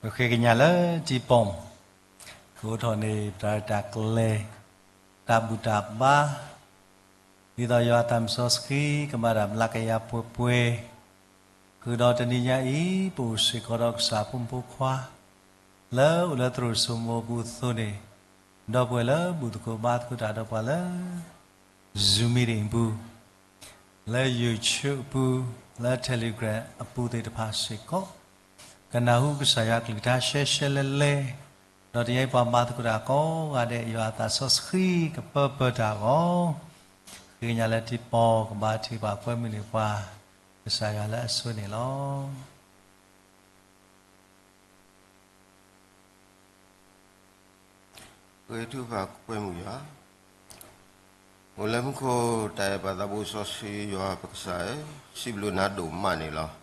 ပဃ့ကညးလၢတံၤပီၣ်, ကအိးထီၣ်န့ၢ်ပတၢ်ရဲၣ်တၢ်ကျဲၤ, တၢ်ဘူၣ်တၢ်ဘါ, ဒ်သိးယွၤအသးမုၢ်စီဆှံ ကဘၣ်တၢ်ဘျါကယၤပှဲၤပှဲၤ, ဃုာ်ဒီးတနံၤညါအံၤ ပအိၣ်စ့ၢ်ကီးဒီးကစၢ်ဖိမုၣ်ဖိခွါ လၢအိၣ်လၢသရိာ်စိမိၤအပူၤအသိးန့ၣ်, ဒီပုၢ်ဝဲၢ်လၢဘူၣ်သကိးဘါသကိးတၢ်ဒီးပှၤလၢ Zoom meeting အပူၤ, လၢ YouTube အပူၤ, လၢ Telegram အပူၤသ့ၣ်တဖၣ်စ့ၢ်ကီး, ကနၢ်ဟူကစၢ်ယွၤအကလုၢ်ကထါရှဲရှဲလဲၣ်လဲၣ်, ဒီးတနံၤအံၤပှၤဘါသကိးတၢ်ကိးဂၤဒဲး ယွၤအသးစီဆှံကပၢပၢတၢ်အဂီၢ်, ဃ့ကညးလၢတံၤပီၣ် ကဘါထုကဖၣ်ကွဲမုာ်န့ၢ်ပှၤ ကစၢ်ယွၤလၢအဆိန့ၣ်လီၤ. ပဃ့ထုကဖၣ်ကွဲမုာ်ယွၤ, အိၣ်လၢမူခိၣ် တၢ်အဲၣ်ပၢ်သးဘိစီဆှံယွၤပကစၢ်ဧၢ, စံးဘျုးနၤဒိၣ်မးန့ၣ်လီၤ.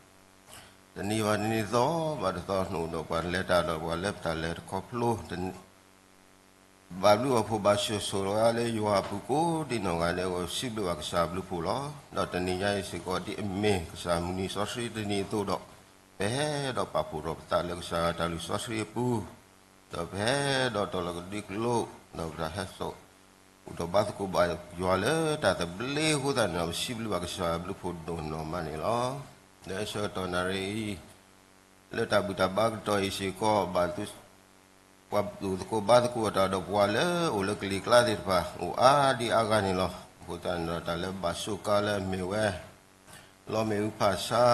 တနံၤဘၣ်တနံၤ သီဘၣ်တသီ နအိၣ်ဒီးပှၤ လဲၤတၢ်ဒီးပှၤလၢပတၢ်လဲၤတခီဖျိ ဘၣ်ဘျုးဘၣ်ဖှိၣ်ဘၣ်ဆိၣ်ဂ့ၤဆိၣ်ဝါလၢယွၤအပူၤကိးဒံနီၢ်ဂၤဒဲးအဂီၢ် စံးဘျုးဘၣ်ကစၢ်အဘျုးအဖှိၣ်လီၤ. ဒီးတနံၤညါအံၤစ့ၢ်ကီး ဒ်အမ့ၢ်ကစၢ်မုၢ်နံၤစီဆှံတနံၤအသိးဒီး, ပဟဲဒီးပာ်ဖှိၣ်ထီၣ်ပသးလၢကစၢ်တၢ်လုၢ်စီဆှံအပူၤ, ဒီးပဟဲဒီးတီၢ်လီၤကဒွံကျိာ်, ဒီးပတၢ်ဟဲစိာ် အိၣ်ဒီးဘါသကိးဘၣ်ယွၤလၢတၢ်သဘျ့အဃိသတးန့ၣ်ဒီး ပစံးဘျုးဘၣ်ကစၢ်အဘျုးအဖှိၣ်ဒိၣ်နီၢ်မးန့ၣ်လီၤ. လၢဆၢကတီၢ်နၣ်ရံၣ်အံၤ လၢတၢ်ဘူၣ်တၢ်ဘါကတီၢ်အံၤစ့ၢ်ကီး ဘၣ် ပှၤဘူၣ်သကိးဘါသကိးတၢ်ဒီးပှၤလၢအိၣ်လၢကလံၤကျါသ့ၣ်တဖၣ် အိၣ်အါဒံအါဂၤန့ၣ်လီၤ. အဃိသတးန့ၣ်ဒီး တၢ်လၢဘၣ်ဆိးကါလၢအမ့ၢ်ဝဲ လီမ့ၣ်အူဖၣ်ဆါ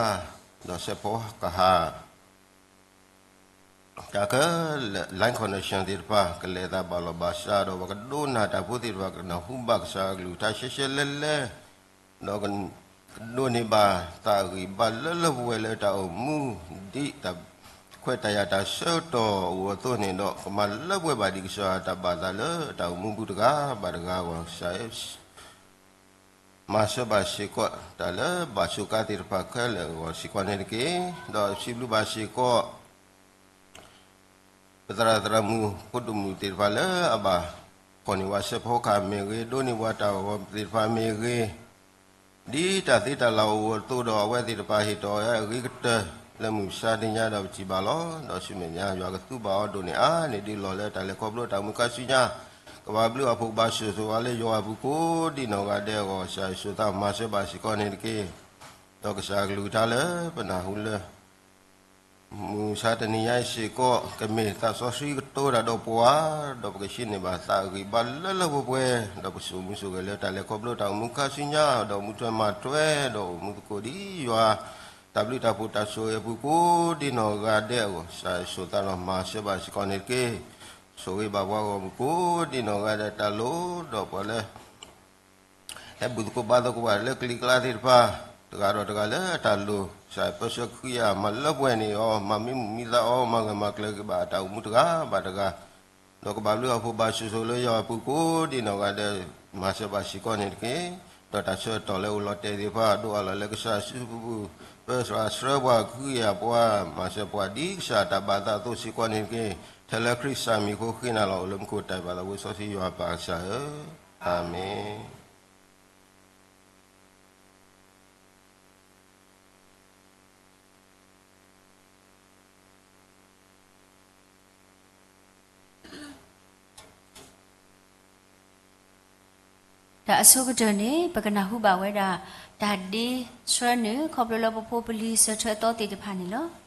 ဒီးစဲးဖီကဟၣ် တၢ်ခဲလၢာ် line connection သ့ၣ်တဖၣ် ကလဲၤအသးဘၣ်လီၢ်ဘၣ်စးဒီး ပှၤကဒိကနၣ်တၢ်ဖိသ့ၣ်တဖၣ် ကနၢ်ဟူဘၣ်ကစၢ်အကလုၢ်ကထါရှဲရှဲလဲၣ်လဲၣ်, ဒီးကဒိးန့ၢ်ဘၣ်သးအဂံၢ်ဘါလၢလၢပှဲၤပှဲၤလၢတၢ်အိၣ်မူ ဒ်တၢ်ခွဲးတၢ်ယာ်တၢ်ဆၢကတီၢ်အဂီၢ်အသိးန့ၣ်ဒီး ကမၤလၢပှဲၤဘၣ်ဒံးကစၢ်တၢ်ဘၣ်သးလၢတၢ်အိၣ်မူပူၤတဂၤဘၣ်တဂၤအဂီၢ် ကစၢ် မၤစၢၤဘၣ်စ့ၢ်ကီး တၢ်လၢဘၣ်ဆိးကါသ့ၣ်တဖၣ်ခဲလၢာ်အဂီၢ်စ့ၢ်ကီးန့ၣ်တက့ၢ်. ဒီးစံးဘျုးဘၣ်စ့ၢ်ကီး ပသရၣ်သရၣ်မုၣ်ဖိဒိၣ်မုၣ်သ့ၣ်တဖၣ်လၢအဘၣ် ဖီၣ်န့ၢ်ပှၤစဲးဖီကဟၣ်မ့ၢ်ဂ့ၤ, ဒိးန့ၢ်ပှၤတၢ်ဂီၤသ့ၣ်တဖၣ်မ့ၢ်ဂ့ၤ, ဒ်တၢ်သ့တၢ်လၢ်အဂီၢ်အသိးဒီး အဝဲသ့ၣ်တဖၣ်ဟ့ၣ်ထီၣ်ဝဲအဂ့ၤကတၢၢ်လၢမုၢ်မဆါတနံၤညါဒီးပထံၣ်ဘၣ်လီၤ. ဒီးဆူမဲာ်ညါယွၤကသူဘၣ်အီၤဒိၣ်န့ၢ်အါန့ၢ်ဒံးလီၢ်လၢတၢ်လဲၤခီဖျိတၢ်အိၣ်မူခါဆူညါ, ကဘၣ်ဘျုးဘၣ်ဖှိၣ်ဘၣ်ဆိၣ်ဂ့ၤဆိၣ်ဝါလၢယွၤအပူၤကိးဒံနီၢ်ဂၤဒဲးအဂီၢ် ကစၢ်ယွၤဆိၣ်သးမၤစၢၤဘၣ်စ့ၢ်ကီးန့ၣ်တက့ၢ်. ဒီးကစၢ်အကလုၢ်ကထါလၢပနၢ်ဟူလၢ မုၢ်မဆါတနံၤညါအံၤစ့ၢ်ကီး ကမ့ၢ်သးစီဆှံကတိၤတၢ်ဒီးပှၤ, ဒီးပကဟံးန့ၢ်ဘၣ်သးအဂံၢ်ဘါလၢလၢပှဲၤပှဲၤ, ဒီးပကစိာ်မူစိာ်ဂဲၤလၢတၢ်လဲၤခီဖျိတၢ်အိၣ်မူခါဆူညါ, ဒီးမူထွဲမၤထွဲ, ဒီးအိၣ်မူသကိးဒ်ယွၤ တၢ်ဘျုးတၢ်ဖှိၣ်တၢ်ဆိၣ်ဂ့ၤအပူၤကိးဒံနီၢ်ဂၤဒဲးအဂီၢ်, ကစၢ်ယွၤဆိၣ်သးလီၤမၤစၢၤဘၣ်စ့ၢ်ကီးန့ၣ်တက့ၢ်. ဆိၣ်ဂ့ၤဘၣ်ပှၤဂီၢ်မုၢ်ကိးဒံနီၢ်ဂၤဒဲး တၢ်လိၣ်ဒီးပှၤလၢ ဟဲဘူၣ်သကိးဘါသကိးဘၣ်လၢကလံၤကျါသ့ၣ်တဖၣ်, တဂၤဒီးတဂၤလၢအတၢ်လိၣ်, ကစၢ်ပၢဆှၢခရံာ်အမၤလၢပှဲၤန့ၢ်အီၤ, မၤမံမုာ်မံသးအီၤ, မၤဂၢၢ်မၤကျၢၤက့ၤဘၣ်အတၢ်အိၣ်မူတဂၤဘၣ်တဂၤ, ဒီးကဘၣ်ဘျုးဘၣ်ဖှိၣ်ဘၣ်ဆိၣ်ဂ့ၤဆိၣ်ဝါလၢယွၤအပူၤကိးဒံနီၢ်ဂၤဒဲး, မၤစၢၤဘၣ်စ့ၢ်ကီးန့ၣ်တက့ၢ်. ဒီးတၢ်ဆၢကတီၢ်လၢအိၣ်လီၤတဲာ်သ့ၣ်တဖၣ် ဒိးအလီၢ်လၢကစၢ်စုပူၤ, ပၢဆှၢဆှၢပှၤခရံာ်အပှၤ, မၤစၢၤပှၤဒ်ကစၢ်တၢ်ဘၣ်သးအသိးစ့ၢ်ကီးန့ၣ်တက့ၢ်. ထဲလၢခရံာ်ကစၢ်မံၤအဃိဃ့နၤလီၤ. အိၣ်လၢမူခိၣ်တၢ်အဲၣ်ပၢ်သးဘိစီဆှံယွၤပၢ်ကစၢ်ဧၢ, အၤမ့ၣ်. တၢ်အဆိကတၢၢ်န့ၣ် ပကနၢ်ဟူဘၣ်ဝဲဒၣ် တၢ်ဒ့ဆှၢန့ၣ် ခီဖျိလၢပဖိပလံၤစၢၤထၢၣ်အသီသ့ၣ်တဖၣ်န့ၣ်လီၤ.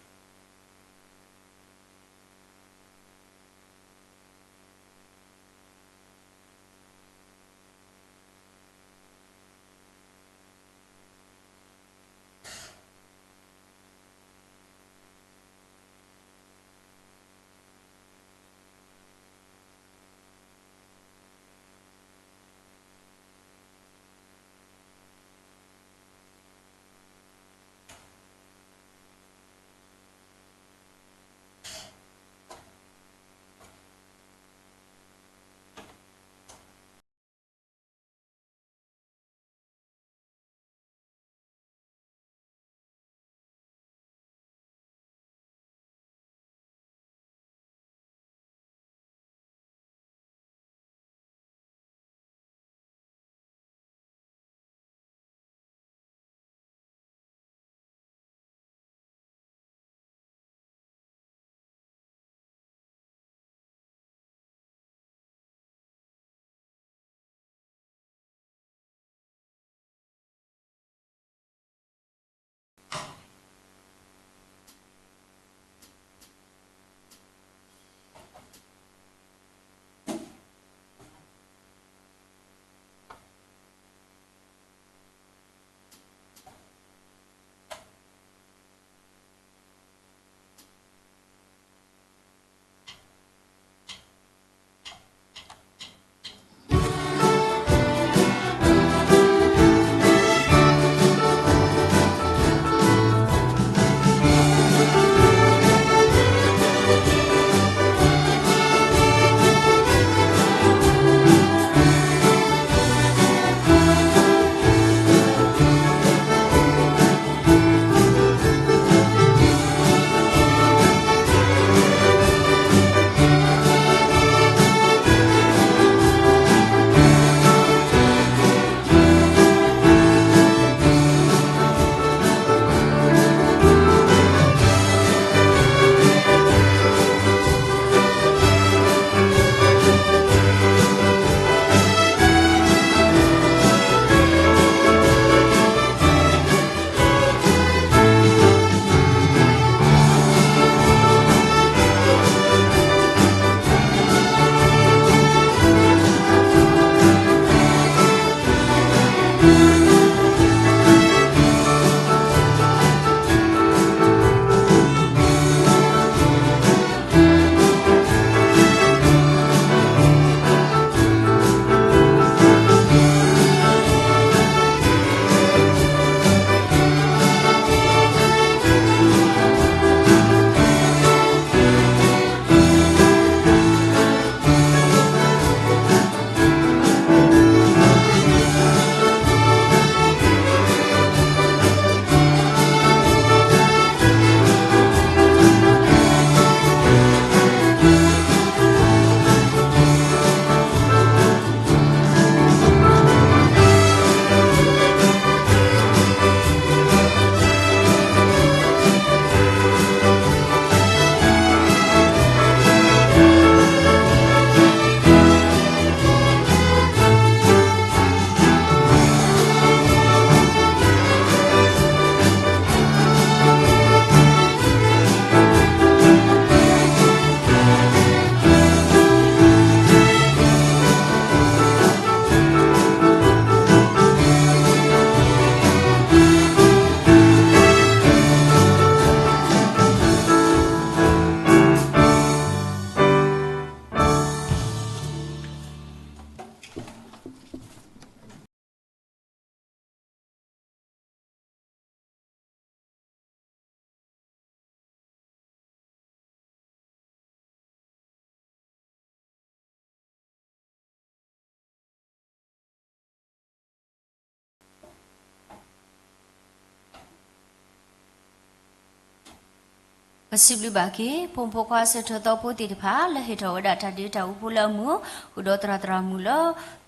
ပစံးဘျုးဘၣ်က့ၤ ဖိမုၣ်ဖိခွါအဆၢထၢၣ်သီဖိသ့ၣ်တဖၣ် လၢဟ့ၣ်ထီၣ်ဝဲဒၣ်တၢ်ဒ့တၢ်အူဖိလၢအမုာ် ဃုာ်ဒီးသရၣ်သရၣ်မုၣ်လၢ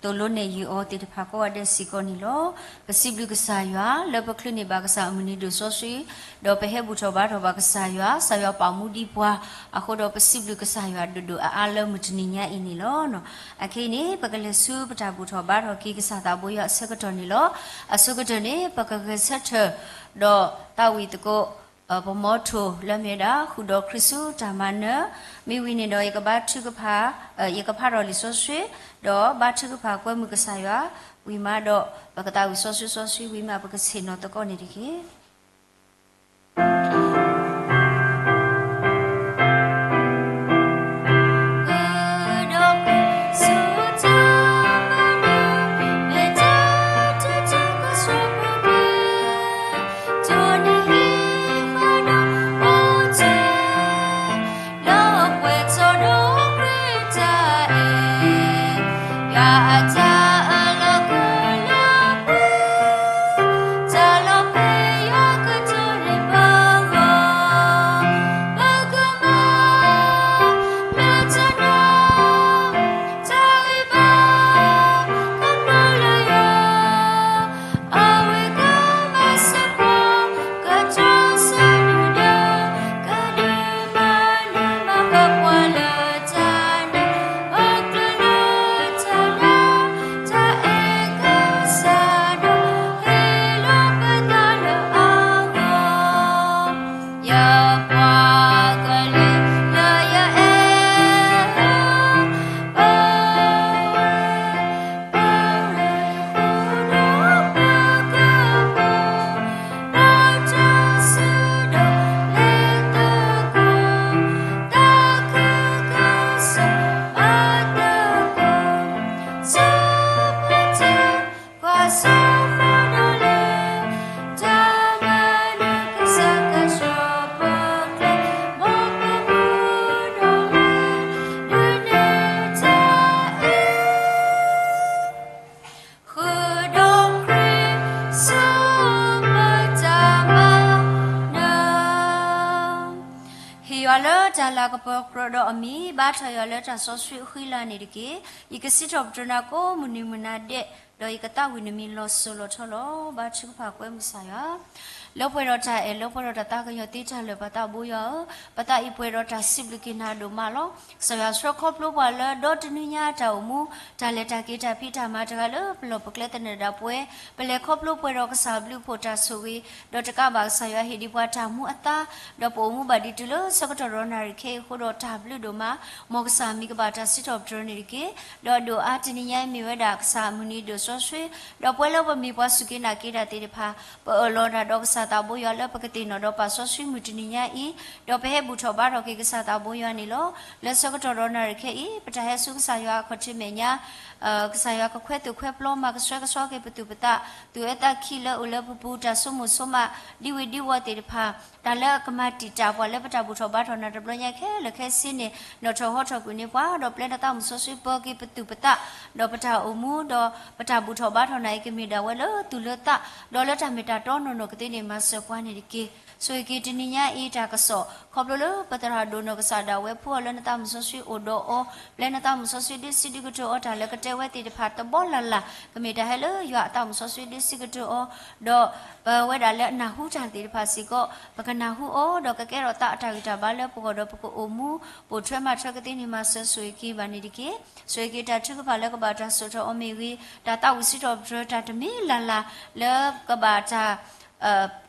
သိၣ်လိနဲၣ်ယုာ်အီၤသ့ၣ်တဖၣ်ကိးဂၤဒဲးစ့ၢ်ကီးန့ၣ်လီၤ. ပစံးဘျုးကစၢ်ယွၤ လၢပချုးန့ၢ်ဘၣ်ကစၢ်အမုၢ်နံၤဒိၣ်စီဆှံ ဒီးပဟဲဘူၣ်ထီၣ်ဘါထီၣ်ဘၣ်ကစၢ်ယွၤ ကစၢ်ယွၤပာ်မူဒံးပှၤအဃိဒီး ပစံးဘျုးကစၢ်ယွၤဒိၣ်ဒိၣ်အါအါလၢမုၢ်တနံၤညါအံၤန့ၣ်လီၤ. အခဲအံၤန့ၣ် ပကလဲၤဆူပတၢ်ဘူၣ်ထီၣ်ဘါထီၣ်က့ၤကစၢ်သးဘိယွၤအဆၢကတီၢ်န့ၣ်လီၤ. အဆိကတၢၢ်န့ၣ် ပကဂဲၤဆၢထၢၣ် ဒီးသးဝံၣ်သကိး ပမီထိၣ်လၢမ့ၢ်ဝဲဒၣ် ဃုာ်ဒီးခရံာ်ဆူတၢ်မၤနၢၤ, မ့ၢ်ဝံၤန့ၣ်ဒီး ယကဘါထုကဖၣ်, ယကဖးထီၣ်လံာ်စီဆှံ, ဒီးဘါထုကဖၣ်ကွဲမုာ်ကစၢ်ယွၤဝံၤမးဒီး ပကသးဝံၣ်စီဆှံစီဆှံဝံၤမး ပကဆ့ၣ်နီၤသကိးန့ၣ်တက့ၢ်. ဟ့ၣ်ယွၤလၢတၢ်လၤကပီၤကြၢးဒီးအမံၤ, ဘါထီၣ်ယွၤလၢတၢ်စီဆှံအဃံလၤန့ၣ်တက့ၢ်. ယကစံးထီၣ်ပတြၢၤနၤကိးမုၢ်နံၤမုၢ်နၤဒဲး, ဒီးယကသးဝံၣ်နမံၤလီၤစိၤလီၤထီလီၤ. ဘါထုကဖၣ်ကွဲမုာ်ကစၢ်ယွၤ လၢပှဲၤဒီးတၢ်အဲၣ် လၢပှဲၤဒီးတၢ်သးကညီၤသ့တၢ်လၢာ် ပသးဘိယွၤဧၢ, ပသးအံၤပှဲၤဒီးတၢ်စံးဘျုးက့ၤနၤဒိၣ်မးလီၤ. ကစၢ်ယွၤဆှၢခီဖျိပှၤလၢဒီတနွံညါအတၢ်အိၣ်မူ, တၢ်လဲၤတၢ်က့ၤတၢ်ဖံးတၢ်မၤတဂၤလၢပလီၢ်ပကျဲသနၢၣ်ဒၣ်ပှဲၤ, ပလဲၤခီဖျိပှဲၤဒီးကစၢ်ဘျုးဖှိၣ်တၢ်ဆိၣ်ဂ့ၤ, ဒီးတကးဘၣ်ကစၢ်ယွၤဟ့ၣ်ဒံးပှၤတၢ်မူအသါ, ဒီးပအိၣ်မူဘၣ်ဒံးတုၤလၢဆၢကတီၢ်ဒီးနၣ်ရံၣ်ခဲအံၤအဃိဒီးတၢ်ဘျုးဒိၣ်မး, မ်ကစၢ်မံၤကဘၣ်တၢ်စံးထီၣ်ပတြၢၤန့ၣ်တက့ၢ်. ဒီးအဒိၣ်အါတနံၤညါအံၤမ့ၢ်ဝဲဒၣ်ကစၢ်အမုၢ်နံၤဒိၣ်စီဆှံ, ဒီးပှဲၤလၢပမ့ၢ်ပှၤစူၢ်က့ၤနာ်က့ၤတၢ်သ့ၣ်တဖၣ်, ပအၢၣ်လီၤတၢ်ဒီးကစၢ်သးဘိယွၤလၢပကသ့ၣ်နီၣ်ဒီးပာ်စီဆှံမုၢ်တနံၤညါအံၤ, ဒီးပဟဲဘူၣ်ထီၣ်ဘါထီၣ်က့ၤကစၢ်သးဘိယွၤန့ၣ်လီၤ. လၢဆၢကတီၢ်ဒီးနၣ်ရံၣ်ခဲအံၤ ပတၢ်ဟဲဆူကစၢ်ယွၤအခီၣ်ထံးမဲာ်ညါ ကစၢ်ယွၤကခွဲးသူၣ်ခွဲးပျီမၤကဆှဲကဆှီက့ၤပသူၣ်ပသး, သူၣ်အၢသးခံလၢအိၣ်လၢပပူၤ တၢ်ဆိကမိၣ်ဆိကမး ဒ်ဝံၤဒ်ဝီၤသ့ၣ်တဖၣ်, တၢ်လၢအကမၤတံာ်တာ်ပှၤလၢပတၢ်ဘူၣ်ထီၣ်ဘါထီၣ်နၤတဘျီညါခဲလၢာ်ခဲဆ့န့ၣ် နီၣ်ထီၣ်ဟီထီၣ်ကွံာ်န့ၢ်ပှၤ, ဒီးပျဲနသးမုၣ်စီဆှံပၢၤက့ၤပသူၣ်ပသး, ဒီးပတၢ်အိၣ်မူ, ဒီးပတၢ်ဘူၣ်ထီၣ်ဘါထီၣ်နၤအံၤကမ့ၢ်ဒၣ်ဝဲလၢသူၣ်လၢသး, ဒီးလၢတၢ်မ့ၢ်တၢ်တီနီၢ်နီၢ်ကသ့န့ၣ် မၤစၢၤပှၤန့ၣ်တက့ၢ်. ဆိၣ်ဂ့ၤက့ၤတနံၤညါအံၤတၢ်ကစီၣ် ခီဖျိလၢပသရၣ်ဒိၣ်နီၢ်ကစၢ်ဒၣ်ဝဲဖှူအီၤလၢနသးမုၣ်စီဆှံအိၣ်ဒီးအီၤ, ပျဲနသးမုၣ်စီဆှံဒုးစံးဒုးကတိၤအီၤတၢ်လၢကတဲဝဲသ့ၣ်တဖၣ်တဘီလၢ်လၢ်, ကမ့ၢ်တၢ်ဟဲလၢယွၤအသးမုၣ်စီဆှံဒုးစံးကတိၤအီၤ, ဒီးပဝဲဒၣ်လၢအနၢ်ဟူတၢ်သ့ၣ်တဖၣ်စ့ၢ်ကီး ပကနၢ်ဟူအီၤ, ဒီးကကဲထီၣ်သးအတၢ်ဂံၢ်တၢ်ဘါလၢပဂီၢ်ဒီးပကအိၣ်မူ ပိာ်ထွဲမၤထွဲကသ့န့ၣ် မၤစၢၤဆိၣ်ဂ့ၤက့ၤဘၣ်န့ၣ်တက့ၢ်. ဆိၣ်ဂ့ၤက့ၤတၢ်ထုကဖၣ်လၢကဘၣ်တၢ်စိာ်ထီၣ်အီၤမ့ၢ်ဂ့ၤ, တၢ်သးဝံၣ်စံးထီၣ်ပတြၢၤတၢ်တမံၤလၢ်လၢ် လၢကဘၣ်တၢ်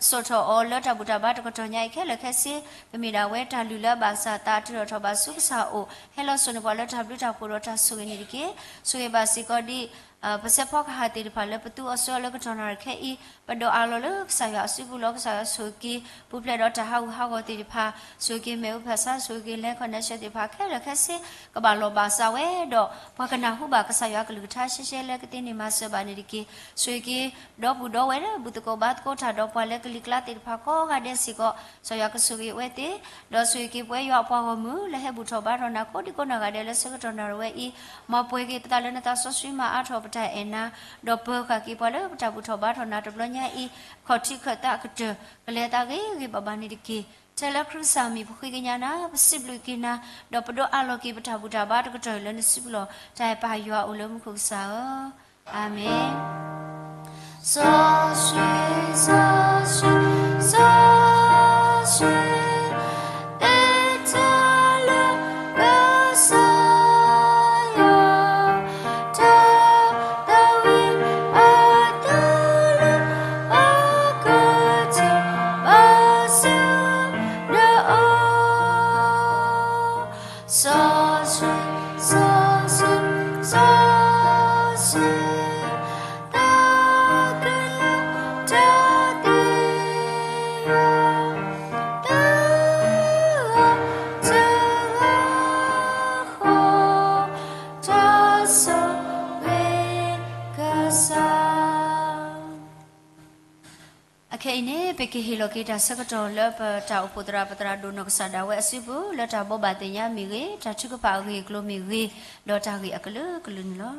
စိာ်ထီၣ်အီၤလၢတၢ်ဘူၣ်တၢ်ဘါတကတီၢ်ညါအံၤခဲလၢာ်ခဲဆ့, ကမ့ၢ်ဒၣ်ဝဲတၢ်လုၢ်လၢအဘၣ်ကစၢ်အသး တုၤထီၣ်ထီၣ်ဘၣ်ဆူကစၢ်အအိၣ်, ဟဲလီၤစိာ်န့ၢ်ပှၤလၢတၢ်ဘျုးတၢ်ဖှိၣ်ဒီးတၢ်ဆိၣ်ဂ့ၤန့ၣ်တက့ၢ်. ဆိၣ်ဂ့ၤဘၣ်စ့ၢ်ကီးဒ် ပစဲးဖီကဟၣ်သ့ၣ်တဖၣ်လၢပသူအီၤဆှၢအီၤလၢကတီၢ်နၣ်ရံၣ်ခဲအံၤ, ပဒိးအးလီၤလၢကစၢ်ယွၤအစုပူၤလီၤ. ကစၢ်ယွၤဆိၣ်ဂ့ၤက့ၤ ပူၤဖျဲးဒီးတၢ်ဟးဂူာ်ဟးဂီၤသ့ၣ်တဖၣ်, ဆိၣ်ဂ့ၤက့ၤမ့ၣ်အူဖၣ်ဆါ, ဆိၣ်ဂ့ၤက့ၤ land connection သ့ၣ်တဖၣ်ခဲလၢာ်ခဲဆ့ ကဘၣ်လီၤဘၣ်စးဝဲ, ဒီးပှၤကနၢ်ဟူဘၣ်ကစၢ်ယွၤကလုၢ်ကထါရှဲရှဲလၢကသ့န့ၣ် မၤစၢၤဘၣ်န့ၣ်တက့ၢ်. ဆိၣ်ဂ့ၤက့ၤ ဒီပုၢ်ဒီဝဲၢ်လၢဘူၣ်သကိးဘါသကိးတၢ်ဒီးပှၤလၢကလံၤကျါသ့ၣ်တဖၣ်ကိးဂၤဒဲးစ့ၢ်ကီး, ကစၢ်ယွၤကဆိၣ်ဂ့ၤဝဲသ့ၣ်, ဒီးဆိၣ်ဂ့ၤက့ၤပဝဲယွၤအပှၤဂီၢ်မုၢ် လၢဟဲဘူၣ်ထီၣ်ဘါထီၣ်နၤကိးဒံကိးနီၢ်ဂၤဒဲးလၢဆၢကတီၢ်နၣ်ရံၣ်ဝဲအံၤ, မၤပှဲၤက့ၤပသးလၢနသးစီဆှံ မၤအါထီၣ်ပတၢ်အဲၣ်နၤ, ဒီးပၢၤဃာ်က့ၤပှၤလၢပတၢ်ဘူၣ်ထီၣ်ဘါထီၣ်နၤတဘျီညါအံၤ, ခီၣ်ထံးခၢၣ်သးအကတၢၢ် ကလဲၤသးဂ့ၤဂ့ၤဘၣ်ဘၣ်န့ၣ်တက့ၢ်. ထဲလၢခရံာ်ကစၢ်မံၤပဃ့ကညးနၤ, ပစံးဘျုးက့ၤနၤ, ဒီးပဒိးအးလီၤက့ၤပတၢ်ဘူၣ်တၢ်ဘါတကတီၢ်အံၤလၢနစုပူၤလီၤ. တၢ်အဲၣ်ပၢ်ယွၤအိၣ်လၢမူခိၣ်ကစၢ်ဧၢ, အၤမ့ၣ်. စီဆှံ, စီဆှံ, စီဆှံ, တၢ်လၢကစၢ်ယွၤ, တၢ်သးဝံၣ်အသးလၢ စီဆှံ, စီဆှံ, စီဆှံ, တၢ်ကလၢတၢ်သ့ၣ်ညါ, တၢ်ဂ့ၤတဂၤဃီ, တၢ်ဆိၣ်ဂ့ၤကစၢ်. အခဲအံၤန့ၣ် ပကဟ့ၣ်လီၤက့ၤတၢ်ဆၢကတီၢ်လၢပတၢ်အိၣ်ဖှိၣ်သရၣ် ပသရၣ်ဒိၣ်နီၢ်ကစၢ်ဒၣ်ဝဲအစုပူၤ လၢတၢ်ဘိးဘၣ်သ့ၣ်ညါမ့ၢ်ဂ့ၤ, တၢ်ထုကဖၣ်အဂ့ၢ်အကျိၤမ့ၢ်ဂ့ၤ, ဒီးတၢ်ဂ့ၢ်အကလုာ်ကလုာ်န့ၣ်လီၤ.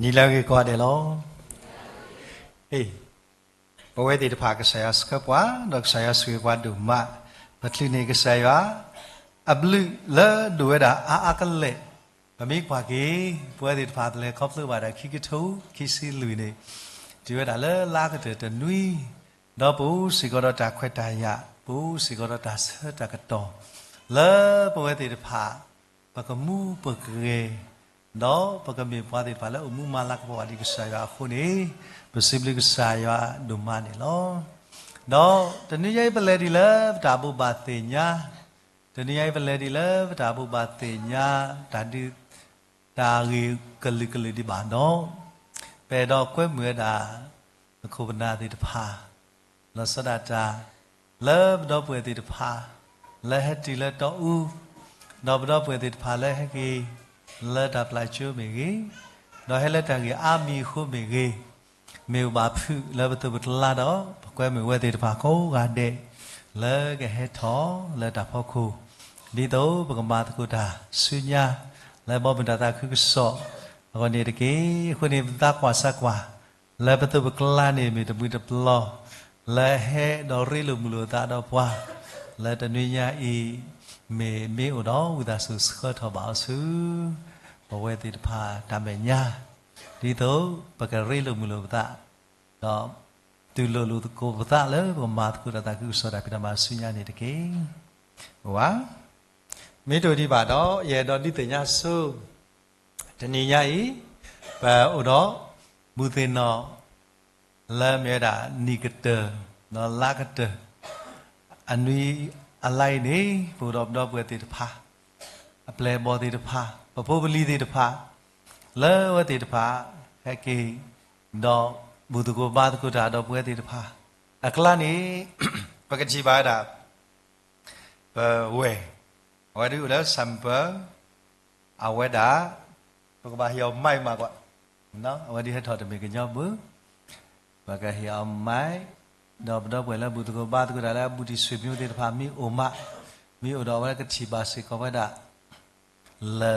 နံၤလၢအဂ့ၤကိးဂၤဒဲးလီၤ. ပဝဲသ့ၣ်တဖၣ်ကစၢ်ယွၤဆှၢပှၤ, ဒီးကစၢ်ယွၤဆိၣ်ဂ့ၤပှၤဒိၣ်မး, ပချုးန့ၢ်ကစၢ်ယွၤ အဘျုးလၢဒိၣ်ဝဲဒၣ်အါအါကလဲာ်, ပမ့ၢ်ကွၢ်က့ၤ ပဝဲသ့ၣ်တဖၣ်ပလဲၤခီဖျိဘၣ်ဒၣ်ခံကထိခံဆံလွံၢ်န့ၣ်, တုၤဝဲဒၣ်လၢလါကတၢၢ်တနွံ, ဒီးပအိၣ်စ့ၢ်ကီးဒီးတၢ်ခွဲးတၢ်ယာ်, ပအိၣ်စ့ၢ်ကီးဒီးတၢ်ဆၢတၢ်ကတီၢ်, လၢပဝဲသ့ၣ်တဖၣ် ပကမူပကဂဲၤ, ဒီးပကမ့ၢ်ပှၤသ့ၣ်တဖၣ်လၢအိၣ်မူမၤလၤကပီၤဘၣ်ဒံးကစၢ်ယွၤအဃိန့ၣ်, ပစံးဘျုးကစၢ်ယွၤဒိၣ်မးန့ၣ်လီၤ. ဒီးတနွံညါအံၤပလဲၤဒ်လၢပတၢ်ဘိးဘၣ်သ့ၣ်ညါ, တနွံညါအံၤပလဲၤဒ်လၢပတၢ်ဘိးဘၣ်သ့ၣ်ညါ တၢ်ဒုး တၢ်ဂ့ၢ်ကလုာ်ကလုာ်ဒံးဘၣ်ဒီး, ပအဲၣ်ဒိးကွဲမုာ်ဝဲဒၣ် ပခိၣ်ပနၢ်သ့ၣ်တဖၣ်, လီၤဆီဒၣ်တၢ် လၢပဒီပုၢ်ဝဲၢ်သ့ၣ်တဖၣ် လၢဟဲတုၤလၢတီအူ, ဒီးပဒီပုၢ်ဝဲၢ်သ့ၣ်တဖၣ်လၢဟဲက့ၤ လၢတၢ်ပျၢ်ကၠိမ့ၢ်ဂ့ၤ, ဒီးဟဲလၢတၢ်ဂ့ၢ်အါမံၤအဃိမ့ၢ်ဂ့ၤ, မ့ၢ်အိၣ်ဘၣ်ဖုးလၢပသိးပကျါဒီး ပကွဲမုာ်ဝဲသ့ၣ်တဖၣ်ကိးဂၤဒဲး လၢကဟဲထီၣ်လၢတၢ်ဖီခိၣ်, ဒ်သိးပကမၤသကိးတၢ်ဆူညါ လၢဘီမုၢ်တၢ်သးခုကစီၣ်အဂီၢ်န့ၣ်တက့ၢ်. အဃိန့ၣ် ပသးကွၢ်ဆးကွၢ် လၢပသိးပကျါန့ၣ်မ့ၢ်တမှံၤတပျီၤ လၢဟဲဒီးရ့လိာ်မုာ်လိာ်သးဒီးပှၤ လၢတနွံညါအံၤ မ့ၢ်မ့ၢ်အိၣ်ဒီးဝံသးစူၤဆှၢထီၣ်ဘၣ်အီၤဆူ ပဝဲသ့ၣ်တဖၣ်တၢ်မဲာ်ညါ, ဒ်သိးပကရ့လိာ်မုာ်လိာ်ပသး ဒီးတူၢ်လိာ်လိာ်သကိးပသးလၢပကမၤသကိးတၢ်သးခုကစီၣ်တၢ်ဖံးတၢ်မၤဆူညါန့ၣ်တက့ၢ်. ဝါ, မ့ၢ်တအိၣ်ဒံးဘၣ်ဒီး ယအဲၣ်ဒိးဒုးသ့ၣ်ညါဆိ တနံၤညါအံၤ ပအိၣ်ဒီး ဘူၣ်သ့ၣ်နီၣ် လၢမ့ၢ်ဝဲဒၣ်နံၣ်ကတၢၢ် ဒီးလါကတၢၢ် အနွံအလါအံၤန့ၣ် ပအိၣ်ဒီးပဒီပုၢ်ဝဲၢ်သ့ၣ်တဖၣ် အပျဲၢ်အဘီၣ်သ့ၣ်တဖၣ် ပဖိပလံၤသ့ၣ်တဖၣ် လၢအဝဲသ့ၣ်တဖၣ် ဟဲက့ၤ ဒီးဘူၣ်သကိးဘါသကိးတၢ်ဒီးပဝဲသ့ၣ်တဖၣ် အကျါန့ၣ် ပကထံၣ်ဘၣ်ဝဲဒၣ် ပဝဲၢ် အဝဲဒၣ်အိၣ်လၢ sample အဝဲဒၣ် ပကဘၣ်ဟ့ၣ်အီၤ mic မးကွၢ်, အဝဲဒၣ်ဟဲထီၣ်တမ့ၢ်ကညီဘၣ်, ပကဟ့ၣ်အီၤ mic ဒီးပဒီပုၢ်ဝဲၢ်လၢဘူၣ်သကိးဘါသကိးတၢ်လၢအဘူးတံၢ်ဆံးမံသ့ၣ်တဖၣ် မ့ၢ်အိၣ်မး, မ့ၢ်အိၣ်ဒီးအဝဲကထံၣ်ဘၣ်စ့ၢ်ကီးဝဲဒၣ် လၢ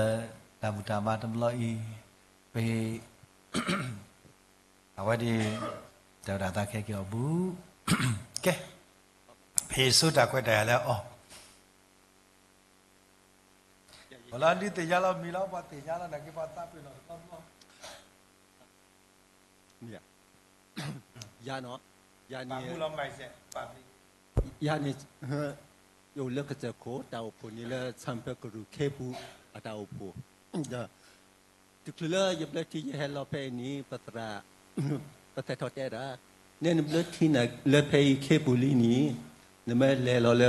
တၢ်ဘူၣ်တၢ်ဘါတဘျီအံၤ, ပဟ့ၣ် အဝဲဒၣ် တဲဝဲဒၣ်သးခဲက့ၤအီၤဘူး, ကဲ, ပဟ့ၣ်ဆိတၢ်ခွဲးတၢ်ယာ်လၢအီၤ ပလီၤဒုးသ့ၣ်ညါလီၤမံၤလီၤ ပှၤသ့ၣ်ညါလီၤ နာ်က့ပှၤသးပ့ၤနီၣ်တဘျီဘျီ, ယၤနီၤ, ယၤန့ၣ်, ယၤန့ၣ်, ယအိၣ်လၢကစၢၢ်ခိၣ် တၢ်အိၣ်ဖှိၣ်န့ၣ်လၢ sample ကရူၢ်ခ့ပူၤ အတၢ်အိၣ်ဖှိၣ်, ဒီး တချုးလၢယဘျၢထံယဟဲလီၤဖဲအံၤန့ၣ် ပသရၣ်, ပသဲထီၣ်တဲဒၣ်, နဲနဘျၢထံလၢဖဲအံၤခ့ပူၤလံန့ၣ်, နမ့ၢ်လဲၤလီၤလၢ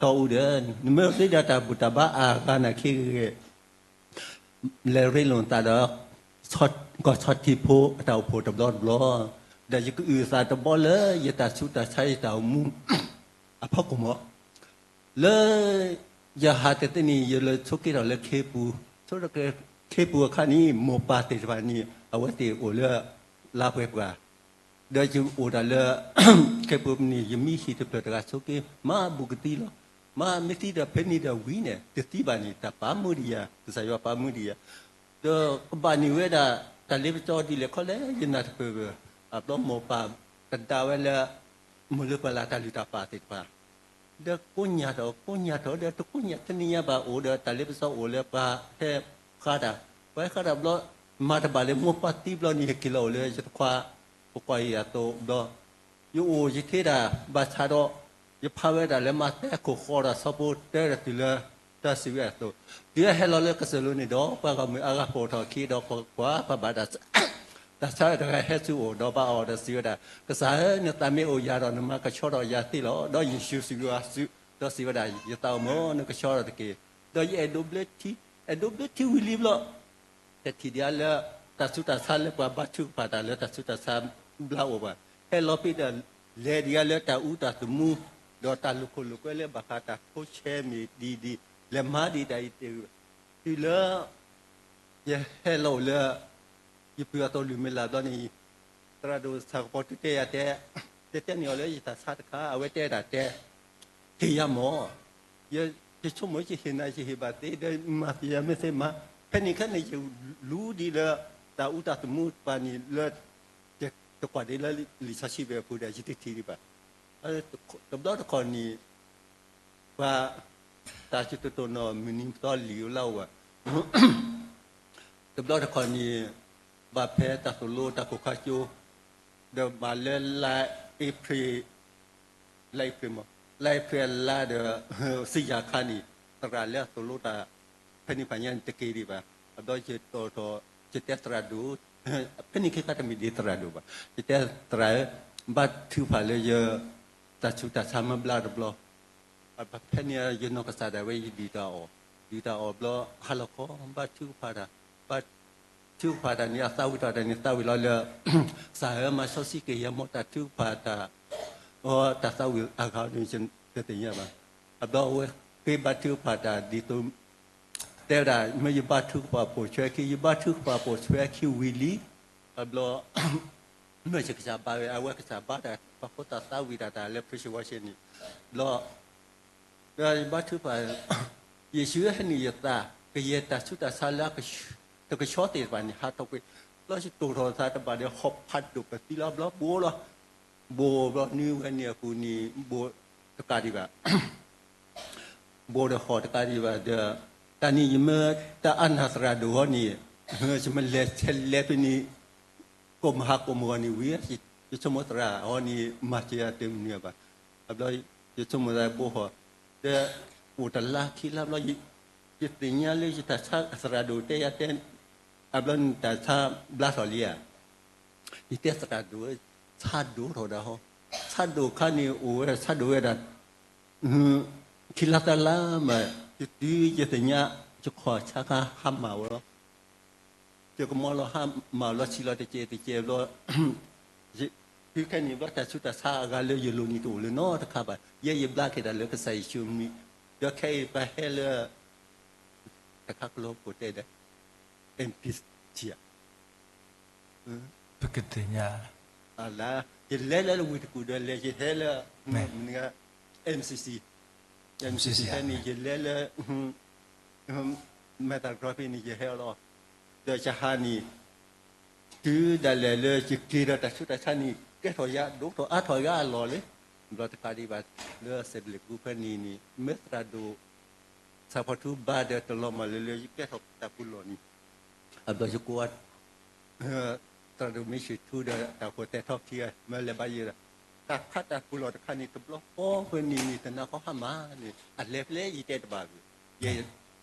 တီအူဒီး နမ့ၢ်ရ့ဒီးတၢ်ဘူၣ်တၢ်ဘါအါဂၤနာ်က့ဂ့ၤဂ့ၤ လဲၤရ့လိာ်နသးဒီး ကီၢ်ဆီၣ်ထံးဖိအတၢ်အိၣ်ဖှိၣ်တဘျီတဘျီ, ဒီးယကအုၣ်သးတဘျီလၢယတၢ်ဆူးတၢ်ဆါယတၢ်အိၣ်မူ အဖီခိၣ်မး, လၢယဟးတသ့န့ၣ် ယလဲၤဆိးက့ၤထီၣ်လၢခ့ပူၤ, ဆိးက့ၤ ခ့ပူၤအခါန့ၣ် မိၢ်ပၢ်သ့ၣ်တဖၣ်န့ၣ် အဝဲသ့ၣ်အိၣ်လၢ လါပှဲၤပှၢ်, ဒီးယအိၣ်ဒၣ်လၢ ခ့ပူၤန့ၣ် ယမံဟံၣ်တဖျၢၣ်တဂၤဆိက့ၤ မၤဘူးကသံလီၤ. မၤမ့ၢ်သံဒီးဖဲန့ၣ်ဒီးဝံၤန့ၣ် တသံဘၣ်န့ၣ် တၢ်ပာ်မူဒံးယၤ, ကစၢ်ယွၤပာ်မူဒံးယၤ, ဒီးကဘၣ်န့ၢ်ဝဲဒၣ် တၢ်လ့ပစီဒ်လဲၣ်ခီလဲၣ် ယနၢ်တပၢၢ်ဘၣ်. အဘျီမိၢ်ပၢ်ကဒါဝဲလၢ မိၢ်လၢပှၤလၢတၢ်လုၢ်တၢ်ပာ်သ့ၣ်တဖၣ် ဒီးကိးညၢ်ထီၣ် ကိးညၢ်ထီၣ်ဒီး တကိးညၢ်တနံၤညါဘၣ် အိၣ်ဒီးတၢ်လ့ပစီအိၣ်လၢပှၤဟဲဃါတၢ်, ပှၤဟဲဃါတၢ်ဘျီ မၤတဘၣ်လၢမိၢ်ပၢ်သံဘျီန့ၣ် ဟဲက့ၤလီၤအိၣ်လၢယတခွါ ပကွၢ်အံၤအသိးဘျီ, ယအိၣ်ယထံၣ်တၢ်ဘၣ်ဆၣ်ဒီး ယဖးဝဲဒၣ်လၢမးသဲအခိၣ်ဃိးဒီးဆၢဖိတၢဒီးတုၤလၢ တၢ်စံးဝဲအသိး, တုၤဟဲလီၤလၢကစၢၢ်လိၤန့ၣ်ဒီး ပှၤဂီၢ်မုၢ်အါဂၤပိာ်ထီၣ်အခံဒီးကွၢ်ကွၢ် ပှၤဘၣ်တၢ် တၢ်ဆါတဂၤဟဲဆူအအိၣ်ဒီးဘၣ်အီၤဒီးစံးဝဲဒၣ်, ကစၢ်ဧၢ, နသးမ့ၢ်အိၣ်ယၤဒီး နမၤကဆှီထီၣ်ယၤသ့လီၤ. ဒီးယ့ၣ်ၡူးစံးဘၣ်အီၤ, ဒီးစံးဝဲဒၣ်, ယသးအိၣ်မ့ၢ်နကဆှီထီၣ်တက့ၢ်. ဒီးယအဲၣ်ဒိးဘျၢထံ, အဲၣ်ဒိးဘျၢထံဝံၤလံဘျီ တထံၣ်ဒံးဧါလၢ တၢ်ဆူးတၢ်ဆါလၢပှၤဘါထုကဖၣ်တၢ်လၢတၢ်ဆူးတၢ်ဆါဘျါအိၣ်ဘၣ်. ဟဲလီၤပ့ၤဒီး လဲၤဒံးဧါလၢတၢ်အူတၢ်သမူ ဒီးတၢ်လိာ်ခိၣ်လိာ်ကွဲလၢဘၣ်ဃးတၢ်ဖိဆဲးမ့ၢ်ဒ်ဒ် လဲၤမၤဒံးတၢ်အံၤတ့ၢ်, တုၤလၢ ယဟဲလီၤအိၣ်လၢ ယပုၢ်အသိးလွံၢ်မ့ၢ်လၢ်ဘျီန့ၣ် သရၣ်ဒိၣ်ဆၣ်ကပီၤတုၤတဲယၤတဲ, ယတဲန့ၢ်အီၤလၢယတၢ်ဆါတခါ အဝဲတဲဒၣ်တဲ, ဟ့ၣ်ယၤမၢ်, ယဆိကမိၣ်ယဟ့ၣ်နၤ ယဟ့ၣ်ဘၣ်သ့ဒီး မၤသ့ယၤမ့ၢ်သ့မး, ဖဲန့ၣ်ခဲန့ၣ် ယလူဒံးလၢ တၢ်အူတၢ်သမူတဖၣ်န့ၣ်လၢ ယတကွၢ်ဒံးလၢလံာ်စီဆှံဘၢၣ်အပူၤဒီး ယတထံၣ်ဒံးဘၣ်. တဘျီတခီၣ်န့ၣ် ပှၤ တၢ်စူၢ်တတိၢ်နီၣ်မုၢ်နံၤပသီလံာ်အိၣ်လါအိၣ်ဘၣ် တဘျီတခီၣ်န့ၣ် ဘၣ်ဖဲတၢ်သိၣ်လိတၢ်ခိၣ်ခါကၠိ ဒီးဘၣ်လၢလါအ့ဖြ့ၣ်, လါအ့ဖြ့ၣ်မး, လါအ့ဖြ့ၣ်အလါဒီး စံယၤခါန့ၣ် သရၣ်လၢအသိၣ်လိတၢ် ဖဲန့ၣ်ဖးညါန့ၣ်တက့ၤဒံးဘၣ်. အဘျီယတီၣ်ထီၣ် ယတဲသရၣ်ဒိၣ်, ဖဲန့ၣ်ခဲခါတမ့ၢ်ဒ်သရၣ်ဒိၣ်ဘၣ်, ယတဲသရၣ်ဧၢ, ဘါထုကဖၣ်လၢယ တၢ်ဆူးတၢ်ဆါမ့ၢ်ဘျါတဘျီ ဖဲန့ၣ်ယနီၢ်ကစၢ်ဒၣ်ဝဲ ယဒုၣ်တၢ်အီၣ်, ဒုၣ်တၢ်အီၣ်ဘျီ ဟါလီၤခီ ဘါထုကဖၣ်တၢ်, ဘါထုကဖၣ်တၢ်န့ၣ် အသးဝံၣ်ထီၣ်တၢ်န့ၣ် သးဝံၣ်လီၤလၢ ကစၢ်ဧၢ မၤစီဆှံက့ၤယၤ မ်တၢ်ထုကဖၣ်တၢ် အတၢ်သးဝံၣ်အဂၤန့ၣ် တသ့ၣ်ညါဘၣ်. အဘျီအဝဲဃ့ဘါထုကဖၣ်တၢ်ဒ်သိး တဲဝဲဒၣ် မ့ၢ်ယဘါထုကဖၣ်ပိာ်ထွဲခံ ယဘါထုကဖၣ်ပိာ်ထွဲခံဝံၤလံ. အဘျီ မ့ၢ်ယကစၢ်ဘါဝဲ အဝဲကစၢ်ဘါတၢ် ပှၤဖိသၣ်သးဝံၣ်တၢ်တၢ်လၢ praise and worship န့ၣ် ဘျီ ဒီးယဘါထုကဖၣ် ယ့ၣ်ၡူးဟဲနုာ်ယသး ကယဲၢ်တၢ်ဆူးတၢ်ဆါလၢ တကဆှီသ့ၣ်တဖၣ်န့ၣ် ဟးထီၣ်ကွံာ်, ဘျီယတိၣ်ထီၣ်သးတဘၣ်ဒီး ဟီၣ်ဖးဒိၣ်ပသံလီၤဘျီ ဘိလီၤ, ဘိဘျီနွံဝဲန့ၣ်အပူၤန့ၣ် ဘိတကးဒံးဘၣ် ဘိဒီးဟီၣ်တကးဒံးဘၣ်ဒီး တၢ်န့ၣ်ယမ့ၢ်တၢ်အါနၢ်သရၣ်ဒိၣ်ဟီန့ၣ် ယမ့ၢ်လဲၤဆဲးလဲၤဖဲန့ၣ် ကိၣ်မဟါကိၣ်မဂီၢ်န့ၣ်ဝံၤ ယဆိကမိၣ်သရၣ်ဟီန့ၣ် မၤစၢၤယၤတမုာ်ဘၣ်. အဘျီ ယဆိကမိၣ်သးဘိဟီၣ် ဒီးအိၣ်တလါခံလါဘျီ ယသ့ၣ်ညါလၢယတၢ်ဆါသရၣ်ဒိၣ်တဲယၤတဲ အဘျီနတၢ်ဆါဘျါထီၣ်လံဧါ ယတဲသရၣ်ဒိၣ်ဧၢ, ဆါဒိၣ်ထီၣ်ဒၣ်ဟီ, ဆါဒိၣ်ခါန့ၣ်အိၣ်ဝဲ ဆါဒိၣ်ဝဲဒၣ် ခံလါသၢလါမး, ယတုၤယသ့ၣ်ညါ ယခီၣ်ဆါခါဟါမၢ်ဝဲလီၤ. ယကမီလီၤဟါမၢ်လီၤဆံးလီၤတကဲးတကဲးဘျီ, တုၤခဲန့ၣ်ဘျီ တၢ်ဆူးတၢ်ဆါအဂၤလၢယလိၤန့ၣ်တအိၣ်လၢၤနီတခါဘၣ်. ယဲယဘျါက့ၤတၢ်လၢကစၢ်ယ့ၣ်ၡူးအမံၤ, ဒီးခဲအံၤပှၤဟဲလၢ တခါကလီပှိၢ်တဲဒီး NBCC ဧါ ပကသ့ၣ်ညါ ယလဲၤလၢဝ့ၢ်တကူၣ်ဒီးလဲၤယဟဲလၢ မနုၤ MCC, MCC ဟဲန့ၣ် ယလဲၤလၢ မဲၢ်သၣ်တြီဖဲန့ၣ် ယဟဲလီၤ. ဒီးယဟးန့ၣ် တုၤဒၣ်လဲာ်လၢယက့ၤဒီးတၢ်ဆူးတၢ်ဆါန့ၣ် ကဲထီၣ်ယၤဒိၣ်ထီၣ်အါထီၣ်ယၤအလီၢ်လံ. ဘျီတကးဒံးဘၣ် လၢစဲးဘျုးကူဖဲန့ၣ်န့ၣ် မ့ၢ်သရၣ်ဒိၣ် ဆၣ်ဖီထူဘါဒီးတလီၤမၢ်လၢလၢယကဲထီၣ်တၢ်ပူၤလီၢ်န့ၣ် အဘျီယကိး သရၣ်ဒိၣ်မ့ၢ်ဆံၣ်ထူဒီး တၢ်ဃိၣ်တဲာ်ထီၣ်ခံဂၤ မ့ၢ်လဲၤဘါယဲဒီး တၢ်ခးတၢ်ပူၤလီၢ်တခါန့ၣ် တဘျီဃီဖဲန့ၣ်န့ၣ် တနၤဃီဟါမၢ်န့ၣ် အလဲၤဖဲလဲၣ်ယတဲတဘၣ်ဘၣ်. ယဲ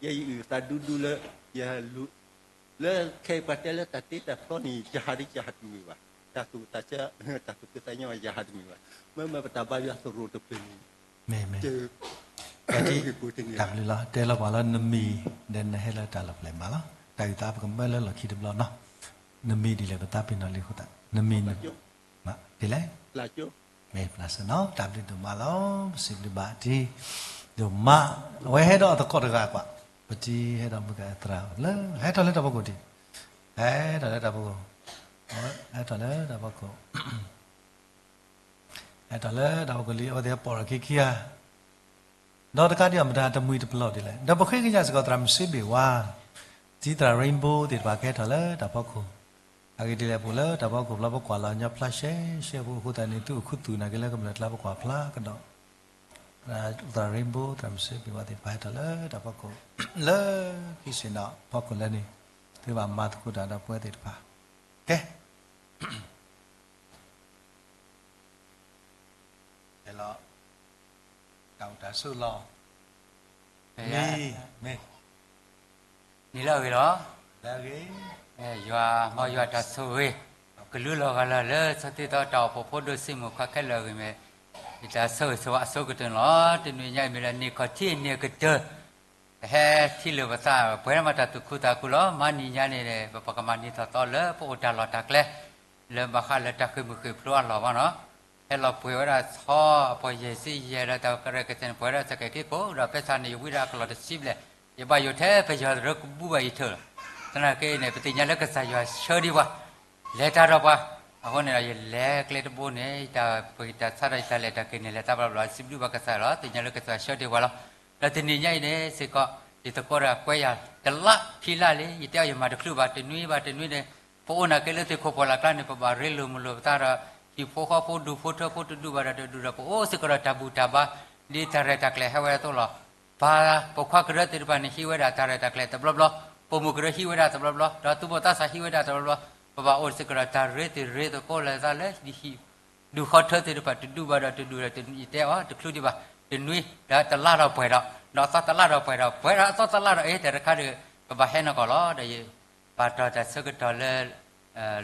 ယအုၣ်သးဒူဒူလၢ ယလူၤ လၢခဲအံၤပှၤတဲလၢတၢ်တ့တၢ်ဖျီန့ၣ် ယဟးဒ်ယဟးတမုာ်ဘၣ်. တၢ်သူၣ်သးဆၢ တၢ်သူၣ်ဖှံသးညီ ယဟးတမုာ်ဘၣ်. မ့မ့ၢ်ပတၢ်ဘါယွၤသရိာ်တဖျၢၣ်န့ၣ် တၢ်ဘျုးလီၤ တဲလီၤပှၤလၢနမံၤ ဒီးနဟဲလၢတၢ်လီၢ်ဖျဲၣ်မးလီၤ. တၢ်အုၣ်သးပကမၢလၢလီၢ်ခံတဘျီနီၤ. နမံၤဒ်လဲၣ် ပသးပ့ၤနီၣ်လံအဃိသတး နမံၤ ဒ်လဲၣ် မ့ၢ်ပျၢ်စၢၤနီၤ တၢ်ဘျုးဒိၣ်မးလီၤ. ပစံးဘျုးဘၣ်တံၤ ဒိၣ်မး အဝဲဟဲဒီးအသကိးတဂၤကွၢ် ပတံၤဟဲဒီးမုၢ်ကသရၣ်လၢ ဟဲထီၣ်လၢတၢ်ဖီခိၣ်တံၢ်, ဟဲထီၣ်လၢတၢ်ဖီခိၣ်, ဟဲထီၣ်လၢတၢ်ဖီခိၣ်, ဟဲထီၣ်လၢတၢ်ဖီခိၣ်လံ အဝဲသ့ၣ်ပိာ်ထီၣ်ခံခံဂၤ, ဒီးတကးဒံးအမတၤတမှံၤတပလီၢ်ဒ်လဲၣ်, ဒီးပဃ့ကညးစ့ၢ်ကီးသရၣ်မုၣ်စ့ဘ့ၣ်ဝါ, တံၤသရၣ် rainbow သ့ၣ်တဖၣ်ကဟဲထီၣ်လၢတၢ်ဖီခိၣ်, အဂ့ၢ်ဒ်လဲၣ် ပအိၣ်လၢတၢ်ဖီခိၣ်ဖျါ ပကွၢ်လီၤညီဖျါရှဲရှဲဖိအဃိသတးန့ၣ် သုအိၣ်ခူသူၣ်နာ်က့လၢကမျၢၢ်ကျါ ပကွၢ်ဖျါကဒီး သရၣ် rainbow သရၣ်မုၣ်စ့ဘ့ၣ်ဝါသ့ၣ်တဖၣ်ဟဲထီၣ်လၢတၢ်ဖီခိၣ်, လၢခံစ့ၢ်နီၤ ဖီခိၣ်လၢန့ၣ် သုဘၣ်မၤသကိးတၢ်ဒီးပဝဲသ့ၣ်တဖၣ်, ကဲ ဟဲလီၤ, တၢ်အိၣ်တၢ်ဆိးလီၤ, မ့ၢ်, မ့ၢ်, နံၤလၢအဂ့ၤလီၤ, လၢအဂ့ၤ, ယွၤမ်ယွၤတၢ်ဆိၣ်ဂ့ၤ, ကလူလီၤဂာ်လၢ်လၢ ဆီၣ်သံသီတၢ်အိၣ်ဖှိၣ်ဖိဒိၣ်ဆံးမုၢ်ခွါခဲလၢာ်အဂ့ၢ်မ့ၢ်, ယတၢ်ဆိၣ်ဂ့ၤဆိၣ်ဝါအဆိကတၢၢ်န့ၣ်လီၤ. တနွံညါအံၤမ့ၢ်လၢနံၣ်ခီၣ်ထံးနံၣ်အကတၢၢ် ပဟဲထံၣ်လိာ်ပသး ပှဲၤမၤတၢ်သူၣ်ခုသးခုလီၤ. မၤနံၤညါန့ၣ် ပကမၤနံၤထီၣ်သီလၢပအိၣ်တၢ်လီၢ်တၢ်ကျဲ လၢဘၣ်ဃးလၢတၢ်ဃ့ၢ်မုၢ်ဃ့ၢ်ဖျိအလီၢ်ဘၣ်နီၤ. ဟဲလီၤပှ့ၤဝဲဒၣ်ဆီအပီၢ်ယဲၢ်ဆံယဲၢ်ဒီးတၢ်ကရၢကရိန့ၣ် ပှ့ၤဝဲဒၣ်စကဲးက့ကိး ဒီးဖဲဆၣ်န့ၣ် ယဝံဒၣ်အကလီၢ်တဆံဘျဲၣ်, ယဘၣ်ယိၣ်ထဲပယီၤရၢကဘူၣ်ဘၣ်ယံၤထၢၣ်လီၤ. သနာ်က့န့ၣ် ပသ့ၣ်ညါလၢကစၢ်ယွၤဆှၢဒံးပှၤ လဲၤတၢ်ဒီးပှၤ, အဃိန့ၣ်ဒီး ယလဲၤကျဲတဘိန့ၣ် ယတၢ်ပှ့ၤတၢ်ဆါဒီးယတၢ်လဲၤတၢ်က့ၤန့ၣ် လဲၤတၢ်ဘျီဘျီ စံးဘျုးဘၣ်ကစၢ်ယွၤလီၤ. သ့ၣ်ညါလၢကစၢ်ယွၤဆှၢဒံးပှၤလီၤ. ဒီးတနံၤညါအံၤန့ၣ်စ့ၢ်ကီး ယသကိးဒီးကွဲယၤ တလါခံလါလံ ယတဲအီၤယမၤတချုးဘၣ် တနွံဘၣ်တနွံန့ၣ် ပအိၣ်နာ်က့လၢသ့ၣ်ခိၣ်ပှၢ်လၢ်ကျါန့ၣ် ပဘၣ်ရ့လိာ်မုာ်လိာ်ပသးဒီး ဟံၣ်ဖိဃီဖိဒူဖိထၢဖိတဒူၣ်ဘၣ်ဒီးတဒူၣ်ဒီး ပအိၣ်စ့ၢ်ကီးဒီးတၢ်ဘူၣ်တၢ်ဘါ ဒ်တၢ်ရဲၣ်တၢ်ကျဲၤဟဲဝဲအသိးလီၤ. ပၢ်ပိာ်ခွါကရၢသ့ၣ်တဖၣ်န့ၣ် ဟံးဝဲဒၣ်တၢ်ရဲၣ်တၢ်ကျဲၤတဘျီဘျီ, ပိာ်မုၣ်ကရၢဟံးဝဲဒၣ်တဘျီဘျီ, ဒီးသူၣ်ဘီၣ်သးစၢ်ဟံးဝဲဒၣ်တဘျီဘျီ, ပဘၣ်အိၣ်စ့ၢ်ကီးဒီးတၢ်ရ့သ့ၣ်ရ့သကိးလၢသးလၢ ဒူၣ်ဃီထၢသ့ၣ်တဖၣ်တဒူၣ်ဘၣ်ဒီးတဒူၣ်ဒီး ယတဲအီၤတချုးဒံးဘၣ်, တနွံဒီးတလါဒီးပှဲၤဒီး ဒီးသီတလါဒီးပှဲၤဒီး ပှဲၤဒီးအသီတလါဒီး အ့ တၢ်တခါဒီး ပဘၣ်ဟဲနီၢ်ကီၢ်လီၤ. ဒီးယပာ်တၢ်ဆၢကတီၢ်လၢ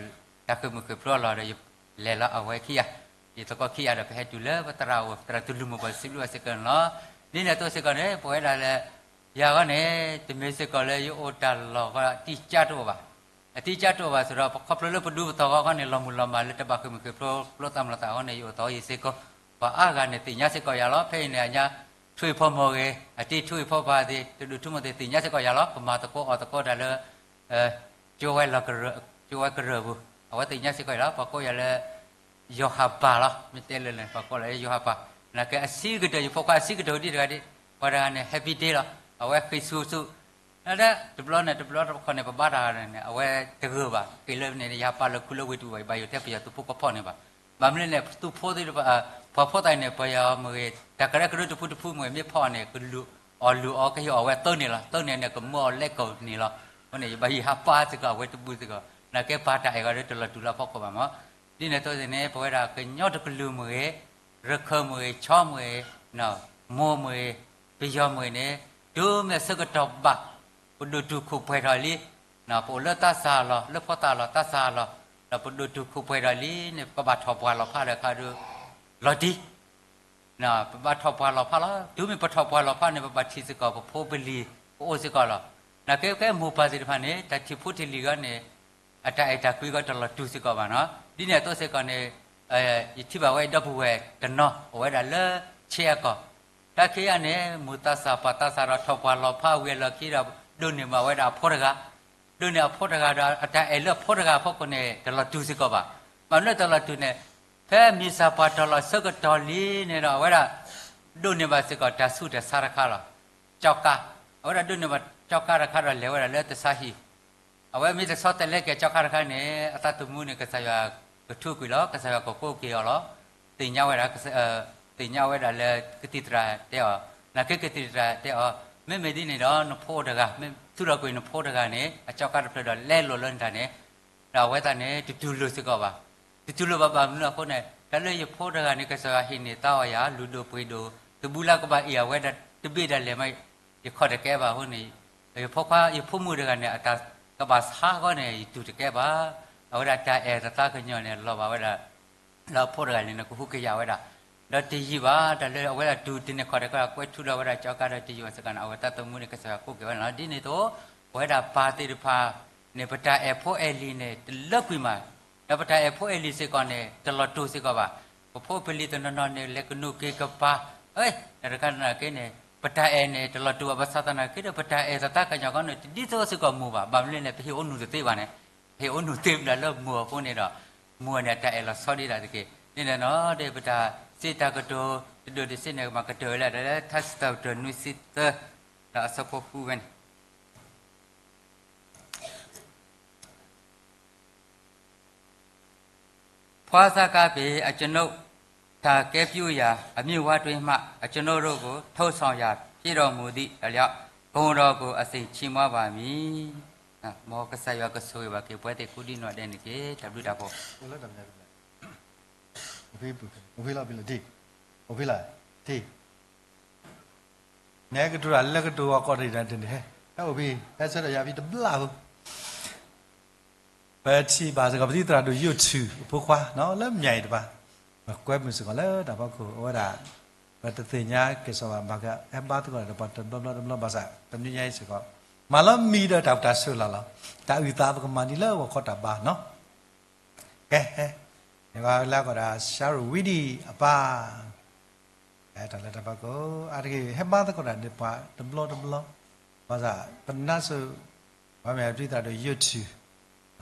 တၢ်ဃ့ၢ်မုၢ်ဃ့ၢ်ဖျိအလီၢ်ဒီး ယလဲၤလီၤအဝဲခံဂၤ, ယသကိးခံဂၤဒီးပဟဲတုၤလၢပသရၣ်အအိၣ် သရၣ်တူၢ်လုၢ်မုၢ်ဘၣ်စံးဘျုးဘၣ်စ့ၢ်ကီးန့ၣ်လီၤ. ဒ်န့ၣ်အသိးစ့ၢ်ကီးန့ၣ် ပဝဲဒၣ်လၢ ယၤဂီၢ်န့ၣ် တမ့ၢ်စ့ၢ်ကီးလၢယအိၣ်တၢ်လီၢ်ဂီၢ်အတံၢ်ကၢ်တအိၣ်ဘၣ်, အတံၢ်ကၢ်တအိၣ်ဘၣ်စ့ၢ်ဒီး ခီဖျိလၢပဒူပသီၣ်ဂီၢ်ဂီၢ်န့ၣ် လီၤမုၢ်လီၤမၢ်လၢတဘၣ်ဃ့ၢ်မုၢ်ဃ့ၢ်ဖျိ ဖျိသးမုၢ်လီၤသးအဂီၢ်န့ၣ် ယအိၣ်သီယံၤစ့ၢ်ကီး, ပှၤအါဂၤန့ၣ်သ့ၣ်ညါစ့ၢ်ကီးယၤလီၤ. ဖဲအံၤန့ၣ် အညါ ထွံၣ်ဖိမီၢ်ဂ့ၤ, အတံၢ်ထွံၣ်ဖိပၢ်သ့ၣ် တဒူၣ်ထူမိၢ်သ့ၣ်သ့ၣ်ညါစ့ၢ်ကီးယၤလီၤ. ပမၤသကိးအီၣ်သကိးတၢ်လၢ ကၠိဝဲလီၢ်ကရၢ, ကၠိဝဲကရၢပူၤ, အဝဲသ့ၣ်ညါစ့ၢ်ကီးယၤလီၤ. ပှၤကိးယၤလၢ ယိၤဟၣ်ပၢ်လီၤ. မ့ၢ်တဲလၢန့ၣ် ပှၤကိးလၢယိၤဟၣ်ပၢ်, နာ်က့အဆံးကတၢၢ် ယဖိခွါအဆံးကတၢၢ်ဒ်တဂၤဒ်, ပှၤတဂၤန့ၣ် Happy Day လီၤ. အဝဲဃ့ၢ်ဆူၣ်ဆူၣ် လၢတဘျီန့ၣ် တဘျီတခီန့ၣ် ပဘါတၢ်န့ၣ် အဝဲတဂၢၢ်ဘၣ်, က့ၤလၢန့ၣ် ယဟးပာ်လီၤခူလၢဝ့ၢ်တဝ့ၢ်ဘၣ်, ယဘၣ်ယိၣ်ထဲပယီၤသုးဖိကဖီၣ်န့ၣ်ဘၣ်. ဘၣ်မနုၤလဲၣ် သုးဖိသ့ၣ်တဖၣ်, ပှၤဖိသၣ်န့ၣ် ပယီၤမ့ၢ်ဂ့ၤ တၢ်ကရၢကရိတဖုတဖုမ့ၢ်ဂ့ၤ မ့ၢ်ဖီၣ်အီၤန့ၣ် ကလုာ်အီၣ်လုာ်အီကဟ့ၣ်အီၣ်ဝဲသၢန့ၣ်လီၤ, သၢန့ၣ်န့ၣ် ကမၢအီၤလဲကီၢ်န့ၣ်လီၤ. အဃိန့ၣ် ယဘၣ်ယဟးပာ်စ့ၢ်ကီးအဝဲတဘူၣ်စ့ၢ်ကီး, နာ်က့ပာ်တၢ်အဲၣ်ဂီၤဒီးတလီၤတူာ်လၢဖီခိၣ်ဘၣ်မး. ဒ်န့ၣ်အသိးန့ၣ် ပဝဲဒၣ်ကညီတကလုာ်မ့ၢ်ဂ့ၤ, ရခၢၣ်မ့ၢ်ဂ့ၤ, ခၠီမ့ၢ်ဂ့ၤ, မိၢ်မ့ၢ်ဂ့ၤ, ပယီၤမ့ၢ်ဂ့ၤန့ၣ် တုၤမ့ၢ်ဆၢကတီၢ်ဘၣ် ပဒိၣ်တုာ်ခိၣ်ပှဲၤထီၣ်လံ, ပအိၣ်လၢသးစၢ်အလီၢ်, လၢဖိသၣ်အလီၢ်သးစၢ်အလီၢ်, ဒီးပဒိၣ်တုာ်ခိၣ်ပှဲၤထီၣ်လံန့ၣ် ပကဘၣ်ထီၣ်ပှၢ်လီၤဖးဒီးခါဒုး လီၤတံၢ် ပဘၣ်ထီၣ်ပှၢ်လီၤဖးလီၤ. တုၤမ့ၢ်ပထီၣ်ပှၢ်လီၤဖးန့ၣ် ပဘၣ်ထံၣ်စ့ၢ်ကီးပဖိပလံၤ ပအိၣ်စ့ၢ်ကီးလီၤ. နာ်က့ကဲမိၢ်ပၢ်သ့ၣ်တဖၣ်န့ၣ် တၢ်ထံၣ်ဖိထံၣ်လံၤအဂီၢ်န့ၣ် အတၢ်အဲၣ်တၢ်ကွံအဂီၢ်တလီၤတူာ်စ့ၢ်ကီးဘၣ်နီၤ. ဒ်န့ၣ်အသိးစ့ၢ်ကီးန့ၣ် ယထံၣ်ဘၣ်ဝဲဒီပုၢ်ဝဲၢ်တနီၤ အိၣ်ဝဲဒၣ်လၢဆဲးအကီၢ်, တၢ်ခံဂၤန့ၣ် မိၢ်သးစၢ်ပၢ်သးစၢ်ဒီးထီၣ်ပှၢ်လီၤဖးဝံၤအလီၢ်ခံဒီး ဒိးန့ၢ်ဘၣ်ဝဲဒၣ်အဖိတဂၤ ဒိးန့ၢ်အဖိတဂၤဒီး အတၢ်အဲၣ်လၢအဖိတဂၤအဖီခိၣ်န့ၣ် တလီၤတူာ်စ့ၢ်ကီးဘၣ်. ဘၣ်မနုၤတလီၤတူာ်န့ၣ် ဖဲမံၤစၢ်ပှၢ်တီၢ်လီၤဆၢကတီၢ်လံန့ၣ်ဒီး အဝဲဒၣ် ဒိးန့ၢ်ဘၣ်စ့ၢ်ကီးတၢ်ဆူးတၢ်ဆါတခါလီၤ. ကၠီကါ, အဝဲဒၣ်ဒိးန့ၢ်ဘၣ်ကၠီကါတခါဒီးလဲၤဝဲဒၣ်လၢတဆါဟံၣ် အဝဲမ့ၢ်တဆီတလဲက့ၤကၠီကါတခါန့ၣ် အသးသမူန့ၣ် ကစၢ်ယွၤကထုးကွံာ်လီၤ. ကစၢ်ယွၤကကိးက့ၤအီၤလီၤ. သ့ၣ်ညါဝဲဒၣ်, သ့ၣ်ညါဝဲဒၣ်လၢကသံၣ်သရၣ်တဲအီၤ, နာ်က့ကသံၣ်သရၣ်တဲအီၤ, မ့မ့ၢ်ဒ်န့ၣ်ဒီးနဖိတဂၤ, မ့ၢ်ထုးထီၣ်ကွံာ်နဖိတဂၤန့ၣ် အကၠီကါတဖျၢၣ်ဒီးလဲလိာ်လၢနတၢ်န့ၣ်, ဒီးအဝဲသတးန့ၣ် တတူၢ်လိာ်စ့ၢ်ကီးဘၣ်. တတူၢ်လိာ်ဘၣ်ဘၣ်မနုၤအဃိန့ၣ် တၢ်လၢယဖိတဂၤန့ၣ် ကစၢ်ယွၤဟ့ၣ်န့ၢ်သါအီၤယၤ လုၢ်ဒိၣ်ပှ့ၤဒိၣ် သဘံၣ်လၢကဘၣ်အ့ၣ်အဝဲဒၣ်တဘ့ၣ်ဒၣ်လဲာ်မး ယခီၣ်တကဲဘၣ်အဃိန့ၣ်, ယဖိခွါ ယဖိမုၣ်တဂၤန့ၣ် အတၢ်ကဘၣ်ဆါအဂီၢ်န့ၣ် ယတူၢ်တကဲဘၣ်. အဝဲဒၣ်တၢ်အဲၣ်တသးကညီၤန့ၣ် လီၤဘၣ်ဝဲဒၣ် လၢအဖိတဂၤန့ၣ် နကဟူးကယာ်ဝဲဒၣ်, ဒီးတယံာ်ဘၣ် တၢ်လၢအဝဲဒၣ်တူၢ်တန့ၢ်ခီၣ်တကဲ ကွဲထူဒီးဝဲဒၣ်ကၠီကါဒီးတယံာ်ဘၣ်စ့ၢ်ကီးန့ၣ် အဝဲသးသမူန့ၣ် ကစၢ်ယွၤကိးက့ၤဝဲန့ၣ်လီၤ. ဒ်န့ၣ်အသိး ပဝဲဒၣ်ပၢ်သ့ၣ်တဖၣ်န့ၣ် ပတၢ်အဲၣ်ဖိအဲၣ်လံၤန့ၣ် တလၢကွံာ်မး, ဒီးပတၢ်အဲၣ်ဖိအဲၣ်လံၤစ့ၢ်ကီးန့ၣ် တလီၤတူာ်စ့ၢ်ကီးဘၣ်. ပဖိပလံၤတနီၤနီၤန့ၣ် လဲၤကနူးက့ၤကပၤ, တၢ်တခါနာ်က့န့ၣ် ပတၢ်အဲၣ်န့ၣ် တလီၤတူာ်ဘၣ်ဘၣ်ဆၣ်သနာ်က့ဒီး ပတၢ်အဲၣ်သးသးကညီၤကီန့ၣ် တဒ်သိးစ့ၢ်ကီးမိၢ်ဘၣ်. ဘၣ်မနုၤလဲၣ်န့ၣ် ပဟ့ၣ်အိၣ်နုာ်တသ့ဘၣ်န့ၣ်, ပဟ့ၣ်အိၣ်နုာ်တသ့ဘၣ်လၢမိၢ်အဃိန့ၣ်ဒီး မိၢ်န့ၣ် တၢ်အဲၣ်လီၤဆီဒံးဒၣ်တက့ၢ်. န့ၣ်လီၤနီၤ ဒီးပတၢ်စံးတၢ်ကတိၤ တဒိၣ်တဆံန့ၣ် ကမၤကတၢၢ်ဝဲလၢ လၢထါစံးထီၣ်ပတြၢၤနွံဆံသၢ ဒီးအဆၢဖိဃုဝဲန့ၣ် ဖွါစါကါပ့ၤ အကျွန်ုပ် တၢ်ကဲပျုၢ်ယၤ အမ့ၢ်ဝါတွ့မှ အကျွန်ုပ်တို့ကို ထုတ်ဆောင်ရာ ဖြစ်တော်မူသည့်အလျောက် ဂုဏ်တော်ကို အစဉ်ချီးမွမ်းပါမည်. မ်ကစၢ်ယွၤကဆိၣ်ဂ့ၤဘၣ်က့ၤ ပဝဲသ့ၣ်ကိးဒံနီၢ်ဒဲးန့ၣ်တက့ၢ်. တၢ်ဘျုးတၢ်ဖှိၣ် အိၣ်ဖဲလီၤ, ထံ, နဲကတိၤတၢ်လၢကတိၤအီၤကီးတံၢ်တၢ်တန့ၣ် ဟဲအိၣ်ဖဲ ဟဲဆၢထၢၣ်ယၤဖဲတဘျီဖိ ပထံၣ်ဘၣ်စ့ၢ်ကီး ပသံၣ်သရၣ်ဒိၣ်ယိၣ်ထူၣ်အဖိခွါ လၢမၠဲၣ်အံၤတပၤ, ပကွဲမုာ်စ့ၢ်ကီးလၢတၢ်ဖီခိၣ် အဝဲဒၣ် ပတသ့ၣ်ညါက့ၤစီၤဘၣ် ဘၣ်ကဟဲဘါသကိးဒီးပှၤတဘျီဘျီတဘျီဘၣ်ဆၣ် တနွံညါအံၤစ့ၢ်ကီး မၤလီၤမံၤဒီးတၢ်အိၣ်တၢ်ဆိးလီၤလီၤ. တၢ်အုၣ်သးပကမၤဒ်လၢပှၤကီၢ်တၢ်ဘါနီၤ ကဲ, မ့ၢ်လၢကီးဒၣ် Sharon Weedy အပၢ်, တၢ်လၢတၢ်ဖီခိၣ် အါတက့ၢ် ဟဲဘါသကိးတၢ်ဒီးပှၤတဘျီတဘျီ, ဘၣ်ဆၣ် ပနါစိၤ ပှၤမ့ၢ်ပသံၣ်သရၣ်ဒိၣ်ယိၣ်ထူၣ်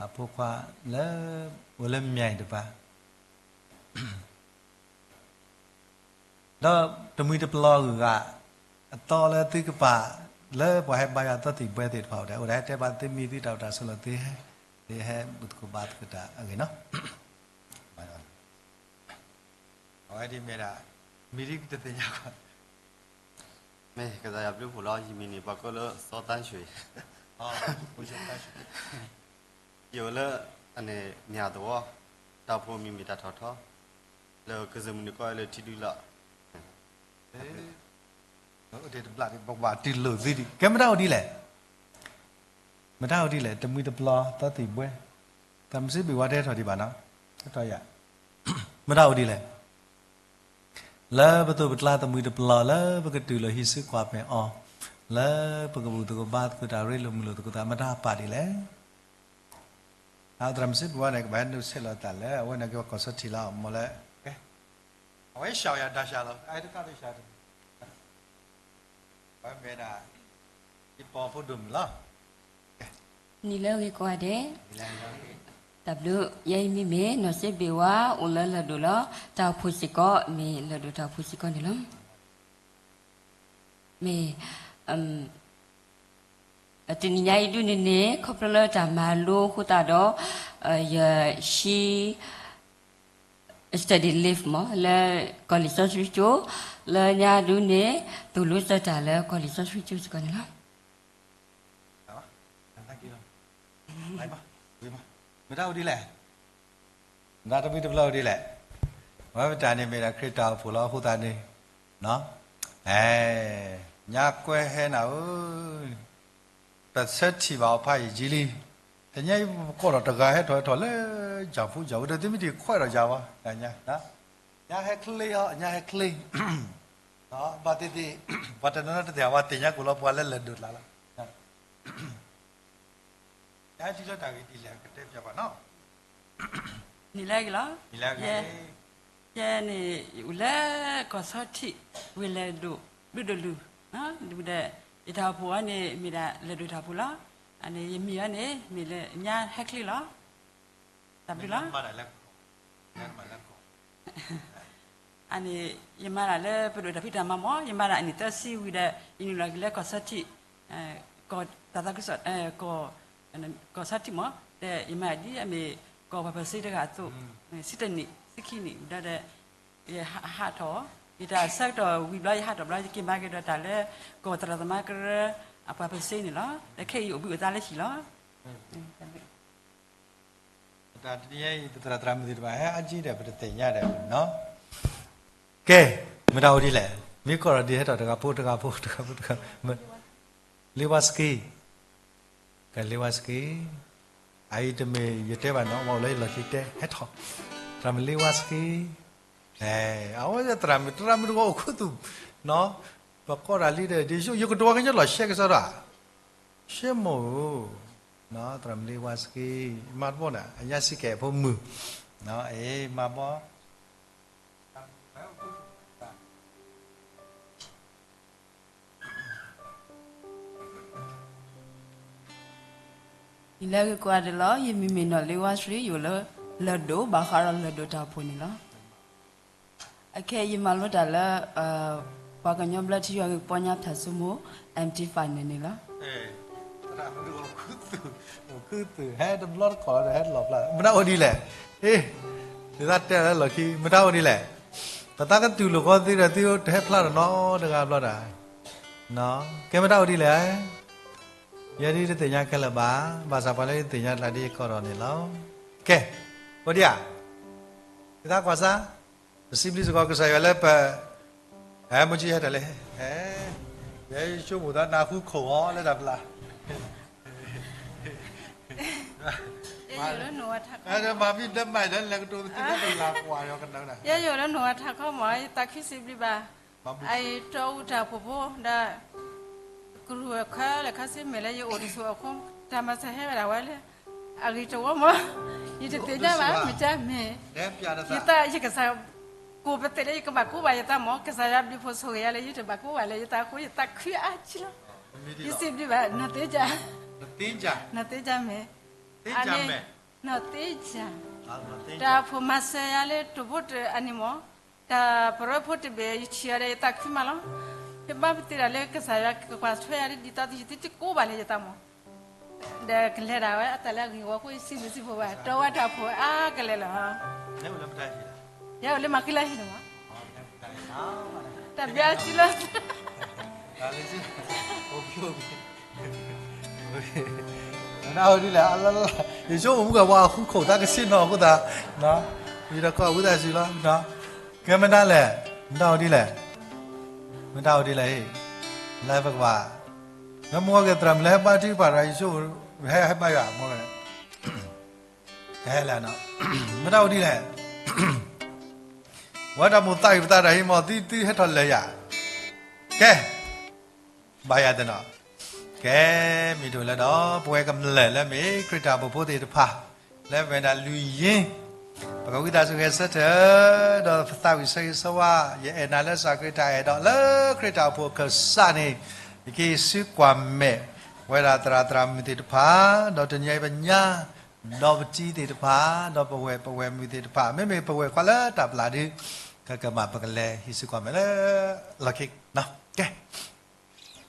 အဖိခွါလၢ အိၣ်လၢမၠဲၣ်အံၤတပၤ ဒီးတမှံၤတပျီၤဂုၤဂၤ အသီလၢသုကပၤ လၢပှၤဟဲဘါယွၤသီသံၣ်ဘှဲသ့ၣ်တဖၣ်အိၣ်ဒီး အိၣ်ဒီးဟဲတဲဘၣ်သုမံၤသုတၢ်အိၣ်တၢ်ဆိးလီၤ သုဟဲ သုဟဲဘူၣ်သကိးဘါသကိးတၢ်အဂ့ၢ်နီၤ. အဝဲဒ်မ့ၢ်ဒၣ် မံၤဒ်တသ့ၣ်ညါဘၣ် မ့ၢ်ကစၢ်ယွၤဘျုးဖှိၣ်လီၤ. ယမံၤန့ၣ် ပှၤကိးလၢစီၤသန်းရွှေ, ယအိၣ်လၢ အန့ၣ် မၠၣ်သဝီ, တၢ်အိၣ်ဖှိၣ်မံၤမ့ၢ်တၢ်ထီၣ်ထီ, လၢကစၢၢ်မုၢ်နုာ်ကီၢ်လၢထံဒုလီၤ. တဘျီဒံး ပကဘၣ်တူၢ်လိာ်သုဒံး ကဲမတၤအိၣ်ဒ်လဲၣ် မတၤအိၣ်ဒ်လဲၣ် တမှံၤတပျီၤသီသံၣ်ဘှဲ, သရၣ်မုၣ်စံးဘ့ၣ်ဝါတဲထီၣ်ဒံးဘၣ်နီၤ, မတၤအိၣ်ဒ်လဲၣ် လၢပသိးပကျါတမှံၤတပျီၤ လၢပကတူၢ်လိာ်ဟံးစုကွၢ်မဲာ်အီၤ, လၢပကဘူၣ်သကိးဘါသကိးတၢ်ရ့လိာ်မုာ်လိာ်သကိးသး မတၤပာ်ဒ်လဲၣ်. သရၣ်မုၣ်စံးဘ့ၣ်ဝါန့ၣ် ကဘၣ်ဟဲနုာ်ဆဲးလီၤသးလၢ အဝဲန့ၣ်က့ၤပှၤကီၢ်ဆီထံးလီၤ မ့ၢ်လၢ အဝဲရှၢၣ်ယၤဒၣ်ရှၢၣ်လီၤ အတကးဒိၣ်ရှၢၣ်တမံၤ အဝဲမ့ၢ်ဒၣ် ယပီၤဖိဒိၣ်မုၣ်လီၤ. နံၤလၢအဂ့ၤကိးဂၤဒဲး, တၢ်ဘျုး, ယဲအံၤမ့မ့ၢ် နီၢ်စ့ဘ့ၣ်ဝါ အိၣ်လၢလၢၢ်ဒိၣ်လီၤ. တၢ်အိၣ်ဖှိၣ်စ့ၢ်ကီး မ့ၢ်လၢၢ်ဒိၣ်တၢ်အိၣ်ဖှိၣ်စ့ၢ်ကီးန့ၣ်လီၤ. မ့ၢ် တနံၤညါအံၤဒုးန့ၣ်န့ၣ် ခီဖျိလၢတၢ်မၤလိအဃိသတးဒီး ယဟံး study leave မ့ၢ် လၢကီၢ်လံာ်စီဆှံကၠိ, လၢညါဒုးန့ၣ် သိၣ်လိစၢၤတၢ်လၢကီၢ်လံာ်စီဆှံကၠိစ့ၢ်ကီးန့ၣ်လီၤ. မတၤအိၣ်ဒ်လဲၣ်, မတၤတမံၤတပျီၤအိၣ်ဒ်လဲၣ်, အဝဲပတၢ်န့ၣ်မ့ၢ်ဒၣ်ခရံာ်တၢ်အိၣ်ဖှိၣ်လီၤအဃိသတးန့ၣ်, ညါကွဲဟဲနၤဧၢ, တၢ်ဆၢထံၣ်ဘၣ်အီၤဖးယံာ်လံ, တနံၤအံၤပကိးဒီးတဂၤဟဲထီၣ်ဟဲထီၣ်လၢ ကၠၢ်ဖူကၠၢ်ဝဲဒီးသုမ့ၢ်တခွဲးဒီးယၤဘၣ်, ညါဟဲချ့အီၤ ညါဟဲချ့, ဘၣ်သ့ၣ်သ့ၣ် ပှၤတနီၤနီၤတသ့ၣ်ညါ ပှၤသ့ၣ်ညါကိးလီၤပှၤလၢလၢၢ်ဒိၣ်ကျါလီၤ. နဟဲထံၣ်လၢတၢ်ဂ့ၢ်ဒ်လဲၣ် ကတဲပျးပှၤနီၤ. နံၤလၢအဂ့ၤလီၤ. ယဲန့ၣ် ယအိၣ်လၢကီၢ်ဆီထံး ဝ့ၢ်လၢၢ်ဒိၣ် ဘျုးဒိၣ်လုၢ်, ဒီး ယတၢ်အိၣ်ဖှိၣ်အီၤန့ၣ် မ့ၢ်ဒၣ်လၢၢ်ဒိၣ်တၢ်အိၣ်ဖှိၣ်လီၤ. အန့ၣ် ယမံၤအီၤန့ၣ် မ့ၢ်လၢညါဟဲချ့လီၤ. တၢ်ဘျုးလီၤ. အန့ၣ် ယမၤတၢ်လၢပဒိၣ်တၢ်ဖံးတၢ်မၤမ့ၢ် ယမၤတၢ်အနံၣ်သၢဆံဝံၤဒီး ယနုာ်လီၤက့ၤလၢကီၢ်ဆီထံး, ကီၢ်တၢ်သးခုကစီၣ်, ကီၢ်ဆီထံးမ့ၢ် ဒီးယမၤဒ်အမ့ၢ်ကီၢ်ပှၤပၢၤစ့တဂၤအသိး, ဆံတနံၣ် ဆံခံနံၣ်ဒီး ယဟးထီၣ်, ယတၢ်ဆၢကတီၢ်ဝံၤဘျီ ယဟးထီၣ်ဘျီ ယက့ၤမၤက့ၤဒီးတၢ်လၢ ကီၢ်သရၣ်သမါကရၢ အပှၤပၢၤစ့န့ၣ်လီၤ. ဒီးခဲအံၤယအိၣ်ဘှံးအိၣ်သါလၢဟံၣ်လီၤ. တနံၤအံၤ ပသရၣ်သရၣ်မုၣ်သ့ၣ်တဖၣ် ဟဲအါကံဒီး ပတသ့ၣ်ညါဒီးနီၤ. ကဲ, မတၤအိၣ်ဒ်လဲၣ်, မ့ၢ်ကိးဒီးဒ်ဟဲထီၣ်တဂၤဖိတဂၤဖိတဂၤဖိတဂၤ, လ့ဝါစက့, ကဲလ့ဝါစက့, အအံၤတမ့ၢ်ယတဲဘၣ်နီၤ ပှၤအိၣ်လၢယလီၢ်ခံတဲ ဟဲထီၣ်, သရၣ်မုၣ်လ့ဝါစက့, အဝဲသရၣ်မုၣ် သရၣ်မုၣ်တဂၤအိၣ်ခူသူၣ်, ပကိးတၢ်လံဒီး ဒ်ယိယကတိၤဝဲကညီလီၤ ရှဲကစီဒီး ရှဲမိၢ်ဧၢ, သရၣ်မုၣ်လ့ဝါစက့, မၤတဘီန့ၣ် အညါစံးကဲးအဖိမုၣ်, အ့ မၤဘီ သရၣ်မုၣ်လ့ဝါစက့, သရၣ်မုၣ်လ့ဝါစက့, ယလဲၤဂ့ၤကိးဂၤဒဲးလီၤ. ယမံၤမ့ၢ်နီၢ်လ့ဝါဆှံ ယအိၣ်လၢလၢၢ်ဒိၣ် ဘၣ်ဃးဒီးလၢၢ်ဒိၣ်တၢ်အိၣ်ဖှိၣ်န့ၣ်လီၤ. အခဲအံၤယမၤလိတၢ်လၢ ပှၤကညီဘျၢထံယွၤဂ့ၢ်ပီညါထၣ်စိမိၤ M T five န့ၣ်န့ၣ်လီၤ. မတၤအိၣ်ဒ်လဲၣ်. ဒ်သိးတဲလၢလီၢ်ခံ မတၤအိၣ်ဒ်လဲၣ်. ပသးကတူၢ်လိာ်ဃီသ့ဒီး သုတဟဲဖျါတၢ်နီတဂၤဘျီတၢ်. ကဲ မတၤအိၣ်ဒ်လဲၣ်. ယဲဒၣ်တသ့ၣ်ညါခဲလၢာ်ဘၣ်. ဘၣ်ဆၣ်ပှၤလၢယသ့ၣ်ညါတၢ်ဒ်ယကိးထီၣ်န့ၣ်လီၤ. ကဲ အိၣ်ဒံးဧါ. ဒ်သိးကွၢ်စၢ် ပစံးဘျုးစ့ၢ်ကီးကစၢ်ယွၤလၢပ ဟဲ မုၢ်ကၠံဟဲတၢ်လဲၣ်. ယဲယဆိကမိၣ်သးနၢ်ဟူခိၣ်အီၤလၢတၢ်ပျၢ် မၤမံဒီးမၤဒီးလဲၤကတိၤသ့ၣ်ညါတၢ်လၢကွၢ်အီၤကနၢၤနၤ. ယဲယအိၣ်လၢနိၣ်ဝၤထးခီမး ယသးခုစံးဘျုးဘၣ် အအံၤတီအူတၢ်အိၣ်ဖှိၣ်ဖိဒီး ကရူၢ်အခၢလၢခါဆံမဲာ်လၢယအိၣ်တစိၤအဃိ တၢ်မၤစၢၤဟဲဝဲဒၣ်ဝဲလၢ အဂ့ၤတဝီမး ယတသ့ၣ်ညါဘၣ် မ့ၢ်တၢ်မ့ၢ် ယသးယကစၢ် ကိးပသ့ၣ်လၢယကဘၣ်ကိးဘၣ်ယသးမး ကစၢ်ယွၤဘျုးဖှိၣ်ဆိၣ်ဂ့ၤယၤလၢယတဘၣ်ကိးဘၣ်လၢယသးအဃိ ယသးခုအါကံလီၤ. ယစံးဘျုးဘၣ် နီၢ်သ့ကၠၢ် နီၢ်သ့ကၠၢ်မ့ၢ် နီၢ်သ့ကၠၢ် တၢ်အိၣ်ဖှိၣ်မၤစၢၤယၤလၢတိၢ်ဖိတၢ်အနံၤမး တၢ်ပရၢဖိတဘ့ၣ် ယထံၣ်အီၤဒီးယသးခုမးလီၤ. ယဘၣ်ပသ့ၣ်ဒၣ်လၢကစၢ်ယွၤကကွၢ်ထွဲယၤဒ်သိးယသုတကိးဘၣ်လၢယသးမး ဒီးကလဲၤဒၣ်ဝဲအတၢ်လၢအဂ့ၤဝီအဃိ ယစံးဘျုးစံးဖှိၣ်ဘၣ် တီဝဲတၢ်အိၣ်ဖှိၣ်အါကလဲာ်လီၤ. ယအိၣ်လၢမၤဃံလၢဟံၣ်န့ၣ်မး တၢ်ဘျါစုလီၤ မတၤအိၣ်ဒ်လဲၣ် ယဆိကမိၣ်မုၢ်ကဝါအဃူခိၣ်သးကဆ့ၣ်နီၤအဃိသတး ယတၢ်ကီၢ်ဝံသးစူၤလီၤ. ကဲမတၤလဲၣ် မတၤအိၣ်ဒ်လဲၣ် မတၤအိၣ်ဒ်လဲၣ် လၢပကဘၣ် နမ့ၢ်ကသရၣ်မုၣ်လၢဟဲဘါထုကဖၣ်ဒီး ယဆိကမိၣ် ဟဲဟဲဘါယွၤ မ့ၢ် ဟဲလၢ မတၤအိၣ်ဒ်လဲၣ် ဝဲတၢ်မိၣ်သးဂံၢ်ပသးတၢ်ဟံးမး သုသုဟဲထီၣ်လၢာ်ယၤ ကဲ ဘါယွၤသ့ၣ်နီၤ ကဲ မ့ၢ်တအိၣ်လၢၤဒီး ပဝဲကမျၢၢ်လၢမ့ၢ်ခရံာ်တၢ်အိၣ်ဖှိၣ်ဖိသ့ၣ်တဖၣ် လၢပဝဲဒၣ်လွံၢ်ယ့ၢ် ပကဝံသးစူၤဂဲၤဆၢထၢၣ် ဒီးပသးဝံၣ်ဆၢဂ့ၤဆၢဝါ ယအဲၣ်နၤလၢစၢ်ခရံာ်တၢ်အဲၣ်ဒီးလၢခရံာ်တၢ်အိၣ်ဖှိၣ်အခၢၣ်စးန့ၣ် ယကဟ့ၣ်စုကွၢ်မဲာ် ပဝဲဒၣ်သရၣ်သရၣ်မုၣ်သ့ၣ်တဖၣ် ဒီးတနံၤအံၤပညါ ဒီးပတံၤသ့ၣ်တဖၣ် ဒီးပဝဲၢ်ပဝဲၢ်မုၣ်သ့ၣ်တဖၣ် မ့မ့ၢ်ပဝဲၢ်ကွၢ်လၢတၢ်ပျၢ်ဒု ကကမၣ်ပကလဲၤဟ့ၣ်စုကွၢ်မဲာ်လၢ လီၢ်ခံ ကဲ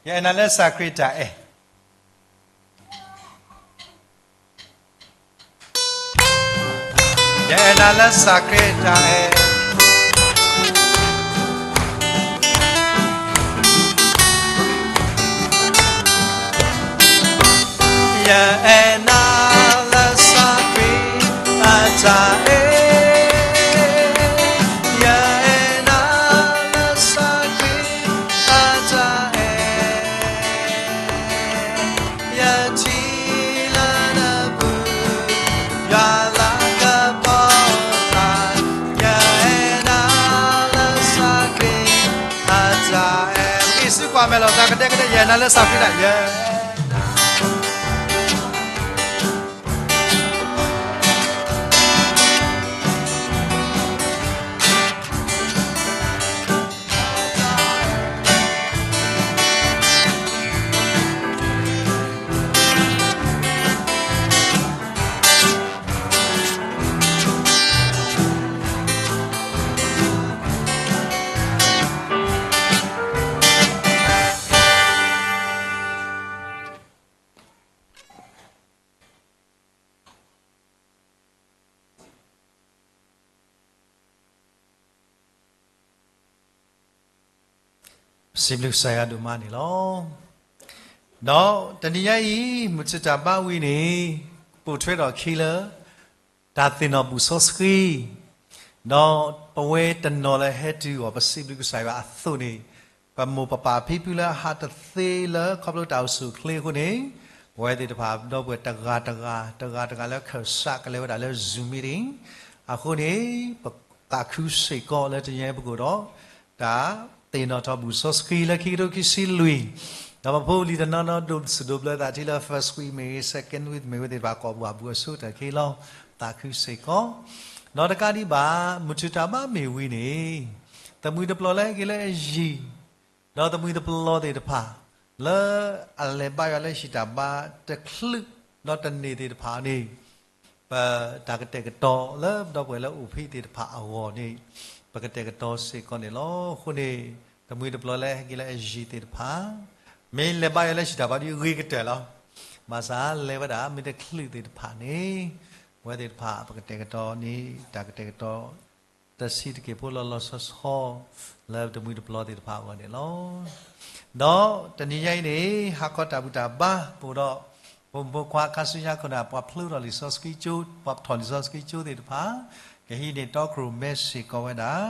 ယအဲၣ်နၤလၢစၢ်ခရံာ်တၢ်အဲၣ် ယအဲၣ်နၤလၢစၢ်ခရံာ်တၢ်အဲၣ် ယအဲၣ်နၤလၢစၢ်ခရံာ်အတၢ်အဲၣ် ယအဲၣ်နၤလၢစၢ်ခရံာ်အတၢ်အဲၣ် ယထံၣ်လၢနပူၤ ယွၤလၤကပီၤသး ယအဲၣ်နၤလၢစၢ်ခရံာ်အတၢ်အဲၣ် ပကဟ့ၣ်စုကွၢ်မဲာ်လီၤ သးကဒဲကဒဲ ယအဲၣ်နၤလၢစၢ်ခရံာ်တၢ်အဲၣ် ယ ပစံးဘျုးကစၢ်ယွၤဒိၣ်မးန့ၣ်လီၤ. ဒီးတနံၤညါအံၤ မုၢ်ထူၣ်တၢ်ဘါဝံၤန့ၣ် ပိာ်ထွဲထီၣ်အခံလၢ တၢ်သ့ၣ်နီၣ်ဘူၣ်စီဆှံ ဒီးပဝဲတနီၤလၢဟဲတုၤအီၤ ပစံးဘျုးကစၢ်ယွၤအသိးန့ၣ် ပမိၢ်ပပၢ်ဖံဖုလၢအဟးတသ့လၢခီဖျိတၢ်အိၣ်ဆူၣ်အိၣ်ချ့အဃိန့ၣ် ပဝဲသ့ၣ်တဖၣ် ဒီပုၢ်ဝဲၢ်တဂၤတဂၤ တဂၤတဂၤလၢခၢၣ်စးကလဲၤဝဲဒၣ်လၢ Zoom meeting အဃိန့ၣ် ပသးခုစ့ၢ်ကီးလၢတနံၤအံၤပကအိၣ်ဒီး တၢ်သ့ၣ်နီၣ်ထီၣ်ဘူၣ်စီဆှံလၢခံကထိခံဆံလွံၢ် ဒီးပဖိလံၤတနီၤနီၤဒိးစူၣ်ဒိးဘျၢသးထံလၢ first week မ့ၢ်ဂ့ၤ second week မ့ၢ်ဂ့ၤသ့ၣ်တဖၣ် ကိးပှၤဘူၣ်အဆိတၢ်ခံလီၤ သးခုစ့ၢ်ကီး ဒီးတကးဒံးဘၣ် မုၢ်ထူၣ်တၢ်ဘါမ့ၢ်ဝံၤန့ၣ် သမုၢ်တပျီၤလၢဟဲက့ၤလၢအယံၤ ဒီးသမုၢ်တပျီၤသ့ၣ်တဖၣ် လၢအလဲၤဘါယွၤလၢဟံၣ်တၢ်ဘါတချုး ဒီးတနံၤသ့ၣ်တဖၣ်န့ၣ် ပတၢ်ကတဲာ်ကတီၤလၢပဒီပုၢ်ဝဲၢ်လၢအိၣ်ဖဲသ့ၣ်တဖၣ်အဂီၢ်န့ၣ် ပကတဲာ်ကတီၤစ့ၢ်ကီးန့ၣ်လီၤ. အဃိန့ၣ် တမှံၤတပျီၤလၢဟဲက့ၤလၢအယံၤသ့ၣ်တဖၣ် မ့ၢ်လဲၤဘါယွၤလၢဟံၣ်တၢ်ဘါဒုးဂ့ၤကတၢၢ်လီၤ. ဘၣ်ဆၣ်လဲၤဝဲဒၣ်မ့ၢ်တချုးသ့ၣ်တဖၣ်န့ၣ် ပဝဲသ့ၣ်တဖၣ်ပကတဲာ်ကတီၤန့ၣ် တၢ်ကတဲာ်ကတီၤ တဆံးတက့ၢ်ဖိလီၤလီၤဆီဆီ လၢတမှံၤတပျီၤသ့ၣ်တဖၣ်အဂီၢ်န့ၣ်လီၤ. ဒီးတနံၤညါအံၤန့ၣ် ဟါခီတၢ်ဘူၣ်တၢ်ဘါ ပအိၣ်ဒီး ပိာ်မုၣ်ဖိခွါခါဆူညါခိၣ်နၢ် ပှၤဖျိထီၣ်လံာ်စီဆှံကၠိ ပှၤဖျိထီၣ်လံာ်စီဆှံကၠိသ့ၣ်တဖၣ် ကဟံးန့ၢ်တီခိၣ်ရိၣ်မဲစ့ၢ်ကီးဝဲဒၣ်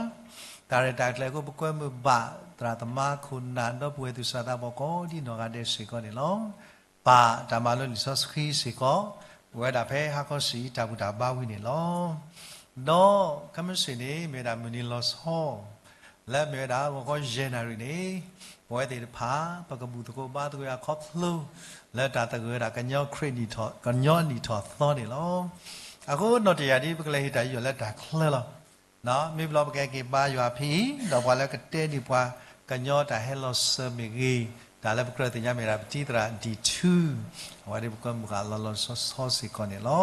တၢ်ရဲၣ်တၢ်ကျဲၤအဃိ ပကွဲမုာ်ဘၣ် သရၣ်သမါခိၣ်နၢ် ဒီပုၢ်ဝဲၢ်သူၣ်စၢ်သးဘီၣ်ကိးဒံနီၢ်ဂၤဒဲးစ့ၢ်ကီးန့ၣ်လီၤ. ပာ်တၢ်မၤလိလံာ်စီဆှံစ့ၢ်ကီး အိၣ်ဝဲဒၣ်ဖဲဟါခီဆံးအံၤတၢ်ဘူၣ်တၢ်ဘါဝံၤန့ၣ်လီၤ. ဒီးခဲမုၢ်ဆ့ၣ်န့ၣ် မ့ၢ်ဝဲဒၣ်မုၢ်နံၤလီၤဆီ လၢမ့ၢ်ဝဲဒၣ်ဂီၤခီယဲၢ်နၣ်ရံၣ်န့ၣ် ပဝဲသ့ၣ်တဖၣ် ပကဘူၣ်သကိးဘါသကိးယွၤခီဖျိ လၢတၢ်သဂၢၢ်ဝဲဒၣ်ကညီခရံာ်နံၣ်ထီၣ် ကညီနံၣ်ထီၣ်သီန့ၣ်လီၤ. အဃိနီၢ်တယၢ်ဒ်ပကလဲၤဟ့ၣ်တၢ်ယူးယီၣ်လၢတၢ်ချၢလီၤ. မ့ၢ်ဘျီပကဟဲက့ၤဘါယွၤဖဲအံၤ ဒီးပှၤလၢကတဲန့ၢ်ပှၤကညီတၢ်ဟဲလီၤစၢၤမ့ၢ်ဂ့ၤ တၢ်လၢပကြၢးသ့ၣ်ညါမ့ၢ်ဒၣ်ပတံၤသရၣ်ဒံၣ်ထူ အဝဲဒၣ်ပကွဲမုာ်ဃာ်လီၤလီၤဆီဆီစ့ၢ်ကီးန့ၣ်လီၤ.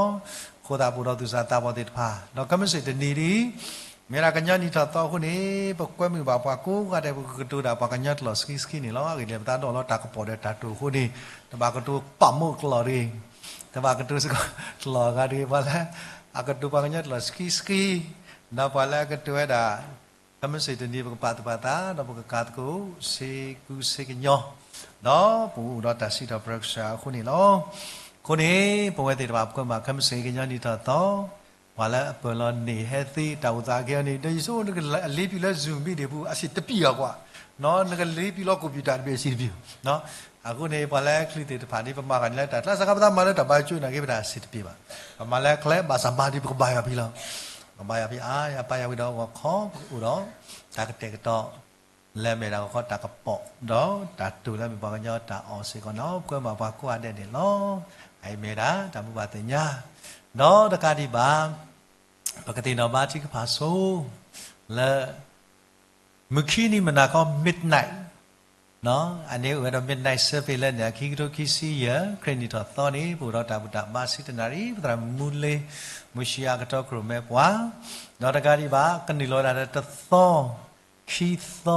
အဃိသတးပအိၣ်ဒီးသူၣ်စၢ်သးဘီၣ်သ့ၣ်တဖၣ် ဒီးခဲမုၢ်ဆ့ၣ်တနံၤဒ် မ့ၢ်ဒၣ်ကညီနံၣ်ထီၣ်သီအဃိန့ၣ် ပကွဲမုာ်ဘၣ်ပှၤကိးဂၤဒဲး ပကကတိၤဒၣ်ပှၤကညီတလီၢ်ဆှံဆှံန့ၣ်လီၤ. အဂ့ၢ်ဒ်လဲၣ် ပသးဒိၣ်လီၤတၢ်ကပီၤဒီးတၢ်တိာ်အဃိန့ၣ် တဘၣ်ကတိၤပာ်မူးကျိာ်တဂ့ၤ, တဘၣ်ကတိၤစ့ၢ်ကီးတလီၢ်အဂၤတဂ့ၤ, ပှၤလၢအကတိၤပှၤကညီတလီၢ်ဆှံဆှံ ဒီးပှၤလၢအကတိၤဝဲဒၣ် ခဲမုၢ်ဆ့ၣ်တနံၤ ပကပာ်သူၣ်ပာ်သး ဒီးပကကၤသကိး စ့ကူစ့ကညီ, ဒီးပအိၣ်ဒီးတၢ်စံးထီၣ်ပတြၢၤကစၢ်အဃိန့ၣ်လီၤ. အဃိန့ၣ် ပဝဲသ့ၣ်တဖၣ် ပကွဲမုာ်ဘၣ်ခဲမုၢ်ဆ့ၣ်ကညီနံၣ်ထီၣ်သီ, ပှၤလၢအပၢၢ်လီၤန့ၢ်ဟဲသ့တၢ်အိၣ်သးကဲအီၤန့ၣ် ဒီးယဆိကမိၣ်နကလ့ပံၤလၢ Zoom ဘ့ၣ်ဒ့ၣ်ပူၤ အစံးတပံၤအီၤကွၢ်, နကလ့ပံၤလီၤ computer တဘ့ၣ်အစံးတပံၤ. အဃိန့ၣ် ပှၤလၢချုးသ့ၣ်တဖၣ်န့ၣ် ပမၤဂၤန့ၣ်လၢတၢ်ကျါ စးခီပသးမၤလၢတၢ်ဘါကၠိနာ်က့ ပတၢ်စံးတပံၤဘၣ်. ပမၤလၢကျဲဘၣ်ဆၣ်ဘါဒ်ပကဘါယွၤဖံးလီၤ. ပကဘါယွၤဖံးအါယၤ ပာ်ယွၤဝံၤဒီးဂီၤခီ ပကအိၣ်ဒီး တၢ်ကတဲာ်ကတီၤ လၢမ့ၢ်ဒၣ်ဂီၤခီတၢ်ကပီၤ ဒီးတၢ်တိာ်လၢမ့ၢ်ပှၤကညီတၢ်အီၣ်စ့ၢ်ကီးန့ၣ်လီၤ. ပကွဲမုာ်ဘၣ်ပှၤကိးဂၤဒဲးန့ၣ်လီၤ. အအံၤမ့ၢ်ဝဲဒၣ်တၢ်ဘိးဘၣ်သ့ၣ်ညါ, ဒီးတကးဒံးဘၣ် ပကသ့ၣ်နီၣ်ဘါထုကဖၣ်ဆိ လၢ မုၢ်ခံနံၤမုၢ်နၤခီ midnight အန့ၣ်အိၣ်ဝဲဒီး midnight service လၢန့ၣ် အခံကထိခံဆံယဲၢ် ခရံာ်နံၣ်ထီၣ်သီန့ၣ် ပအိၣ်ဒီးတၢ်ဘူၣ်တၢ်ဘါဆံတနၣ်ရံၣ် ပသရၣ်မူလ့ မုၢ်ဆံးအကတီၢ်ကရူၢ်မဲပှၤ, ဒီးတကးဒံးဘၣ် ကနုာ်လီၤဝဲဒၣ်လၢတသီ, ခံသီ,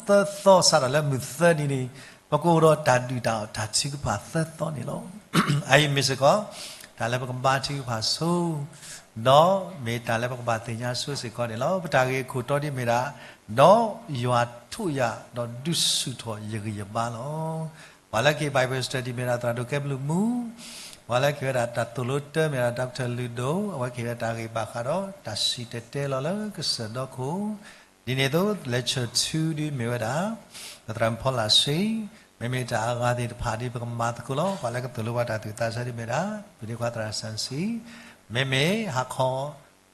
သၢသီ စးထီၣ်လၢမုၢ်သၢနံၤန့ၣ် ပကအိၣ်ဒီးတၢ်ဒုၣ်တၢ်အီၣ်တၢ်ထုကဖၣ်သၢသီန့ၣ်လီၤ. အအံၤမ့ၢ်စ့ၢ်ကီး တၢ်လၢပကဘါထုကဖၣ်ဆိ ဒီးမ့ၢ်တၢ်လၢပကဘၣ်သ့ၣ်ညါဆိစ့ၢ်ကီးန့ၣ်လီၤ. ပတၢ်ဂ့ၢ်အခိၣ်တီဒ်မ့ၢ်ဒၣ် ဒီးယွၤထိးယၤ ဒီးဒုးဆူၣ်ထီၣ်ယဂံၢ်ယဘါလီၤ. ပှၤလၢက့ၤ Bible study မ့ၢ်ဒၣ်သရၣ်ဒိၣ်ကဲဘျုးမူ, ပှၤလၢက့ၤဝဲဒၣ်တၢ်သိၣ်လိတၢ်မ့ၢ်ဒၣ် Doctor လုၢ်ဒိၣ်, အဝဲက့ၤဝဲတၢ်ဂ့ၢ်ဘၣ်ဃးဒီးတၢ်စံၣ်တဲၤတဲလီၤလၢကစၢၢ်ဒီခိၣ်, ဒ်န့ၣ်အသိး lecture two ဒ်မ့ၢ်ဝဲဒၣ် ပသရၣ်ဖီလၣ်စ့, မ့မ့ၢ်တၢ်အဂၤသ့ၣ်တဖၣ်ဒ်ပကမၤသကိးလီၤ. ပှၤလၢကသိၣ်လိပှၤတၢ်သူၣ်သးဆၢဒ်မ့ၢ်ဒၣ် ပဒ့ခွါသရၣ်စၣ်စံ, မ့မ့ၢ်ဟါခီ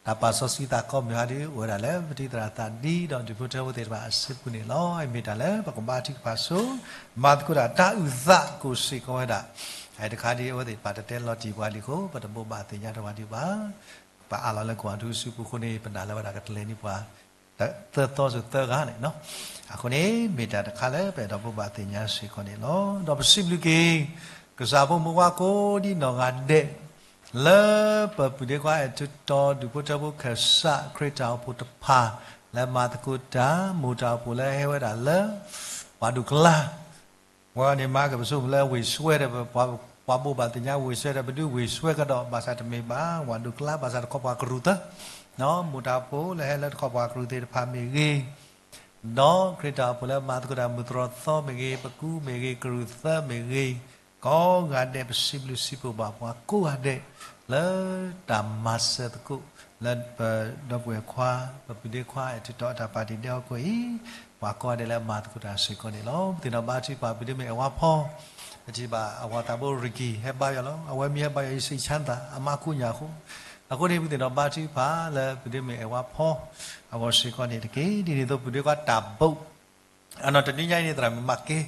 တၢ်ပာ်စီဆှံသးကီမုၢ်ဟါဒ်အိၣ်ဝဲဒၣ်လၢ ပတံၤသရၣ်သးဒံဒီးဒူၣ်ဖိထၢဖိသ့ၣ်တဖၣ်အစုပူၤန့ၣ်လီၤ. အမ့ၢ်တၢ်လၢပကဘါထုကဖၣ်ဆိ, မၤသကိးတၢ်တၢ်အုၣ်သးကိၣ်စ့ၢ်ကီးဝဲဒၣ်, အတခါဒ်အဝဲသ့ၣ်တဖၣ်တတဲလီၤတံၢ်ပှၤလံအဃိ ပတဘိးဘၣ်သ့ၣ်ညါတဝၤဒံးဘၣ်. ပအးလီၤလၢကဝီၤထူစုပူၤအဃိန့ၣ် ပနာ်လၢဝဲဒၣ်ကတလဲၤန့ၢ်ပှၤ သၢသီစိၤသၢဂၤန့ၣ်လီၤ. အဃိန့ၣ် မ့ၢ်တၢ်တခါလၢပအဲၣ်ဒိးဘိးဘၣ်သ့ၣ်ညါစ့ၢ်ကီးန့ၣ်လီၤ. ဒီးပစံးဘျုးက့ၤ ကစၢ်ဖိမုၣ်ဖိခွါကိးဒံနီၢ်ဂၤဒဲး လၢပပုၢ်ဒ့ခွါအဲၣ်ထူတီ ဒူၣ်ဖိထၢဖိ ခၢၣ်စးခရံာ်တၢ်အိၣ်ဖှိၣ်တဖၣ် လၢမၤသကိးတၢ် မိၢ်တၢ်အိၣ်ဖှိၣ်လၢဟဲဝဲဒၣ်လၢ ပှၤဒိၣ်ကျါ ဝဲန့ၣ်မၤက့ၤပဆိမိၣ်လၢဝ့ၢ်စွဲဒီး ပှၤဘိးဘၣ်သ့ၣ်ညါ ဝ့ၢ်စွဲဒီး ပဒုးဝ့ၢ်စွဲကဒီး ဘၣ်ဆၣ်တမ့ၢ်ဘၣ် ပှၤဒိၣ်ကျါ ဘၣ်ဆၣ်တခီပှၤကရူၢ်သၢ, မိၢ်တၢ်အိၣ်ဖှိၣ်လၢဟဲလၢတခီပှၤကရူၢ်သ့ၣ်တဖၣ်မ့ၢ်ဂ့ၤ, ဒီးခရံာ်တၢ်အိၣ်ဖှိၣ်လၢမၤသကိးတၢ်မုၢ်တြီၢ်သီမ့ၢ်ဂ့ၤ, ပကူမ့ၢ်ဂ့ၤ, ကရူၢ်သၢမ့ၢ်ဂ့ၤ, ကိးဂၤဒဲး ပစံးဘျုးစံးဖှိၣ်ဘၣ်ပှၤကိးဂၤဒဲး လၢတၢ်မၤစၢၤသကိး လၢပဒီပုၢ်ဝဲၢ်ခွါ ပပုၢ်ဒ့ခွါအဲၣ်ထူတီအတၢ်ပာ်တံၢ်ဒဲးအီၤကိးအံၤ, ပှၤကိးဂၤဒဲးလၢမၤသကိးတၢ်စ့ၢ်ကီးန့ၣ်လီၤ. ပသ့ၣ်နီၣ်ဘါထုကဖၣ် ပုၢ်ဒ့မုၣ်အဲၣ်ဝါဖီ, ပထံၣ်ဘၣ်အဝၤသးဘိ Ricky ဟဲဘါယွၤလီၤ. အဝဲမ့ၢ်ဟဲဘါယွၤအံၤ စိတ်ချမ်းသာ အမါကိညၢ်အဃိ, အဃိန့ၣ် ပသ့ၣ်နီၣ်ဘါထုကဖၣ်လၢ ပုၢ်ဒ့မုၣ်အဲၣ်ဝါဖီ အဂီၢ်စ့ၢ်ကီးန့ၣ်တက့ၢ်. ဒ်န့ၣ်အသိး ပုၢ်ဒ့ခွါတၢ်ဘိး အနီၢ်တနွံညါအံၤန့ၣ် သရၣ်မုၣ်မၤက့ၤ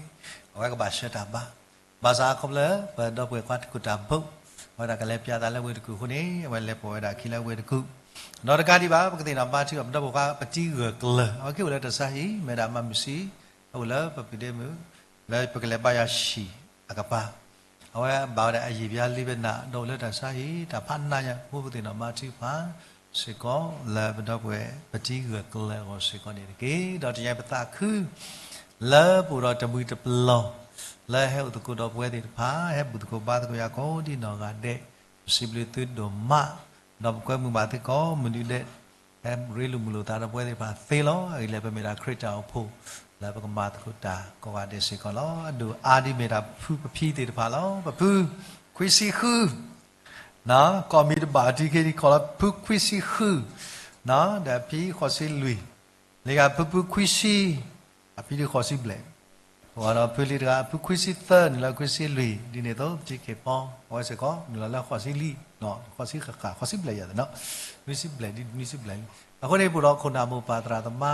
အဝဲကဘၣ်ဆှၢတၢ်ဘါ, ဘၣ်ဆၣ်အခီဖျိလၢ ပဒီပုၢ်ဝဲၢ်ခွါတကူၣ်တၢ်ဘိး အဝဲဒၣ်ကလဲၤပၠးသးလၢဝ့ၢ်တကူၣ်အဃိန့ၣ် အဝဲလဲၤပိာ်ဝဲဒၣ်အခံလၢဝ့ၢ်တကူၣ်, ဒီးတကးဒံးဘၣ် ပကသ့ၣ်နီၣ်ဘါထုကဖၣ် ပဒီပုၢ်ဝဲၢ်ခွါ ပတံၤဂၢၢ်ကျၢၤ အဝဲက့ၤအိၣ်လၢတၢ်ဆါဟံၣ် မ့ၢ်ဒၣ်မၤမုာ်ဆံး အအိၣ်လၢပပုၢ်ဒ့မုၣ် လၢပကလဲၤဘါယွၤဟံၣ်အကပၤ အဝဲဘၣ်ဝဲဒၣ်အယံာ်ဘျါလံဘျါနး ဒီးအိၣ်လၢတၢ်ဆါဟံၣ် တၢ်ဖးနးညါ ဖိသ့ၣ်နီၣ်မၤထံဖးစ့ၢ်ကီး လၢပဒီပုၢ်ဝဲၢ်ပတံၤဂၢၢ်ကျၢၤအဂီၢ်စ့ၢ်ကီးန့ၣ်တက့ၢ်. ဒီးတနံၤအံၤပသးခု လၢပအိၣ်ဒီးတမှံၤတပလီၢ် လၢဟဲအိၣ်သကိးဒီးပဝဲသ့ၣ်တဖၣ် ဟဲဘူၣ်သကိးဘါသကိးယၤကိးဒ်နီၢ်ဂၤဒဲး ပစံးဘျုးသုဒိၣ်မး ဒီးပကွဲမုာ်ဘၣ်သုကိးမုၢ်နံၤဒဲး ဟဲရ့လိာ်မုာ်လိာ်သးဒီးပဝဲသ့ၣ်တဖၣ်သ့လီၤ. အဂ့ၢ်လၢပမ့ၢ်ဒၣ်ခရံာ်တၢ်အိၣ်ဖှိၣ် လၢပကမၤသကိးတၢ်ကိးဂၤဒဲးစ့ၢ်ကီးလီၤ. အဒိၣ်အါဒ်မ့ၢ်ဒၣ်ဖုပဖံသ့ၣ်တဖၣ်လီၤ. ပဖုခွံဆံဃု ကိးမံၤတဘၣ်တံၢ်ခဲအံၤ ကိးလၢဖုခွံဆံဃု ဒီးအဖံဃိးဆံလွံၢ် လၢယၤဖုဖုခွံဆံ အဖံဒ်ဃိးဆံဘျဲၣ်, ပှၤဒီးဖုလံတဂၤ အဖုခွံဆံသၢ နုာ်လီၤခွံဆံလွံၢ် ဒ်န့ၣ်အသိး ပတံၤခ့ၣ်ဖီ အဝဲစ့ၢ်ကီး နုာ်လီၤလၢဃိးဆံလံ ဃိးဆံဃၣ်ဃၣ် ဃိးဆံဘျဲၣ်ယၤသနီၤ နွံဆံဘျဲၣ်ဒ်နွံဆံဘျဲၣ်လံ. အဃိန့ၣ် ပအိၣ်ဒီးခိၣ်နၢ်မိၢ်ပၢ်သရၣ်သမါ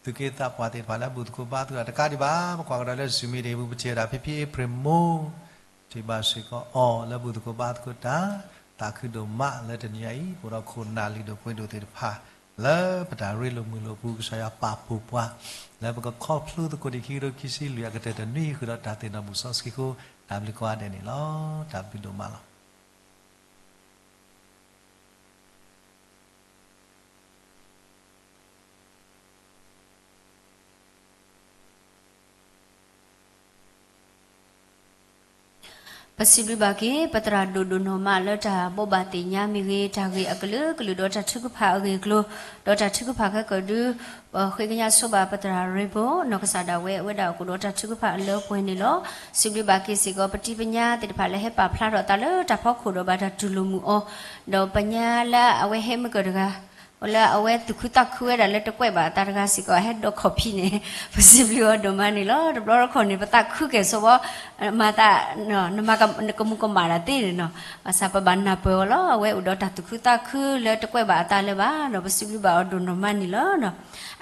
သူၣ်က့သးပှၢ်သ့ၣ်တဖၣ်လၢအဘူၣ်သကိးဘါသကိးတကးဒံးဘၣ် ပကွၢ်ကဒီးလၢ Zoom meeting ပူၤ ပထံၣ်ဝဲဒၣ်ဖံဖံအ့ဖြ့ၣ်မိၢ် ထံၣ်ဘၣ်စ့ၢ်ကီးအီၤလၢဘူၣ်သကိးဘါသကိးတၢ်, သးခုဒိၣ်မးလၢတနံၤအံၤ ပအိၣ်ဒီးခိၣ်နၢ်လုၢ်ဒိၣ်ပှ့ၤဒိၣ်သ့ၣ်တဖၣ် လၢပတၢ်ရ့လိာ်မုာ်လိာ်ပူၤ ကစၢ်ယွၤပာ်ဖှိၣ်ပှၤ လၢပကခီဖျိသကိးဒံးခံကထိခံဆံလွံၢ်အကတၢၢ်တနွံ ဃုာ်ဒီးတၢ်သ့ၣ်နီၣ်ဘူၣ်စီဆှံအဃိ တၢ်ဘျုးကိးဂၤဒဲးန့ၣ်လီၤ. တၢ်ဘျုးဒိၣ်မးလီၤ. ပစံးဘျုးဘၣ်က့ၤ ပသရၣ်ဒိၣ်ဒိၣ်နီၢ်မးလၢတၢ်ဘိးဘၣ်သ့ၣ်ညါမ့ၢ်ဂ့ၤ တၢ်ဂ့ၢ်အကလုာ်ကလုာ်ဒီးတၢ်ထုကဖၣ်အဂ့ၢ်အကျိၤ, ဒီးတၢ်ထုကဖၣ်ခဲကၢၣ်ဒု ပဃ့ကညးဆိဘၣ်ပသရၣ်ရ့ဘိၣ် နီၢ်ကစၢ်ဒၣ်ဝဲ အဝဲဒၣ်ကအိၣ်ဒီးတၢ်ထုကဖၣ်အလၢပှဲၤန့ၣ်လီၤ. စံးဘျုးဘၣ်က့ၤစ့ၢ်ကီး ပတံၤပညါသ့ၣ်တဖၣ်လၢဟဲပာ်ဖျါထီၣ်အသးလၢတၢ်ဖီခိၣ်ဒီးဘၣ်တၢ်တူၢ်လိာ်မုာ်အီၤ, ဒီးပညါလၢအဝဲဟဲမုၢ်ကၢၢ်တဂၤ လၢအဝဲသူၣ်ခုသးခုဝဲဒၣ်လၢတကွဲးဘၣ်အသးတဂၤစ့ၢ်ကီး ဟဲဒိးခီၣ်ဖံးန့ၣ် ပစံးဘျုးအီၤဒိၣ်မးန့ၣ်လီၤ. တဘျီတခီၣ်န့ၣ် ပသးခုကဲၣ်ဆိဝဲ မၤသး နမၤကမူၤကမၣ်ဒၣ်သ့န့ၣ်နီၤ, ဘၣ်ဆၣ်ပဘၣ်နၢ်ပၢၢ်အီၤလီၤ. အဝဲအိၣ်ဒီးတၢ်သူၣ်ခုသးခုလၢတကွဲးဘၣ်အသးလၢၤဘၣ်ဒီး ပစံးဘျုးဘၣ်အီၤဒိၣ်နီၢ်မးန့ၣ်လီၤ.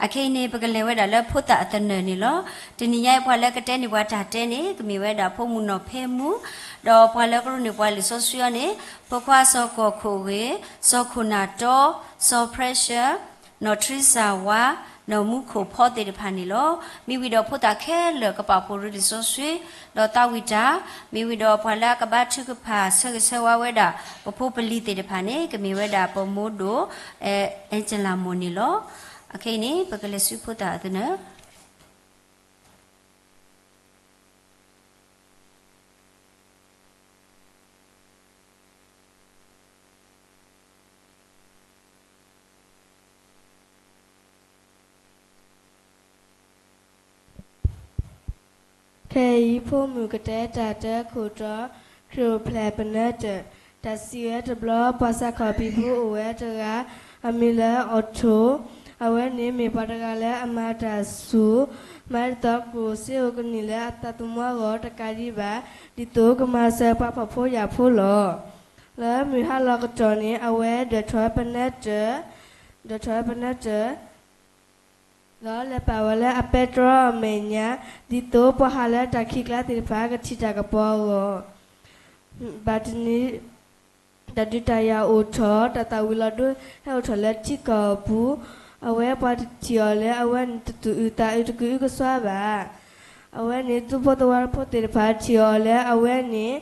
အခဲအံၤန့ၣ် ပကလဲၤဝဲဒၣ်လၢဖိသၣ်အသနၢၣ်န့ၣ်လီၤ. တနံၤညါအံၤပှၤလၢကတဲန့ၢ်ပှၤတၢ်တဲန့ၣ် ကမ့ၢ်ဝဲဒၣ်ဖိမုၣ်နီၢ်ဖဲမူ, ဒီးပှၤလၢကရိၣ်န့ၢ်ပှၤလံာ်စီဆှံအီၤန့ၣ် ဖိခွါစီၤကီၢ်ခိၣ်ဂ့ၤ, စီၤခိၣ်နၢ်တီ, စီၤ Precious, နီၢ်ထရံစၢ်ဝါ, နီၢ်မူခိၣ်ဖီသ့ၣ်တဖၣ်န့ၣ်လီၤ. မ့ၢ်ဝံၤဒီးဖိသၣ်ခဲလၢာ်ကပာ်ဖှိၣ်ရ့လံာ်စီဆှံ ဒီးသးဝံၣ်တၢ်, မ့ၢ်ဝံၤဒီးပှၤလၢအကဘါထုကဖၣ်ဆၢဂ့ၤဆၢဝါဝဲဒၣ် ပဖိပလံၤသ့ၣ်တဖၣ်န့ၣ် ကမ့ၢ်ဝဲဒၣ်ပမိၢ်ဒိၣ် အဲၣ်ကၠလၤမိၢ်န့ၣ်လီၤ. အခဲအံၤန့ၣ် ပကလဲၤဆူဖိသၣ်အသနၢၣ် ခဲအံၤ ဖိမုၣ်ကတဲတၢ်တဲခိၣ်တီ ခရံာ်အိၣ်ဖျဲၣ်ပနၢၤတၢၢ်, တၢ်စံးဝဲတဘျီ ပှၤစးခီၣ်ဖံးဖိအိၣ်ဝဲတဂၤ အမံၤလၢ Otto, အဝဲန့ၣ်မ့ၢ်ပှၤတဂၤလၢအမၤတၢ်ဆူၣ် မၤဒ်သိးကျိၣ်စ့အိၣ်ကနံၣ်လၢအသးသမူအဂီၢ်တကးဒံးဘၣ် ဒ်သိးကမၤစၢၤပှၤဖှီၣ်ဖိယာ်ဖိလီၤ. လၢမုၢ်ဟါလီၤကတီၢ်န့ၣ် အဝဲဒၢၣ်ထီၣ်ဝဲပနၢၤတၢၢ်, ဒၢၣ်ထီၣ်ဝဲပနၢၤတၢၢ် ဒီးလဲၤပာ်ဝဲလၢအပဲတြီအမဲာ်ညါ ဒ်သိးပှၤဟးလၢတၢ်ခံးကျါသ့ၣ်တဖၣ်ကထံၣ်တၢ်ကပီၤအဂီၢ်, ဘၣ်တနံၤ တၢ်ဒုးတၢ်ယၤအိၣ်ထီၣ် တၢ်သၣ်ဝံၤလီၤဒိဟဲအိၣ်ထီၣ်လၢထံကီၢ်အပူၤ, အဝဲပှၤတထံၣ်အီၤလၢအဝဲန့ၣ်တသူၣ်အုးသးအုးတကအုကစွါဘၣ်. အဝဲန့ၣ်သူၣ်ဖိသဝီဖိသ့ၣ်တဖၣ်ထံၣ်အီၤလၢအဝဲန့ၣ်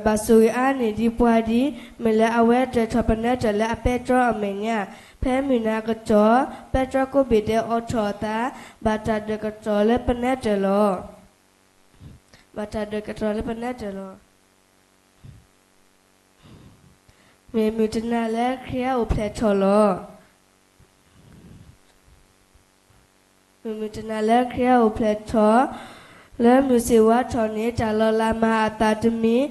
ဘၣ်ဆိၣ်ဂ့ၤအါန့ၢ်ဒံးပှၤဒ် မ့ၢ်လၢအဝဲဒၢၣ်ထီၣ်ပနၢၤတၢၢ်လၢအပဲတြီအမဲာ်ညါ, ဖဲမုၢ်နၤကတီၢ် ပဲတြီကိးဘ့ၣ်ဒဲးအိးထီၣ်အသး ဘၣ်တၢ်ဒၢၣ်ကတီၤလၢပနၢၤတၢၢ်လီၤ. ဘၣ်တၢ်ဒၢၣ်ကတီၤလၢပနၢၤတၢၢ်လီၤ. မ့ၢ်မုၢ်တနၤလၢခရံာ်အိၣ်ဖျဲၣ်ထီၣ်လီၤ. မ့ၢ်မုၢ်တနၤလၢခရံာ်အိၣ်ဖျဲၣ်ထီၣ်, လၢမုၢ်ဆ့ၣ်ဝါထီၣ်န့ၣ် တၢ်လီၤလးမၤအသးတမံၤ,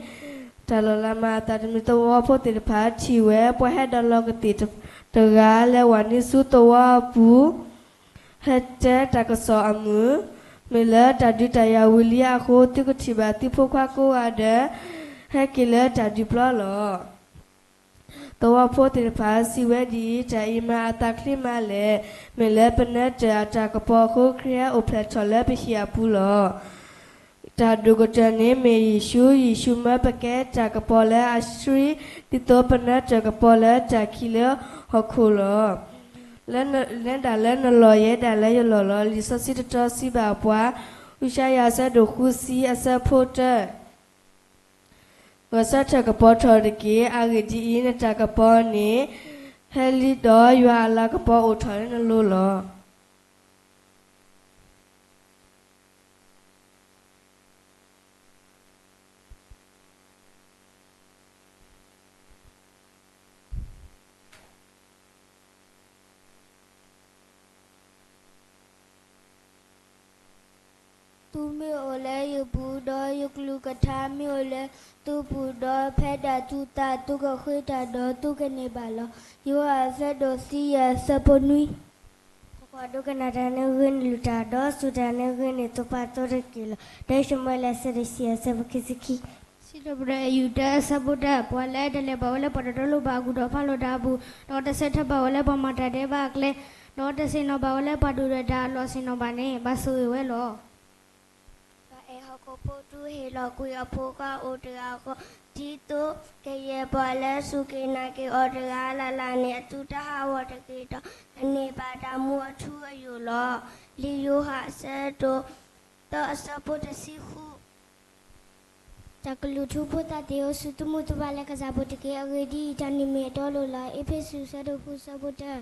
တၢ်လီၤလးမၤအသးတမံၤ သဝီဖိသ့ၣ်တဖၣ်ထံၣ်ဝဲ ပှၤဟဲဒီးလီၤကသ့ၣ်တဂၤလၢဝၤနံၤဆူသဝီအပူၤ ဟဲတဲတၢ်ကစီၣ်အမုာ်, မ့ၢ်လၢတၢ်ဒုးတၢ်ယၤဝံၤလံအဃိ သုကထံၣ်ဘၣ်သုဖိခွါကိးဂၤဒဲး ဟဲက့ၤလၢတၢ်ဒုးပျီလီၤ. သဝီဖိသ့ၣ်တဖၣ်စံးဝဲဒ်အံၤ, တၢ်အံၤမၤအသးချံမးလဲၣ်. မ့ၢ်လၢပနၢၤတၢၢ်အတၢ်ကပီၤအဃိ ခရံာ်ဟဲအိၣ်ဖျဲၣ်ထီၣ်လၢပဟံၣ်အပူၤလီၤ. တၢ်ဒိၣ်ကတၢၢ်န့ၣ်မ့ၢ်ယ့ၣ်ၡူး, ယ့ၣ်ၡူးမၢပကဲတၢ်ကပီၤလၢအဆှံ ဒ်သိးပနၢၤတၢၢ်ကပီၤလၢတၢ်ခံးလၢဟီၣ်ခိၣ်လီၤ. လဲၤဒၣ်လၢနလီၢ် ယဲဒၣ်လၢယလီၢ်လီၤ. လံာ်စီဆှံတတီၤစံးဘၣ်ပှၤ, အူးၡါယၤအဆၢဒိၣ်ဃုဆံအဆၢဖိတၢ ဂဲၤဆၢထၢၣ်ကပီၤထီၣ်တက့ၢ်. အဂ့ၢ်ဒ်အံၤ, နတၢ်ကပီၤန့ၣ် ဟဲလံဒီး ယွၤအလၤကပီၤအိၣ်ထီၣ်လၢနလိၤလီၤ. သုမ့ၢ်အိၣ်လၢယပူၤဒီးယကလုၢ်ကထါမ့ၢ်အိၣ်လၢသုပူၤဒီး ဖဲဒၣ်သုသးသုကဃ့တၢ်ဒီးသုကန့ၢ်ဘၣ်လီၤ. ယိၤဟၣ်အဆၢဒိၣ်သံယဲၢ်အဆၢဖိနွံ. ကွၢ်ကွၢ်, ဒိကနၣ်တၢ်န့ၣ်ဂ့ၤန့ၢ်လုၢ်တၢ်, ဒီးစူၢ်တၢ်န့ၣ်ဂ့ၤန့ၢ်သပှၢ်ကတၢၢ်တက့ၢ်လီၤ. တၢၡမူၤအ့လး အဆၢဒိၣ်ယဲၢ်အဆၢဖိခံဆံခံ. စံးထီၣ်ပတြၢၤ အယူၢ်တၢ အဆၢဖိတၢ, ပှၤလၢအတလဲၤဘၣ်ဝဲလၢပှၤတတီလိၤဘၣ်အကူၣ်ဒီးဖးလိာ်တၢ်အပူၤ, ဒီးတဆၢထၢၣ်ဘၣ်ဝဲလၢပှၤမၤတၢ်ဒဲးဘးအကျဲ, ဒီးတဆ့ၣ်နီၤဘၣ်ဝဲလၢပှၤဒိၣ်ဒီးတၢ်အလီၢ်ဆ့ၣ်နီၤဘၣ်န့ၣ် ဘၣ်ဆိၣ်ဂ့ၤဝဲလီၤ. ပအဲၣ်ဟီၣ်ခိၣ်ဖိတုၤဟ့ၣ်လီၤကွံာ်အဖိခွါအိၣ်တဂၤဃီ, ဒ်သိးကယဲၢ်ပှၤလၢစူၢ်က့ၤနာ်က့ၤအီၤတဂၤလၢ်လၢ်န့ၣ် အသုတဟးဂီၤတဂ့ၤဒီး ကန့ၢ်ဘၣ်တၢ်မူအထူအယိာ်လီၤ. လံာ်ယိၤဟၣ် အဆၢဒိၣ်သၢ အဆၢဖိတဆံဃု. တၢ်ကလုၢ်ထူဖိသၣ်သ့ၣ်ဧၢ, စူၢ်သမူသပှၢ်လၢကစၢ်ပူၤတက့ၢ်. အဂ့ၢ်ဒ်အံၤ, တၢ်န့ၣ်မ့ၢ်အတီအလိၤလီၤ. အ့းဖ့းစူး အဆၢဒိၣ်ဃု အဆၢဖိတၢ.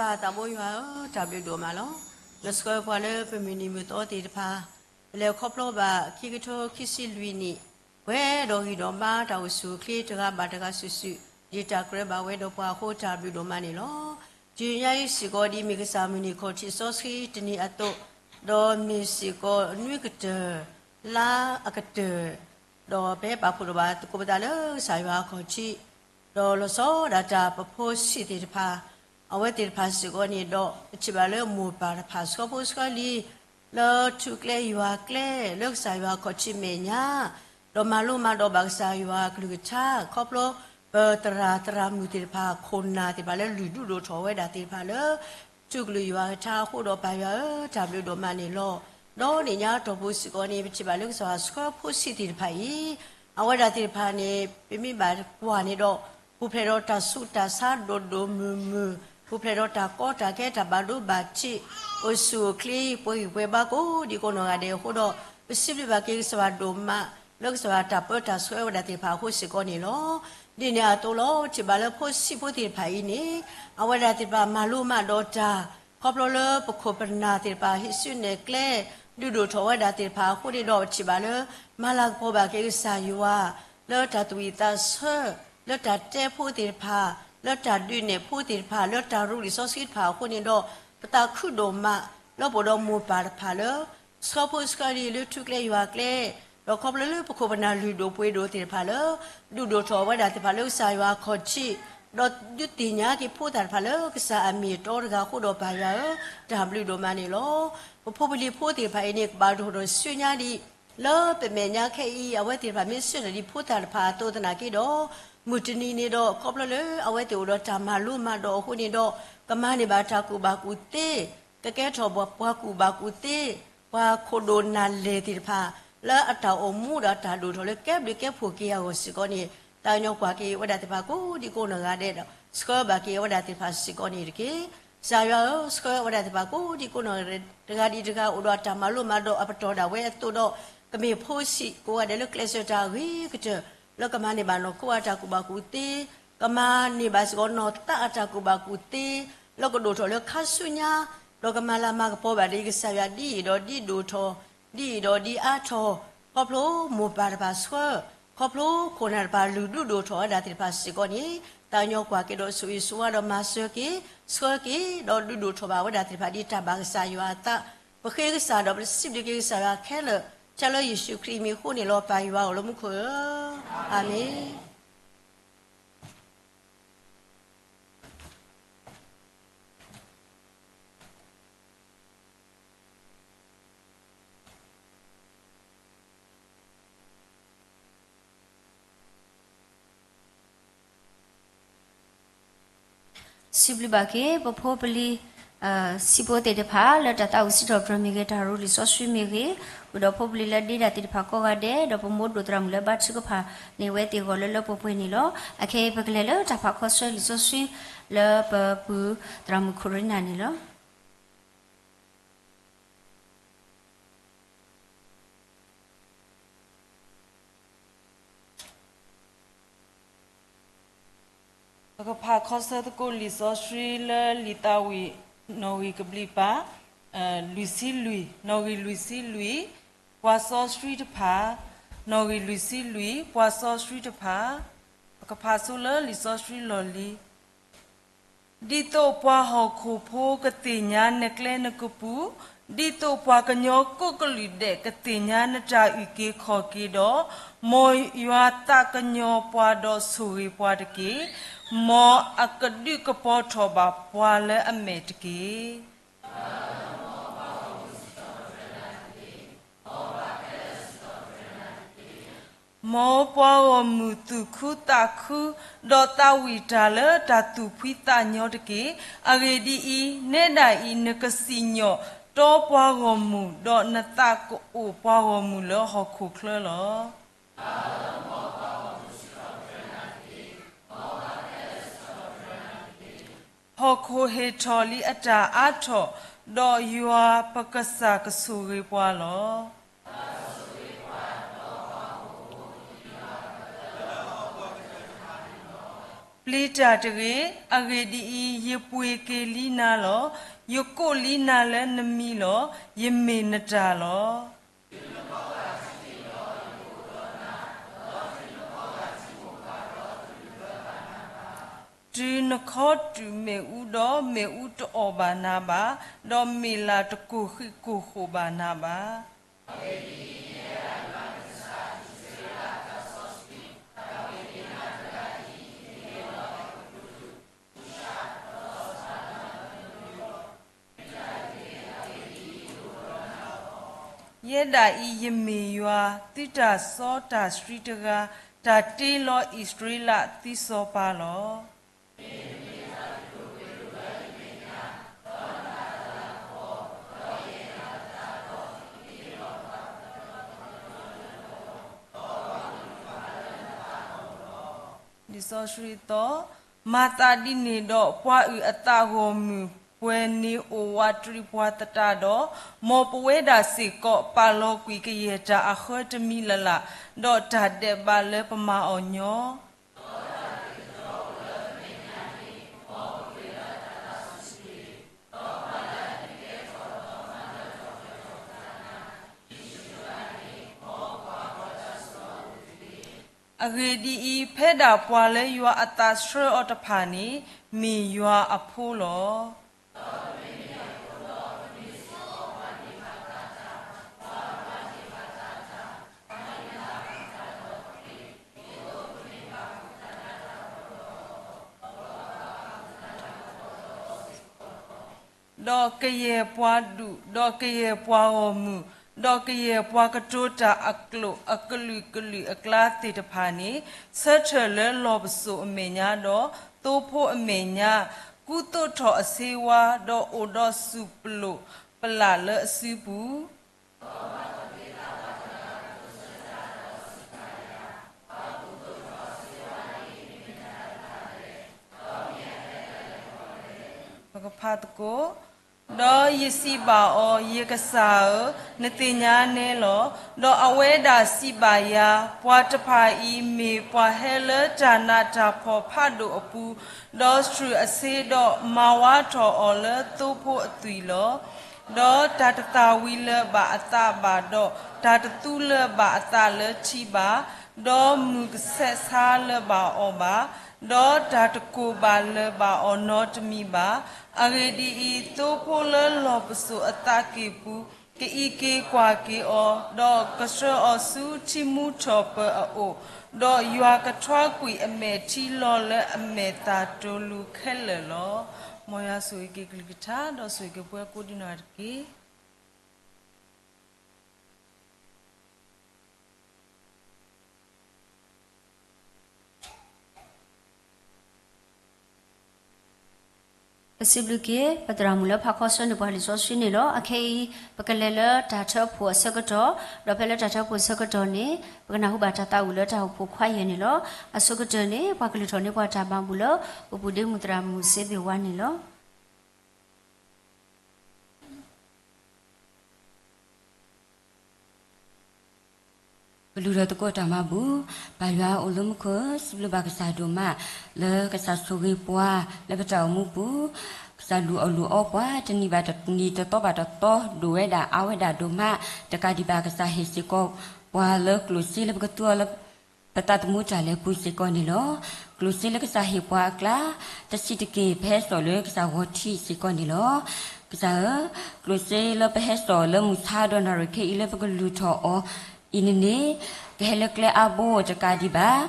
ပၢ်သးဘိယွၤဧၢ, တၢ်ဘျုးဒိၣ်မးလီၤ. နဆှၢပှၤလၢပမုၢ်နံၤမုၢ်သီသ့ၣ်တဖၣ်, ပလဲၤခီဖျိဘၣ်ခံကထိခံဆံလွံၢ်နံၣ်, ပှဲၤဒီးဂံၢ်ဒီးဘါတၢ်အိၣ်ဆူၣ်အိၣ်ချ့တဂၤဘၣ်တဂၤစုာ်စုာ်, ဒ်တၢ်ကြၢးဘၣ်ဝဲဒီးပှၤအဃိ တၢ်ဘျုးဒိၣ်မးန့ၣ်လီၤ. တနံၤညါအံၤစ့ၢ်ကီး ဒ်မ့ၢ်ကစၢ်မုၢ်နံၤခီၣ်ထံးစီဆှံတနံၤအသိး, ဒီးမ့ၢ်စ့ၢ်ကီးနွံကတၢၢ်, လါအကတၢၢ်, ဒီးပဟဲပာ်ဖှိၣ်ထီၣ်ဘၣ်သကိးပသးလၢကစၢ်ယွၤအခီၣ်ထံး, ဒီးလီၤဆီဒၣ်တၢ်ပဖိဆံးသ့ၣ်တဖၣ်, အဝဲသ့ၣ်တဖၣ်စ့ၢ်ကီးန့ၣ်ဒီး ပထံၣ်ဘၣ်လၢမိၢ်ပၢ်တဖၣ်ဆှၢဖိဆှၢလံၤ လၢထူကျဲယွၤကျဲ လၢကစၢ်ယွၤအခီၣ်ထံးမဲာ်ညါ, ဒီးမၤလိမၤဒိးဘၣ်ကစၢ်ယွၤအကလုၢ်ကထါ ခီဖျိ ပသရၣ်သရၣ်မုၣ်သ့ၣ်တဖၣ် ခိၣ်နၢ်သ့ၣ်တဖၣ်လၢလုၢ်ဒုးဒိၣ်ထီၣ်ဝဲဒၣ်သ့ၣ်တဖၣ်လၢ ထူကလုာ်ယွၤကထါအဃိဒီးပၢ်ယွၤဧၢ, တၢ်ဘျုးဒိၣ်မးန့ၣ်လီၤ. ဒီးနံၤညါတီၢ်ပူၤစ့ၢ်ကီးန့ၣ် ပထံၣ်ဘၣ်လၢကစၢ်ယွၤဆှၢဖိဆံးသ့ၣ်တဖၣ်အံၤ, အဝဲဒၣ်သ့ၣ်တဖၣ်န့ၣ် ပမ့ၢ်ဘၣ်ကွၢ်န့ၣ်ဒီး ပူၤဖျဲးဒီးတၢ်ဆူးတၢ်ဆါဒိၣ်ဒိၣ်မုၢ်မုၢ်, ပူၤဖျဲးဒီးတၢ်ကီတၢ်ခဲတၢ်ဘၣ်ဒိဘၣ်ထံး, အိၣ်ဆူၣ်အိၣ်ချ့ ပှဲၤဂံၢ်ပှဲၤဘါကိးဒံကိးနီၢ်ဂၤဒဲးအဃိဒီး ပစံးဘျုးဘၣ်က့ၤကစၢ်ယွၤဒိၣ်မး လၢကစၢ်ယွၤတၢ်ပၢတၢ်ဆှၢဝဲဒၣ်သ့ၣ်တဖၣ်အဃိစ့ၢ်ကီးန့ၣ်လီၤ. ဒ်န့ၣ်အသိးလီၤ ပထံၣ်ဘၣ်လၢဖိဆံးဖိသ့ၣ်တဖၣ်အံၤန့ၣ် အဝဲဒၣ်သ့ၣ်တဖၣ်မၤလိမၤဒိးတၢ် ခီဖျိလၢပခိၣ်ပနၢ်သ့ၣ်တဖၣ် ဟံးစုနဲၣ်ကျဲ ဒုးဒိၣ်ထီၣ်ဝဲဒၣ်သ့ၣ်တဖၣ်အဃိန့ၣ်ဒီး ပထံၣ်ဘၣ်လၢ မၤလၤကပီၤဘၣ်က့ၤကစၢ်ယွၤ လၢတၢ်သူၣ်ဝံၣ်သးဆၢ, လၢတၢ်တဲဖိသ့ၣ်တဖၣ်, လၢတၢ်ဒုးနဲၣ်ဖိသ့ၣ်တဖၣ်, လၢတၢ်ရူးလံာ်စီဆှံတဖၣ်အဃိန့ၣ်ဒီး ပသးခုဒိၣ်မး လၢပအိၣ်ဒီးမိၢ်ပၢ်တဖၣ်လၢ ဆှၢဖိဆှၢလံၤလၢထူကျဲယွၤကျဲ, ဒီးခီဖျိလၢပခိၣ်ပနၢ်လုၢ်ဒိၣ်ပှ့ၤဒိၣ်သ့ၣ်တဖၣ်လၢ ဒုးဒိၣ်ထီၣ်ဝဲဒၣ်သ့ၣ်တဖၣ်လၢကစၢ်ယွၤအခီၣ်ထံး, ဒီးဒုးသ့ၣ်ညါက့ၤဖိသၣ်တဖၣ်လၢကစၢ်အမ့ၢ်အတီတဂၤအဃိဒီးပၢ်ယွၤဧၢ, တၢ်ဘျုးဒိၣ်မးန့ၣ်လီၤ. ပဖိပလံၤဖိသ့ၣ်တဖၣ်အံၤန့ၣ် ကဘၣ်ဒိၣ်ထီၣ်ဆူညါဒံး လၢပမဲာ်ညါခဲအံၤ အဝဲသ့ၣ်တဖၣ်မ့ၢ်ဆၢထၢၣ်ဒံးဖိသၣ်တဖၣ်အသိးသနာ်က့ဒီး, မုၢ်တနံၤန့ၣ်ဒီး ခီဖျိလၢအဝဲသ့ၣ်အိၣ်ဒီးတၢ်မၤလိမၤဒိးအဃိန့ၣ်ဒီး, ကမၤန့ၢ်ဘၣ်တၢ်ကူၣ်ဘၣ်ကူၣ်သ့, ကကဲထီၣ်ပှၤကူၣ်ဘၣ်ကူၣ်သ့, ပှၤခိၣ်ဒိၣ်နၢ်လဲၢ်သ့ၣ်တဖၣ် လၢအတၢ်အိၣ်မူဒီးတၢ်ဒိၣ်ထီၣ်လၢကဲဘျုးကဲဖှိၣ်က့ၤအဂီၢ်စ့ၢ်ကီးန့ၣ်, သးကညီၤကွၢ်က့ၤဝဲဒၣ်သ့ၣ်တဖၣ်ကိးဒံကိးနီၢ်ဂၤဒဲးဒီး ဆှၢဘၣ်က့ၤဝဲဒၣ်သ့ၣ်တဖၣ်စ့ၢ်ကီးန့ၣ်တက့ၢ်. ကစၢ်ယွၤဧၢ, ဆှၢဝဲဒၣ်သ့ၣ်တဖၣ်ကိးဒံကိးနီၢ်ဂၤဒဲး တဂၤဒံးတဂၤ အိၣ်ဒီးတၢ်မၤလိမၤဒိးအပတီၢ်ဒၣ်ဝဲအသိးဒီး, ကမ့ၢ်ဖိဆံးကိးဂၤဒဲးလၢကျဲးစၢးတၢ်အဂ့ၤကတၢၢ်, လၢကမၤန့ၢ်ဘၣ်နီၢ်ခိအတၢ်ကူၣ်ဘၣ်ကူၣ်သ့, ကမၤန့ၢ်ဘၣ်စ့ၢ်ကီးနီၢ်သးအတၢ်ကူၣ်ဘၣ်ကူၣ်သ့, လၢကဒိၣ်ထီၣ်လၢခါဆူညါ, ဒီးကမၤလၤမၤကပီၤဘၣ်ဒံးကစၢ်ယွၤဒ်အံၤဒီးဒ်ဒိၣ်ထီၣ်, ဒ်အံၤဒီးဒ်အါထီၣ်, ခီဖျိမိၢ်ပၢ်တဖၣ်ဆှၢ, ခီဖျိခိၣ်နၢ်တဖၣ်လုၢ်ဒုးဒိၣ်ထီၣ်ဝဲဒၣ်သ့ၣ်တဖၣ်စ့ၢ်ကီးန့ၣ်, သးကညီၤကွၢ်က့ၤဒီးဆိၣ်ဂ့ၤဆိၣ်ဝါဒီးမၤစၢၤက့ၤ, ဆှၢက့ၤ, ဒီးဒုးဒိၣ်ထီၣ်ဘၣ်ဝဲဒၣ်သ့ၣ်တဖၣ်ဒ်တၢ်ဘၣ်ကစၢ်ယွၤအသး, ပဃ့ကစၢ်ဒီးပစံးဘျုးက့ၤကစၢ်ယွၤခဲလၢာ်, ဆၢလၢယ့ၣ်ၡူးခရံာ်အမံၤအဃိန့ၣ်လီၤ ပၢ်ယွၤအိၣ်လၢမူခိၣ်ဧၢ, အၤမ့ၣ်. စံးဘျုးဘၣ်က့ၤ ပဖိပလံၤ ဆံးဖိသ့ၣ်တဖၣ် လၢတၢ်သးဝံၣ်စံးထီၣ်ပတြၢၤမ့ၢ်ဂ့ၤ, တၢ်ရူးလံာ်စီဆှံမ့ၢ်ဂ့ၤ, အိၣ်ဒီးဖိပလံၤလၢဒ့ဒၣ်သ့ၣ်တဖၣ်ကိးဂၤဒဲး, ဒီးပမိၢ်ဒိၣ်သရၣ်မုၣ်လၢဘါထုကဖၣ်န့ၢ်ဝဲသ့ၣ်အဂီၢ်လၢလၢပှဲၤပှဲၤန့ၣ်လီၤ. အခဲအံၤပကလဲၤလၢတၢ်ဖးခီဆၢလံာ်စီဆှံ လၢပပုၢ်သရၣ်မုၣ်ခိၣ်ရ့နၢ်န့ၣ်လီၤ. ပကဖးခီဆၢသကိးလံာ်စီဆှံလၢလံာ်သးဝံၣ် နီၣ်ဂံၢ်ကဘျံးပၤ လွံၢ်ဆံလွံၢ်, နီၣ်ဂံၢ်လွံၢ်ဆံလွံၢ်, ပှၤစီဆှံတဖၣ်, နီၣ်ဂံၢ်လွံၢ်ဆံလွံၢ်, ပှၤစီဆှံတဖၣ်, ပကဖးဆိလၢလံာ်စီဆှံလီၢ်လံၤ ဒ်သိးပှၤဟီၣ်ခိၣ်ဖိကသ့ၣ်ညါနကျဲနကပူၤ, ဒ်သိးပှၤကညီကိးကလုာ်ဒဲးကသ့ၣ်ညါနတၢ်အုၣ်က့ၤခီၣ်က့ၤဒီး, မ်ယွၤသးကညီၤပှၤဒီးဆိၣ်ဂ့ၤပှၤတက့ၢ်. မ်အကဒုးကပီၤထီၣ်ဘၣ်ပှၤလၢအမဲာ်တက့ၢ်. မ်ပှၤဂီၢ်မုၢ်သူၣ်ခုသးခု, ဒီးသးဝံၣ်တၢ်လၢတၢ်သူၣ်ဖှံသးညီတက့ၢ်. အဂ့ၢ်ဒ်အံၤ, နဲဒၣ်အံၤနကစံၣ်ညီၣ်တီပှၤဂီၢ်မုၢ်, ဒီးနသးကအိၣ်ပှၤဂီၢ်မုၢ်လၢဟီၣ်ခိၣ်ချၢလီၤ. ဟီၣ်ခိၣ်ဟ့ၣ်ထီၣ်လံအတၢ်အါထီၣ်, ဒီးယွၤပကစၢ်ကဆိၣ်ဂ့ၤပှၤလီၤ. ပ ပျံၤတၢ်တဂ့ၤ. အဂ့ၢ်ဒ်အံၤ, ယပှ့ၤက့ၤလံနၤလီၤ. ယကိးလံနၤလၢနမံၤလီၤ. ယမ့ၢ်နတၢ်လီၤ. တုၤနခီတုာ်မ့ၣ်အူဒီး, မ့ၣ်အူတအီၣ်ဘၣ်နၤဘၣ်, ဒီးမ့ၢ်လၢ်တကိၢ်ဃံးကိၢ်ဃိၣ်ဘၣ်နၤဘၣ်. ယဲဒၣ်အံၤယမ့ၢ်ယွၤ, သုတၢ်စီတၢ်ဆှံတဂၤ, တၢ်တ့လီၤအံၣ်စရ့လး, သုစီၤပၤလီၤ. လံာ်စီဆှံအသီ, မၤသးဒ်န့ၣ်ဒီး, ပှၤအုၣ်အသးဂီၢ်မုၢ်ပှဲၤန့ၣ်အိၣ်ဝးတရံးပှၤသတးဒီး, မ်ပဝဲဒၣ်စ့ၢ်ကီးပာ်လီၤကွံာ်ကယဲၢ်တၢ်အဃၢတမံၤလၢ်လၢ်, ဒီးတၢ်ဒဲးဘးလၢပမၤအီၤညီ အဂ့ၢ်ဒ်အံၤ, ဖဲဒၣ်ပှၤလၢ ယွၤအသးဆှၢအီၤတဖၣ်န့ၣ်, မ့ၢ်ယွၤအဖိလီၤ. ဒီးကယဲၢ်ပှၤဒူၣ်, ဒီးကယဲၢ်ပှၤဂီၢ်မုၢ်, ဒီးကယဲၢ်ပှၤကတိၤတၢ်အကျိာ်အကလုာ်ကလုာ်အကျါသ့ၣ်တဖၣ်န့ၣ်, ဆၢထၢၣ်လၢလီၢ်ပစိာ်အမဲာ်ညါ, ဒီးသိဖိအမဲာ်ညါ, ကူသိးထီၣ်အဆ့ဝါ, ဒီးအိၣ်ဒီးစူၢ်ပလိာ်ပလၢ်လၢအစုပူၤ ပကဖးသကိး, ဒီးယစံးဘၣ်အီၤ, ယကစၢ်ဧၢ, နသ့ၣ်ညါနဲလီၤ. ဒီးအဝဲဒၣ်စံးဘၣ်ယၤ, ပှၤတဖၣ်အံၤမ့ၢ်ပှၤဟဲလၢတၢ်နးတၢ်ဖှီၣ်ဖးဒိၣ်အပူၤ, ဒီးဆှုၣ်အဆ့ဒီးမၤဝါထီၣ်အီၤလၢသိဖိအသွံၣ်လီၤ. ဒီးတၢ်တသၣ်ဝံၤလၢၤဘၣ်အသးဘၣ်, ဒီးတၢ်တသူလၢၤဘၣ်အသးလၢထံဘၣ်, ဒီးမုၢ်ကဆဲးဆါလၢၤဘၣ်အီၤဘၣ်, ဒီးတၢ်တကိၢ်ဘၣ်လၢၤဘၣ်အီၤနီတမံၤဘၣ်. အဂ့ၢ်ဒ်အံၤ, သိဖိလၢလီၢ်ပစိာ်အသးကံၢ်ပူၤ ကအံးက့ၤကွၢ်က့ၤအီၤ, ဒီးကဆှၢအီၤဆူထံမူထီၣ်ပၢၤအအိၣ်, ဒီးယွၤကထွါကွံာ်အမဲာ်ထံလီၤလၢအမဲာ်သၣ်တိၤလူၤခဲလၢာ်လီၤ. မ်ယွၤဆိၣ်ဂ့ၤက့ၤကလုၢ်ကထါ, ဒီးဆိၣ်ဂ့ၤက့ၤပှၤကိးဒံနီၢ်ဂၤတက့ၢ်. ပစံးဘျုးက့ၤ ပသရၣ်မုၣ်လၢ ဖးခီဆၢန့ၢ်ပှၤလံာ်စီဆှံန့ၣ်လီၤ. အခဲအံၤ ပကလဲၤလၢတၢ်ထၢဖှိၣ်အဆၢကတီၢ်, ဒီးဖဲလၢတၢ်ထၢဖှိၣ်အဆၢကတီၢ်န့ၣ် ပကနၢ်ဟူဘၣ်တၢ်သးဝံၣ်လၢတၢ်အိၣ်ဖှိၣ်ခွါယဲၢ်န့ၣ်လီၤ. အဆိကတၢၢ်န့ၣ် ပှၤကလုၢ်ထီၣ်န့ၢ်ပှၤတၢ်မၤဘူၣ်လၢ ပပူၤဒ့မုၣ်သရၣ်မုၣ်စ့ဘ့ၣ်ဝါန့ၣ်လီၤ. ကလုၢ်ထီၣ်သကိးတၢ်မၤဘူၣ်, ပၢ်ယွၤအိၣ်လၢမူခိၣ်, စံးဘျုးဘၣ်ကစၢ်ဒိၣ်မး, လၢကစၢ်ဆိၣ်ဂ့ၤပှၤ လၢပတၢ်အိၣ်မူပူၤ, ကစၢ်လူၤအီၣ်လူၤအီပှၤ တနံၤဘၣ်တနံၤ တသီဘၣ်တသီ ဒိၣ်ဝဲဒၣ်အါဝဲဒၣ်ဒိၣ်မး, တကးဒံးဘၣ်ကစၢ်ဟ့ၣ်စ့ၢ်ကီးပှၤလၢကျိၣ်စ့လၢပကသူအီၤလၢ ပသးသမူတၢ်လဲၤပူၤစ့ၢ်ကီးန့ၣ်လီၤ. ကျိၣ်စ့လၢကစၢ်ဟ့ၣ်ပှၤအကျါ တဆံးတက့ၢ် ပဟဲစိာ်လၢကစၢ်ဂီၤထံးစ့ၢ်ကီးန့ၣ်လီၤ. ကစၢ်ဧၢ, ကျိၣ်စ့လၢပဟဲစိာ်လၢမုၢ်ဆါဒီးနၣ်ရံၣ်ခဲအံၤလၢပကလုၢ်ထီၣ်အီၤအံၤန့ၣ်န့ၣ် ကဟဲလၢကျဲအါဘိတကးဒံးဘၣ်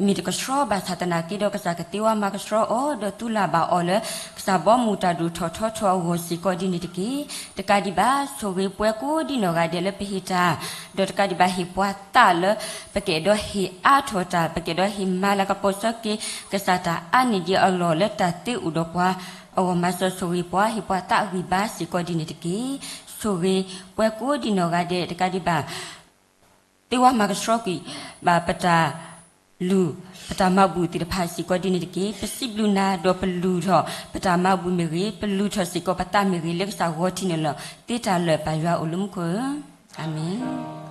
မ့ၢ်တကဆှီဘၣ်ဆၣ်သနာ်က့ဒီး ကစၢ်ကသ့ဝဲမၤကဆှီအီၤ ဒီးသူလၢ်ဘၣ်အီၤလၢ ကစၢ်ဘီမုၢ်တၢ်ဒိၣ်ထီၣ်ထီထီၣ်အဂီၢ်စ့ၢ်ကီးဒ်န့ၣ်တက့ၢ်. တကးဒံးဘၣ် ဆိၣ်ဂ့ၤပှၤကိးဒံနီၢ်ဂၤဒဲးလၢပဟ့ၣ်တၢ်, ဒီးတကးဒံးဘၣ်ဟ့ၣ်ပှၤသးလၢ ပကအဲၣ်ဒိးဟ့ၣ်အါထီၣ်တၢ် ပကအဲၣ်ဒိးဟ့ၣ်မၤလၤကပီၤဆၢက့ၤ ကစၢ်တၢ်အါန့ၢ်ဒံးအလီၢ်လၢတၢ်သ့အိၣ်ဒီးပှၤအဂီၢ် မၤစၢၤဆိၣ်ဂ့ၤပှၤ ဟ့ၣ်ပှၤသးဂံၢ်ဘါစ့ၢ်ကီးဒ်န့ၣ်တက့ၢ်. ဆိၣ်ဂ့ၤပှၤကိးဒံနီၢ်ဂၤဒဲး တကးဒံးဘၣ် သ့ဝဲမၤကဆှီကွံာ်ဘၣ်ပတၢ်လူၢ် ပတၢ်မၤဘူၣ်သ့ၣ်တဖၣ်စ့ၢ်ကီးဒ်န့ၣ်တက့ၢ်. ပစံးဘျုးနၤဒီးပလူၤထီၣ် ပတၢ်မၤဘူၣ်မ့ၢ်ဂ့ၤ, ပလူၤထီၣ်စ့ၢ်ကီးပသးမ့ၢ်ဂ့ၤ လၢကစၢ်ဂီၤထံးန့ၣ်လီၤ. သ့တၢ်လၢာ်ပၢ်ယွၤအိၣ်လၢမူခိၣ်ဧၢ, အၤမ့ၣ်.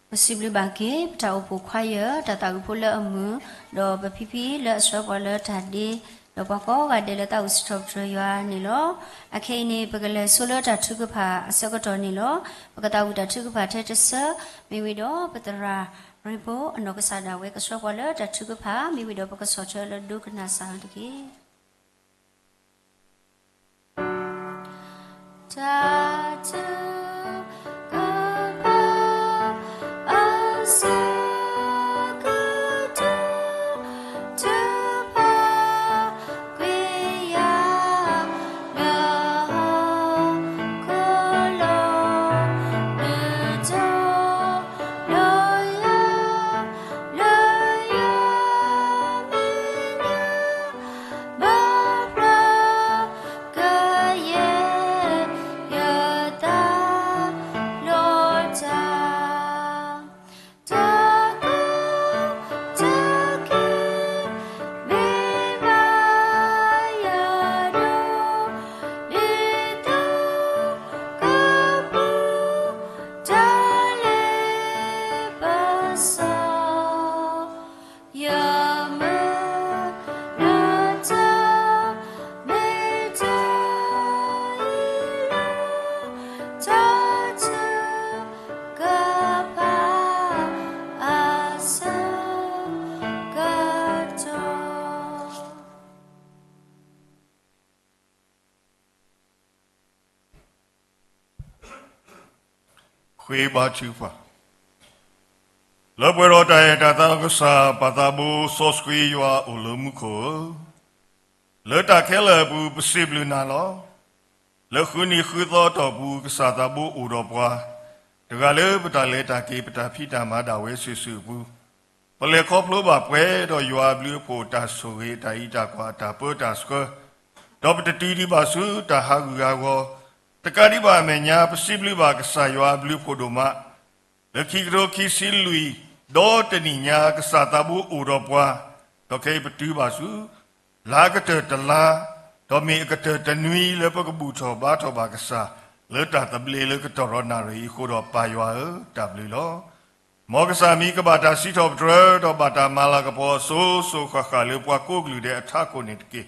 ပစံးဘျုးဘၣ်က့ၤ ပတၢ်အိၣ်ဖှိၣ်ခွါယၢၢ် တၢ်သးဝံၣ်ဖိလၢအမုာ်, ဒီးပဖံဖံလၢအဆှၢပှၤလၢတၢ်ဒ့, ဒီးပှၤကိးဂၤဒဲးလၢသးအိၣ်စံးထီၣ်ပတြၢၤယွၤန့ၣ်လီၤ. အခဲအံၤန့ၣ် ပကလဲၤဆိလၢတၢ်ထုကဖၣ်အဆၢကတီၢ်န့ၣ်လီၤ. ပကသးဝံၣ်တၢ်ထုကဖၣ်ထဲတဆၢ, မ့ၢ်ဝံၤဒီးပသရၣ်ရ့ဘိအနီၢ်ကစၢ်ဒၣ်ဝဲ ကဆှၢပှၤလၢတၢ်ထုကဖၣ်, မ့ၢ်ဝံၤဒီးပကဆီၣ်ထွဲလၢဒိကနၣ်စၢ်တက့ၢ်. တၢ်ထုကဖၣ်အဆၢကတီၢ်, ထုကဖၣ်ကွံာ်ယၤ လၢဟီၣ်ခိၣ်လီၤ, ဒုးထီၣ်လီၤယၤ လၢယမဲာ်ညါ, ဘၣ်ဖျါကယဲၢ် ယသးလီၤတၢ်, တၢ်ကီတၢ်ခဲ မ့ၢ်ဘၣ်ယၤဒီး ဒ်သိးကပူၤ တၢ်လ့ပစီ ယမုၢ်လၢ်တၢ်မ့ၢ်တၢ်အံၤလီၤ, တၢ်ထုကဖၣ်အဆၢကတီၢ်. ဃ့ဘါထုကဖၣ်, လၢပှဲၤဒီးတၢ်အဲၣ်တၢ်သးကစၢ် ပၢ်သးဘိစီဆှံယွၤအိၣ်လၢမူခိၣ်ဧၢ, လၢတၢ်ခဲလၢာ်အပူၤ ပစံးဘျုးနၤလီၤ. လၢဃုနံၤဃုသီအတီၢ်ပူၤ ကစၢ်သးဘိအိၣ်ဒီးပှၤ တဂၤလၢပတၢ်လဲၤတၢ်က့ၤ ပတၢ်ဖံးတၢ်မၤဒၣ်ဝဲစုာ်စုာ်အပူၤ, ပလဲၤခီဖျိဘၣ်ပှဲၤဒီးယွၤအဘျုးအဖှိၣ် တၢ်ဆိၣ်ဂ့ၤ တၢ်အံးတၢ်ကွၢ် တၢ်ပၢတၢ်ဆှၢ, ဒီးပတတုၤဒံးဘၣ်ဆူတၢ်ဟးဂူာ်ဟးဂီၤ, တကးဒံးဘၣ်အမဲာ်ညါ ပစံးဘျုးဘၣ်ကစၢ်ယွၤအဘျုးအဖှိၣ်ဒိၣ်မး လၢခံကထိခံဆံလွံၢ် ဒီတနံၣ်ညါ ကစၢ်သးဘိအိၣ်ဒီးပှၤ, ဒီးခဲအံၤပတုၤဘၣ်ဆူ လါကတၢၢ်တလါ, ဒီးမ့ၢ်အကတၢၢ်တနွံလၢပကဘူၣ်ထီၣ်ဘါထီၣ်ဘၣ်ကစၢ် လၢတၢ်သဘျ့လၢကတီၢ်ရီနၣ်ရံၣ်အံၤအဃိဒီး ပၢ်ယွၤဧၢ တၢ်ဘျုးလီၤ. မ်ကစၢ်မံၤကဘၣ်တၢ်စံးထီၣ်ပတြၢၤ ဒီးဘၣ်တၢ်မၤလၤကပီၤအစိၤစိၤဃၣ်ဃၣ်လၢပှၤကိးကလုာ်ဒဲးအထးခိၣ်န့ၣ်တက့ၢ်.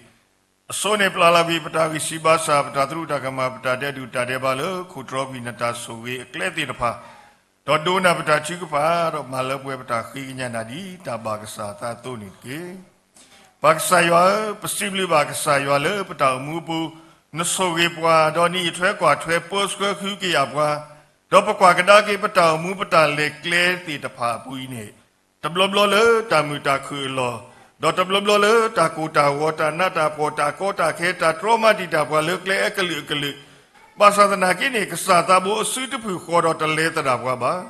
အစိန့ၣ်ပျၢ်လီၤကွံာ်ပတၢ်ဂံၢ်စၢ်ဘါစၢ် ပတၢ်သရူးတၢ်ကမၣ် ပတၢ်ဒဲးဒူၣ်တၢ်ဒဲးဘးလၢခိၣ်တြီကွံာ်နတၢ်ဆိၣ်ဂ့ၤအကျဲသ့ၣ်တဖၣ်, ဒီးဒိကနၣ်ပတၢ်ထုကဖၣ် ဒီးမၤလၢပှဲၤပတၢ်ဃ့ကညးနၤဒ် တၢ်ဘၣ်ကစၢ်အသးအသိးန့ၣ်တက့ၢ်. ပၢ်ကစၢ်ယွၤဧၢ, ပစံးဘျုးဘၣ်ကစၢ်ယွၤလၢပတၢ်အိၣ်မူအပူၤ, နဆိၣ်ဂ့ၤပှၤ, ဒီးနအံးထွဲကွၢ်ထွဲပၢဆှၢကဟုကယာ်ပှၤ, ဒီးပကွၢ်ကဒါက့ၤပတၢ်အိၣ်မူပတၢ်လဲၤကျဲသ့ၣ်တဖၣ်အပူၤအံၤန့ၣ်, တဘျီဘျီလၢတၢ်မုာ်တၢ်ခုၣ်အလီၢ်, ဒီးတဘျီဘျီလၢတၢ်ကိၢ်တၢ်ဂီၤ တၢ်နးတၢ်ဖှီၣ် တၢ်ကီတၢ်ခဲ တၢ်တြီမၤတံာ်တာ်ပှၤလၢကျဲအကလုာ်ကလုာ်, ဘၣ်ဆၣ်သနာ်က့န့ၣ် ကစၢ်သးဘိအစုတဖုၣ်ဃီဒီးတလဲၤသဒၣ်ပှၤဘၣ်.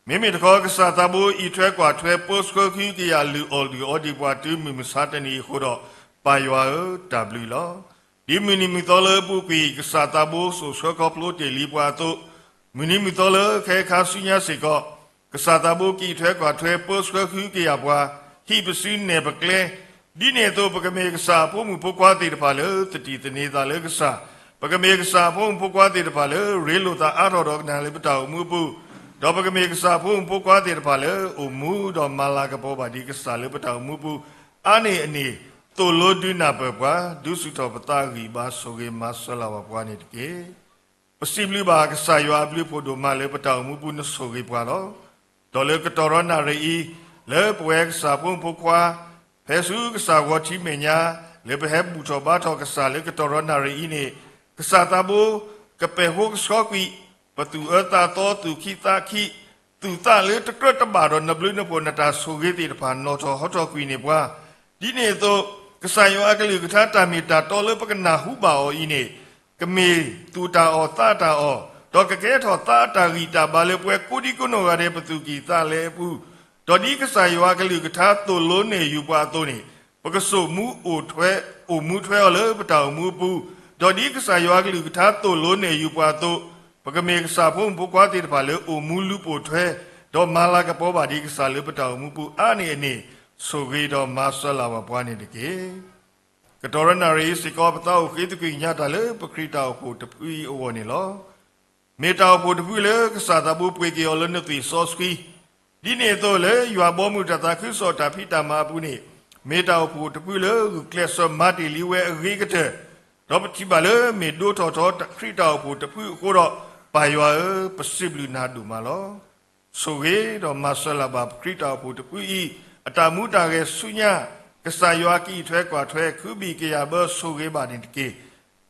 မ့မ့ၢ်တခီ ကစၢ်သးဘိအံးထွဲကွၢ်ထွဲပၢဆှၢကဟုကယာ်လုၢ်အီၣ်လုၢ်အီဒံးပှၤတုၤမုၢ်မဆါတနံၤအံၤအဃိဒီး ပၢ်ယွၤဧၢ, တၢ်ဘျုးလီၤ. ဒ်မုၢ်နံၤမုၢ်သီလၢအပူၤကွံာ် ကစၢ်သးဘိစိာ်ဆှၢခီဖျိတ့ၢ်လံပှၤအသိး, မုၢ်နံၤမုၢ်သီလၢခဲခါဆူညါစ့ၢ်ကီး, ကစၢ်သးဘိကအံးထွဲကွၢ်ထွဲပၢဆှၢကဟုကယာ်ပှၤ, ဟံးပစုနဲၣ်ပကျဲ, ဒ်န့ၣ်အသိး ပကမ့ၢ်ကစၢ်အဖိမုၣ်ဖိခွါသ့ၣ်တဖၣ်လၢ သတံၢ်သန့ၤသးလၢကစၢ်, ပကမ့ၢ်ကစၢ်အဖိမုၣ်ဖိခွါသ့ၣ်တဖၣ်လၢ ရ့လိာ်သးအါထီၣ်ဒီးကနၣ်လၢပတၢ်အိၣ်မူအပူၤ, ဒီးပကမ့ၢ်ကစၢ်အဖိမုၣ်ဖိခွါသ့ၣ်တဖၣ်လၢ အိၣ်မူဒီးမၤလၤကပီၤဘၣ်ဒံးကစၢ်လၢပတၢ်အိၣ်မူအပူၤ, အါန့ၢ်အန့ၣ် သိၣ်လိဒုးနၢ်ပၢၢ်ပှၤ, ဒုးဆူၣ်ထီၣ်ပသးအဂံၢ်အဘါ ဆိၣ်ဂ့ၤမၤစၢၤလၢ်ဘၣ်ပှၤန့ၣ်တက့ၢ်. ပစံးဘျုးဘၣ်ကစၢ်ယွၤအဘျုးအဖှိၣ်ဒိၣ်မးလၢပတၢ်အိၣ်မူပူၤ နဆိၣ်ဂ့ၤပှၤလီၤ. ဒီးလၢကတီၢ်ရီနၣ်ရံၣ်အံၤ, လၢပဝဲကစၢ်ဖိမုၣ်ဖိခွါ, ဖဲဆူကစၢ်ဂီၤထံးမဲာ်ညါ, လၢပဟဲဘူၣ်ထီၣ်ဘါထီၣ်ကစၢ်လၢကတီၢ်ရီနၣ်ရံၣ်အံၤန့ၣ်, ကစၢ်သးဘိကပဲာ်ဃိကဆှီကွံာ် ပသူၣ်အၢသးသီ သူၣ်ခံသးခံ, သူၣ်သးလၢတကြၢးတဘၣ်ဒီးနဘျုးနဖှိၣ် နတၢ်ဆိၣ်ဂ့ၤသ့ၣ်တဖၣ် နီၣ်ထီၣ်ဟီထီၣ်ကွံာ်န့ၢ်ပှၤ, ဒ်န့ၣ်အသိး, ကစၢ်ယွၤအကလုၢ်ကထါတၢ်မ့ၢ်တၢ်တီလၢပကနၢ်ဟူဘၣ်အီၤအံၤန့ၣ်, ကမ့ၢ်သူၣ်တၢ်အီၣ်သးတၢ်အီၣ်, ဒီးကကဲထီၣ်သးအတၢ်ဂံၢ်တၢ်ဘါလၢပှၤကိးဒံကိးနီၢ်ဂၤဒဲး ပသူၣ်ကံၢ်သးလဲအပူၤ, ဒီးဒ်ကစၢ်ယွၤအကလုၢ်ကထါသိၣ်လိနဲၣ်ယုာ်ပှၤအသိးန့ၣ်, ပကစိာ်မူအိၣ်ထွဲ, အိၣ်မူထွဲအီၤလၢပတၢ်အိၣ်မူအပူၤ, ဒီးဒ်ကစၢ်ယွၤအကလုၢ်ကထါသိၣ်လိနဲၣ်ယုာ်ပှၤအသိး, ပကမ့ၢ်ကစၢ်ဖိမုၣ်ဖိခွါသ့ၣ်တဖၣ်လၢအိၣ်မူလူၤပိာ်ထွဲ, ဒီးမၤလၤကပီၤဘၣ်ဒံးကစၢ်လၢပတၢ်အိၣ်မူပူၤအါန့ၢ်အန့ၣ်, ဆိၣ်ဂ့ၤဒီးမၤစၢၤလၢ်ဘၣ်ပှၤန့ၣ်တက့ၢ်. ကတီၢ်ရီနၣ်ရံၣ်အံၤစ့ၢ်ကီး ပသးအိၣ်ဃ့သကွံာ်ကညးတၢ်လၢပခရံာ်တၢ်အိၣ်ဖှိၣ်တဖုအံၤအဂီၢ်န့ၣ်လီၤ. မ့ၢ်တၢ်အိၣ်ဖှိၣ်တဖုလၢကစၢ်သးဘိပှ့ၤက့ၤအီၤလၢနသွံၣ်စီဆှံ, ဒ်န့ၣ်အသိးလၢယွၤဘီမုၢ်တၢ်သးခုကစီၣ်တၢ်ဖံးတၢ်မၤအပူၤန့ၣ်, မ့ၢ်တၢ်အိၣ်ဖှိၣ်တဖုလၢဂုာ်ကျဲးစၢးမၤတ့ၢ်လံဝဲအဂ့ၤကတၢၢ်, ဒီးပထံၣ်ဘၣ်လၢမ့ၢ်ဒိးထီၣ်ထီခရံာ်တၢ်အိၣ်ဖှိၣ်တဖုအဃိဒီး, ပၢ်ယွၤဧၢ, ပစံးဘျုးနၤဒိၣ်မးလီၤ. ဆိၣ်ဂ့ၤဒီးမၤစၢၤလၢ်ဘၣ်ပခရံာ်တၢ်အိၣ်ဖှိၣ်တဖုအံၤ, အတၢ်မူတၢ်ဂဲၤဆူညါ, ကစၢ်ယွၤကအံးထွဲကွၢ်ထွဲ ခုဘံၣ်ကယာ်ဘၢဆိၣ်ဂ့ၤဘၣ်န့ၣ်တက့ၢ်.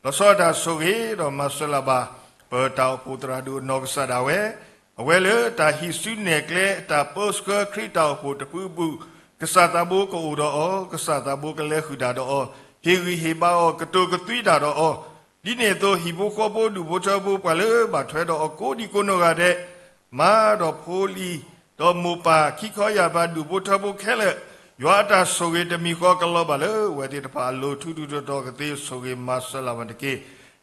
လီၤဆီဒၣ်တၢ်ဆိၣ်ဂ့ၤဒီးမၤစၢၤလၢ်ဘၣ် ပတၢ်အိၣ်ဖှိၣ်သရၣ်ဒိၣ်အနီၢ်ကစၢ်ဒၣ်ဝဲ, အဝဲလၢတၢ်ဟံးစုနဲၣ်ကျဲအတၢ်ပၢဆှၢခရံာ်တၢ်အိၣ်ဖှိၣ်တဖုအပူၤ, ကစၢ်သးဘိကအိၣ်ဒီးအီၤ, ကစၢ်သးဘိကလဲၤဃုာ်တၢ်ဒီးအီၤ, ဟ့ၣ်ဂံၢ်ဟ့ၣ်ဘါအီၤ, ကတိၤကသွံတၢ်ဒီးအီၤ, ဒ်န့ၣ်အသိး ဟံၣ်ဖိဃီဖိဒူၣ်ဖိထၢဖိပှၤလၢဘၣ်ထွဲဒီးအီၤကိးဒံကိးနီၢ်ဂၤဒဲး, မါဒီးဖိလံၤ, ဒီးမိၢ်ပၢ်ခံခီယာ်ပၢ်ဒူၣ်ဖိထၢဖိခဲလၢာ်, ယွၤအတၢ်ဆိၣ်ဂ့ၤတမံၤဃီကလီၤဘၣ်လၢအဝဲသ့ၣ်တဖၣ်အလိၤ ထူးထူးတီၤတီၤကသ့ဆိၣ်ဂ့ၤမၤစၢၤလၢ်ဘၣ်တက့ၢ်.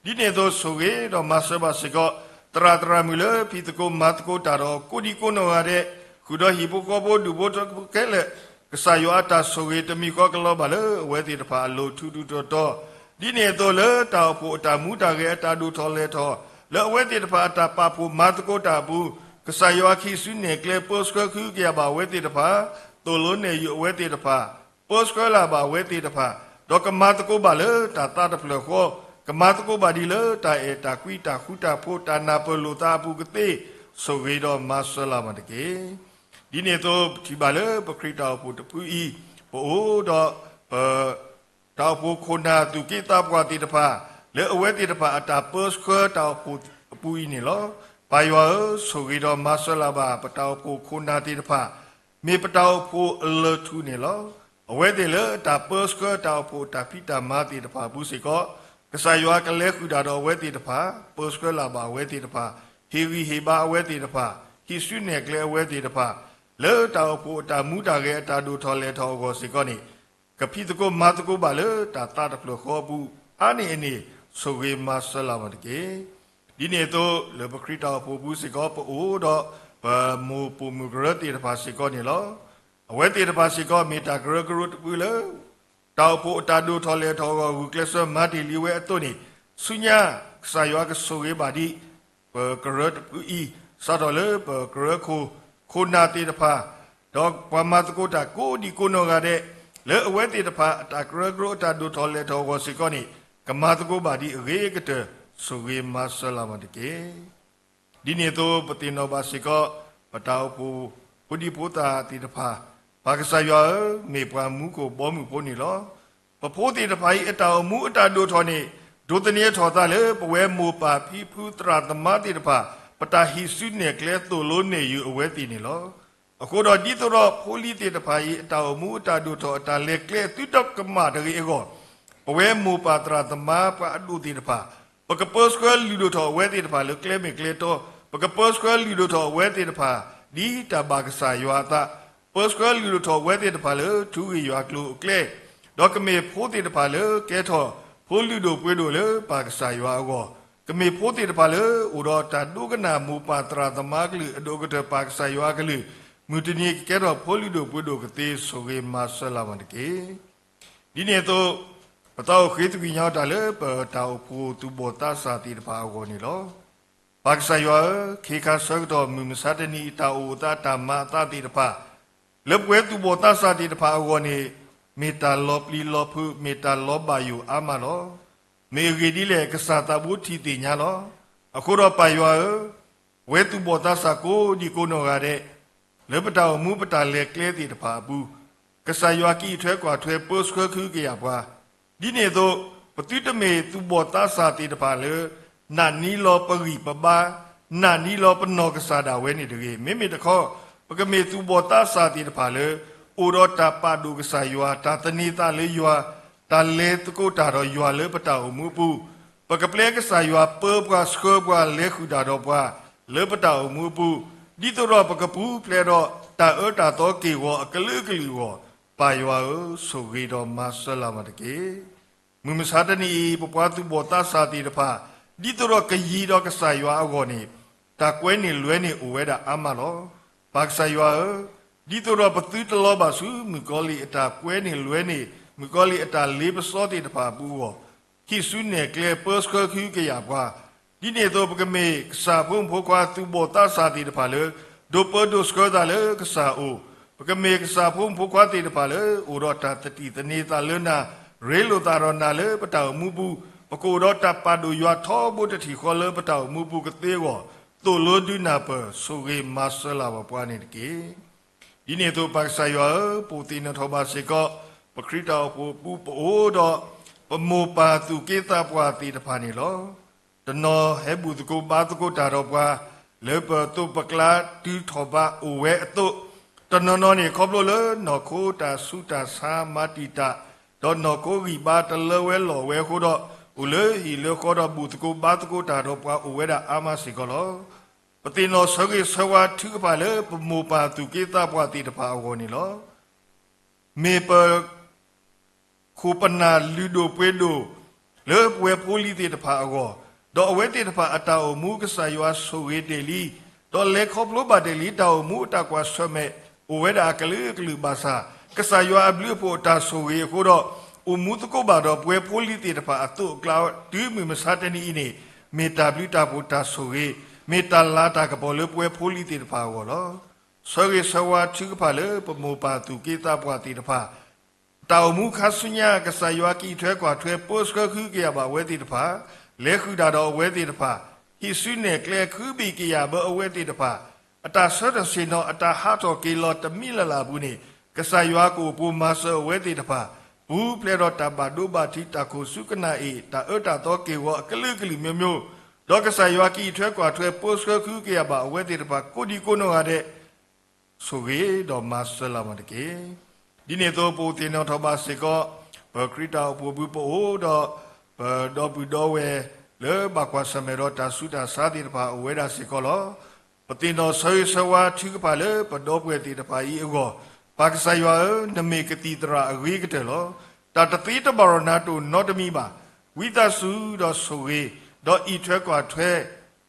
ဒ်န့ၣ်အသိးဆိၣ်ဂ့ၤဒီးမၤစၢၤဘၣ်စ့ၢ်ကီး သရၣ်သရၣ်မုၣ်လၢဖံးသကိးမၤသကိးတၢ်ဒီးအီၤကိးဒံကိးနီၢ်ဂၤဒဲး, ဃုာ်ဒီးဟံၣ်ဖိဃီဖိဒူၣ်ဖိထၢဖိခဲလၢာ်, ကစၢ်ယွၤအတၢ်ဆိၣ်ဂ့ၤတမံၤဃီကလီၤဘၣ်လၢအဝဲသ့ၣ်တဖၣ်အလိၤထူးထူးတီၤတီၤ, ဒ်န့ၣ်အသိးလၢတၢ်အိၣ်ဖှိၣ်အတၢ်မူတၢ်ဂဲၤအတၢ်ဒိၣ်ထီၣ်လဲၤထီၣ်, လၢအဝဲသ့ၣ်တဖၣ်အတၢ်ပာ်ဖှိၣ်မၤသကိးတၢ်အပူၤ, ကစၢ်ယွၤကဟံးစုနဲၣ်ကျဲပၢဆှၢကဟုကယာ်ဘၣ်အဝဲသ့ၣ်တဖၣ်, သိၣ်လိနဲၣ်ယုာ်အဝဲသ့ၣ်တဖၣ်, ပၢဆှၢလၢ်ဘၣ်အဝဲသ့ၣ်တဖၣ်, ဒီးကမၤသကိးဘၣ်လၢတၢ်သးတဖျၢၣ်ဃီ, ကမၤသကိးဘၣ်ဒ်လၢတၢ်အဲၣ်တၢ်ကွံတၢ်ဃူတၢ်ဖိး တၢ်နၢ်ပၢၢ်လိာ်သးအပူၤကသ့, ဆိၣ်ဂ့ၤဒီးမၤစၢၤလၢ်မးတက့ၢ်. ဒ်န့ၣ်အသိးပထံၣ်ဘၣ်လၢပခရံာ်တၢ်အိၣ်ဖှိၣ်တဖုအံၤ, ပအိၣ်ဒီးပ တၢ်အိၣ်ဖှိၣ်ခိၣ်နၢ်သူၣ်က့သးပှၢ်သ့ၣ်တဖၣ်, လၢအဝဲသ့ၣ်တဖၣ်အတၢ်ပၢဆှၢတၢ်အိၣ်ဖှိၣ်အပူၤအံၤန့ၣ်လီၤ. ပၢ်ယွၤဧၢ, ဆိၣ်ဂ့ၤဒီးမၤစၢၤလၢ်ဘၣ် ပတၢ်အိၣ်ဖှိၣ်ခိၣ်နၢ်သ့ၣ်တဖၣ်, မ့ၢ်ပတၢ်အိၣ်ဖှိၣ်အလၢၢ်ထူၣ်န့ၣ်လီၤ. အဝဲသ့ၣ်လၢအတၢ်ပၢဆှၢတၢ်အိၣ်ဖှိၣ်တၢ်ဖံးတၢ်မၤသ့ၣ်တဖၣ်အပူၤစ့ၢ်ကီး, ကစၢ်ယွၤကလဲၤဃုာ်တၢ်ဒီးအဝဲသ့ၣ်တဖၣ်, ပၢဆှၢလၢ်ဘၣ်အဝဲသ့ၣ်တဖၣ်, ဟ့ၣ်ဂံၢ်ဟ့ၣ်ဘါအဝဲသ့ၣ်တဖၣ်, ဟံးစုနဲၣ်ကျဲအဝဲသ့ၣ်တဖၣ်, လၢတၢ်အိၣ်ဖှိၣ်အတၢ်မူတၢ်ဂဲၤအတၢ်ဒိၣ်ထီၣ်လဲၤထီၣ်အဂီၢ်စ့ၢ်ကီးန့ၣ်, ကဖံးသကိးမၤသကိးဘၣ်လၢတၢ်သးတဖျၢၣ်ဃီအပူၤ, အါန့ၢ်အန့ၣ်, ဆိၣ်ဂ့ၤမၤစၢၤလၢ်မးတက့ၢ်. ဒ်န့ၣ်အသိးလၢပခရံာ်တၢ်အိၣ်ဖှိၣ်အပူၤစ့ၢ်ကီး ပအိၣ်ဒီး ပမိၢ်ပိာ်မုၣ်ကရၢသ့ၣ်တဖၣ်စ့ၢ်ကီးန့ၣ်လီၤ. အဝဲသ့ၣ်တဖၣ်စ့ၢ်ကီးမ့ၢ်တၢ်ကရၢကရိတဖုလၢ တၢ်အိၣ်ဖှိၣ်အတၢ်ဒိၣ်ထီၣ်လဲၤထီၣ်အဂီၢ် ဂုာ်ကျဲးစၢးမၤတ့ၢ်လံဝဲအသိးန့ၣ်, ဆူညါကစၢ်ယွၤကဆိၣ်ဂ့ၤဘၣ်ဒံး ပကရၢတဖုအံၤ, စးထီၣ်လၢပကရၢခိၣ်, ခိၣ်နၢ်သ့ၣ်တဖၣ်, ဒီးပှၤမၤသကိးတၢ်ကိးဒံးကိးနီၢ်ဂၤဒဲး, လၢအဝဲသ့ၣ်တဖၣ်အတၢ်ကရၢကရိအတၢ်ဒိၣ်ထီၣ်လဲၤထီၣ်အဂီၢ်စ့ၢ်ကီးန့ၣ်, ကမၤသကိးဘၣ်ဒံးအဂ့ၤကတၢၢ်, ဆိၣ်ဂ့ၤမၤစၢၤလၢ်မးတက့ၢ်. ဒ်န့ၣ်အသိးပသ့ၣ်နီၣ်ဘၣ်စ့ၢ်ကီး ပတၢ်အိၣ်ဖှိၣ်ဖိဒံဖိသၣ်သ့ၣ်တဖၣ်, ပၢ်ကစၢ်ယွၤဧၢ, မ့ၢ်ပှၤမူခိၣ်ဘီမုၢ်ဖိန့ၣ်လီၤ. ပဖိသ့ၣ်တဖၣ်အံၤအတၢ်အိၣ်မူအတၢ်ဒိၣ်ထီၣ်န့ၣ်, ဒိးသန့ၤထီၣ်သးလၢပဝဲမိၢ်ပၢ်ဖံဖုသရၣ်သမါသ့ၣ်တဖၣ်, ပတၢ်ဟံးစုနဲၣ်ကျဲသိၣ်လိနဲၣ်ယုာ်အဝဲသ့ၣ်န့ၣ်လီၤ. အဃိဒီးဒ်သိးဒီးဖိလံၤသ့ၣ်တဖၣ်အံၤ အတၢ်အိၣ်မူအတၢ်ဒိၣ်ထီၣ်အတၢ်လဲၤကျဲအသုတကမၣ်တဂ့ၤအဂီၢ်, ပဝဲမိၢ်ပၢ်သရၣ်သမါပှၤအဒိၣ်သ့ၣ်တဖၣ်, ပကပၢဆှၢလုၢ်ဒိၣ်ထီၣ်အဝဲသ့ၣ်တဖၣ်လၢကျဲမ့ၢ်ကျဲတီ, ပကပၢဆှၢလုၢ်ဒိၣ်ထီၣ်အဝဲသ့ၣ်တဖၣ် ဒ်တၢ်ဘၣ်ကစၢ်ယွၤအသး, ပၢဆှၢလုၢ်ဒိၣ်ထီၣ်အဝဲသ့ၣ်တဖၣ်လၢထူဂ့ၢ်ယွၤကျိၤအကျဲ, ဒီးကမ့ၢ်ဖိသ့ၣ်တဖၣ်လၢကဲထီၣ်ဖိလုၢ်ဒိၣ်ပှ့ၤဒိၣ်လၢပၢ်ကစၢ်ယွၤအဂီၢ်, ကမ့ၢ်ဖိသ့ၣ်တဖၣ်လၢအိၣ်ဒီးတၢ်ဒိကနၣ်မိၢ်ပၢ်သရၣ်သမါအကလုၢ် အဒိၣ်ကတၢၢ်ပၢ်ကစၢ်ယွၤအကလုၢ်, မုၢ်တနံၤကကဲထီၣ်ဖိလုၢ်ဒိၣ်ပှ့ၤဒိၣ်ကသ့ ဆိၣ်ဂ့ၤမၤစၢၤလၢ်မးတက့ၢ်. ဒ်န့ၣ်အသိး, ပသးအိၣ်ဃ့သကွံာ်ညါအီၤတၢ်လၢပတၢ်အိၣ်ဖှိၣ်သူၣ်ဘီၣ်သးစၢ်သ့ၣ်တဖၣ်အဂီၢ်န့ၣ်လီၤ. ပၢ်ကစၢ်ယွၤဧၢ, ခ့ခါဆၢကတီၢ်မုၢ်မဆါတနံၤအံၤ တၢ်အိၣ်အသးတၢ်မၤအသးသ့ၣ်တဖၣ်, လၢပဝဲသူၣ်ဘီၣ်သးစၢ်သ့ၣ်တဖၣ်အဂီၢ်န့ၣ်, မ့ၢ်တၢ်လီၤပျံၤလီၤဖုး မ့ၢ်တၢ်လီၤဘၣ်ယိၣ်အါမးလီၤ. မ့ၢ်အဂ့ၢ်ဒ်လဲၣ် ကစၢ်သးဘိထံၣ်သ့ၣ်ညါလီၤ. အဃိဒီးပၢ်ယွၤဧၢ, ပဝဲသူၣ်ဘီၣ်သးစၢ်ကိးဒံးကိးနီၢ်ဂၤဒဲး, လၢပတၢ်အိၣ်မူပတၢ်လဲၤကျဲသ့ၣ်တဖၣ်အပူၤ, ကစၢ်ယွၤကအံးထွဲကွၢ်ထွဲပၢဆှၢကဟုကယာ်ပှၤ, ဒ်န့ၣ်အသိး, ပသုတမ့ၢ်သူၣ်ဘီၣ်သးစၢ်သ့ၣ်တဖၣ်လၢ နာ်န့ၢ်လီၤပဂံၢ်ပဘါ, နာ်န့ၢ်လီၤပနီၢ်ကစၢ်ဒၣ်ဝဲန့ၣ်တဂ့ၤ. မ့မ့ၢ်တခီ, ပကမ့ၢ်သူၣ်ဘီၣ်သးစၢ်သ့ၣ်တဖၣ်လၢ အိၣ်ဒီးတၢ်ပာ်ဒိၣ်ကစၢ်ယွၤ, တၢ်သန့ၤသးလၢယွၤ, တၢ်လဲၤသကိးတၢ်ဒီးယွၤလၢပတၢ်အိၣ်မူအပူၤ, ပကပျဲကစၢ်ယွၤပၢပှၤဆှၢပှၤ လဲၤဃုာ်တၢ်ဒီးပှၤ လၢပတၢ်အိၣ်မူအပူၤ, ဒ်သိးဒီးပကပူၤဖျဲးဒီးတၢ်အၢတၢ်သီက့ၢ်ဂီၤအကလုာ်ကလုာ်အဂီၢ်, ပၢ်ယွၤဧၢ, ဆိၣ်ဂ့ၤဒီးမၤစၢၤလၢ်မးတက့ၢ်. မုၢ်မဆါတနံၤအံၤ ပပှၤသူၣ်ဘီၣ်သးစၢ်သ့ၣ်တဖၣ်, ဒ်သိးဒီးကယံၤဒီးကစၢ်ယွၤအဂီၢ်န့ၣ်, တၢ်ကွဲန့ၢ်လွဲန့ၢ်အိၣ်ဝဲဒၣ်အါမးလီၤ. ပၢ်ကစၢ်ယွၤဧၢ, ဒ်သိးဒီးပသုတလီၤဘၣ်ဆူမုၣ်ကီၤလံၢ်အတၢ်ကွဲန့ၢ်လွဲန့ၢ်, မုၣ်ကီၤလံၢ်အတၢ်လ့ပစီသ့ၣ်တဖၣ်အပူၤအဂီၢ်, ဟံးစုနဲၣ်ကျဲပၢဆှၢကဟုကယာ်ပှၤ, ဒ်န့ၣ်အသိး ပကမ့ၢ်ကစၢ်ဖိမုၣ်ဖိခွါသူၣ်ဘီၣ်သးစၢ်သ့ၣ်တဖၣ်လၢ ဒိးပၢဒိးဆှၢသးလၢကစၢ်အအိၣ်, ပကမ့ၢ်ကစၢ်ဖိမုၣ်ဖိခွါသ့ၣ်တဖၣ်လၢ အိၣ်ဒီးတၢ်သတံၣ်သန့ၤသးလၢနၤ, ရ့လိာ်သးဒီးနၤလၢပတၢ်အိၣ်မူပူၤ, ပကအိၣ်ဒီးတၢ်ပာ်ဒိၣ်ယွၤထီဘိတထံၣ်ဃီလၢပတၢ်အိၣ်မူပူၤကသ့အဂီၢ်, သိၣ်လိဒုးနၢ်ပၢၢ်ဆိၣ်ဂ့ၤမၤစၢၤလၢ်ပှၤပှၤန့ၣ်တက့ၢ်. ဒ်န့ၣ်အသိးပၢ်ကစၢ်ယွၤဧၢ, ပအိၣ်သ့ၣ်နီၣ်ထီၣ်ဘၣ်စ့ၢ်ကီး ပခရံာ်တၢ်အိၣ်ဖှိၣ်အပူၤပအိၣ်ဒီး ပမိၢ်ပၢ်သူၣ်က့သးပှၢ်သ့ၣ်တဖၣ်န့ၣ်လီၤ. တနီၤဟဲဘူၣ်သကိးဘါသကိးတၢ်ဒီးပှၤ လၢပသိးပကျါတုၤထီၣ်ဘးအိၣ်ဝဲအသိး, တနီၤနီၤန့ၣ်ခီဖျိလၢနီၢ်ခိတၢ်ဆူးတၢ်ဆါမၤတံာ်တာ်, ဒီးနီၢ်ခိဂံၢ်ဘါတလၢဝဲလီၤဝဲအဃိဒီး, အိၣ်လၢဟံၣ်လၢဃီဒီးဘူၣ်သကိးဘါသကိးတၢ်ဒီးပှၤအိၣ်ဝဲဒၣ်အါမးစ့ၢ်ကီးလီၤ. ပသ့ၣ်နီၣ်ဆၢဂ့ၤဆၢဝါထုကဖၣ်လၢပမိၢ်ပၢ်သူၣ်က့သးပှၢ်သ့ၣ်တဖၣ်အဂီၢ်န့ၣ်လီၤ. မ့ၢ်ပ ခိၣ်ပနၢ်လုၢ်ဒိၣ်ပှ့ၤဒိၣ် လၢပဝဲဖိလံၤသ့ၣ်တဖၣ်အဂီၢ်, ဒီးအဝဲသ့ၣ်တဖၣ်အတၢ်အိၣ်မူကစၢ်ယွၤဆိၣ်ဂ့ၤတ့ၢ်လံ, ဒီးလဲၤခီဖျိဘၣ်တ့ၢ်လံတၢ်အိၣ်မူအတၢ်ကွၢ်ဆၢၣ်မဲာ် အိၣ်ဝဲဒၣ်အကလုာ်ကလုာ်ဘၣ်ဆၣ်, ကစၢ်ယွၤအဘျုးအဖှိၣ်အတၢ်ဆိၣ်ဂ့ၤအဃိဒီး, အိၣ်မူသကိးဘၣ်ဒီးပဝဲဖိလံၤသ့ၣ်တဖၣ်အသိးအကျါ တုၤမုၢ်မဆါတနံၤအံၤန့ၣ်, မ့ၢ်တၢ်ဘျုးတၢ်ဖှိၣ်တၢ်ဆိၣ်ဂ့ၤ, မ့ၢ်တၢ်လၤတၢ်ကပီၤလၢပဝဲဖိလံၤသ့ၣ်တဖၣ်အဂီၢ်လီၤ. ဆၢဂ့ၤဆၢဝါထုကဖၣ်လၢပမိၢ်ပၢ်သူၣ်က့သးပှၢ်သ့ၣ်တဖၣ် တၢ်အိၣ်မူခါဆူညါ ကစၢ်ယွၤကအံးထွဲကွၢ်ထွဲပၢဆှၢဃုကယာ်ဘၣ်အဝဲသ့ၣ်တဖၣ်, လဲၤဃုာ်တၢ်ဒီးအဝဲသ့ၣ်တဖၣ်, ဟံးစုနဲၣ်ကျဲခုဘံၣ်ကယာ်ဘၢအဝဲသ့ၣ်တဖၣ်, အတၢ်ဆၢထၢၣ်ဆ့ၣ်နီၤ အတၢ်ဟးထီၣ်က့ၤလီၤတမံၤလၢ်လၢ်အပူၤန့ၣ်, ကစၢ်ယွၤကအိၣ်ပိၢ်မၤစၢၤအဝဲသ့ၣ်တဖၣ်, ပူၤဖျဲးဒီးတၢ်ဘၣ်ဒိဘၣ်ထံး တၢ်ခိၣ်ဆူကနၣ်အ့ၣ် တၢ်အၢတၢ်သီက့ၢ်ဂီၤအကလုာ်ကလုာ်မျိုးမျိုး, ဒီးကစၢ်ယွၤကအံးထွဲကွၢ်ထွဲပၢဆှၢဃုကယာ်ဘၣ်အဝဲသ့ၣ်တဖၣ် ကိးဒံကိးနီၢ်ဂၤဒဲး ဆိၣ်ဂ့ၤဒီးမၤစၢၤလၢ်မးတက့ၢ်. ဒ်န့ၣ်အသိး ပအိၣ်သ့ၣ်နီၣ်ထီၣ်ဘၣ်စ့ၢ်ကီး ပခရံာ်တၢ်အိၣ်ဖှိၣ်ပူၤပအိၣ်ဒီး ပဒီပုၢ်ဒီဝဲၢ် လၢဘၣ်ကွၢ်ဆၢၣ်မဲာ်ဒီးတၢ်ဆူးတၢ်ဆါသ့ၣ်တဖၣ်အိၣ်ဝဲဒၣ်စ့ၢ်ကီးလီၤ. ပသ့ၣ်နီၣ်ဆၢဂ့ၤဆၢဝါထုကဖၣ်လၢပဒီပုၢ်ဝဲၢ်သ့ၣ်တဖၣ်အံၤအဂီၢ်, ပၢ်ကစၢ်ယွၤဧၢ, နမ့ၢ်ကသံၣ်သရၣ်အဂ့ၤကတၢၢ်လီၤ. တၢ်တသ့တဘၣ်ဒီးနၤတအိၣ်နီတမံၤဘၣ်. ဝံသးစူၤဒီးဆိၣ်ဂ့ၤ, ဒီးအံးထွဲကွၢ်ထွဲ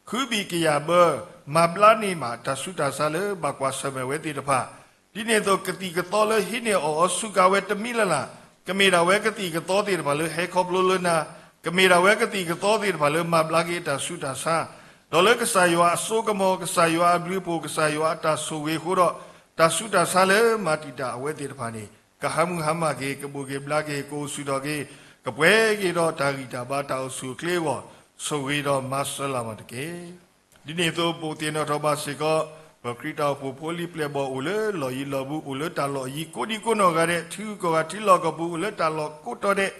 ခုဘံၣ်ကယာ်ဘၢ, မၤဘျါန့ၢ်မး တၢ်ဆူးတၢ်ဆါလၢဘၣ်ကွၢ်ဆၢၣ်မဲာ်ဝဲသ့ၣ်တဖၣ်, ဒ်န့ၣ်အသိး ကသံၣ်ကသီလၢဟံးန့ၢ်အီၣ်အီဆူးကါဝဲတမံၤလၢ်လၢ်, ကမ့ၢ်ဒၣ်ဝဲကသံၣ်ကသီသ့ၣ်တဖၣ်လၢဟဲခီဖျိလၢနၤ, ကမ့ၢ်ဒၣ်ဝဲကသံၣ်ကသီသ့ၣ်တဖၣ်လၢမၤဘျါက့ၤအတၢ်ဆူးတၢ်ဆါ, ဒီးလၢကစၢ်ယွၤအစိကမီၤ, ကစၢ်ယွၤအဘျုးအဖှိၣ်, ကစၢ်ယွၤအတၢ်ဆိၣ်ဂ့ၤအဃိဒီး, တၢ်ဆူးတၢ်ဆါလၢမၤတံာ်တာ်အဝဲသ့ၣ်တဖၣ်န့ၣ် ကဟးမုၢ်ဟါမၢ်က့ၤ, ကဘိၣ်က့ၤဘျါက့ၤ, ကအိၣ်ဆူၣ်ထီၣ်က့ၤ, ကပှဲၤက့ၤဒီးတၢ်ဂံၢ်တၢ်ဘါတၢ်အိၣ်ဆူၣ်အိၣ်ချ့အဂီၢ်, ဆိၣ်ဂ့ၤဒီးမၤစၢၤလၢ်မးတက့ၢ်. ဒ်န့ၣ်အသိး ပအိၣ်သ့ၣ်နီၣ်ထီၣ်ဘၣ်စ့ၢ်ကီး ပခရံာ်တၢ်အိၣ်ဖှိၣ်ဖိလံၤပျဲၢ်ဘီၣ်အိၣ်လၢလီၢ်ယံၤလီၢ်ဘူး, အိၣ်လၢတၢ်လီၢ်ယံၤကိးဒံကိးနီၢ်ဂၤဒဲး, ထံဂုၤကီၢ်ဂၤထံလီၢ်ကီၢ်ပူၤ အိၣ်လၢတၢ်လီၢ်ကိးတီၤဒဲး,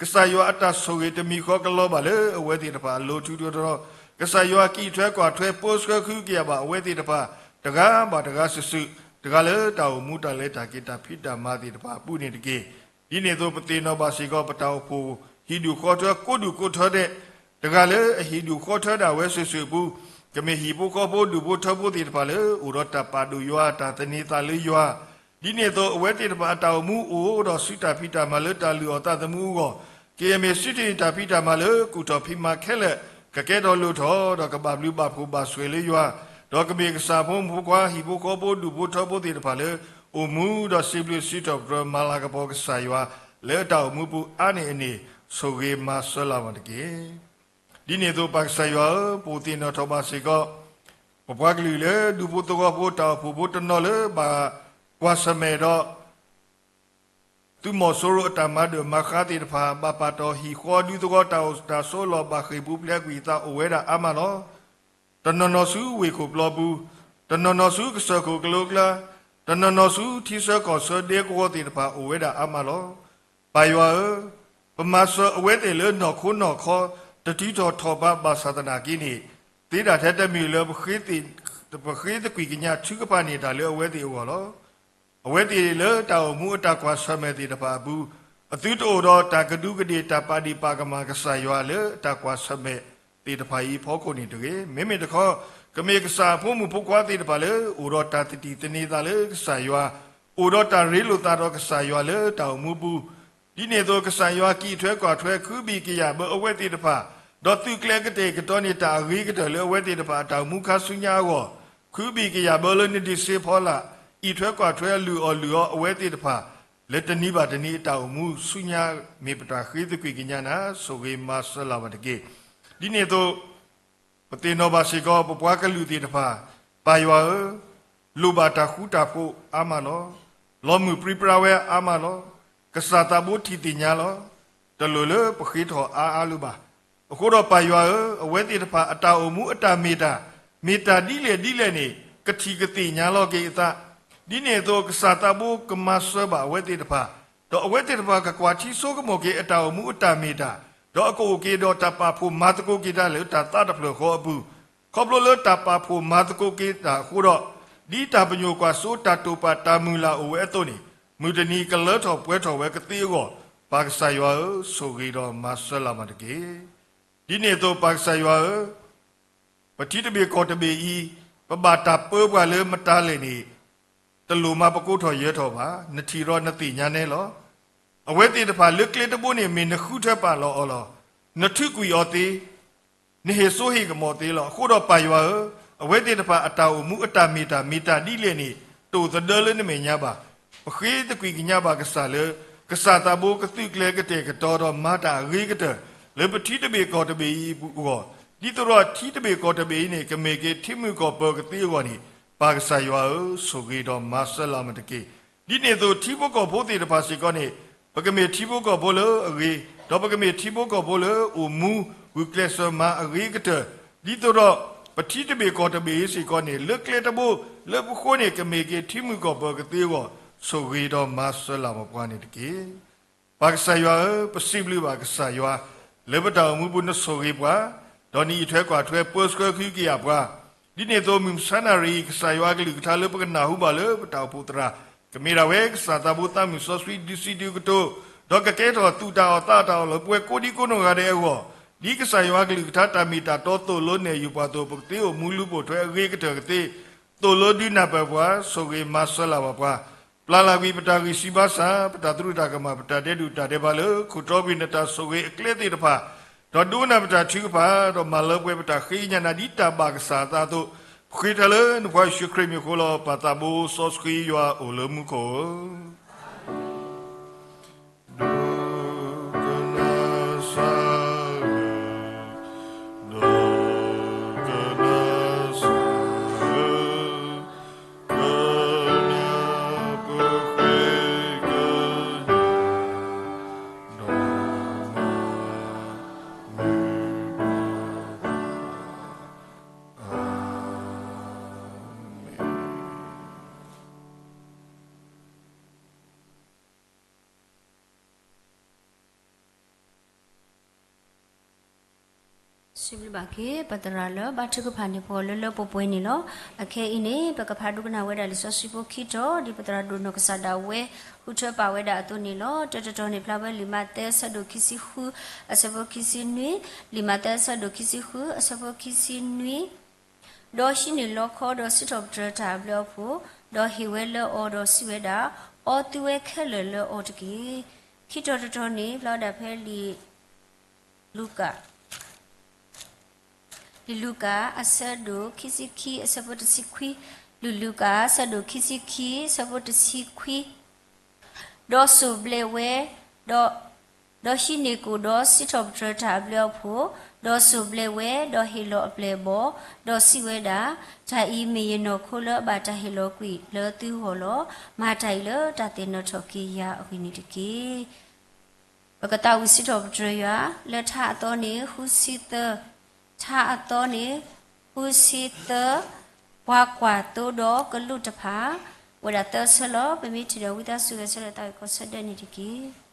ကစၢ်ယွၤအတၢ်ဆိၣ်ဂ့ၤတမံၤဃီကလီၤဘၣ်လၢအဝဲသ့ၣ်တဖၣ်အလိၤထူထူတီတီ, ကစၢ်ယွၤကအံးထွဲကွၢ်ထွဲပၢဆှၢဃုကယာ်ဘၣ်အဝဲသ့ၣ်တဖၣ်, တဂၤဘၣ်တဂၤစုာ်စုာ်, တဂၤလၢတၢ်အိၣ်မူတၢ်လဲၤတၢ်က့ၤတၢ်ဖံးတၢ်မၤသ့ၣ်တဖၣ်အပူၤန့ၣ်တက့ၢ်. ဒ်န့ၣ်အသိး ပသ့ၣ်နီၣ်ဘၣ်စ့ၢ်ကီး ပတၢ်အိၣ်ဖှိၣ်ဟံၣ်ဒူၣ်ဃီထၢကိးဒူၣ်ကိးထၢဒဲး, တဂၤလၢအဟံၣ်ဒူၣ်ဃီထၢဒၣ်ဝဲစုာ်စုာ်အပူၤ, ကမ့ၢ်ဟံၣ်ဖိဃီဖိဒူၣ်ဖိထၢဖိသ့ၣ်တဖၣ်လၢ အိၣ်ဒီးတၢ်ပာ်ဒိၣ်ယွၤ တၢ်သန့ၤသးလၢယွၤ, ဒ်န့ၣ်အသိး အဝဲသ့ၣ်တဖၣ်အတၢ်အိၣ်မူအိၣ်ဒီးစုတၢ်ဖံးတၢ်မၤလၢတၢ်လုၢ်အီၣ်သးသမူအဂီၢ်, ကမ့ၢ်စုတ့ၢ်တၢ်ဖံးတၢ်မၤလၢကူၣ်ထီၣ်ဖံးမၤခဲလၢာ်, ကကဲထီၣ်လိၣ်ထီၣ် ဒီးကဘၣ်ဘျုးဘၣ်ဖှိၣ်ဘၣ်ဆိၣ်ဂ့ၤလၢယွၤ, ဒီးကမ့ၢ်ကစၢ်ဖိမုၣ်ဖိခွါ ဟံၣ်ဖိဃီဖိဒူၣ်ဖိထၢဖိသ့ၣ်တဖၣ်လၢ အိၣ်မူဒီးစံးဘျုးစံးထီၣ်ပတြၢၤမၤလၤကပီၤကစၢ်ယွၤ လၢအတၢ်အိၣ်မူပူၤအါန့ၢ်အန့ၣ် ဆိၣ်ဂ့ၤမၤစၢၤလၢ်မးတက့ၢ်. ဒ်န့ၣ်အသိးပၢ်ကစၢ်ယွၤဧၢ, ပအိၣ်သ့ၣ်နီၣ်ထီၣ်ဘၣ်စ့ၢ်ကီး ပပှၤကလုာ်လၢဒူဖိသဝီဖိ တၢ်အိၣ်ဖှိၣ်ဖိတနီၤလၢဘၣ်ကွၢ်ဆၢၣ်မဲာ်ဒီး သုးမီၤစိရိၤအတၢ်မၤဒၢၣ်မၤဃါသ့ၣ်တဖၣ်, ဘၣ်ပာ်တီၢ်ဟံၣ်ဃီဒူသဝီတၢ်အိၣ်တၢ်ဆိးလီၢ်, ဘၣ်ဃ့ၢ်ပူၤဖျဲးကွံာ်အသးအိၣ်ဝဲဒၣ်အါမးလီၤ. တနီၤနီၤဆူဝ့ၢ်ခိၣ်ပျီပူၤ, တနီၤနီၤဆူကစၢၢ်ခိၣ်ကလိကျါ, တနီၤနီၤဆူထံဆၢကီၢ်ဆၢဒဲကဝီၤသ့ၣ်တဖၣ်အိၣ်ဝဲဒၣ်အါမးလီၤ. ပၢ်ယွၤဧၢ, ပမၤစၢၤအဝဲသ့ၣ်လၢနီၢ်ခိနီၢ်ခီ တတုၤထီၣ်ထီၣ်ဘးဘၣ်ဆၣ်သနာ်က့န့ၣ်, သ့ဒၣ်ထဲတမ့ၢ်လၢ ပဃ့သကွံာ်ကညးထုကဖၣ်န့ၢ်တၢ်လၢအဝဲသ့ၣ်အဂီၢ်လီၤ. အဝဲသ့ၣ်လၢတၢ်အိၣ်မူအတၢ်ကွၢ်ဆၢၣ်မဲာ်သ့ၣ်တဖၣ်အပူၤ, အသုတအိၣ်ဒီးတၢ်ကဒူးကဒ့ၣ် တၢ်ပာ်ဒ့ၣ်ပာ်ကမၣ်ကစၢ်ယွၤလၢတၢ်ကွၢ်ဆၢၣ်မဲာ်သ့ၣ်တဖၣ်အံၤအဖီခိၣ်န့ၣ်တဂ့ၤ. မ့မ့ၢ်တခီ, ကမ့ၢ်ကစၢ်အဖိမုၣ်ဖိခွါသ့ၣ်တဖၣ်လၢ အိၣ်ဒီးတၢ်သတံၣ်သန့ၤသးလၢကစၢ်ယွၤ, အိၣ်ဒီးတၢ်ရ့လိာ်သးဒီးကစၢ်ယွၤလၢတၢ်အိၣ်မူပူၤ, ဒ်န့ၣ်အသိး ကစၢ်ယွၤကအံးထွဲကွၢ်ထွဲ ခုဘံၣ်ကယာ်ဘၢအဝဲသ့ၣ်တဖၣ်, ဒီးသုးကျဲၤကတဲာ်ကတီၤန့ၢ်တၢ်အဂ့ၤကတၢၢ်လၢအဝဲသ့ၣ်တဖၣ်အတၢ်အိၣ်မူခါဆူညါအဂီၢ်, ခုဘံၣ်ကယာ်ဘၢလၢနဒုးစ့ဖီလာ်, အံးထွဲကွၢ်ထွဲလုၢ်အီၣ်လုၢ်အီအဝဲသ့ၣ်တဖၣ်, လၢတနံၤဘၣ်တနံၤအတၢ်အိၣ်မူဆူညါ မ့ၢ်ပတၢ်ဃ့သကွံာ်ကညးနၤ ဆိၣ်ဂ့ၤမၤစၢၤလၢ်ဘၣ်တက့ၢ်. ဒ်န့ၣ်အသိး ပသ့ၣ်နီၣ်ဘၣ်စ့ၢ်ကီး ပပှၤကလုာ်သ့ၣ်တဖၣ်, ပၢ်ယွၤဧၢ, လိၣ်ဘၣ်တၢ်ဃူတၢ်ဖိးအါမးလီၤ. လီၤမုၢ်ပြံပြါဝဲအါမးလီၤ. ကစၢ်သးဘိထံၣ်သ့ၣ်ညါလီၤ. တလိၣ်လၢပဃ့ထီၣ်အါအါလၢၤဘၣ်. အဃိဒီးပၢ်ယွၤဧၢ, အဝဲသ့ၣ်တဖၣ်အတၢ်အိၣ်မူအတၢ်မ့ၢ်တၢ်, မ့ၢ်တၢ်ဒ်လဲၣ်ဒ်လဲၣ်န့ၣ် ကထံၣ်ကသ့ၣ်ညါလီၤက့ၤအသး, ဒ်န့ၣ်အသိး ကစၢ်သးဘိကမၤစၢၤဘၣ်အဝဲသ့ၣ်တဖၣ်, ဒီးအဝဲသ့ၣ်တဖၣ်ကကွၢ်ထံဆိကမိၣ်က့ၤအတၢ်အိၣ်မူအတၢ်မ့ၢ်တၢ်, ဒီးအကအိၣ်က့ၤဒီးတၢ်ပာ်ဖှိၣ်မၤသကိးက့ၤတၢ်လၢတၢ်သးတဖျၢၣ်ဃီအပူၤ, ခီဖျိလၢတၢ်ပာ်ဖှိၣ်မၤသကိးက့ၤတၢ်အဃိဒီး, ဒ်တၢ်ပညိၣ်ကွၢ်စိတၢ်တိာ်ပာ်တၢ်မုၢ်လၢ်အိၣ်ဝဲအသိးန့ၣ်, မုၢ်တနံၤကလၢထီၣ်ပှဲၤထီၣ်ဝဲကသ့အဂီၢ်, ပၢ်ကစၢ်ယွၤဧၢ, ဆိၣ်ဂ့ၤဒီးမၤစၢၤလၢ်မးတက့ၢ်. ဒ်န့ၣ်အသိးပၢ်ကစၢ်ယွၤဧၢ, ပထံတဘ့ၣ်ကီၢ်တဘ့ၣ်အံၤ, ပဘၣ်တၢ်ပၢပှၤလၢမတၤလဲၣ်န့ၣ်, တလိၣ်မၤပကိးထီၣ်ယၢၤထီၣ်ဘၣ်, နထံၣ်ဒီးနသ့ၣ်ညါနဲလီၤ. အဝဲသ့ၣ်တဖၣ်လၢကျဲတဘိန့ၣ် မ့ၢ်နဃုထၢပာ်လီၤအီၤလီၤ. နထုးကွံာ်အီၤသ့, နဟ့ၣ်စိဟ့ၣ်ကမီၤသ့လီၤ. အဃိဒီးပၢ်ယွၤဧၢ, အဝဲသ့ၣ်တဖၣ်အတၢ်အိၣ်မူအတၢ်မ့ၢ်တၢ်မ့ၢ်တၢ်ဒ်လဲၣ်န့ၣ်, တအိၣ်သဒၢလၢနမဲာ်ညါဘၣ်. ပဃ့သကွံာ်ကညးဘၣ်ကစၢ်လၢ ကစၢ်သးဘိကသုးကျဲၤကတဲာ်ကတီၤဒီးမၤတၢ်အဂ့ၤကတၢၢ် လၢပထံတဘ့ၣ်ကီၢ်တဘ့ၣ်အံၤအဂီၢ်, ဒ်သိးဒီးထံတဘ့ၣ်ကီၢ်တဘ့ၣ်အံၤန့ၣ် ကမ့ၢ်က့ၤထံမုၢ်ကီၢ်ပၢၤကသ့အဂီၢ်န့ၣ်, ပၢ်ကစၢ်ယွၤဧၢ, ဆိၣ်ဂ့ၤဒီးမၤစၢၤလၢ်မးတက့ၢ်. ဒ်န့ၣ်အသိးထံဖိကီၢ်ဖိသ့ၣ်တဖၣ်စ့ၢ်ကီးန့ၣ်, ပကမ့ၢ်ထံဖိကီၢ်ဖိလၢအဂ့ၤ, ဒီးပကမ့ၢ်ထံဖိကီၢ်ဖိလၢအိၣ်မူဂုာ်ကျဲးစၢးမၤအဂ့ၤကတၢၢ်, ဒ်သိးဒီး ပထံတဘ့ၣ်ကီၢ်တဘ့ၣ်အံၤစ့ၢ်ကီးန့ၣ် လၢကျဲတဘိလၢပဃိန့ၣ် ကမ့ၢ်က့ၤထံမုၢ်ကီၢ်ပၢၤကသ့အဂီၢ်, ဆိၣ်ဂ့ၤဒီးမၤစၢၤလၢ်မးပှၤန့ၣ်တက့ၢ်. ပၢ်ကစၢ်ယွၤဧၢ, ပစံးဘျုးဘၣ်ကစၢ်ယွၤ, လၢပတၢ်အိၣ်မူပူၤနဆိၣ်ဂ့ၤပှၤ, ဒီးနအံးထွဲကွၢ်ထွဲပၢဆှၢကဟုကယာ်ပှၤ, ဒ်န့ၣ်အသိးမုၢ်မဆါနၣ်ရံၣ်အံၤ ကစၢ်ယွၤကလုၢ်ကထါလၢပကနၢ်ဟူဘၣ်လၢပတၢ်အိၣ်ဖှိၣ်သရၣ်, ကမ့ၢ်ဒၣ်ဝဲကစၢ်သးဘိသးမုၢ်စီဆှံဒုးဆံးဒုးကတိၤ, ဒီးကကဲထီၣ်သူၣ်တၢ်အီၣ်သးတၢ်အီၣ်လၢပဝဲကိးဒံကိးနီၢ်ဂၤဒဲးအဂီၢ်, ဒ်ကစၢ်ယွၤကလုၢ်ကထါတၢ်မ့ၢ်တၢ်တီသိၣ်လိနဲၣ်ယုာ်ပှၤအသိး ပကသ့အိၣ်မူလူၤပိာ်ထွဲအဂ့ၤကတၢၢ်ကသ့, သိၣ်လိဒုးနၢ်ပၢၢ်ပှၤ, ဆိၣ်ဂ့ၤမၤစၢၤလၢ်ဘၣ်ပှၤ, ပျၢ်လၢ်ကွံာ်ပတၢ်ဂံၢ်ဆူၣ်ဘါဆူၣ်, ပတၢ်သရူးတၢ်ကမၣ်, ပတၢ်ဒဲးဒိၣ်တၢ်ဒဲးဘးလၢခိၣ်တီကွံာ်နတၢ်ဆိၣ်ဂ့ၤအကျဲသ့ၣ်တဖၣ်, ဒီးဒိကနၣ်ပတၢ်ထုကဖၣ်, ဒီးမၤလၢပှဲၤပတၢ်ဃ့ကညးနၤဒ်တၢ်ဘၣ်ကစၢ်အသးအသိး, ပဃ့တၢ်လၢနဖိယ့ၣ်ၡူးခရံာ်မံၤအဃိလီၤ. ပၢ်သးဘိစီဆှံယွၤအိၣ်လၢမူခိၣ်ဧၢ. ဒိကနၣ်စၢ်ဧၢ, ဒိကနၣ်စၢ်ဧၢ, ကနၢ်ပဃ့ကညး, ဒီးမၤမုာ်ဘၣ်ပှၤ, အၤမ့ၣ်. စံးဘျုးဘၣ်က့ၤ ပသရၣ်လၢဘါထုကဖၣ်န့ၢ်ပှၤလၢလၢပှဲၤပှဲၤန့ၣ်လီၤ. အခဲအံၤန့ၣ် ပကဖးဒိကနၣ်ဝဲဒၣ်လံာ်စီဆှံဖိခံတီၤ ဒ်ပသရၣ်ဒိၣ်နီၢ်ကစၢ်ဒၣ်ဝဲ ဃုထၢပာ်ဝဲဒၣ်အသိးန့ၣ်လီၤ. တၢတတီၤန့ၣ် ဖျါဝဲလံာ်မးသဲအဆၢဒိၣ်ခံဆံဃု အဆၢဖိခံဆံနွံ, လံာ်မးသဲအဆၢဒိၣ်ခံဆံဃု အဆၢဖိခံဆံနွံ ဒီးဟံးန့ၢ်လီခီ ဒီးစံးထီၣ်ပတြၢၤတၢ်အဘျုးအဖှိၣ်, ဒီးဟ့ၣ်ဝဲလၢအီၤ, ဒီးစံးဝဲဒၣ်, အီသုဝဲခဲလၢာ်လၢအီၤတက့ၢ်. ခံတီၤတတီၤန့ၣ် ဖျါဝဲဒၣ်ဖဲလံာ်လူၤကၣ်, လံာ်လူၤကၣ် အဆၢဒိၣ်ခံဆံခံ အဆၢဖိတဆံခွံ, လံာ်လူၤကၣ် အဆၢဒိၣ်ခံဆံခံ အဆၢဖိတဆံခွံ ဒီးစိၢ်ဘျဲးဝဲ, ဒီး, ဒီးဟံးန့ၢ်ကိၣ်ဒီးစံးထီၣ်ပတြၢၤတၢ်အဘျုးအဖှိၣ်, ဒီးစိၢ်ဘျဲးဝဲ, ဒီးဟ့ၣ်လီၤအပျဲၢ်အဘီၣ်, ဒီးစံးဝဲဒၣ်, တၢ်အံၤမ့ၢ်ယနီၢ်ခိလၢအဘၣ်တၢ်ဟ့ၣ်လီၤကွံာ်လၢသုဂီၢ်လီၤ. မၤတၢ်အံၤလၢတၢ်သ့ၣ်နီၣ်ထီၣ်က့ၤယၤအဂ့ၢ်န့ၣ်တက့ၢ်. ပကသးဝံၣ်စံးထီၣ်ပတြၢၤယွၤ, လၢထါအသီန့ၣ် ဃုဆံသၢ, ထါအသီန့ၣ် ဃုဆံသၢ, ပှၤကွၢ်သိဒီးကလူးတဖၣ်, ဝဲဒၣ်သၢဆၢလီၤ. ပမ့ၢ်ထံၣ်ဒီးဝံသးစူၤဂဲၤဆၢထၢၣ်သးဝံၣ်ခီဆၢဒၢန့ၣ်တက့ၢ်.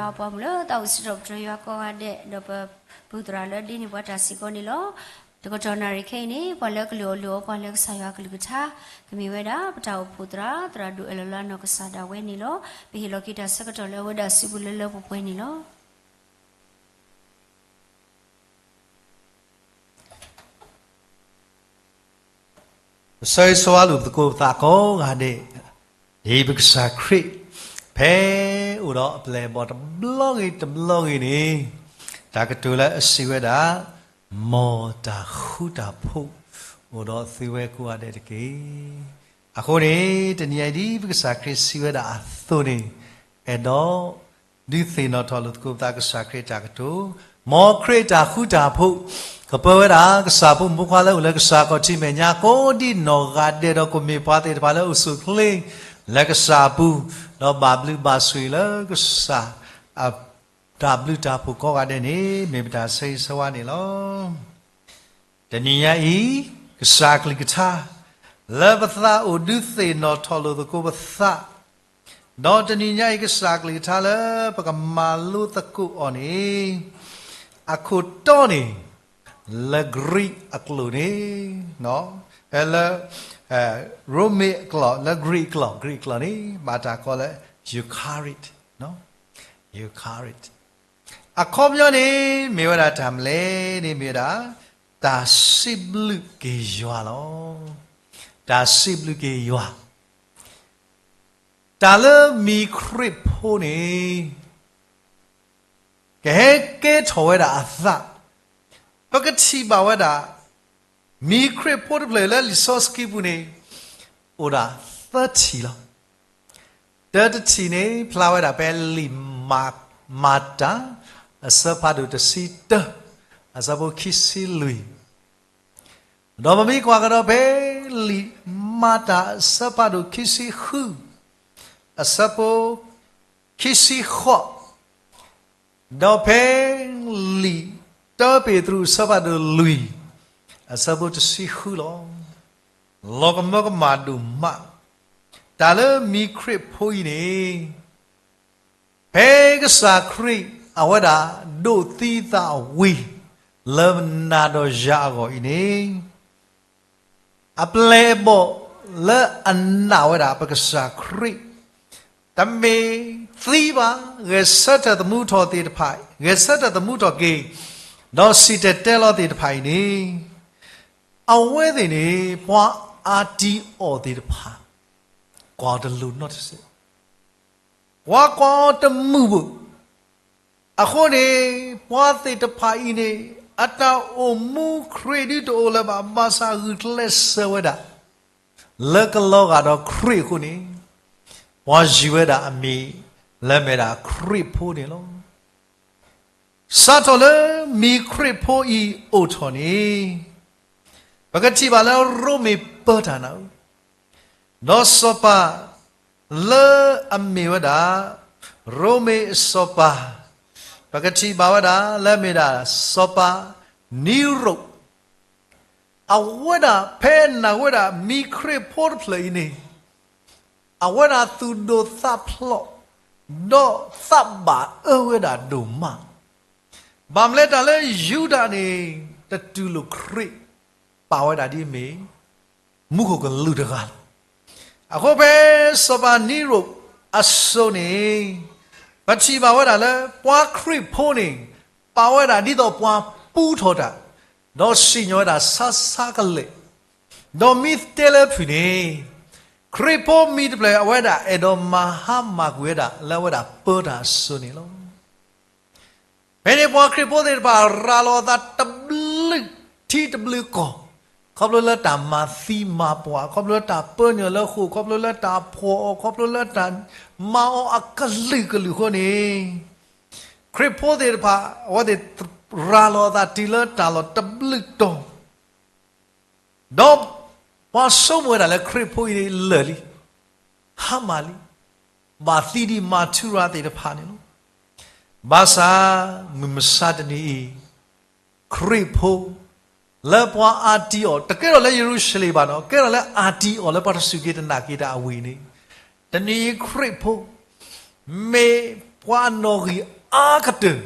ယွၤပှၤမုၣ်လၢသးအိၣ်စံးထီၣ်ပတြၢၤယွၤကိးဂၤဒဲး ဒီးပပုၢ်သရၣ်လၢဒ်န့ၣ်ပှၤတၢ်စ့ၢ်ကီးန့ၣ်လီၤ. တကတီၢ်နၣ်ရံၣ်ခဲအံၤန့ၣ် ပှၤလၢကလုၢ်အီၣ်လုၢ်အီပှၤလၢကစၢ်ယွၤအကလုၢ်ကထါ ကမ့ၢ်ဝဲဒၣ် ပတၢ်အိၣ်ဖှိၣ်သရၣ် သရၣ်ဒိၣ်အဲၣ်လီၤလၢအနီၢ်ကစၢ်ဒၣ်ဝဲန့ၣ်လီၤ. ပဟ့ၣ်လီၤက့ၤတၢ်ဆၢကတီၢ်လၢအဝဲဒၣ်စုပူၤလၢလၢပှဲၤပှဲၤန့ၣ်လီၤ. ပဆၢဂ့ၤဆၢဝါလိာ်ပသကိးပသးကိးဂၤဒဲး, ဒ်ပကစၢ်ခရံာ် ဖဲအိၣ်ဒီးအပျဲၢ်အဘီၣ်တဘျီဂ့ၤတဘျီဂ့ၤန့ၣ်, တၢ်ကတိၤလၢအစံးဝဲဒၣ်, မ်တၢ်ဃူတၢ်ဖိး အိၣ်ဒီးသုဝဲကိးဂၤဒဲးတက့ၢ်. အဃိန့ၣ် တနံၤအံၤဒ်ပကစၢ်ခရံာ်စံးဝဲဒၣ်အသိးန့ၣ်, အဲၣ်ဒိး ဒုးသ့ၣ်နီၣ်ထီၣ်လိာ်သကိးပသးကစၢ်ခရံာ်တၢ်ကတိၤ, မ်ခရံာ်တၢ်ဃူတၢ်ဖိး ကပၢဝဲဒၣ် ကစၢ်ဖိမုၣ်ဖိခွါလၢအိၣ်လၢကစၢ်ခီၣ်ထံးမဲာ်ညါကိးဒ်နီၢ်ဂၤဒဲး ဒီးကမ့ၢ်ပှၤသ့ၣ်တဖၣ်လၢအိၣ်ဆူၣ်အိၣ်ချ့လၢကစၢ်အပူၤ, ဒီးဘၣ်ဘျုးဘၣ်ဆိၣ်ဂ့ၤလၢကစၢ် တၢ်ဘျုးတၢ်ဖှိၣ်ကိးဂၤဒဲးန့ၣ် မ့ၢ်ပတၢ်ဆၢဂ့ၤဆၢဝါန့ၣ်လီၤ. တနံၤညါအံၤ ကစၢ်အကလုၢ်ကထါ လၢပသးအိၣ်ဒုးသ့ၣ်နီၣ်ထီၣ်လိာ်သကိးပသး, ဒီးတနံၤညါအံၤ ကစၢ်အကလုၢ်ကထါလၢပကမၤလိသကိးအီၤန့ၣ်, အခိၣ်တီန့ၣ် လၢ Greek အကျိာ်န့ၣ်, လၢ ရိမ့ၤအကျိာ် လၢ Greek အကျိာ် Greek အကျိာ်န့ၣ် ဘၣ်တၢ်ကိးလၢ Eucharist, Eucharist အခီပညီန့ၣ် မ့ၢ်ဝဲဒၣ်တၢ်မနုၤလဲၣ်န့ၣ် မ့ၢ်ဝဲဒၣ် တၢ်စံးဘျုးက့ၤယွၤလီၤ. တၢ်စံးဘျုးက့ၤယွၤ, တၢ်လၢမံၤခရံာ်ဖိန့ၣ် ကဟဲကဲထီၣ်ဝဲဒၣ်အသး, ပကထံၣ်ဘၣ်ဝဲဒၣ် မံၤခရံာ်ဖိတဖျၢၣ်လၢလံာ်စီဆှံပူၤန့ၣ် အိၣ်ဒၣ်သၢထံၣ်လီၤ. တၢတထံၣ်န့ၣ် ဖျါဝဲဒၣ်ဖဲလံာ်မၤတၢ် အဆၢဖးဒိၣ်တဆံတၢ အဆၢဖိခံဆံလွံၢ်, ဒီးပမ့ၢ်ကွၢ်ကဒီးဖဲလံာ်မၤတၢ် အဆၢဖးဒိၣ်ခံဆံဃု အဆၢဖိခံဆံဃိး, ဒီးဖဲလံာ်တၢပ့းတရူး အဆၢဖးဒိၣ်လွံၢ် အဆၢဖိတဆံဃုလီၤ. လီၤကမၢကမၣ်ဒိၣ်မး, တၢ်လၢမံၤခရံာ်ဖိအံၤန့ၣ် ဖဲကစၢ်ခရံာ်အဝဲဒၣ်ဒိးသံအသးဝံၤ လၢနၤဒီးယၤအဂီၢ်အံၤန့ၣ် အပျဲၢ်အဘီၣ်လၢအနာ်ဝဲဒၣ်ပကစၢ်ခရံာ် တမ့ၢ်သံဘၣ်, ဂဲၤဆၢထၢၣ်သမူထီၣ်သ့ၣ်တဖၣ်, ဂဲၤဆၢထၢၣ်သမူထီၣ်က့ၤ, ဒီးစံၣ်တဲၤတဲလီၤသ့ၣ်တဖၣ်အံၤန့ၣ်, အဝဲသ့ၣ်န့ၣ် ပှၤအါတံအီၣ်သ့ၣ်တဖၣ် ကွၢ်အီၤတလိၤနီတစဲး ပှၤကွၢ်အီၤတမုာ်ဘၣ်. အဃိန့ၣ် ပှၤသ့ၣ်တဖၣ်အံၤန့ၣ် အတၢ်အိၣ်မူ credit တအိၣ်လၢၤဘၣ်, ဘၣ်ဆၣ်ဂုာ်ကျဲးစၢးဝဲဒၣ် လၢကလီၤဂာ်ဒီးခရံာ်အဃိန့ၣ်, ပှၤယုၢ်ဝဲဒၣ်အမံၤ လၢမ့ၢ်ဒၣ်ခရံာ်ဖိန့ၣ်လီၤ. စးထီၣ်လၢမံၤခရံာ်ဖိအံၤအိၣ်ထီၣ်န့ၣ်, ပကထံၣ်ဘၣ်လၢရိမ့ၤပၢတၢ်နၢ်အူ, ဒီးစီၤပၤလၢအမ့ၢ်ဝဲဒၣ် ရိမ့ၤအစီၤပၤ, ပကထံၣ်ဘၣ်ဝဲဒၣ်လၢမ့ၢ်ဒၣ်စီၤပၤနံရိၣ်, အဝဲဒၣ်ဖဲနာ်ဝဲဒၣ်မံၤခရံာ်ဖိတဖျၢၣ်အံၤန့ၣ်, အဝဲဒၣ်သူၣ်ဒိၣ်သးဖျိး, ဒီးသးဘၣ်အၢဝဲဒၣ်ဒိၣ်မး. ဘၣ်မနုၤလဲၣ် တၢ်လၢယူဒၤန့ၣ် တတူၢ်လိာ်ခရံာ်, ပာ်ဝဲဒၣ်ဒ်အမ့ၢ် မူခိၣ်ကလူးတဂၤလီၤ. အဃိဖဲစီၤပၤနံရိၣ်အစိၤန့ၣ်, ပထံၣ်ဘၣ်ဝဲဒၣ်လၢ ပှၤခရံာ်ဖိန့ၣ် ပာ်ဝဲဒၣ်ဒ်သိးပှၤပူထီၣ်တၢ်, ဒီးစံၣ်ညီၣ်ဝဲဒၣ်ဆါဆါကလဲာ်, ဒီးမ့ၢ်တဲလၢဖုၣ်န့ၣ်, ခရံာ်ဖိမံၤတဖျၢၣ်အဝဲဒၣ်အဲၣ်ဒိးမၤဟါမၢ်ကွံာ်ဝဲဒၣ်လၢအဝဲဒၣ်ပၢတၢ်အစိၤန့ၣ်လီၤ. ဖဲန့ၣ်ပှၤခရံာ်ဖိသ့ၣ်တဖၣ် ရၤလီၤအသးတဘျုးထံတဘျုးကီၢ်, ခီဖျိလၢတၢ်မၤသံမၤပှၢ်, ခီဖျိလၢတၢ်ပၢနုာ်လၢဃိာ်, ခီဖျိလၢတၢ်ဖှီၣ်အီၤ, ခီဖျိလၢတၢ်မၤအီၤအကလုာ်ကလုာ်အဃိန့ၣ်, ခရံာ်ဖိသ့ၣ်တဖၣ် အဝဲသ့ၣ်ရၤလီၤအသးတုၤလၢတၢ်လီၢ်တဘျုးတီၤ ဒီးပှၤဆိကမိၣ်ဝဲဒၣ်လၢခရံာ်ဖိအံၤန့ၣ်လၢာ်လံ, ဟါမၢ်လံ, ဘၣ်သံဒံးမၤထူရၤသ့ၣ်တဖၣ်န့ၣ်လီၤ. ဘၣ်ဆၣ်မုၢ်မဆါတနံၤအံၤ, ခရံာ်ဖိ လၢပှၤအါတံအီၣ်, တကဲထီၣ်လၢယရူၤၡလ့ၣ်ဘၣ်နီၤ, ကဲထီၣ်လၢအါတံအီၣ်လၢပှၤတစူၢ်က့ၤတနာ်က့ၤတၢ်အဝ့ၢ်န့ၣ်, တနံၤအံၤခရံာ်ဖိ မ့ၢ် ပှၤအနီၣ်ဂံၢ်အါကတၢၢ်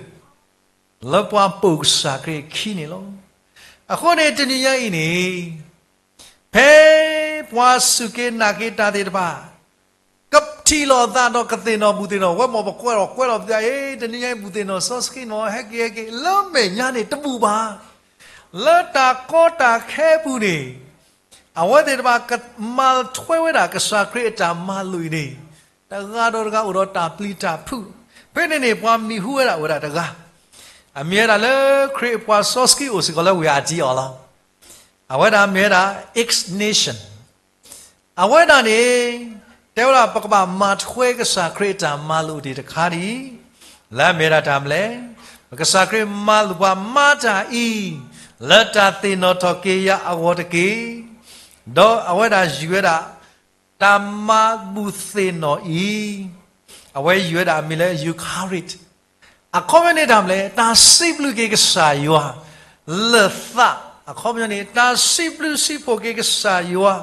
လၢပှၤပိာ်ကစၢ်ခရံာ်အခံန့ၣ်လီၤ. အဃိန့ၣ် တနံၤညါအံၤန့ၣ် ဖဲပှၤစူၢ်က့ၤနာ်က့ၤတၢ်သ့ၣ်တဖၣ် ကထံၣ်လိာ်သးဒီးကသ့ၣ်နီၣ်ဘူၣ်သ့ၣ်နီၣ် ဝဲမ့ၢ်ပကွဲးလီၤကွဲးလီၤပသး အ့ တနံၤညါအံၤဘူၣ်သ့ၣ်နီၣ်စီဆှံနီၣ် ဟဲက့ၤဟဲက့ၤ လၢမဲာ်ညါန့ၣ်တဘူၣ်ဘၣ်. လၢတၢ်ကီတၢ်ခဲအပူၤန့ၣ် အဝဲသ့ၣ်တဖၣ်ကမၤထွဲဝဲဒၣ်ကစၢ်ခရံာ်အတၢ်မၤလိာ်အံၤန့ၣ် တဂၤဒီးတဂၤအိၣ်ဒီးတၢ်ပျံၤတၢ်ဖုး. ဖဲန့ၣ်န့ၣ် ပှၤမံၤဟူဝဲဒၣ်ဝဲဒၣ်တဂၤ အမ့ၢ်ဝဲဒၣ်လၢခရံာ်ပှၤစီဆှံအိၣ်စ့ၢ်ကီးလၢဝ့ၢ်အၣ်တံအီၤလီၤ. အဝဲဒၣ်မ့ၢ်ဝဲဒၣ် Ignatius အဝဲဒၣ်န့ၣ် တဲဝဲဒၣ်ပကဘၣ်မၤထွဲကစၢ်ခရံာ်အတၢ်မၤလိာ်တ့ၢ်တခါဒံး လၢအမ့ၢ်ဝဲဒၣ်တၢ်မနုၤလဲၣ်. ကစၢ်ခရံာ်မၤလိာ်ပှၤမၤတၢ်အံၤ လၢတၢ်သ့ၣ်နီၣ်ထီၣ်က့ၤယၤအဂီၢ်တက့ၢ်. ဒီးအဝဲဒၣ်ယုၢ်ဝဲဒၣ် တၢ်မၤဘူၣ်သ့ၣ်နီၣ်အံၤ အဝဲယုၢ်ဝဲဒၣ်အမံၤလၢ Eucharist အခီပညီန့ၣ်တၢ်မနုၤလဲၣ်, တၢ်စံးဘျုးက့ၤကစၢ်ယွၤ လၢသး, အခီပညီန့ၣ် တၢ်စံးဘျုးစံးဖှိၣ်က့ၤကစၢ်ယွၤ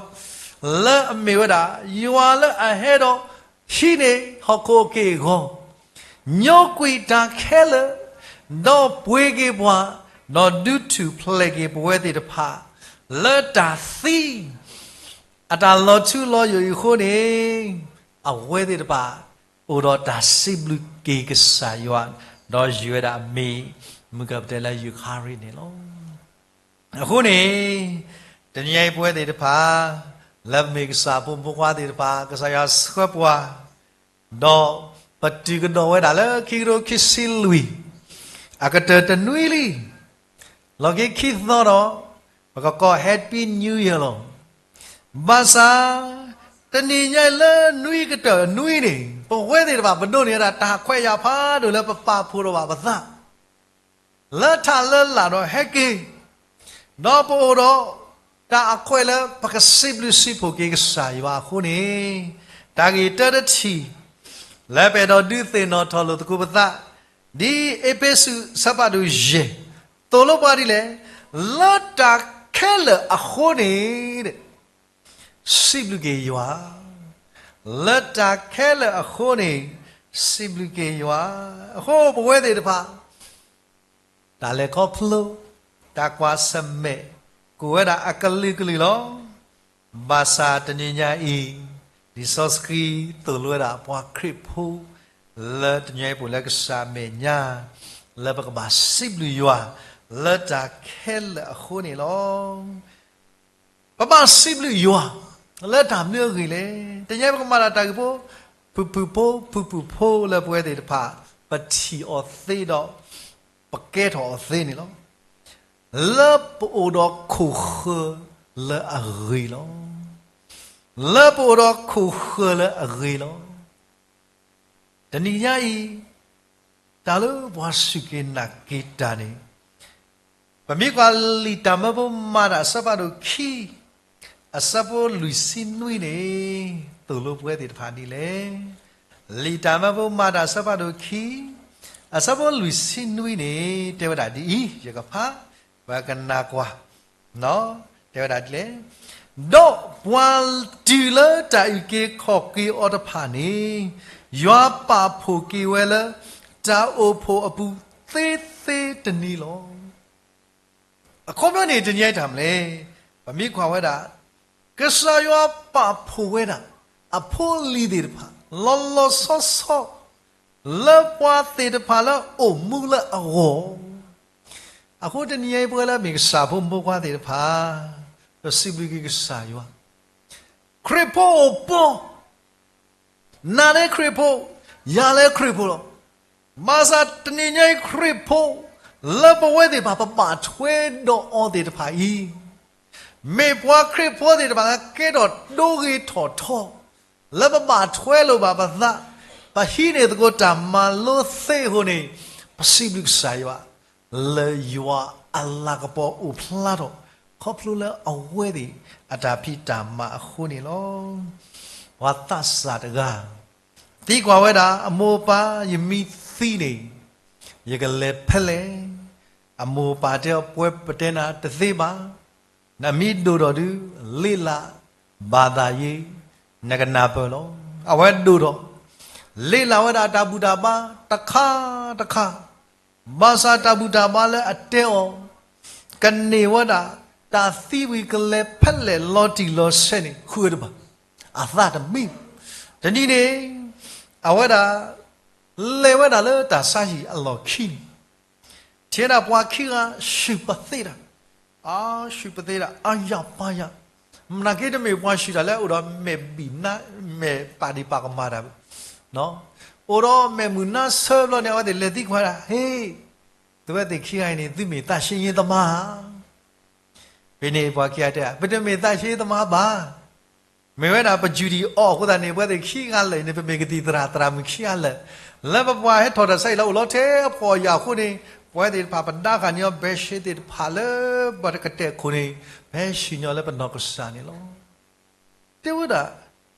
လၢအမ့ၢ်ဝဲဒၣ် ယွၤလၢအဟဲဒီးဟံးန့ၢ်ဟီၣ်ခိၣ်အက့ၢ်အဂီၤ, ညိကွံာ်တၢ်ခဲလၢာ်, ဒီးပှ့ၤက့ၤပှၤ, ဒီးဒုးထူၣ်ဖျဲးက့ၤပဝဲသ့ၣ်တဖၣ် လၢတၢ်သံ အတၢ်လီၤထူလီၤယိာ်အံၤအဃိန့ၣ်, အဝဲသ့ၣ်တဖၣ် အိၣ်ဒီးတၢ်စံးဘျုးက့ၤကစၢ်ယွၤ, ဒီးယုၢ်ဝဲဒၣ်အမံၤ မုၢ်ကပတဲလၢ Eucharist န့ၣ်လီၤ. အဃိန့ၣ်, တနံၤအံၤပဝဲသ့ၣ်တဖၣ် လၢပမ့ၢ်ကစၢ်အဖိမုၣ်ဖိခွါသ့ၣ်တဖၣ် ကစၢ်ယွၤဆှၢပှၤ ဒီးပတုၤကဒီးဝဲဒၣ်လၢခံကထိခံဆံလွံၢ် အကတၢၢ်တနွံလံ, လီၤက့ၤခံသီဒီး ပကကိး Happy New Year လီၤ. ဘၣ်ဆၣ် တနံၤညါအံၤလၢနွံကတၢၢ်နွံန့ၣ် ပဝဲသ့ၣ်တဖၣ် ပဒိးန့ၢ်ဝဲဒၣ်တၢ်ခွဲးယာ်ဖးဒိၣ်လၢပပာ်ဖှိၣ်ထီၣ်ဘၣ်ပသး လၢထးလၢလာ်ဒီးဟဲက့ၤ, ဒီးပအိၣ်ဒီးတၢ်အခွဲးလၢပကစံးဘျုးစံးဖှိၣ်က့ၤကစၢ်ယွၤအဃိန့ၣ်, တၢ်ဂ့ၢ်တၢတထံၣ် လၢပအဲၣ်ဒိးဒုးသ့ၣ်နီၣ်ထီၣ်လိာ်သကိးပသး, ဒ်အ့းဖ့းစူးအဆၢဖးဒိၣ်ယဲၢ် သိၣ်လိပှၤဒ်လဲၣ်, လၢတၢ်ခဲလၢာ်အဃိန့ၣ် စံးဘျုးက့ၤယွၤ, လၢတၢ်ခဲလၢာ်အဃိန့ၣ် စံးဘျုးက့ၤယွၤ, အဃိပဝဲသ့ၣ်တဖၣ် တၢ်လဲၤခီဖျိ, တၢ်ကွၢ်ဆၢၣ်မဲာ် ကအိၣ်ဝဲဒၣ်အကလုာ်ကလုာ်လီၤ. ဘၣ်ဆၣ်တနံၤညါအံၤ, လံာ်စီဆှံသိၣ်လိဝဲဒၣ်ပှၤခရံာ်ဖိ လၢတနံၤညါအံၤပအိၣ်လၢကစၢ်အမဲာ်ညါ, လၢပကဘၣ်စံးဘျုးယွၤ လၢတၢ်ခဲလၢာ်အဃိန့ၣ်လီၤ. ပဘၣ်စံးဘျုးယွၤ လၢတၢ်မနုၤအဂ့ၢ်လဲၣ်. တနံၤညါပကမၤတၢ်တၢ်ဂ့ၢ်ဖိ ဖုၣ်ဖုၣ်ဖိ ဖုၣ်ဖုၣ်ဖိလၢပဝဲသ့ၣ်တဖၣ် ပထံၣ်အီၤသ့ဒီး ပကဲထီၣ်အီၤသ့န့ၣ်လီၤ. လၢပအိၣ်ဒီးခိၣ်ဃၢၤလၢအဂ့ၤလီၤ. လၢပအိၣ်ဒီးခိၣ်ဃၢၤလၢအဂ့ၤလီၤ. တနံၤညါအံၤ တၢ်လၢပှၤစူၢ်က့ၤနာ်က့ၤတၢ်န့ၣ် ပမ့ၢ်ကွၢ်လံာ်တၢ်မၢဖိမၤတၢ်အဆၢဖးဒိၣ်ခံ အဆၢဖိလွံၢ်ဆံနွံန့ၣ် သိၣ်လိပဝဲသ့ၣ်တဖၣ်ဒ်လဲၣ်. လံာ်တၢ်မၢဖိမၤတၢ်အဆၢဖးဒိၣ်ခံ အဆၢဖိလွံၢ်ဆံနွံန့ၣ် တဲဝဲဒၣ်ဒ်အံၤ, ယကဖး ပကနၣ်ကွၢ် တဲဝဲဒၣ်ဒ်လဲၣ်. ဒီးပှၤတုၤလၢတၢ်အုၣ်က့ၤခီၣ်က့ၤအီၤတဖၣ်န့ၣ် ယွၤပာ်ဖှိၣ်က့ၤဝဲလၢ တၢ်အိၣ်ဖှိၣ်အပူၤသ့သ့တနံၤလီၤ. အခီပညီန့ၣ် တနံၤအံၤတၢ်မနုၤလဲၣ်, ပမ့ၢ်ကွၢ်ဝဲဒၣ် ကစၢ်ယွၤပာ်ဖှိၣ်ဝဲဒၣ် အဖိအလံၤသ့ၣ်တဖၣ် လီၤလီၤဆီဆီ လၢပှၤသ့ၣ်တဖၣ်လၢအိၣ်မူလၢအဂီၢ်, အဃိတနံၤအံၤပဝဲလၢမ့ၢ်ကစၢ်ဖိမုၣ်ဖိခွါသ့ၣ်တဖၣ် ပစံးဘျုးက့ၤကစၢ်ယွၤ, ခရံာ်ဖိအိၣ်ပှီၢ် နၤလၢခရံာ်ဖိ, ယၤလၢခရံာ်ဖိလီၤ. ဘၣ်ဆၣ်တနံၤညါအံၤခရံာ်ဖိ လၢပဝဲသ့ၣ်တဖၣ် ပဘၣ်ထွဲဒီးအီၤသ့ၣ်တဖၣ်အံၤ, မ့ၢ်ပှၤခရံာ်ဖိသ့ၣ်တဖၣ်လၢကဲထီၣ်ဒိဂ့ၤထီၣ်ထီ, လၢပဘၣ်ထွဲလိာ်ဘၣ်ပသး, ပဟံးန့ၢ်သကိးတၢ်မၤလိသ့အဃိန့ၣ်, ပစံးဘျုးကစၢ်ယွၤ လၢယွၤအလၤကပီၤအိၣ်ဖျါထီၣ် ခီဖျိလၢအဝဲသ့ၣ်အတၢ်ဖံးတၢ်မၤအဃိန့ၣ်လီၤ. ပှၤသးစၢ်တဂၤ သံကွၢ်ဝဲဒၣ် အမိၢ်အပၢ် ယမ့ၢ်သံန့ၣ် ယကလဲၤဖဲလဲၣ်. အမိၢ်အပၢ်တဲအီၤ ပဝဲပတဲနၤတသ့ဘၣ်. နမ့ၢ်ဒိၣ်ထီၣ်ဒုး လေ့လာဘာသာရေး နကနၢ်ပၢၢ်လီၤ. အဝဲဒိၣ်ထီၣ် လ့လၢ်ဝဲဒၣ်တၢ်ဘူၣ်တၢ်ဘါတခါတခါ, ဘၣ်ဆၣ်တၢ်ဘူၣ်တၢ်ဘါလၢအတဲအီၤ ကန့ၢ်ဝဲဒၣ်တၢ်သံဝံၤကလဲၤဖဲလဲၣ်လီၤတံၢ်လီၤဆဲးန့ၣ် ဃုတဘၣ်, အသးတမံ. တနံၤန့ၣ် အဝဲဒၣ် လဲၤဝဲဒၣ်လၢတၢ်ဆါဟံၣ်အလီၢ်ခံန့ၣ် ထံၣ်ဝဲဒၣ်ပှၤခံဂၤ ဆူၣ်ပသ့တၢ်, အါ ဆူၣ်ပသ့တၢ် အါယၤပါယၤ, မနုၤက့တမ့ၢ်ပှၤဆူၣ်တၢ်လၢအိၣ်ဒီးမဲာ်ဘံၣ်နါ, မဲာ်ပာ်ဒံးပာ်ကမၣ်တၢ်ဘၣ်, အိၣ်ဒီးမဲာ်မုာ်နါဆၢဘျီန့ၣ် အဝဲသ့ၣ်လဲၤသံကွၢ်ဒၣ်, ဟ့ၣ်, သုဝဲသ့ၣ်ခံဂၤအံၤန့ၣ် သုမ့ၢ်သးဆံယ့သမါဧါ. ဖဲန့ၣ်ပှၤခံဂၤတဲ, ပတမ့ၢ်သးဆံယ့သမါဘၣ်. မ့ၢ်ဝဲဒၣ်ပ duty အီၤအဃိသတးန့ၣ် ပဝဲသ့ၣ်ခံဂၤလၢာ်အံၤန့ၣ် ပမ့ၢ်ကသံၣ်သရၣ် သရၣ်မုၣ်ခံဂၤလၢာ်, လၢပပှၤဟဲထီၣ်တၢ်ဆါဟံၣ်လၢအိၣ်လီၤထဲအဖှီၣ်ယာ်အဃိန့ၣ် ပဝဲသ့ၣ်တဖၣ်ပဒါဃာ်န့ၢ်အီၤ ဘဲၣ်ၡ့သ့ၣ်တဖၣ်လၢပကတဲာ်ခိၣ်န့ၣ် ပဟဲဆူၣ်ညီၣ်လၢပနီၢ်ကစၢ်န့ၣ်လီၤ. တဲဝဲဒၣ်,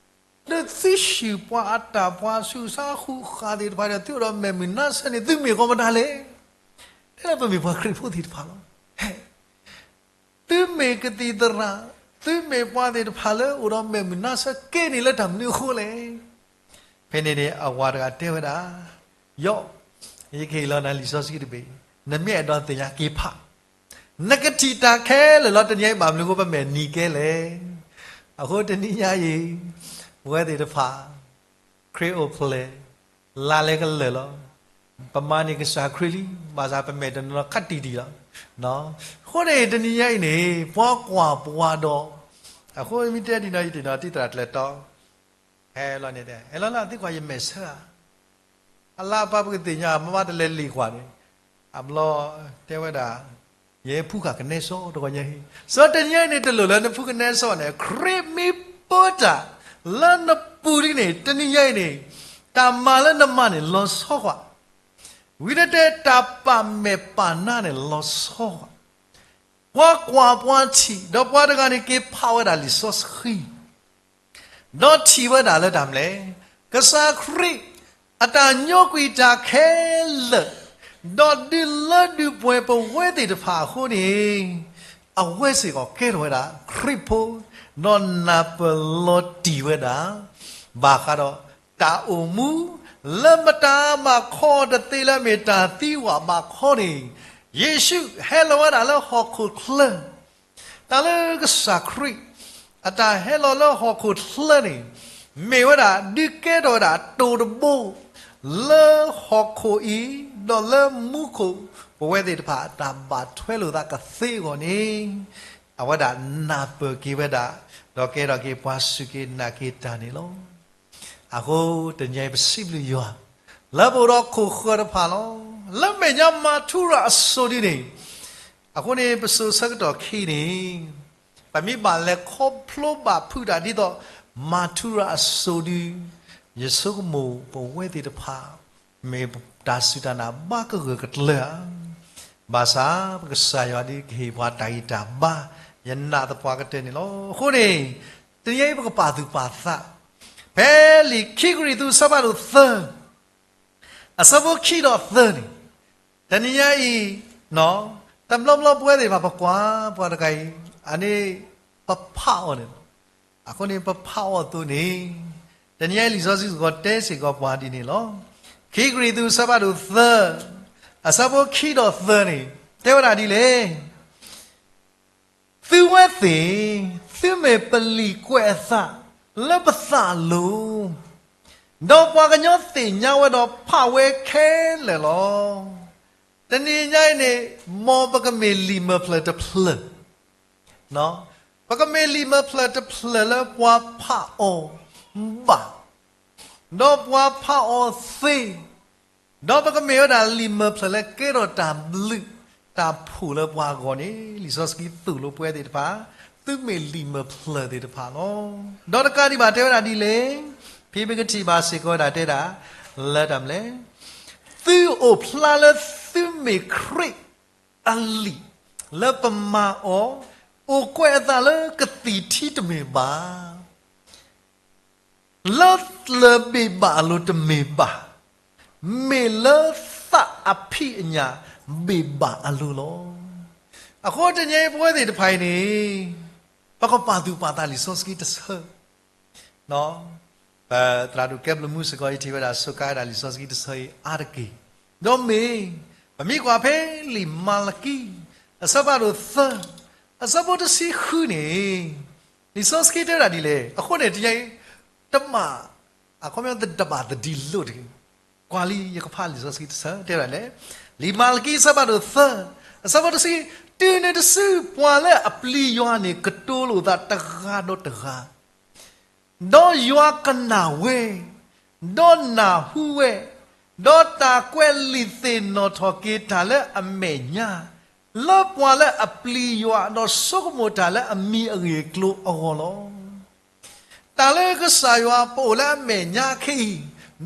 ဒီးသုဆူၣ်ပှၤအတၢ်ပှၤဆူၣ်ဆါဃုာ်ဃာ်သ့ၣ်တဖၣ်ဒီး သုအိၣ်ဒီးမဲာ်မုာ်နါဆၢန့ၣ် သုမ့ၢ်ကီးမတၤလဲၣ်. တဲဒၣ်ပမ့ၢ်ပှၤခရံာ်ဖိသ့ၣ်တဖၣ်လီၤ. ဟဲ သုမ့ၢ်ကသံၣ်သရၣ်, သုမ့ၢ်ပှၤသ့ၣ်တဖၣ်လၢအိၣ်ဒီးမဲာ်မုာ်နါဆၢက့န့ၣ်လၢတၢ်မနုၤအဃိလဲၣ်. ဖဲန့ၣ်န့ၣ် အဝၤတဂၤတဲဝဲဒၣ်, ယီၢ်, ယကဟ့ၣ်လီၤနၤလံာ်စီဆှံတဘ့ၣ်, နမ့ၢ်အဲၣ်ဒိးသ့ၣ်ညါက့ၤဖး, နကထံၣ်တၢ်ခဲလၢာ်လီၤ. တနံၤအံၤဘၣ်မနုၤအဃိပမဲာ်နံၤကဲလဲၣ်. အဃိတနံၤညါအံၤ ပဝဲသ့ၣ်တဖၣ် ခရံာ်အိၣ်ဖျဲၣ်, လါလဲကလၢာ်လီၤ. ပမၤန့ၢ်ကစၢ်ခရံာ်လံ, ဘၣ်ဆၣ်ပမဲာ်တနီၤနီၤခးတံၢ်တံၢ်လီၤ. အဃိန့ၣ် တနံၤညါအံၤန့ၣ် ပှၤကွၢ်ပှၤဒီး, အဃိမ့ၢ်တဲဒ်နီၤ ယတ့ၢ်နီၤတံၢ်သရၣ်ကျၢၤတီ, ဟဲလီၤန့ၣ်တဲ, ဟဲလီၤလၢသုကွၢ်ယမဲာ်ဆၢဧါ. အလါပၢ်ပကသ့ၣ်ညါ မ့ၢ်ဘၣ်တလဲၤလံာ်ကွၢ်န့ၣ်, အဘျီတဲဝဲဒၣ်, ယဲဖုဃာ်ကနဲစီတဂီၤညါဟံၣ်, စီၤတနံၤညါအံၤန့ၣ် တလိၣ်လၢနဖုကနဲစီန့ၣ် ခရံာ်မ့ၢ်ပၢတၢ်လၢနပူၤလံန့ၣ် တနံၤညါအံၤန့ၣ် တၢ်မၤလၢနမၤန့ၣ်လီၤဆီဃာ်, ဝံၤဒီးတဲတၢ်ပာ်မဲာ်ပာ်နါန့ၣ်လီၤဆီဃာ်, ပှၤကွၢ်ပှၤထံၣ် ဒီးပှၤတဂၤန့ၣ်က့ၤဖးဝဲဒၣ်လံာ်စီဆှံ ဒီးထံၣ်ဝဲဒၣ်လၢတၢ်မနုၤလဲၣ်, ကစၢ်ခရံာ် အတၢ်ညိကွံာ်တၢ်ခဲလၢာ်, ဒီးဒုးလၢဒုးပှဲၤပဝဲသ့ၣ်တဖၣ်အဃိန့ၣ်, အဝဲစ့ၢ်ကီးကဲထီၣ်ဝဲဒၣ်ခရံာ်ဖိ, ဒီးနၢ်ပၢၢ်လီၤတံၢ်ဝဲဒၣ်, ဘၣ်ဃးဒီးတၢ်အိၣ်မူ လၢမတၤဘၣ်ခီတသ့လၢအမ့ၢ်တၢ်သံဝဲဘၣ်ခီန့ၣ်, ယ့ၣ်ၡူးဟဲလီၤဝဲဒၣ်လၢဟီၣ်ခိၣ်ချၢ တၢ်လၢကစၢ်ခရံာ် အတၢ်ဟဲလီၤလၢဟီၣ်ခိၣ်ချၢန့ၣ်, မ့ၢ်ဝဲဒၣ်ဒုးကဲထီၣ်ဝဲဒၣ်တိၤတဘိ လၢဟီၣ်ခိၣ်အံၤ, ဒီးလၢမူခိၣ်ပဝဲသ့ၣ်တဖၣ်အတၢ်ဘၣ်ထွဲလိာ်သးကသ့အဂီၢ်န့ၣ်, အဝဲဒၣ်နၢ်ပၢၢ်က့ၤဝဲဒၣ်, ဒီးကဲထီၣ်က့ၤပှၤစူၢ်က့ၤနာ်က့ၤတၢ်န့ၣ်လီၤ. အဃိတနံၤအံၤပစံးဘျုးယွၤ လၢပအိၣ်ဒီးခိၣ်ဃၢၤတဖၣ်လီၤ. လၢမဲာ်ညါမၤထူရၤအစိၤဒ်န့ၣ်, အဃိန့ၣ် ပစိၤဆၢကတီၢ်ခံန့ၣ်, ပမ့ၢ်ဘၣ်လဲၤခီဖျိဘၣ်ဖုးတၢ်ဒ်သိး မၤထူရၤအစိၤဒ်, ယဆိကမိၣ်ပဝဲသ့ၣ်တဖၣ် မ့ၢ်တၢ်စူၢ်တၢ်နာ်ဘၣ်ကဂၢၢ်ကတၢၢ်ဧါ. ဘၣ်ဆၣ်ပကစၢ်ယွၤဒ်ကဟ့ၣ်ပှၤတၢ်ဂံၢ်တၢ်ဘါ, ယနာ်သပှၢ်ကတၢၢ်န့ၣ်လီၤ. အဃိန့ၣ်, တနံၤအံၤပကပာ်သူၣ်ပာ်သး ဖဲလံာ်ခံကရံၣ်သူးအဆၢဖးဒိၣ်သၢ အဆၢဖိခံဒီးသၢန့ၣ်, တနံၤညါအံၤ, တဘျီဘျီပဝဲသ့ၣ်တဖၣ်ပကွၢ်ပှၤတဂၤအံၤ, အန့ၣ်, ပဖးအီၤန့ၣ်လီၤ. အဃိန့ၣ်ပဖးအီၤအသိးန့ၣ်, တနံၤညါအံၤလံာ်စီဆှံစ့ၢ်ကီးတဲစ့ၢ်ကီးပှၤဒ်န့ၣ်လီၤ. ခံကရံၣ်သူးအဆၢဖးဒိၣ်သၢ, အဆၢဖိခံဒီးသၢန့ၣ်, တဲဝဲဒၣ်ဒ်လဲၣ် သုဝဲသ့ၣ်, သုမ့ၢ်ပလံာ်ကွဲးအသးလၢပသးအလိၤ, ဒီးပှၤကညီသ့ၣ်ညါဝဲဒီးဖးဝဲခဲလၢာ်လီၤ. တနံၤညါအံၤန့ၣ်, မ်ပကမ့ၢ်လံာ်မၢဖျၢၣ်တဖျၢၣ်, ပကမ့ၢ်လံာ်မၢဖျၢၣ်တဖျၢၣ်လၢပှၤဖးအီၤဘၣ်, ဒီးပှၤဖးအီၤသ့, ဒီးပကမ့ၢ်ဝဲဒၣ်လံာ်မၢဖျၢၣ်လၢကဲထီၣ်တၢ်ဘျုးတၢ်ဖှိၣ်လၢပှၤအဂီၢ်န့ၣ်, လံာ်စီဆှံသိၣ်လိပဝဲသ့ၣ်တဖၣ်, သုမ့ၢ်လံာ်မၢဖျၢၣ်သ့ၣ်တဖၣ်လီၤ. ဒီးတကးဒံးဘၣ်တဲဝဲဒၣ်ဒ်လဲၣ်, ဖဲပကထံၣ်ဘၣ်စ့ၢ်ကီးဝဲဒၣ်တဲဒၣ်, လၢတၢ်မနုၤလဲၣ်, သုအိၣ်ဖျါလၢသုမ့ၢ်ခရံာ်အလံာ်, လၢပမၤအီၤ, အိၣ်ကွဲးအသးလၢကသံၣ်ထံတမ့ၢ်ဘၣ် လၢလၢၢ်ဘ့ၣ်ဘၣ်အလိၤတမ့ၢ်ဘၣ်, မ့ၢ်လၢသးအဖံးအညၣ်ဘ့ၣ်ဘၣ်အလိၤလီၤ. အဃိတနံၤအံၤပဝဲသ့ၣ်တဖၣ်အံၤန့ၣ်, ပကပာ်သူၣ်ပာ်သးလံာ်စီဆှံတဆၢ, ပသရၣ်ဒိၣ်ကဲဘျုးမူစ့ၢ်ကီး အံၤထံၣ်ဝဲဒၣ် ဆိးကါဝဲဒၣ်လံာ်စီဆှံတဆၢအံၤအါတက့ၢ်. ဒီးမ့ၢ် ပမ့ၢ်ကွၢ်ဖဲလံာ်မၤလကံ အဆၢဖးဒိၣ်သၢ အဆၢဖိတဆံဃုန့ၣ် လံာ်စီဆှံတဲဝဲဒၣ်ဒ်လဲၣ်. အဃိန့ၣ် တနံၤအံၤ တဘၣ် အခီပညီ တဘၣ်သဒံးလိာ်တဂ့ၤ. ကွၢ်လံ ယကဖးလံာ်စီဆှံတဆၢ တဲဝဲဒၣ်လဲၣ်. လံာ်မၤလကံ အဆၢဖးဒိၣ်သၢ အဆၢဖိတဆံ တုၤနုၤတစု ပှၤလၢအပျံၤယွၤန့ၣ် ကတိၤလိာ်သးတဂၤဒီးတဂၤ ဒီးယွၤကနၣ်ဝဲ, ဒီးနၢ်ဟူဝဲ, ဒီးတၢ်ကွဲးလံာ်သ့ၣ်နီၣ်ထီၣ်က့ၤတၢ်လၢအမဲာ်ညါ, လၢပှၤလၢအပျံၤယွၤ ဒီးဆိကမိၣ်တၢ်လၢအမံၤအဂ့ၢ်အကျိၤအဂီၢ်လီၤ. တၢ်လၢကစၢ်ယွၤပအိၣ်လၢအမဲာ်ညါခဲအံ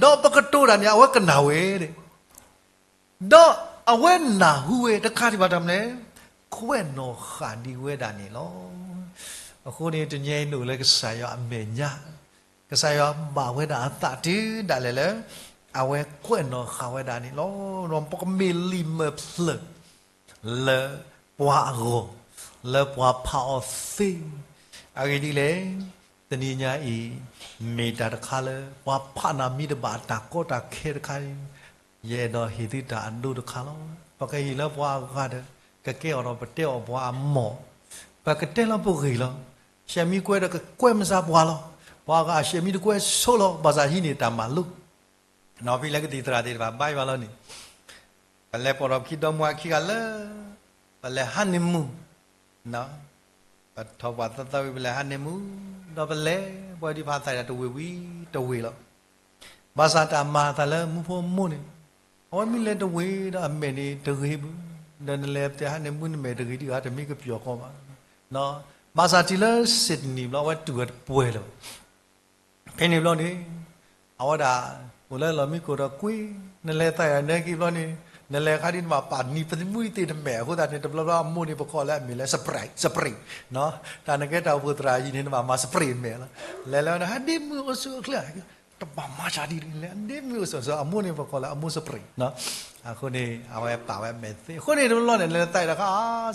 ၤ, ဒီးပကတိၤတၢ်န့ၣ် အဝဲကနၣ်ဝဲ ဒီးအဝဲနၢ်ဟူဝဲ တခါဒံးဘၣ်တၢ်မနုၤလဲၣ်, ကွဲးနီၣ်ဃာ်ဒံးဝဲဒၣ်န့ၣ်လီၤ. အဃိန့ၣ် တနံၤအံၤနအိၣ်လၢကစၢ်ယွၤအမဲာ်ညါ, ကစၢ်ယွၤဘၣ်ဝဲဒၣ်အသးတုၤဒၣ်လဲာ်လၢ အဝဲကွဲးနီၣ်ဃာ်ဝဲဒၣ်န့ၣ်လီၤ. ဒီးပကမ့ၢ်လံာ်မၢဖျၢၣ် လၢပှၤအဂီၢ်, လၢပှၤဖးအီၤသ့, အဂ့ၢ်ဒ်လဲၣ်, တနံၤညါအံၤ မ့ၢ်တၢ်တခါလၢ ပှၤဖးနၤမ့ၢ်တဘၣ်အတၢ်ကီတၢ်ခဲတခါအံၤ, ယအဲၣ်ဒိးဟ့ၣ်သုတၢ်အဒိတခါလီၤ. ပကဟ့ၣ်လၢပှၤအဂၤဒီး ကကဲအီၤဒီးပတဲအီၤပှၤအမိၢ်, ပကတဲလၢပဂ့ၢ်လီၤ. ရှဲမံကွဲဒီးကကွဲမုာ်စၢ်ပှၤလီၤ. ပှၤအဂၤအရှဲမံတကွဲဆိလီၤ. ဘၣ်ဆၣ်ဟံးန့ၢ်တၢ်မၤလိ နီၢ်ဖံလၢကသံၣ်သရၣ်သ့ၣ်တဖၣ်ဘါယွၤလီၤန့ၣ်, ပလဲၤပိာ်ထီၣ်ပခံဒီမါခံဂၤလၢ ပလဲၤဟးန့ၣ်မူ, ပထီၣ်ပှၢ်သီသီဝံၤ ပလဲၤဟးန့ၣ်မူ, ဒီးပလဲၤပှၤဒံးဖးသးဒၣ်တဝ့ၢ်ဝံၤတဝ့ၢ်လီၤ. ဘၣ်ဆၣ်တၢ်မၤအသးလၢမူဖိအမိၢ်န့ၣ်, အဝဲမ့ၢ်လဲၤတဝ့ၢ်ဒီးအမဲာ်န့ၣ်တဂ့ၤဘၣ်, ဒီးနလဲၤပတဲဟးန့ၣ်မူနမဲာ်တဂ့ၤဒံးဧါ တမ့ၢ်ကပျီၢ်ကီဘၣ်. ဘၣ်ဆၣ်တုၤလၢ Sydney ဘျီ အဝဲတူၢ်ဝဲတပှဲၤလၢၤဘၣ် ဖဲန့ၣ်ဘျီန့ၣ်, အဝဲဒၣ် အိၣ်လၢလီၢ်မံခိၣ်ဒီးကွံ, နလဲၤသးယၤနဲက့ၤဘျီန့ၣ်, နလဲၤခါဒ်နဘၣ်ပာ်နံၤပသံမူသ့ၣ်တမဲာ်အဃိသတးန့ၣ် တဘျီဘျီအမိၢ်န့ၣ် ပကိးလၢအမ့ၢ်လၢ spray, spray, တၢ်နကဲတၢ်အိၣ်ဖှိၣ်သရၣ်အံၤန့ၣ် နဘၣ်မၤ spray မဲာ်လီၤ. လဲၤလၢနဟးဒ့မုၢ်အိၣ်ဆူၣ်အိၣ်ချ့, တဘၣ်မၤစၢ်ဒ်န့ၣ် လဲၤဒ့မုၢ်အိၣ်ဆူၣ် အမိၢ်န့ၣ် ပကိးလၢအမိၢ် spray အဃိန့ၣ် အဝဲပာ်ဝဲအမဲာ်သ့. အဃိန့ၣ် တဘျီဘျီန့ၣ် လဲၤသးယၤတခါ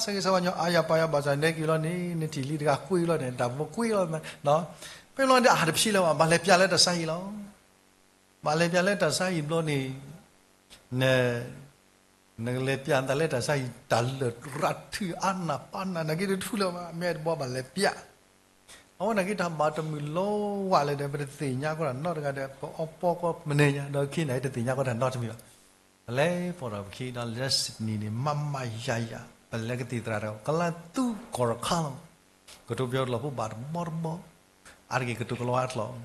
ဆၢဂ့ၤဆၢဝါညီ အါယၤပာ်ယၤ ဘၣ်ဆၣ်နဲက့ၤလီၤန့ၣ် နထံၣ်လံတဂၤကွံလီၤန့ၣ် တၢ်ဘျီကွံလီၤ. ဖဲဘျီန့ၣ် အဟးတဖျဲလၢၤဘၣ် ဘၣ်လဲၤပျးလၢတၢ်ဆါဟံၣ်လီၤ. ဘၣ်လဲၤပျးလၢတၢ်ဆါဟံၣ်ဘျီန့ၣ် န နကလဲၤပျးနသးလၢတၢ်ဆါဟံၣ် တၢ်လၢာ်ရၤထုးအါနးပၢ်နး နာ်က့တထူၣ်လၢၤဘၣ် မ့ၢ်တဘျီဘၣ်လဲၤပျး အဝဲနာ်က့တၢ်ဘၣ်တမုာ်လီၤဝဲလၢၤဒီး ပတသ့ၣ်ညါကီးတၢ်နီတဂၤဒီး ပအီပီကီမနုၤညါ ဒီးခဲအံၤန့ၣ် တသ့ၣ်ညါကီးတၢ်နီတမံၤဘၣ်. ပလဲၤပိာ်ထီၣ်ပခံဒီးလၢ Sydney န့ၣ် မးမးယၤယၤ ပလဲၤကသံၣ်သရၣ်ဒီး ကလါသူကီၢ်ရခါလီၤ. ကတိၤပယီၤတလီၢ်ဖိဘၣ်တဘီတဘီ အါတက့ၢ်ကတိၤကလီၤဝါတလီၢ်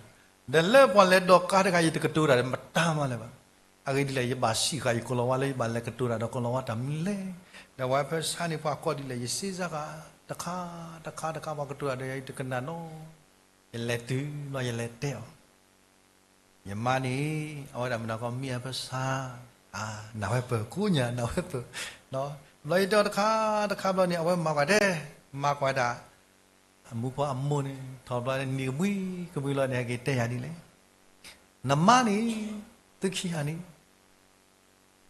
ဒီးလၢပှၤလဲၤဒိးကါတဂၤ ယတကတိၤတၢ်ဒီးမတၤမးလၢၤဘၣ်. အဂ့ၢ်ဒ်လဲၣ် ယဘၣ်စံးဃာ်ယကလီၤဝါလၢယဘၣ်လဲၤကတိၤတၢ်ဒီးကလီၤဝါတၢ်မနုၤလဲၣ်. ဒီးပှၤဖၢဆါန့ၣ် ပှၤကိးဒ်လဲၣ် ယစ့စါဃာ် တခါတခါတခါ ပှၤကတိၤတၢ်ဒီးယၤ ယတကနၣ်နီၤ. ယလဲၤတုၤလီၤ ယလဲၤတဲအီၤ ယမါန့ၣ် အဝဲဒၣ်မနုၤကီးမံအဖၢဆါ နၢ်ဝဲပၢၢ်ကိးညါ နၢ်ဝဲပၢၢ် ဘျီယတဲအီၤတခါတခါဘျီန့ၣ် အဝဲမၤကွၢ်တဲ မၤကွၢ်ဒၣ် အမူဖိအမိၢ်န့ၣ် ထီၣ်ဘျီန့ၣ် နံၤကဘှံကဘှံလီၤန့ၣ် ဟဲက့ၤတဲယၤဒ်လဲၣ်. နမါန့ၣ် သုခံဂၤန့ၣ်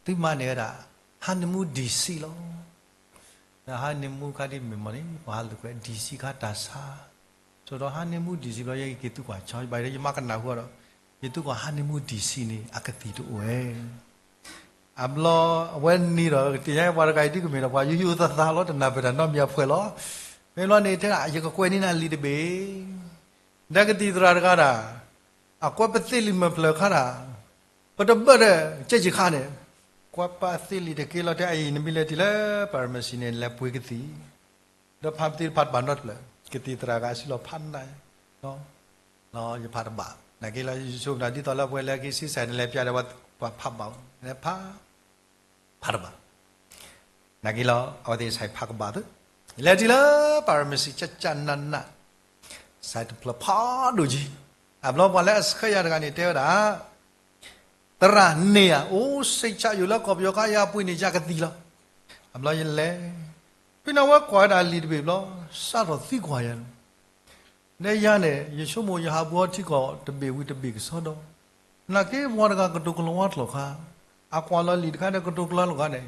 သုမၤန့ၢ်ဝဲဒၣ် honeymoon D C လီၤ. ဒီး honeymoon ခါဒ်မ့ၢ်မ့ၢ်န့ၣ် ပှၤဟးလိာ်ကွဲ D C ခါတၢ်ဆါ ဆိဒီး honeymoon D C ဘျီ ယက့ၤသုကွၢ်ဆီ ယဘၣ်ဒီးယမါကနၣ်ဟူဒီး ယသုကွၢ် honeymoon D C န့ၣ် အကသံၣ်တအိၣ်ဝဲ အဘျီအဝဲန့ၣ်ဒီး ကသ့ၣ်ညါပှၤတဂၤအံၤဒ်ကမ့ၢ်ဒီး ပှၤယိယိသးသးလီၤ တနၢ်ပၢၢ်တၢ်နီတမံၤအဖှဲးလီၤ. ဖဲဘျီန့ၣ် တဲဒၣ် ယကကွဲးန့ၢ်နၤလံာ်တဘ့ၣ် ဒီးကသံၣ်သရၣ်တဂၤဒၣ် အကွဲးပသ့လံာ်မၢဖျၢၣ်ခါဒၣ် ပတဘၢၣ်ဒီး ကဲက့ၤခါန့ၣ် ကွၢ်ပသ့လံာ်တက့ၢ်လီၤ တဲအံၤ နမ့ၢ်လဲၤတုၤလၢ pharmacy န့ၣ် လဲၤပှ့ၤကသံၣ် ဒီးဖးပသ့တဖးတဘၣ်နီတဖျၢၣ် ကသံၣ်သရၣ်ဂၤစံးလီၤဖးနၤ ယဖးတဘၣ် နာ်က့လီၤ ယဆိကမိၣ်ဒ်သိးလၢပှၤလဲၤက့ၤဆံးစၢ်န့ၣ် လဲၤပျးဒီးပှၤဖးဘၣ် လဲၤဖး ဖးတဘၣ် နာ်က့လီၤ အဝဲသ့ၣ်ဆဲးဖးကဘၣ်သု လဲၤတုၤလၢ pharmacy ကကနန ဆဲးတဖျၢၣ်ဖးဒိၣ်က့ၤ အဘျီပှၤလၢအဆှၢယၤတဂၤန့ၣ် တဲဝဲဒၣ် သရၣ်န့ၣ်ဧါ အိၣ်စ့ၢ်ကီးယိာ်လၢကီၢ်ပယီၤခါ ယၤပှ့ၤန့ၢ်ယၤကသံၣ်လီၤ. အဘျီယလဲၤ ဖဲန့ၣ်အဝဲကွၢ်ဝဲဒၣ်လံာ်တဘ့ၣ်ဘျီ စးထီၣ်သံကွၢ်ယၤန့ၣ် ဒီးယၤန့ၣ် ယဆိကမိၣ်ယဟးဘူးအီထံကီၢ်တဘ့ၣ်ဝံၤတဘ့ၣ်ကစီဒီ နာ်က့ပှၤတဂၤကတိၤကလီၤဝါတလီၢ်ခါ အကွၢ်လီၤလံာ်တခါဒီးကတိၤကလီၤဝါတလီၢ်ခါန့ၣ်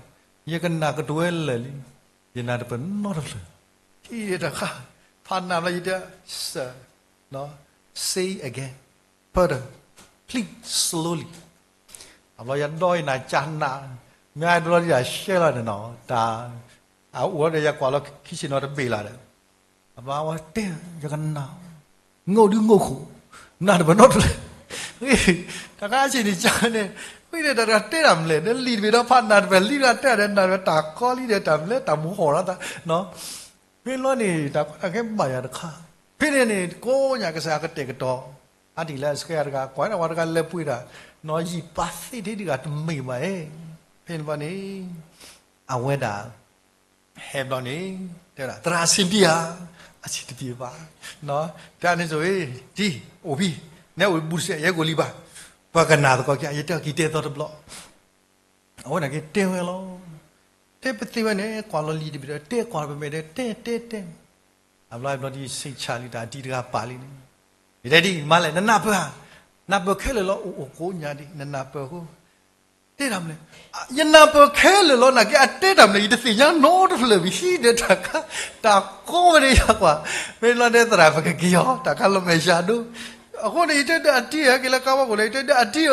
ယကနၣ်ကတိၤဝဲလၢာ်လံ ယနၢ်တပၢၢ်နီတဖျၢၣ် ဟံၣ်တခါ ဖးနၢ်ဘျီယတဲ စၢၢ် say again Please slowly. အဘျီယဒီအံၤနၤကနၣ်, မ့ၢ်အဒိလီၤဒ်ယၤရှဲလီၤန့ၣ်နီၤ, တၢ်, အအိၣ်ဒီးယကွၢ်လီၤခံဆ့ၣ်နီၤတဘ့ၣ်လီၤဒီး, အဘၣ်ဝဲတဲယကနၣ်, ငိၣ်ဒုးငိၣ်ခိၣ်, နၢ်တပၢၢ်နီတဖျၢၣ်, တၢ်ခါဆ့ၣ်န့ၣ်ကန့ၣ်, ဝံၤန့ၣ်တၢ်တဂၤတဲတၢ်မလဲၣ်, နလံာ်တဘ့ၣ်ဒီးဖးနၢ်တပၢၢ်လံတၢ်တဲဒီးနၢ်တပၢၢ်တၢ်ကီလံဒီးတၢ်မလဲၣ် တၢ်မူဟီၣ်ရၣ်သး, ဖဲလီၤန့ၣ် တၢ်ကီတၢ်ခဲဘၣ်ယၤတခါ, ဖဲန့ၣ်န့ၣ် ကိးညါကစၢ်ယွၤကတဲာ်ကတီၤ, အါတံၢ်လၢအစကဲယၤတဂၤ ကွၢ်န့ၣ်ဝဲတဂၤလဲၤပှ့ၤတၢ်, နီၢ်ယံာ်ပာ်သ့ထဲတဂၤတမ့ၢ်ဘၣ်အံၤ, ဖဲန့ၣ်ဘျီန့ၣ်, အဝဲဒၣ်, ဟဲဘျီန့ၣ်, တဲဝဲဒၣ် သရၣ်အဆင်ပြေဧါ, အဆင်တပြေဘၣ်, တဲန့ၣ်ဆိၣ်ဂ့ၤ, တံၢ်, အိၣ်ဖံ, နဲအိၣ်ဘူးတစဲး ယဲကိၣ်လံဘၣ်, ပှၤကနၣ်သကိးက့ၤ ယတဲအီၤက့ၤတဲသီတဘျီ အဝဲန့ၣ်က့ၤတဲဝဲလီၤ. တဲပသ့ဝဲန့ၣ် ကွၢ်လီၤလံာ်တဘ့ၣ်ဒီး တဲကွၢ်ပမဲာ်ဒီး တဲတဲတဲ, အဘျီဘျီဒ်ဆံးဆါလံတၢ် အတံၤတဂၤပာ်လံန့ၣ်, ယတဲဒ်အံၤ မၤလဲၣ် နနၢ်ပၢၢ်ဧါ, နၢ်ပၢၢ်ခဲလၢာ်လီၤ အိၣ်အိၣ်ကိးညါဒ် နနၢ်ပၢၢ်အဃိ, တဲတၢ်မလဲၣ်, ယနၢ်ပၢၢ်ခဲလၢာ်လီၤ နာ်က့အတဲတၢ်မလဲၣ် ယတသ့ၣ်ညါနီတဖျၢၣ်ဘၣ်ဟံးဒီးတၢ်ခါ, တၢ်ကီဝဲန့ၣ်ယကွၢ်, မ့ၢ်လီၤတဲသရၣ်ပကက့ၤအီၤ တၢ်ခါလီၤမဲာ်ဆှးဒိ အဃိန့ၣ် ယတဲဒီးအတံၤ ဟဲက့ၤလၢကါဘီကီၢ်န့ၣ် ယတဲဒီးအတံၤဧၢ,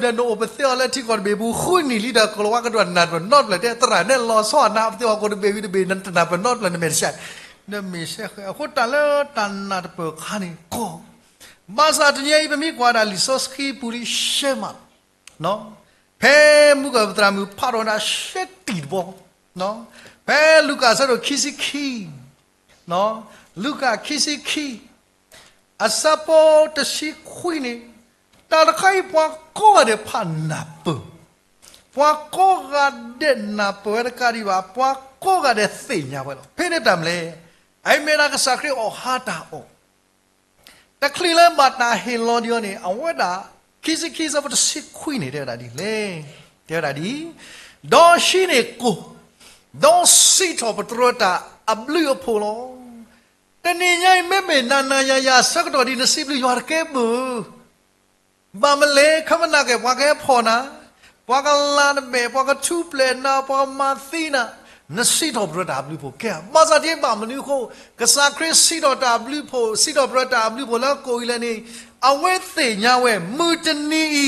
နအိၣ်ပသဲအီၤလၢထံကီၢ်တဘ့ၣ်ပူၤ ဃုနံၣ်လံဒီး ကလီၤဝါကဒီးနၢ်တပၢၢ်နီတဖျၢၣ် တဲသရၣ်နဲလီၤဆီနၤ ပသဲအီၤကီၢ်တဘ့ၣ်ဝံၤတဘ့ၣ် နတနၢ်ပၢၢ်နီတဖျၢၣ် နမဲာ်တဆှး, နမဲာ်ဆှးဃဲ အဃိတၢ်လၢတၢ်နၢ်တပၢၢ်ခါန့ၣ်ကီ, ဘၣ်ဆၣ်တနံၤအံၤ ပမ့ၢ်ကွၢ်ဒၣ်လံာ်စီဆှံပူၤလံရှဲမး ဖဲမုၢ်ကၢၢ်ပသရၣ်မုၣ်ဖးထီၣ်ဝဲဒၣ်ရှဲတံၢ်တဘီ, ဖဲလူၤကၣ်အဆၢဒိၣ်ခံဆံခံ, လူၤကၣ်ခံဆံခံ, အဆၢဖိတဆံခွံန့ၣ်, တၢ်တခါအံၤပှၤကိးဂၤဒဲးဖးနၢ်ပၢၢ်, ပှၤကိးဂၤဒဲးနၢ်ပၢၢ်ဝဲတကးဒံးဘၣ် ပှၤကိးဂၤဒဲးသ့ၣ်ညါဝဲလီၤ. ဖဲန့ၣ်တၢ်မလဲၣ်, အအံၤမ့ၢ်ဒၣ်ကစၢ်ခရံာ်အီၣ်ဟါတၢ်အီၣ် တချုးလၢဘၣ်တၢ်ဟ့ၣ်လီၤဒံးအီၤန့ၣ် အဝဲဒၣ် ခံဆံခံ ဆၢဖိတဆံခွံန့ၣ် တဲဝဲဒၣ်ဒ်လဲၣ်, တဲဝဲဒၣ်ဒ်, ဒီးဟံးန့ၢ်ကိၢ်, ဒီးစံးထီၣ်ပတြၢၤတၢ်အဘျုးအဖှိၣ်လီၤ. တနံၤညါအံၤ မ့မ့ၢ်နၤနၤယၤယၤဆၢကတီၢ်ဒ်နစံးဘျုးယွၤတကဲဘၣ် ဘၣ်မနုၤလဲၣ် ခီဖျိနာ်က့ ပှၤကဟဲဖီၣ်နၤ, ပှၤကလၤနမဲာ် ပှၤကထူၣ်ဖျဲးနၤ ပှၤကမၤသံနၤ, နစံးထီၣ်ပတြၢၤတၢ်အဘျုးအဖှိၣ်ကဲဧါ. ဘၣ်ဆၣ်ဒ်ဘၣ်မနုၤအဃိ, ကစၢ်ခရံာ်စံးထီၣ်တၢ်အဘျုးအဖှိၣ် စံးထီၣ်ပတြၢၤတၢ်အဘျုးအဖှိၣ်လၢကိၣ်အံၤလဲၣ်န့ၣ်, အဝဲသ့ၣ်ညါဝဲ မုၢ်တနံၤအံၤ,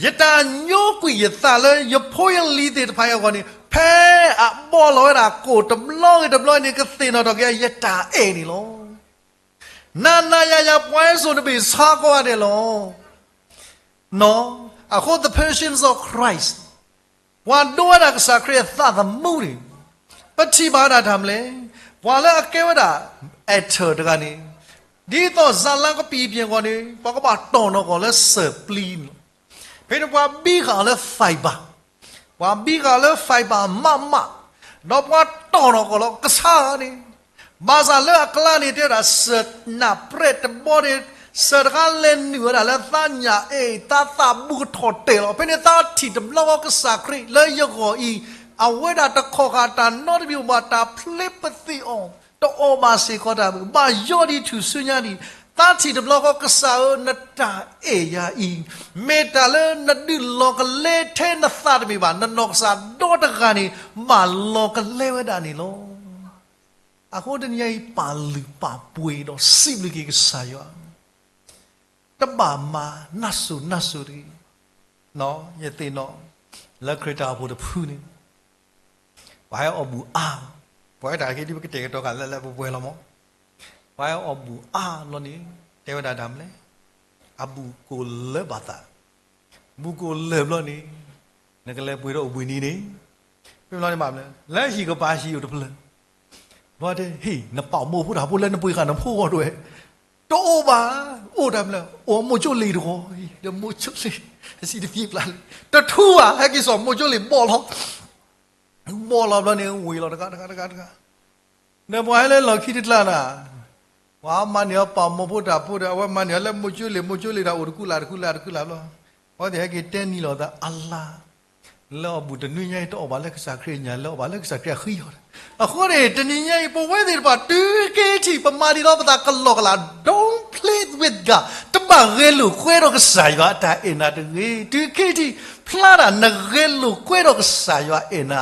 ယတၢ်ညိကွံာ်ယသးလၢယဖိယလံၤသ့ၣ်တဖၣ်အံၤအဂီၢ်န့ၣ် ဖဲအဘီၣ်လီၤဝဲဒၣ်ကိၣ်တဘျီဂ့ၤတဘျီန့ၣ် ကသ့ၣ်နီၣ်ထီၣ်က့ၤ ယတၢ်အဲၣ်န့ၣ်လီၤ. နၤနၤယၤယၤ ပှၤဟဲစိာ်တဘ့ၣ်ဆါကိးဂၤဒဲးလီၤ. အဃိ the patience of Christ, ပှၤဒိဝဲဒၣ်ကစၢ်ခရံာ်အသးသမူန့ၣ်, ပထံၣ်ဘၣ်ဝဲဒၣ်တၢ်မလဲၣ်, ပှၤလၢအကဲဝဲဒၣ် actor တဂၤန့ၣ်, ဒ်သိးဇာတ်လမ်းကပံာ်ပှဲၤအဂီၢ်န့ၣ် ပှၤကဘၣ်တီၢ်နီၣ်ကီၢ်လၢစၢၤပျံၤန့ၣ်လီၤ. ဖဲန့ၣ်ပှၤဘံဃာ်အီၤလၢ fiber, ပှၤဘံဃာ်အီၤလၢ fiber မးမး, ဒီးပှၤတီၢ်နီၣ်ကီၢ်လီၤကဆါန့ၣ်, ဘၣ်ဆၣ်လၢအကျါန့ၣ် တဲဝဲဒၣ်စၢၤနၢ်ပြဲးတဘီန့ၣ်, စၢၤတခါလဲၤနုာ်ဝဲဒၣ်လၢသးညၣ်အ့ၣ် သးသးဘူးကထီၣ်တဲာ်လီၤ. ဖဲန့ၣ်သးထံၣ်တဘျီဃီ ကစၢ်ခရံာ်လၢယဂီၢ်အံၤ, အဝဲဒၣ်တခီၣ်ဃာ်တၢ်နီတမံၤဘၣ် တၢ်ဖျ့ပသ့ၣ်အီၤ, တအီၣ်ဘၣ်စ့ၢ်ကီးတၢ်ဘၣ် ဘၣ်ယိၣ်ဒံးထူၣ်စုညါဒံး, သးထံၣ်တဘျီဃီ ကစၢ်ဧၢ နတၢ်အဲၣ်ယၤအံၤ, မ့ၢ်တၢ်လၢနဒုးလီၤကလဲထဲနသးတမ့ၢ်ဘၣ်, နနီၢ်ကစၢ်ဒီတဂၤန့ၣ် ဘၣ်လီၤကလဲဝဲဒၣ်န့ၣ်လီၤ. အဃိတနံၤအံၤ ပာ်လုၢ်ပာ်ပှ့ၤဒီးစံးဘျုးက့ၤကစၢ်ယွၤ, တဘၣ်မၤနၢ်စိၤနၢ်စိၤတဂ့ၤ. ယသ့ၣ်နီၣ်, လၢခရံာ်တၢ်အိၣ်ဖှိၣ်တဖုန့ၣ်, ပှၤဟဲအီၣ်ဘူၣ်အါ, ပှၤဟဲတၢ်က့ၤဒ်ပကတဲာ်ကတီၤဃာ်လၢလၢပှဲၤပှဲၤလီၤမး, ပှၤဟဲအီၣ်ဘူၣ်အါလီၤန့ၣ်, တဲဝဲဒၣ်တၢ်မလဲၣ်, အဘူၣ်ကိၣ်လၢာ်ဘၣ်သး ဘူၣ်ကိၣ်လၢာ်ဘျီန့ၣ်, နကလဲၤပှ့ၤဒီးအိၣ်ဘှံးနံၤန့ၣ်, မ့ၢ်ဘျီန့ၣ်ဘၣ်မလဲၣ်, လၢဟံၣ်ကပၤဟံၣ်အိၣ်တဖျၢၣ်, ဘျီတဲ ဟ့ၣ် နပာ်မိၢ်ဖိတၢ်ဖိလၢနပှ့ၤဃာ်နဖိဂီၢ်တဝဲ, တအိၣ်ဘၣ်, အိၣ်တၢ်မလဲၣ်, အိၣ်မိၢ်ကၠိလ့ၣ်တဂီၤ, ဒီးမိၢ်ကၠိလ့ၣ်, အစံးတဖျ့ပျၢ်လံ, တထူဘၣ်, ဟဲက့ၤစိာ်မိၢ်ကၠိလ့ၣ်ဘီၣ်လီၤ ဘီၣ်လီၤဘျီန့ၣ် ဝ့ၤလီၤတဂၤတဂၤတဂၤတဂၤ, ဒီးပှၤဟဲလၢလီၢ်ခံတကျါနၤ, ပှၤမၤန့ၢ်အီၤပာ်မိၢ်ဖိတၢ်ဖိဒီး အဝဲမၤန့ၢ်အီၤလၢမိၢ်ကၠိလ့ၣ် မိၢ်ကၠိလ့ၣ်ဒီးအိၣ်တကူၣ်လၢ်တကူၣ်လၢ်တကူၣ်လၢ်ဘျီ, အဝဲသ့ၣ်ဟဲက့ၤတဲနံၤလီၤသးအလါ, လၢအီၣ်ဘူၣ်တနွံညါအံၤ တအီၣ်ဘၣ်လၢကစၢ်ခရံာ်ညၣ် လၢအီၣ်ဘၣ်လၢကစၢ်ခရံာ်အဃံအီၤ, အဃိန့ၣ် တနံၤညါအံၤ ပဝဲသ့ၣ်တဖၣ် တုၤက့ၤထံၣ် ပမၤဒ်သိးပသးကလီၢ်ကလး don't play with God, တဘၣ်ဂဲၤလိာ်ကွဲဒီးကစၢ်ယွၤအတၢ်အဲၣ်နၤတဂ့ၤ, တုၤက့ၤထံၣ် ဖျါဒၣ်နဂဲၤလိာ်ကွဲဒီးကစၢ်ယွၤအဲၣ်နၤ,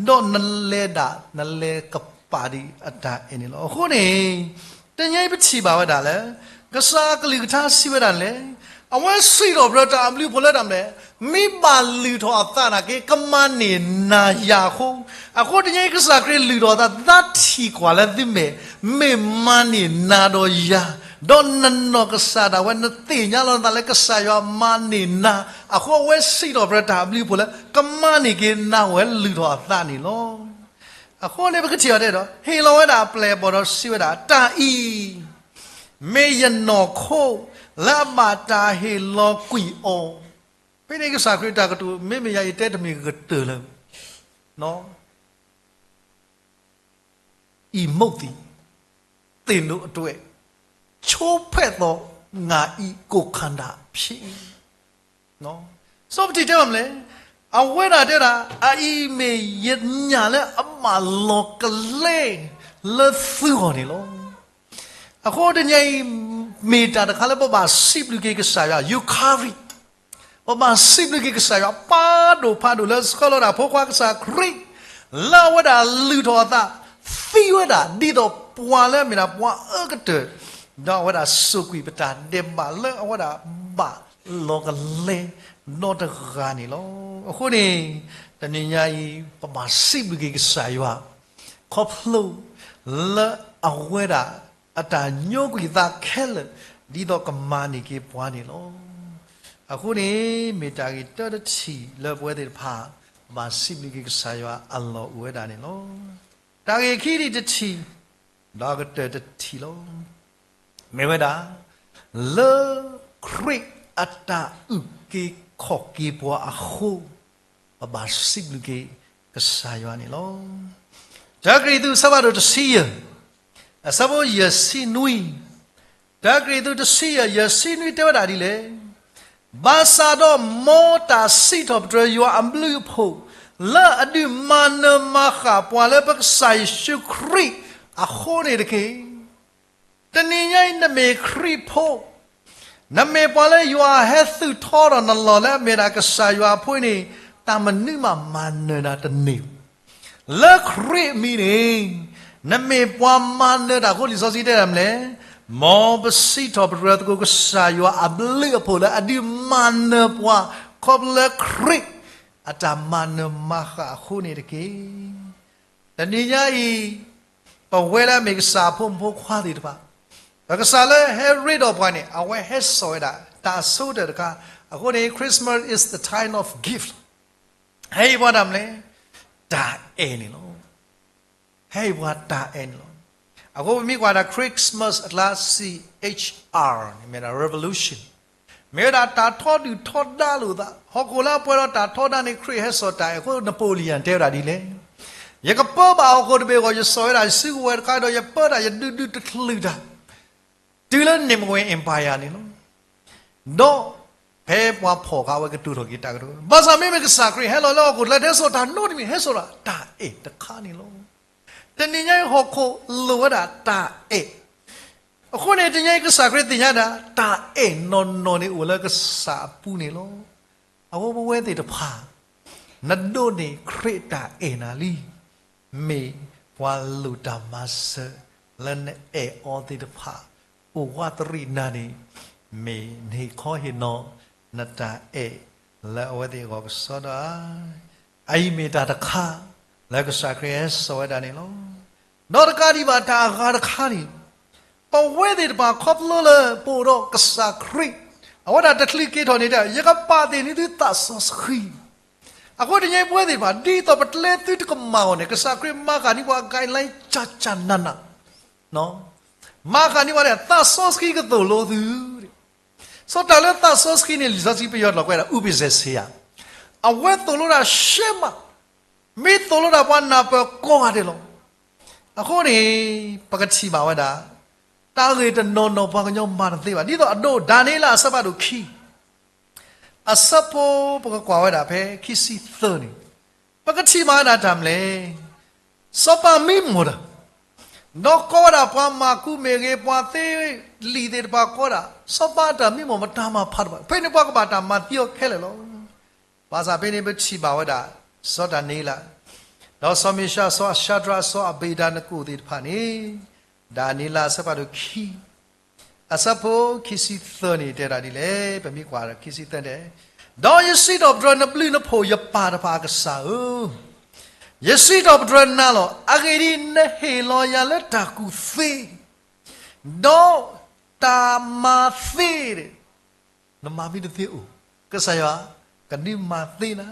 ဒီးနလဲၤဒၣ် နလဲၤကပၤဒံးအတၢ်အဲၣ်န့ၣ်လီၤ. အဃိန့ၣ် တနံၤအံၤပထံၣ်ဘၣ်ဝဲဒၣ်လၢ ကစၢ်အကလုၢ်ကထါစံးဝဲဒၣ်လဲၣ်, အဝဲစံးထီၣ်ပတြၢၤတၢ်အဘျုးအဖှိၣ်လၢတၢ်မနုၤလဲၣ်, မ့ၢ်ဘၣ်လုၢ်ထီၣ်အသးနာ်က့ ကမၤန့ၢ်နၤယၤအဃိ, အဃိတနံၤအံၤကစၢ်ခရံာ်လုၢ်ထီၣ်အသး သးထံၣ်ကွၢ်လၢသုမဲာ်, မ့ၢ်မၤန့ၢ်နၤဒီးယၤ, ဒီးနနီၢ်ကစၢ်ဒၣ်ဝဲ နသ့ၣ်ညါလီၤနသးလၢကစၢ်ယွၤမၤန့ၢ်နၤ, အဃိအဝဲစံးထီၣ်ပတြၢၤတၢ်အဘျုးအဖှိၣ်လၢ ကမၤန့ၢ်က့ၤနၤဝဲလုၢ်ထီၣ်အသးန့ၣ်လီၤ. အဃိန့ၣ်ပကထံၣ်အီၤတဲဒီး ဟ့ၣ်လီၤဝဲဒၣ်အပျဲၢ်အဘီၣ်ဒီးစံးဝဲဒၣ်, တၢ်အံၤ မ့ၢ်ယနီၢ်ခိ လၢအဘၣ်တၢ်ဟ့ၣ်လီၤကွံာ်အီၤ, ဖဲန့ၣ်ကစၢ်ခရံာ်တၢ်ကတိၤ မ့မ့ၢ်ယၤအံၤတဲတမ့ၢ်ကတၢၢ်လၢ အံၤမုၣ်သံး သ့ၣ်နိအတဝဲၢ် ချိဖဲသိးငါအံၤကိၣ်ခၣ်ဒၣ်ဖံး စီပတံတဲဘၣ်မလဲၣ်, အဝဲဒၣ်တဲဒၣ် အအံၤမ့ၢ်ယညၣ်လၢအဘၣ်လီၤကလဲ လၢသုဂီၢ်န့ၣ်လီၤ. အဃိတနံၤအံၤ မ့ၢ်တၢ်တခါလၢပဘၣ်စံးဘျုးက့ၤကစၢ်ယွၤ ယူၤခါရံး, ပဘၣ်စံးဘျုးက့ၤကစၢ်ယွၤ ပာ်ဒိၣ်ဖးဒိၣ်လၢဆှၢလီၤဒၣ်ဖိခွါကစၢ်ခရံာ် လၢအဝဲဒၣ်လုၢ်ထီၣ်အသး သံဝဲဒၣ် ဒ်သိးပှၤလၢအမ့ၢ်ဒၣ်ပှၤအၢကတၢၢ်, ဒီးအဝဲဒၣ်စိာ်ကွံာ်ပတၢ်ဒဲးဘးလၢအဝဲဒၣ်ဘၣ်လီၤကလဲ ဒီတဂၤန့ၣ်လီၤ. အဃိန့ၣ် တနံၤညါအံၤ ပဘၣ်စံးဘျုးက့ၤကစၢ်ယွၤ ခီဖျိလၢအဝဲဒၣ် အတၢ်ညိကွံာ်သးခဲလၢာ် ဒ်သိးကမၤန့ၢ်က့ၤပှၤန့ၣ်လီၤ. အဃိန့ၣ် မ့ၢ်တၢ်ဂ့ၢ်တၢတထံၣ်လၢပဝဲသ့ၣ်တဖၣ် ဘၣ်စံးဘျုးက့ၤကစၢ်ယွၤအလီၢ်အိၣ်ဝဲဒၣ်န့ၣ်လီၤ. တၢ်ဂ့ၢ်ခံထံၣ်တထံၣ် ဒီးကတၢၢ်တထံၣ်လီၤ. မ့ၢ်ဝဲဒၣ် လၢခရံာ်အတၢ်အုၣ်က့ၤခီၣ်က့ၤပှၤအဃိ ပဘၣ်စံးဘျုးက့ၤကစၢ်ယွၤန့ၣ်လီၤ. တၢကရံၣ်သူး အဆၢဖးဒိၣ်တဆံယဲၢ် အဆၢဖိယဲၢ်ဆံနွံ, တၢကရံၣ်သူး တဆံယဲၢ် ယဲၢ်ဆံနွံ တဲဝဲဒၣ်ဒ်လဲၣ်, ဘၣ်ဆၣ်ဒီးမ်တၢ်စံးထီၣ်ပတြၢၤယွၤအဘျုးအဖှိၣ် လၢအဒုးမၤနၢၤမၤဃၣ်ပှၤလၢပကစၢ်ယ့ၣ်ၡူးခရံာ်အဃိန့ၣ်တက့ၢ်. တနံၤညါအံၤ နမ့ၢ်ခရံာ်ဖိ, နမ့ၢ်ပှၤလၢယွၤဟဲသုးထီဒီးနလီၢ်လၢအမ့ၢ်ဒၣ်ကစၢ်ယွၤအဖိအံၤန့ၣ် တၢ်မနုၤမးမၤနၢၤနၤတန့ၢ်. လၢခရံာ်အမံၤန့ၣ် နမ့ၢ်ပှၤမၤနၢၤတၢ်အဃိ လံာ်စီဆှံတဲဒၣ်မလဲၣ်, မ်ပစံးထီၣ်ပတြၢၤသကိးကစၢ်ယွၤအဘျုးအဖှိၣ်လၢအဒုးမၤနၢၤပှၤ ခီဖျိလၢခရံာ်အတၢ်မၤနၢၤမၤဃၣ်အဃိန့ၣ်တက့ၢ်. တနံၤညါအံၤ ပဝဲလၢအမ့ၢ်ကစၢ်အဖိမုၣ်ဖိခွါသ့ၣ်တဖၣ်, ပကစၢ်လၢဟဲရ့ဒီးပှၤန့ၣ် အဝဲဟဲစိာ်ဝဲဒၣ် တၢ်အဆိကတၢၢ်တခါ, အဃိန့ၣ် Christmas is the time of gift. ဟဲအံၤပှၤတၢ်မနုၤလဲၣ်, တၢ်အဲၣ်န့ၣ်လီၤ. ဟဲအံၤပှၤတၢ်အဲၣ်န့ၣ်လီၤ. အဃိပမ့ၢ်ကွၢ်ဒၣ် Christmas အကျါ C H R န့ၣ် မ့ၢ်ဒၣ် revolution, မ့ၢ်ဝဲဒၣ်တၢ်ထီဒုၣ်ထီဒါလိာ်သး, ဟီၣ်ခိၣ်လၢအပှဲၤဒီးတၢ်ထီဒါန့ၣ် ခရံာ်ဟဲစိာ်တၢ်အဲၣ်အဃိ Napoleon တဲဝဲဒၣ်ဒ်လဲၣ်, ယကပၢဘၣ်ဟီၣ်ခိၣ်တဘ့ၣ်အဂီၢ် ယစိာ်ဝဲဒၣ်ယစုကဝဲၤတခါဒီး ယပၢတၢ်ယဒုးဒုးတချုးတၢ် တုၤလၢ Napoleon Empire န့ၣ်လီၤ. ဒီးဖဲပှၤဖီၣ်အခါ အဝဲကတိၤထီၣ်က့ၤတၢ်ကတိၤ, ဘၣ်ဆၣ်မ့မ့ၢ်ကစၢ်ခရံာ်ဟဲလီၤလၢဟီၣ်ခိၣ်ချၢ တဟဲစိာ်တၢ်နီတမံၤ, ဟဲစိာ်ဒၣ်တၢ်အဲၣ်တခါန့ၣ်လီၤ. တနံၤညါအံၤဟီၣ်ခိၣ်လိၣ်ဝဲဒၣ်တၢ်အဲၣ်, အဃိန့ၣ် တနံၤညါအံၤကစၢ်ခရံာ်သ့ၣ်ညါဒၣ် တၢ်အဲၣ်နီၢ်နီၢ်န့ၣ်အိၣ်လၢကစၢ်အပူၤန့ၣ်လီၤ. အဃိပဝဲသ့ၣ်တဖၣ် နဒိးန့ၢ်ခရံာ်တၢ်အဲၣ်နၤလံ. မ့ၢ်ပှၤလိၣ်တၢ်မၤစၢၤ လၢနအဲၣ်အီၤသ့ၣ်တဖၣ် အိၣ်ဝးတရံးနၤန့ၣ်, မ့ၢ်နဟ့ၣ်ခီဟ့ၣ်နီၤ နတၢ်အဲၣ်လၢအဝဲသ့ၣ်အဂီၢ်ကစီဒီဧါ. အအံၤမ့ၢ်တၢ်တခါ လၢကစၢ်ခရံာ်ဟဲစိာ်ဝဲဒၣ်န့ၣ်လီၤ. ဒီးတကးဒံးဘၣ်တၢ်အဂၤတခါန့ၣ်, ပဝဲသ့ၣ်တဖၣ်ခီဖျိလၢပအိၣ်ဒီးကစၢ်ခရံာ်, အဝဲဒၣ်တချုးက့ၤထီၣ်န့ၣ်ဒီး ယကပာ်သ့ၣ်န့ၢ်သုသးစီဆှံ အဃိတနံၤအံၤပဝဲသ့ၣ်တဖၣ် ဒ်သိးပတလဲသုတကမၣ်အဂီၢ်န့ၣ် ကစၢ်ခရံာ်မၤဃာ်န့ၢ်ပှၤ guideline ကၠၢ်ကၠၢ်နးနး, မၤဃာ်န့ၢ်ပှၤလၢသးစီဆှံကသိၣ်လိသု, စီၤတၢ်လၢသးစီဆှံန့ၣ် လံာ်စီဆှံပယီၤလီၤကွဲးဒၣ် ဥပိ္ပဇေဆရာ, အဝဲသိၣ်လိတၢ်ရှဲမး, မ့ၢ်သိၣ်လိတၢ်ပှၤနၢ်ပၢၢ်ကိးဂၤဒဲးလီၤ. အဃိန့ၣ် ပကထံၣ်ဘၣ်ဝဲဒၣ် တၢ်ဂ့ၢ်တနီၤနီၤပှၤကညီမၤတသ့ဘၣ် ဒ်သိးအဒိ ဒၤနံးယ့လးအဆၢဖးဒိၣ်ခံ အဆၢဖိပကကွၢ်ဝဲဒၣ်ဖဲခံဆံသၢန့ၣ်, ပကထံၣ်ဘၣ်ဝဲဒၣ်တၢ်မနုၤလဲၣ်, စီၤပၤမံမီၢ်တၢ်, ဒီးကိးဝဲဒၣ်ပှၤမၤကူမ့ၢ်ဂ့ၤ ပှၤသ့လံာ်သ့ၣ်တဖၣ်ကိးဒၣ် စီၤပၤအတၢ်မံမီၢ်မတၤမၤဖးတဘၣ်, ဖဲန့ၣ်ပှၤကဘၣ်တၢ်မၤသံအီၤခဲလၢာ်လီၤ. ဘၣ်ဆၣ်ဖဲန့ၣ်ပထံၣ်ဘၣ်ဝဲဒၣ် စီၤဒၤနံးယ့လး, ဒီးစီၤမ့ၡး, စီၤအၡါဒြး, စီၤအဘ့းနကိၣ်သ့ၣ်တဖၣ်န့ၣ်, ဒၤနံးယ့လးအဆၢဖးဒိၣ်ခံ, အဆၢဖိခံဆံသၢန့ၣ် တဲဒၣ်ဒ်လဲၣ်, ပမ့ၢ်ကွၢ်ခံဆံသၢန့ၣ်, ဒီးယစံးထီၣ်ပတြၢၤနဘျုးနဖှိၣ်ယပၢ်တဖၣ်အကစၢ်ဧၢ, ယစံးထီၣ်ပတြၢၤနၤလီၤ. အဂ့ၢ်ဒ်အံၤ, နဟ့ၣ်လီၤယၤလၢတၢ်ကူၣ်သ့, ဒီးတၢ်မၤသ့, နမၤမ့ၢ်တသ့အိၣ်, ကစၢ်ယွၤကဒုးမၤသ့နၤ,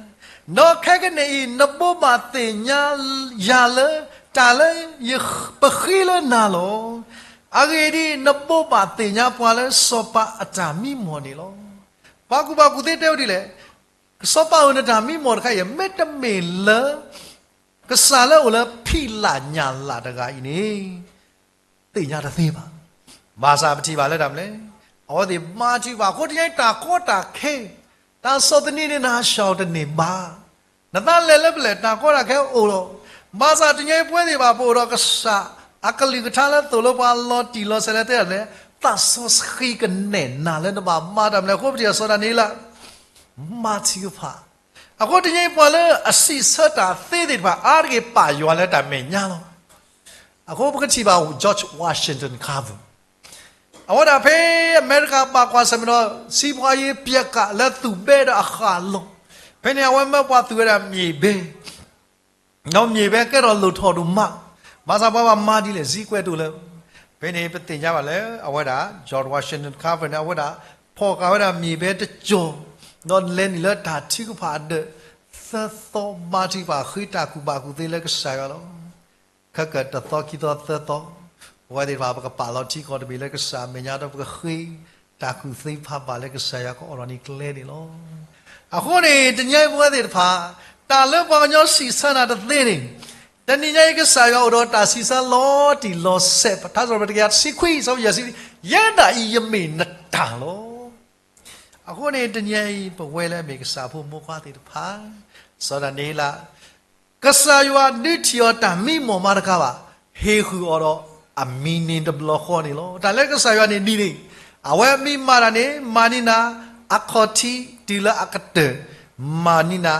ဒီးခဲကနံၣ်အံၤ နဘိးဘၣ်သ့ၣ်ညါယၤလၢ တၢ်လၢယပဃ့လၢနၤလီၤ. အဂ့ၢ်ဒ်အံၤ, နဘိးဘၣ်သ့ၣ်ညါပှၤလၢစီၤပၤအတၢ်မံမီၢ်န့ၣ်လီၤ. ပှၤကူၣ်ဘၣ်ကူၣ်သ့တဲဝဲဒ်လဲၣ်, စီၤပၤဧၢ, နတၢ်မံမီၢ်တခါအံၤ မ့တမ့ၢ်လၢ ကစၢ်လၢအိၣ်လၢဖံးလၢ်ညၣ်လၢ်တဂၤအံၤန့ၣ် သ့ၣ်ညါတသ့ဘၣ်. ဘၣ်ဆၣ်ပထံၣ်ဘၣ်လၢတၢ်မနုၤလဲၣ်, အဝဲသ့ၣ်မၤထံၣ်ဘၣ်အဃိ တနံၤအံၤတၢ်ကီတၢ်ခဲ, တၢ်ဆီၣ်သနံးန့ၣ် နဟးဆှီတန့ၢ်ဘၣ်. နသးလဲၤလၢပလဲၣ် တၢ်ကီတၢ်ခဲအိၣ်လီၤ. ဘၣ်ဆၣ်တနံၤအံၤပဝဲသ့ၣ်တဖၣ် ပအိၣ်ဒီးကစၢ်အကလုၢ်ကထါလၢသိၣ်လိပှၤလီၤတံၢ်လီၤဆဲးလၢတဲဒ်လဲၣ်, သးစီဆှံကနဲၣ်နၤလၢနဘၣ်မၤတၢ်မနုၤလဲၣ်အဃိ ပထံၣ်စီၤဒၤနံးယ့လး မၤထံကဖၣ် အဃိတနံၤအံၤပှၤလၢအစံးဆၢတၢ်သ့သ့ၣ်တဖၣ် အါတက့ၢ်ပာ်ယွၤလၢတၢ်မဲာ်ညါလီၤ. အဃိပကထံၣ်ဘၣ် George Washington Carver, အဝဲဒၣ်ဖဲအမဲရကၤဘၣ်ကွၢ်ဆၢၣ်မဲာ်ဒီး စံးပှၤယ့ပျဲးကးလၢသူၣ်ဘဲဒီးအဃၣ်လီၤ. ဖဲန့ၣ်အဝဲမၢပှၤသူၣ်ဝဲဒၣ်မ့ၢ်ဘဲ ဒီးမ့ၢ်ဘဲကဲထီၣ်လိၣ်ထီၣ်ဒိၣ်မး, ဘၣ်ဆၣ်ပှၤဘၣ်မၤဒ်လဲၣ် စံးကွဲးတအိၣ်လၢၤ. ဖဲန့ၣ်ပသ့ၣ်ညါဘၣ်လၢ အဝဲဒၣ် George Washington Carver န့ၣ် အဝဲဒၣ် ဖီၣ်ဃာ်ဝဲဒၣ်မ့ၢ်ဘဲတကၠီၤ, ဒီးလဲၤနုာ်လၢတၢ်ထုကဖၣ်အဒၢး သၢသီ ဘါထုကဖၣ်ဃ့တၢ်ကူၣ်ဘၣ်ကူၣ်သ့လၢကစၢ်ယွၤလီၤ. ခဲကတၢၢ်တသီခံသီသၢသီ, ပဝဲသ့ၣ်တဖၣ် ပကပာ်လီၤထံကီၢ်တဘ့ၣ်လၢကစၢ်အမဲာ်ညါဒီး ပကဃ့တၢ်ကူၣ်သ့ဖးဘၣ်လၢကစၢ်ယွၤကအိးထီၣ်န့ၢ်ကျဲန့ၣ်လီၤ. အဃိန့ၣ် တနံၤအံၤပဝဲသ့ၣ်တဖၣ် တၢ်လၢပှၤကညီစံးဆၢနၤတသ့န့ၣ်, တနံၤညါအံၤကစၢ်ယွၤအိၣ်ဒီးတၢ်စံးဆၢလီၤတံၢ်လီၤဆဲး, ထါစံးပတြၢၤတကယၤတဆံခွံ အဆၢဖိယဲၢ်ဆံ, ယဲဒၣ်အံၤယမ့ၢ်နတၢ်လီၤ. အဃိန့ၣ် တနံၤအံၤ ပဝဲလၢအမ့ၢ်ကစၢ်ဖိမုၣ်ဖိခွါသ့ၣ်တဖၣ်, စီၤဒၤနံးယ့လး ကစၢ်ယွၤဒုးထံၣ်အီၤတၢ်မံမီၢ်မးတကးဘၣ်, ဟ့ၣ်ဃုာ်အီၤဒီးအမံၤန့ၣ်တဘျီဃီန့ၣ်လီၤ. တၢ်လၢကစၢ်ယွၤန့ၣ်ဒ်န့ၣ်, အဝဲမ့ၢ်မၤတၢ်န့ၣ် မၤန့ၢ်နၤ အခီၣ်ထံးတုၤလၢအကတၢၢ်, မၤန့ၢ်နၤ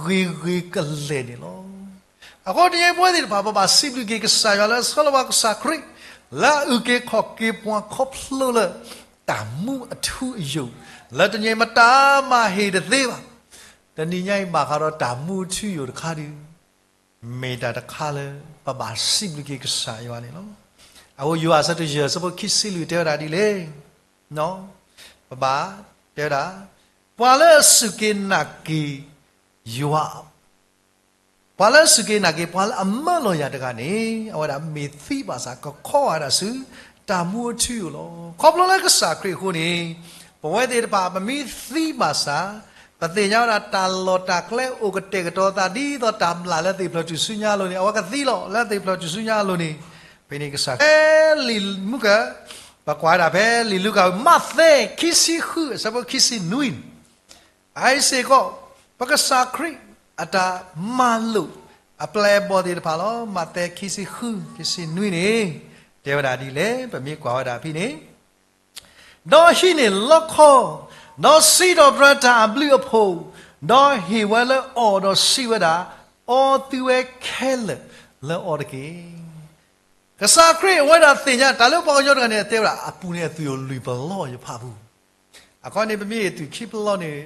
ဂ့ၤဂ့ၤကလဲာ်န့ၣ်လီၤ. အဃိတနံၤအံၤပဝဲသ့ၣ်တဖၣ် ပဘၣ်စံးဘျုးက့ၤကစၢ်ယွၤလၢအဆှၢလီၤပှၤကစၢ်ခရံာ် လၢအအုၣ်က့ၤခီၣ်က့ၤပှၤခီဖျိလၢ တၢ်မူအထူအယိာ်, လၢတနံၤအံၤမတၤမၤဟ့ၣ်တသ့ဘၣ်. တနံၤညါအံၤဘၣ်ဃးဒီးတၢ်မူအထူအယိာ်တခါဒီး မ့ၢ်တၢ်တခါလၢ ပဘၣ်စံးဘျုးက့ၤကစၢ်ယွၤန့ၣ်လီၤ. အဃိယိၤဟၣ်အဆၢဒိၣ်ယဲၢ် အဆၢဖိခံဆံလွံၢ်တဲဝဲဒၣ်ဒ်လဲၣ်, ပဘၣ်တဲဝဲဒၣ်, ပှၤလၢအစူၢ်က့ၤနာ်က့ၤယွၤ ပှၤလၢအစူၢ်က့ၤနာ်က့ၤ ပှၤလၢအမၢလီၤယၤတဂၤန့ၣ် အဝဲဒၣ်မ့ၢ်သံဘၣ်ဆၣ် ကခီဂာ်ဒၣ်ဆူတၢ်မူအထူအယိာ်လီၤ. ခီဖျိလၢကစၢ်ခရံာ်အဃိန့ၣ်, ပဝဲသ့ၣ်တဖၣ် ပမ့ၢ်သံဘၣ်ဆၣ်, ပသ့ၣ်ညါဝဲဒၣ်တၢ်လီၢ်တၢ်ကျဲအိၣ်ကတဲာ်ကတီၤသး ဒ်သိးတၢ်မျၢ်လၢသ့ၣ်ဖျၢၣ်ထူၣ်စုညါအလိၤန့ၣ် အဝဲကသံလီၤ. လၢသ့ၣ်ဖျၢၣ်ထူၣ်စုညါအလိၤန့ၣ်, ဖဲန့ၣ်ကစၢ်ခရံာ် ဖဲလံာ်မုၢ်ကၢ, ပကွၢ်ဝဲဒၣ်ဖဲလံာ်လူၤကၣ် မးသဲ ခံဆံဃု အဆၢဖိခံဆံနွံန့ၣ် အအံၤစ့ၢ်ကီး ပကစၢ်ခရံာ်အတၢ်မၤလိာ်အပျဲၢ်အဘီၣ်သ့ၣ်တဖၣ်လီၤ. မးသဲ ခံဆံဃု ခံဆံနွံန့ၣ် တဲဝဲဒၣ်ဒ်လဲၣ်, ပမ့ၢ်ကွၢ်ဝဲဒၣ်ဖဲန့ၣ်, ဒီးဟံးန့ၢ်လီခီ, ဒီးစံးထီၣ်ပတြၢၤတၢ်အဘျုးအဖှိၣ်, ဒီးဟ့ၣ်ဝဲလၢအီၤဒီးစံးဝဲဒၣ်, အီသုဝဲခဲလၢာ်လၢအီၤတက့ၢ်. ကစၢ်ခရံာ်အဝဲဒၣ်သ့ၣ်ညါ တၢ်လၢပှၤကညီတဂၤန့ၣ် အတဲဝဲဒၣ် အပူၤန့ၣ်အသွံၣ်အိၣ်လွံၢ်ပလီၢ်ယဖးပူၤ, အခီန့ၣ် ပမ့ၢ်အသွံၣ်ခံပလီၢ်န့ၣ်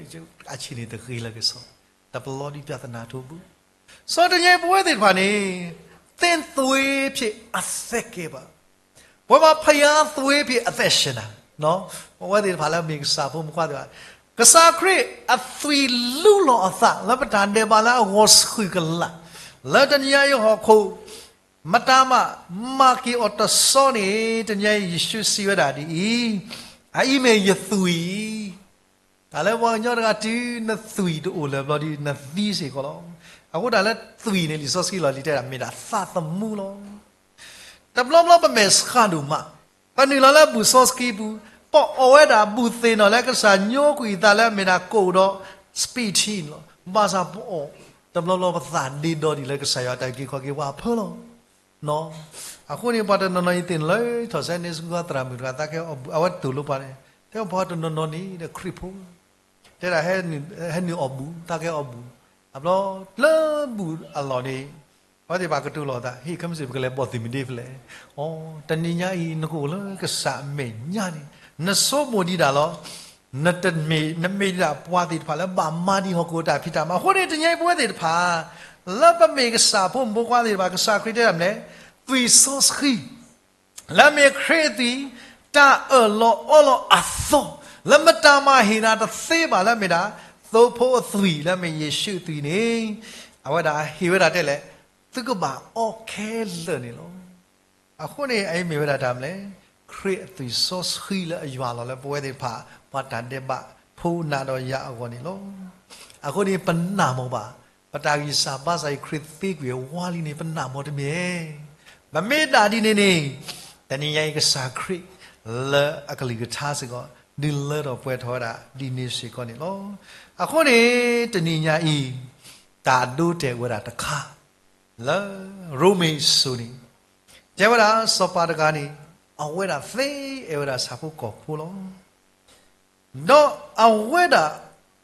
အဆံးန့ၣ်တဂ့ၤလၢကစီ, တပလီၢ်ဒ်ပြဿနာထိဘူး. စီၤတနံၤအံၤ ပဝဲသ့ၣ်တဖၣ်န့ၣ် သ့ၣ်သွံၣ်ဖျ့အသဲကဲဘၣ်, ပဝဲဘၣ်ဖယါသွံၣ်ဖျ့အသဲစဲနၤ, ပဝဲသ့ၣ်တဖၣ်လၢအမ့ၢ်ကစၢ်ဖိမုၣ်ခွါသ့ၣ်တဖၣ်, ကစၢ်ခရံာ်အသွံၣ်လူလီၤအသး လၢပတၢ်ဒဲးဘးလၢအဂီၢ်ဆှုၣ်ကလာ်, လၢတနံၤအံၤဟီၣ်ခိၣ် မတၤမး မၤက့ၤအီၤတစီန့ၣ် တနံၤအံၤယ့ၣ်ၡူးစံးဝဲဒၣ်ဒ်အံၤ, အအံၤမ့ၢ်ယသွံၣ်, တၢ်လၢပှၤကညီတဂၤတုၤနသွံၣ်တအိၣ်လၢၤဘျီဒီး နသံစ့ၢ်ကီးလီၤ. အဃိတၢ်လၢသွံၣ်န့ၣ် လံာ်စီဆှံလီၢ်လံၤတဲဒၣ် မ့ၢ်ဒၣ်သးသမူလီၤ. တဘျီဘျီပမဲာ်ဆှးဒိၣ်မး, ပနုာ်လီၤလၢဘူၣ်စီဆှံပူၤ, ပအီၣ်ဝဲဒၣ်ဘူၣ်သ့ၣ်နီၣ်လၢကစၢ်ညိကွံာ်အသးလၢအမ့ၢ်ဒၣ်ကိၣ်ဒီး စပံးထံန့ၣ်လီၤ. ဘၣ်ဆၣ်ပအီၣ်, တဘျီဘျီပသးဒ့ဒီဒ်လၢကစၢ်ယွၤတၢ်အုၣ်က့ၤခီၣ်က့ၤပှၤအဖၢလီၤ. အဃိန့ၣ် ပှၤတနီၤနီၤအံၤသ့ၣ်နီၣ်လၢထီၣ်စဲန့ၣ် ဆူကီသရၣ်မုၣ်တဂၤသးကဲအီၣ်ဘူၣ်, အဝဲတူၢ်လိာ်ပှၤန့ၣ်, တဲပှၤတနီၤနီၤန့ၣ်ဒီးခရံာ်ဖိ, တဲဒၣ် ဟဲနုာ်အီၣ်ဘူၣ်, သးကဲအီၣ်ဘူၣ်, အဘျီလၢဘူၣ်အလီၢ်န့ၣ် အဝဲသ့ၣ်တဖၣ်ကတိၤလီၤအသး, ဟ့ၣ် ခဲမုၢ်ဆ့ၣ် ပကလဲၤဘီၣ်သ့ၣ်မုၢ်ဒ့ဖဲလဲၣ်. အိ, တနံၤညါအံၤ နကအိၣ်လၢကစၢ်အမဲာ်ညါန့ၣ် နဆိကမိၣ်ဒံးဒၣ်လီၤ. နတမ့ၢ်, နမ့ၢ်ဒၣ်ပှၤသ့ၣ်တဖၣ်လၢဘၣ်မၤဒံးဟီၣ်ခိၣ်အတၢ်ဖံးတၢ်မၤ. အဃိန့ၣ် တနံၤညါအံၤ ပဝဲသ့ၣ်တဖၣ် လၢပမ့ၢ်ကစၢ်ဖိမုၣ်ဖိခွါသ့ၣ်တဖၣ် ကစၢ်ခရံာ်တဲဒၣ်မနုၤလဲၣ်, သွံၣ်စီဆှံ လၢအမ့ၢ်ခရံာ်အသွံၣ်, တၢ်အၢၣ်လီၤအီလီၤအသီ, လၢမတၤမၤဟ့ၣ်နၤတသ့ဘၣ်လၢအမ့ၢ်ဒၣ် သိဖိအသွံၣ်လၢအမ့ၢ်ယ့ၣ်ၡူးအသွံၣ်န့ၣ်, အဝဲဒၣ်ဟ့ၣ်ဝဲဒၣ်တဲလဲၣ်, သုကဘၣ်အီခဲလၢာ်န့ၣ်လီၤ. အဃိန့ၣ် အအံၤမ့ၢ်ဝဲဒၣ်တၢ်မနုၤလဲၣ်, ခရံာ်အသွံၣ်စီဆှံလၢအယွၤလီၤလၢပဝဲသ့ၣ်တဖၣ် ပှၤတၢ်ဒဲးဘးဖိနၤဒီးယၤအဂီၢ်န့ၣ်လီၤ. အဃိန့ၣ် ပနၢ်မီၢ်ဘၣ်, ပတၢ်ဂံၢ်စၢ်ဘါစၢ်အံၤ ခရံာ်သ့ကွံာ်ဝါလံန့ၣ် ပနၢ်မီၢ်တမ့ၢ်ဧါ. ပမ့ၢ်ဒၣ်ဒ်န့ၣ်န့ၣ်, တနံၤညါအံၤ ကစၢ်ခရံာ်လၢအကလုၢ်ကထါစ့ၢ်ကီး ဒုးလၢထီၣ်ပှဲၤထီၣ်ဝဲဒၣ်ဒ်န့ၣ်စ့ၢ်ကီးန့ၣ်လီၤ. အဃိန့ၣ် တနံၤညါအံၤ တၢ်ဒိတဲာ်ဝဲဒၣ်တခါ လၢရိမ့ၤစိၤန့ၣ် တဲဝဲဒၣ် စီၤပၤတဂၤန့ၣ် အဝဲဒၣ်သ့အဲၣ်ဝဲဒၣ်ဆၣ်ဖိကီၢ်ဖိလီၤ. ဒီးအဝဲဒၣ်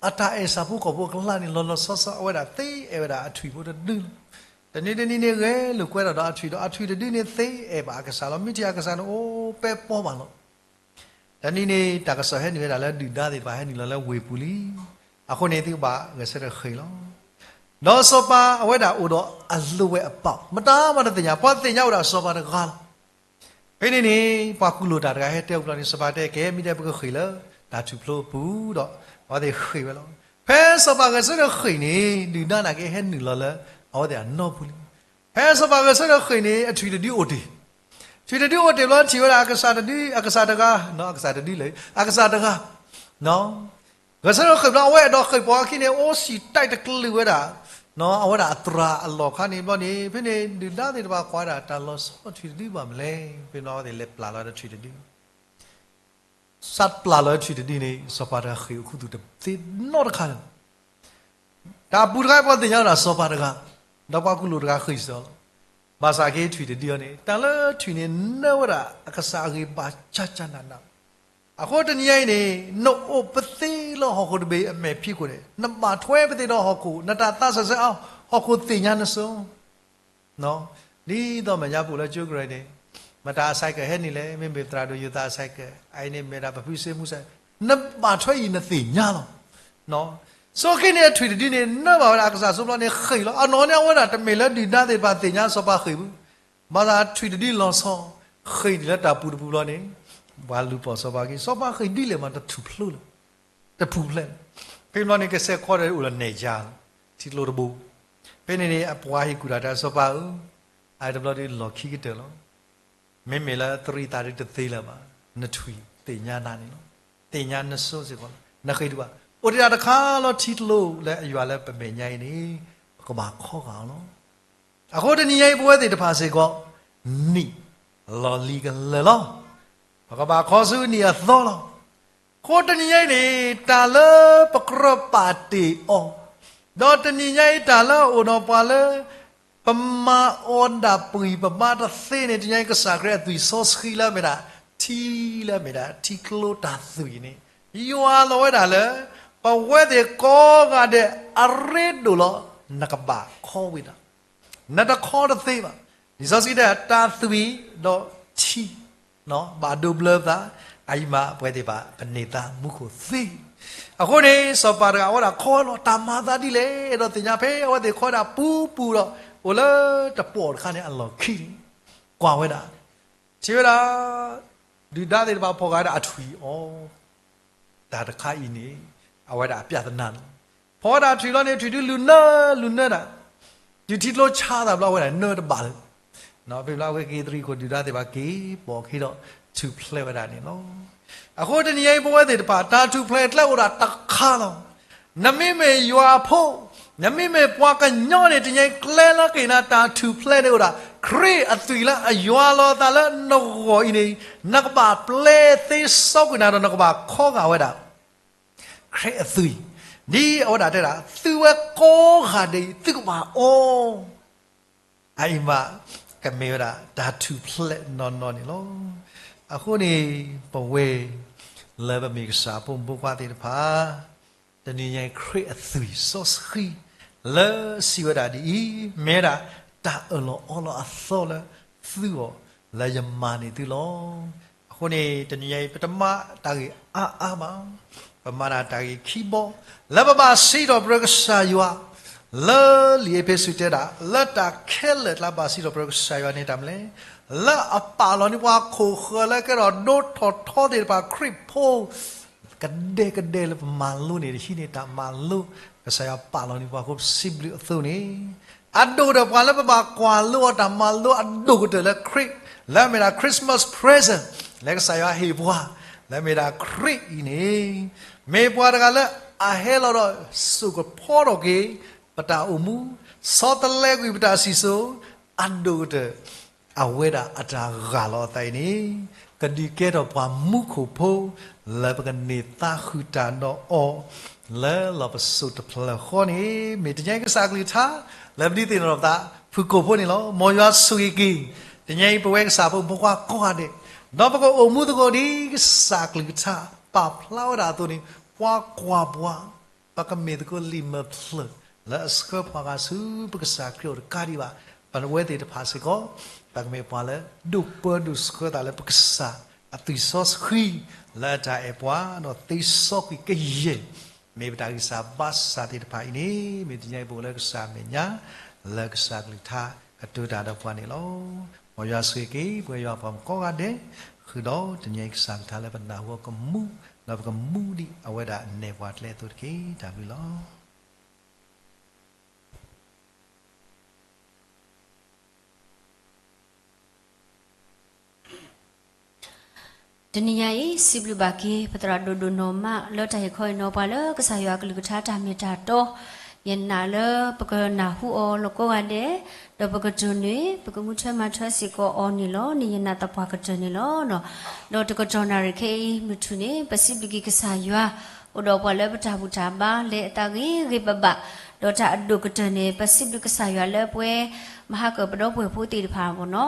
အတၢ်အဲၣ်ဆၣ်ဖိကီၢ်ဖိအကျါန့ၣ် လီၤလီၤဆီဆီ အဝဲဒၣ်သ့အဲၣ်ဝဲဒၣ်အထွံၣ်ဖိတဒုလီၤ. တနံၤတနံၤန့ၣ် ဂဲၤလိာ်ကွဲထီၣ်ဒီးအထွံၣ်ဒီး အထွံၣ်တဒုန့ၣ် သ့အဲၣ်ဘၣ်အကစၢ်လီၤ. မ့ၢ်ထံၣ်အကစၢ်န့ၣ်အိၣ်ပဲပီဘၣ်လီၤ. တနံၤန့ၣ် တၢ်ကစီၣ်ဟဲနုာ်ဝဲဒၣ်လၢဒုၣ်ဒါသ့ၣ်တဖၣ်ဟဲနုာ်လီၤလၢဝ့ၢ်ပူၤလံ. အဃိန့ၣ် သုကဘၣ်ဂဲၤဆၢထၢၣ်ဃ့ၢ်လီၤ. ဒီးစီၤပၤအဝဲဒၣ်အိၣ်ဒီးအလိၤဝဲအပၢ်, မတၤမၤတသ့ၣ်ညါ, ပှၤသ့ၣ်ညါအိၣ်ဒၣ်စီၤပၤတဂၤလီၤ. ဖဲန့ၣ်န့ၣ် ပှၤကူၣ်လိာ်တၢ်တဂၤဟဲတဲအီၤဘျီန့ၣ် စီၤပၤတဲ ကဲ မ့ၢ်တဲ ပကဃ့ၢ်လၢတၢ်ထူၣ်ဖျိအပူၤဒီး အဝဲသ့ၣ်ဃ့ၢ်ဝဲလီၤ. ဖဲစီၤပၤဂဲၤဆၢထၢၣ်ဃ့ၢ်န့ၣ် ဒုၣ်ဒါနာ်က့ဟဲနုာ်လီၤလၢအဝဲသ့ၣ်အနီၢ်ပူၤလံ. ဖဲစီၤပၤဂဲၤဆၢထၢၣ်ဃ့ၢ်န့ၣ် အထွံၣ်တဒုအိၣ်တ့ၢ်, ထွံၣ်တဒုအိၣ်တ့ၢ်ဘျီ ထံၣ်ဝဲဒၣ်အကစၢ်တဒု, အကစၢ်တဂၤ, အကစၢ်တဒုလၢ အကစၢ်တဂၤ ဂဲၤဆၢထၢၣ်ဃ့ၢ်ဘျီ အဝဲအဲၣ်ဒိးဃ့ၢ်ပိာ်အခံန့ၣ် အိၣ်စံၣ်တဲၣ်တကလုာ်ဝဲဒၣ် အဝဲဒၣ်အသရၣ်အလီၢ်အခါန့ၣ်ဘျီန့ၣ် ဖဲန့ၣ်ဒုၣ်ဒါသ့ၣ်တဖၣ်ကွၢ်ဝဲဒၣ် တၢ်လီၤဆီထွံၣ်တဒုဘၣ်မနုၤလဲၣ်. ဖဲန့ၣ်အဝဲသ့ၣ်လဲၤပျၢ်လီၤထွံၣ်တဒု, စးပျၢ်လီၤထွံၣ်တဒုန့ၣ် စီၤပၤတဂၤဃ့ၢ်အိၣ်ခူသူၣ်တသ့နီတခါလၢၤ. တၢ်ပူၤတခါပှၤသ့ၣ်ညါဝဲဒၣ်စီၤပၤတဂၤ, ဒီးပှၤကူၣ်လိာ်တဂၤဃ့ၢ်စ့ၢ်ကီးလီၤ. ဘၣ်ဆၣ်က့ထွံၣ်တဒုအံၤန့ၣ် တၢ်လၢထွံၣ်န့ၣ် နၢဝဲဒၣ်အကစၢ်အဂံၢ်ဘါကၢ်ကၢ်နးနး. အဃိတနံၤညါအံၤန့ၣ် နအိၣ်ပသ့လၢဟီၣ်ခိၣ်တဘ့ၣ်အမဲာ်ဖံးခိၣ်န့ၣ် နဘၣ်ထွဲပသ့ဒီးဟီၣ်ခိၣ်, နတၢ်သးစၢ်ဆၢအါ ဟီၣ်ခိၣ်သ့ၣ်ညါနစိၤ ဒ်သိးမဲာ်ညါပူၤလၢကၠိကရၢန့ၣ် မတၤအ cycle ဟဲနုာ်လဲၣ်, မ့မ့ၢ်သရၣ်ဒိၣ်ယိၤသးအ cycle, အအံၤန့ၣ်မ့ၢ်ဒၣ်ပဖုစ့မူစဲ, နဘၣ်ထွဲအံၤနသ့ၣ်ညါလီၤ. ဆိက့န့ၣ်အထွံၣ်တဒုန့ၣ် နၢဘၣ်ဝဲဒၣ်အကစၢ်စိဘျီန့ၣ်ဃ့ၢ်လီၤ. အနီၢ်န့ၣ်အဝဲဒၣ်တမ့ၢ်လၢဒုၣ်ဒါသ့ၣ်တဖၣ်သ့ၣ်ညါစီၤပၤဃ့ၢ်ဘၣ်. ဘၣ်ဆၣ်ထွံၣ်တဒုလီၤဆီ ဃ့ၢ်နုာ်လၢတၢ်ပူၤတပူၤဘျီန့ၣ် ပှၤလူၤပိာ်စီၤပၤက့ၤ, စီၤပၤဃ့ၢ်ဒ်လဲၣ်မးတထူၣ်ဖျိလၢၤ တထူၣ်ဖျဲးလၢၤ. ဖဲဘျီန့ၣ် ကစဲးခီဒီးအိၣ်ဒီးနဲၣ်ယါလီၤ, ထံကျိတဘိ. ဖဲန့ၣ်န့ၣ် အပှၤဟ့ၣ်ကူၣ်တၢ်တဲစီၤပၤဧၢ, အတဘျီဒုးလီၢ်ခံကတၢၢ်လီၤ. မ့မ့ၢ်လၢသရံးသးဒုးတသ့လၢၤဘၣ်, နထွံၣ်သ့ၣ်ညါနၤန့ၣ်လီၤ. သ့ၣ်ညါနစိၤစ့ၢ်ကီးလီၤ. နဃ့ၢ်ဒုးဘၣ်. အိၣ်တ့ၢ်ဒၣ်တခါလီၤထံကျိလၢအယွၤလၢပမဲာ်ညါအံၤန့ၣ် ပကဘၣ်ခီဂာ်အီၤလီၤ. အဃိတနံၤညါအံၤပဝဲသ့ၣ်တဖၣ်စ့ၢ်ကီး နံၣ်လီၤလံၤကလၢာ်လီၤ. ပကဘၣ်ခီဆူနံၣ်အသီလီၤ. အဃိတနံၤညါအံၤန့ၣ် တၢ်လၢပကြၢးပာ်တ့ၢ်အီၤ, ဒီးတနံၤညါအံၤတၢ်လၢအအိၣ်ဒီးပှၤလၢ ပမၤအီၤဒၣ်ပှံၤပမၤတသ့န့ၣ် တနံၤညါအံၤကစၢ်ခရံာ်အသွံၣ်စီဆှံလၢအမ့ၢ်ဒၣ် ထံလၢအမ့ၢ်ဒၣ်ထံကျိတၢ်သွံၣ်န့ၣ် ယွၤလီၤဝဲဒၣ်လၢ ပဝဲသ့ၣ်ကိးဂၤဒဲးအရ့ဒိၣ်လီၤ. နကဘၣ်ခီဝဲဒၣ် နတခီတသ့ဘၣ်. လံာ်စီဆှံတဲ တၢ်သွံၣ်ဒီးထံ ဘၣ်ဒိဘျၢပသး, အအံၤမးပဝဲသ့ၣ်တဖၣ် ပန့ၢ်သါမူခိၣ်သ့. အဃိန့ၣ် စီၤပၤတဂၤအဝဲဒၣ်ခီလီၤတၢ်မၤသးဒ်လဲၣ်, အဲၣ်ဒိးသ့ၣ်ညါဖဲအဝဲသ့ၣ်ခီဒၣ်ပူၤပူၤဒီး အိၣ်လၢတပီၢ်တခါန့ၣ်အလီၢ်ခံန့ၣ် ကွၢ်ဝဲဒၣ် ထံၣ်ဝဲဒၣ် ဒုၣ်ဒါသ့ၣ်တဖၣ်ဖီၣ်ဃာ်ဝဲဒၣ်အထွံၣ်အီၤ တၢ်တခါအံၤန့ၣ် အဝဲဒၣ်အပြဿနာလီၤ. ဖီၣ်ဝဲဒၣ်ထွံၣ်လီၤန့ၣ် ထွံၣ်ဒုးလူၤနၢ လူၤနၢဒၣ် တုၤထံကျိဆါသးဘျီ အဝဲဒၣ်နၢတဘၣ်လၢၤ. ဖဲဘျီအဝဲက့ၤသရံးခိၣ်ဒုၣ်ဒါသ့ၣ်တဖၣ်က့ၤပိာ်အခံဒီး ထူၣ်ဖျဲးဝဲဒၣ်န့ၣ်လီၤ. အဃိတနံၤညါအံၤ ပဝဲသ့ၣ်တဖၣ် တၢ်ထူၣ်ဖျဲးကျဲအိၣ်ဒၣ်တခါလီၤ. နမ့မ့ၢ်ယွၤအဖိ, နမ့မ့ၢ်ပှၤကညီန့ၣ် တနံၤညါအံၤ ကျဲလၢကဟ့ၣ်နၤတၢ်ထူၣ်ဖျဲးန့ၣ်အိၣ်ဒၣ် ခရံာ်အသွံၣ်လၢအယွၤလီၤအသးလၢနဂီၢ်အံၤန့ၣ် နကဘၣ်ပျဲသ့စီကွံာ်နၤဒီး နကဘၣ်ခီဂာ်ဝဲဒၣ် ခရံာ်အသွံၣ်, ဒ်အဝဲဒၣ်တဲဒၣ် သုဝဲကိးဂၤဒဲးအံၤ သုကဘၣ်အီ အအံၤမး ကမ့ၢ်ဝဲဒၣ်တၢ်ထူၣ်ဖျဲးနီၢ်နီၢ်န့ၣ်လီၤ. အဃိန့ၣ် ပဝဲ လၢပမ့ၢ်ကစၢ်အဖိမုၣ်ဖိခွါသ့ၣ်တဖၣ် တနံၤညါအံၤ ခရံာ်အသွံၣ်စီဆှံ လၢစံးဝဲဒၣ်ဒ်အံၤ, မ့ၢ်ဝဲဒၣ် တၢ်အၢၣ်လီၤအီလီၤအသီလၢသုဂီၢ် လၢယမၤန့ၢ်သုလီၤ. အဃိန့ၣ် တနံၤညါအံၤ ပတမၤတၢ်ဂ့ၢ်အါအါဘၣ်, ပမၤတၢ်တၢ်ဂ့ၢ်ခံဘီ, လၢပဘၣ်စံးထီၣ်ပတြၢၤကစၢ်ယွၤ, လၢလံာ်အ့းဖ့းစူးတဲဒၣ် လၢတၢ်ခဲလၢာ်အကျါဘၣ်စံးထီၣ်ပတြၢၤကစၢ်ယွၤန့ၣ်တၢ်မနုၤလဲၣ်, လၢအပာ်လီၤန့ၢ်ပှၤခိၣ်ဃၢၤလၢကဲထီၣ်ဒိၣ်ထီၣ်ထီသ့ၣ်တဖၣ်ခရံာ်ဖိ ကဒဲကဒဲလၢပမၤလိန့ၣ် တဟံးန့ၢ်တၢ်မၤလိ ကစၢ်ယွၤပာ်လီၤန့ၢ်ပှၤဃိပစံးဘျုးအသိးန့ၣ်, အဒိၣ်ကတၢၢ်ပှၤလၢပဘၣ်ကွၢ်လိအီၤတၢ်မၤလိအဒိၣ်ကတၢၢ်လၢခရံာ်, လၢအမ့ၢ်ဒၣ် Christmas present လၢကစၢ်ယွၤဟ့ၣ်ပှၤ, လၢအမ့ၢ်ဒၣ်ခရံာ်အံၤန့ၣ်, မ့ၢ်ပှၤတဂၤလၢအဟဲလီၤဒီးစိာ်ကဖီထီၣ်က့ၤ ပတၢ်အိၣ်မူ, ဆီတလဲကွံာ်ပတၢ်စံၣ်စိၤ, အဒိၣ်ကတၢၢ် အဝဲဒၣ်အတၢ်ဂၢ်လီၤအသးအံၤန့ၣ်, ကဒုးကဲထီၣ်ပှၤမူခိၣ်ဖိ လၢပကန့ၢ်သါဃုာ်တၢ်ဒီးအီၤ လၢလီၢ်ပစိာ်တဖျၢၣ်ဃီန့ၣ်, မ့ၢ်တနံၤအံၤကစၢ်ကလုၢ်ကထါ လၢပဒုးသ့ၣ်နီၣ်ထီၣ်ပသး ဖုၣ်ကိာ်ဖိန့ၣ်လီၤ. မ်ယွၤဆိၣ်ဂ့ၤက့ၤ တနံၤအံၤပဝဲကစၢ်ဖိမုၣ်ဖိခွါကိးဂၤဒဲး, ဒီးပကအိၣ်မူသကိးဒ်ကစၢ်ကလုၢ်ကထါ ပာ်ဖျါဝဲဒၣ်အသိးန့ၣ်, ပှၤကွၢ်ပှၤ ပကမ့ၢ်သကိးလံာ်မဲာ်ဖျၢၣ် လၢအဆှၢပှၤဂၤဆူပကစၢ်ခရံာ်အအိၣ်တကးဒံးဘၣ်, ပဝဲသ့ၣ်တဖၣ်စ့ၢ်ကီး ပကမ့ၢ်ပှၤလၢ ဒိးပၢဒိးဆှၢသးလၢပကစၢ်အသွံၣ်စီဆှံ လၢအတၢ်အဲၣ်ပှၤ ဒီးသ့စီကွံာ်ကယဲၢ် မ့ၢ်ပတၢ်ဂံၢ်စၢ်ဘါစၢ်သ့ၣ်တဖၣ်အံၤန့ၣ်, မ့ၢ်တနံၤအံၤပအိၣ်လၢကစၢ်အမဲာ်ညါ လၢကစၢ်ကလုၢ်ကထါကတိၤတၢ်ဒီးပှၤန့ၣ်လီၤ. မ်ယွၤဆိၣ်ဂ့ၤက့ၤ ပဝဲယွၤပှၤမုၣ်ကိးဂၤဒဲး, ဃုာ်ဒီးတနံၤအံၤကစၢ်ကလုၢ်ကထါလၢပနၢ်ဟူအီၤကမူ, ဒီးပကမူဒံးအဝဲဒၣ်နဲၣ်ပှၤကျဲအသိးတက့ၢ်. တၢ်ဘျုးလီၤ. တနံၤညါအံၤ စံးဘျုးဘၣ်က့ၤ ပသရၣ်ဒိၣ်ဒိၣ်နီၢ်မး လၢတၢ်ဟ့ၣ်ခီဟ့ၣ်နီၤပှၤလၢကစၢ်ယွၤအကလုၢ်ကထါတၢ်မ့ၢ်တၢ်တီ, ယနာ်လၢပကနၢ်ဟူအီၤလီၤကိးဂၤဒဲး, ဒီးပကတိၢ်န့ၢ် ပကမူထွဲမၤထွဲစ့ၢ်ကီးအီၤန့ၣ်လီၤ. န့ၣ်ယနာ်သပှၢ်ကတၢၢ်န့ၣ်လီၤ. ဒီးတကတီၢ်နၣ်ရံၣ်ခဲအံၤမုၢ်ထူၣ်န့ၣ် ပစံးဘျုးက့ၤကစၢ်ယွၤ အိၣ်ဒီးပှၤလၢပတၢ်ဘူၣ်တၢ်ဘါ လဲၤအသးဂ့ၤဂ့ၤဘၣ်ဘၣ်, ဒီးတၢ်အဒိၣ်ကတၢၢ်န့ၣ် ပစံးဘျုးကစၢ်ယွၤလၢပဝဲ မဟါကၢၣ်ပဒီပုၢ်ဝဲၢ်ဖိသ့ၣ်တဖၣ်မ့ၢ်နီ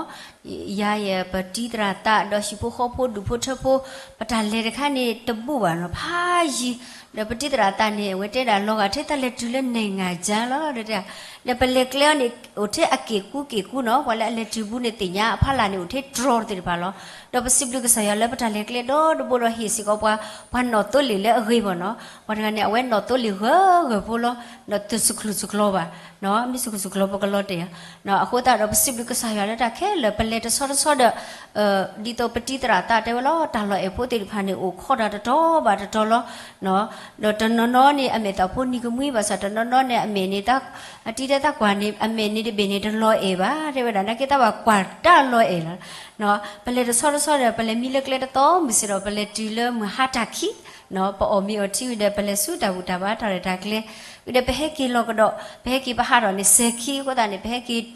ၤ, ယၤယဲ ပတံၤသရၣ်သး ဒီးဟံၣ်ဖိဃီဖိဒူၣ်ဖိထၢဖိ ပတၢ်လဲၤတခါန့ၣ်တဘူၣ်ဘၣ်နီၤ ဖးယံၤ, ဒီးပတံၤသရၣ်သးန့ၣ် အဝဲတဲဒၣ်လီၤဂာ်ထဲတၢ်လဲၤတုၤလၢနဲၣ်ငၤကၢလီၤ, ဒီးပလဲၤကျဲအီၤန့ၣ် အိၣ်ထဲအက့ၢ်ကူက့ၢ်ကူနီၤ, ပှၤလၢအလဲၤတုၤဘူးန့ၣ်သ့ၣ်ညါ အဖီလာ်န့ၣ်အိၣ်ထဲတြီသ့ၣ်တဖၣ်လီၤ. ဒီးပစံးဘျုးကစၢ်ယွၤလၢပတၢ်လဲၤကျဲဒီတဘိဒီးဟ့ၣ်စ့ၢ်ကီးပှၤ ပှၤနီၣ်သိလ့ၣ်လၢအဂ့ၤမ့ၢ်နီၤ, ပှၤတဂၤန့ၣ် အဝဲနီၣ်သိလ့ၣ်ဂၢၢ်ဂၢၢ်ဖိလီၤ, ဒီးတဆူၣ်ချူၣ်ဆူၣ်ချူၣ်ဘၣ်, မ့ၢ်ဆူၣ်ချူၣ်ဆူၣ်ချူၣ်ပကလီၤတဲာ်, အဃိသတးဒီးပစံးဘျုးကစၢ်ယွၤလၢတၢ်ခဲလၢာ် ပလဲၤတဆီတဆီဒီး ဒ်သိးပတံၤသရၣ်သးတဲဝဲလီၤ တၢ်လီၢ်အဲၣ်ဖိသ့ၣ်တဖၣ်န့ၣ် အိၣ်ခိးတၢ်တတီၤဘၣ်တတီၤလီၤ. ဒီးတနီၤနီၤန့ၣ် အမဲာ်သးဖိနံၤကမှံဘၣ်ဆၣ် တနီၤနီၤန့ၣ် အမဲာ်န့ၣ် အတံၤတဲတၢ်ကွၢ်န့ၣ် အမဲာ်န့ၣ်တဘ့ၣ်န့ၣ် တလီၤအဲၣ်ဘၣ် တဲဝဲဒၣ် နာ်က့သးဘၣ်ကွၢ်တၢ်လီၤအဲၣ်လီၤ. ပလဲၤတဆီတဆီဒီး ပလဲၤမံလၢကျဲတသီ မုၢ်စ့ၢ်ဒီး ပလဲၤတုၤလၢမုၢ်ဟါတၢ်ခံး, ပအီၣ်မ့ၤအီထံဝံၤဒီး ပလဲၤဆူတၢ်ဘူၣ်တၢ်ဘါတၢ်ရဲၣ်တၢ်ကျဲၤ, ဝံၤဒီးပဟဲက့ၤလီၤကဒီး ပဟဲက့ၤ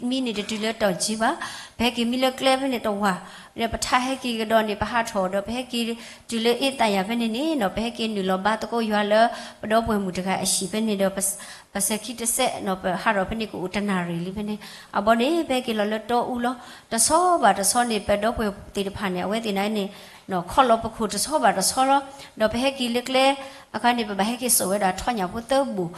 ပဟးထီၣ်န့ၣ် စဲၤခံအဃိသတးန့ၣ် ပဟဲက့ၤမံန့ၣ်တတုၤလၢတီၢ်ကၠံဘၣ်, ပဟဲက့ၤမံလၢကျဲဖဲန့ၣ်တဝၢ်, ဝံၤဒီးပထါဟဲက့ၤကဒီးန့ၣ် ပဟးထီၣ်ဒီး ပဟဲက့ၤတုၤလၢအ့ၣ်သးယၤဖဲန့ၣ်န့ၣ်နီၤ ပဟဲက့ၤနုာ်လီၤဘါသကိးယွၤလၢ ပဒီပုၢ်ဝဲၢ်မုၣ်တဂၤအဟံၣ်ဖဲန့ၣ်ဒီး ပစဲၤခံတစဲးနီၤ ပဟးထီၣ်ဖဲန့ၣ်ကအိၣ်တနၣ်ရံၣ်လံဖဲန့ၣ်, အဘီန့ၣ် ပဟဲက့ၤလီၤလၢတီအူလီၤ. တဆီဘၣ်တဆီန့ၣ် ပဒီပုၢ်ဝဲၢ်သ့ၣ်တဖၣ်န့ၣ် အဝဲသ့ၣ်န့ၣ်န့ၣ် ခီၣ်လီၤပခိၣ်တဆီဘၣ်တဆီလီၤ. ဒီးပဟဲက့ၤလၢကျဲအခါန့ၣ် ပဘၣ်ဟဲက့ၤစိာ်ဝဲဒၣ်ထီၣ်ညၣ်ဖိသၢဘူး,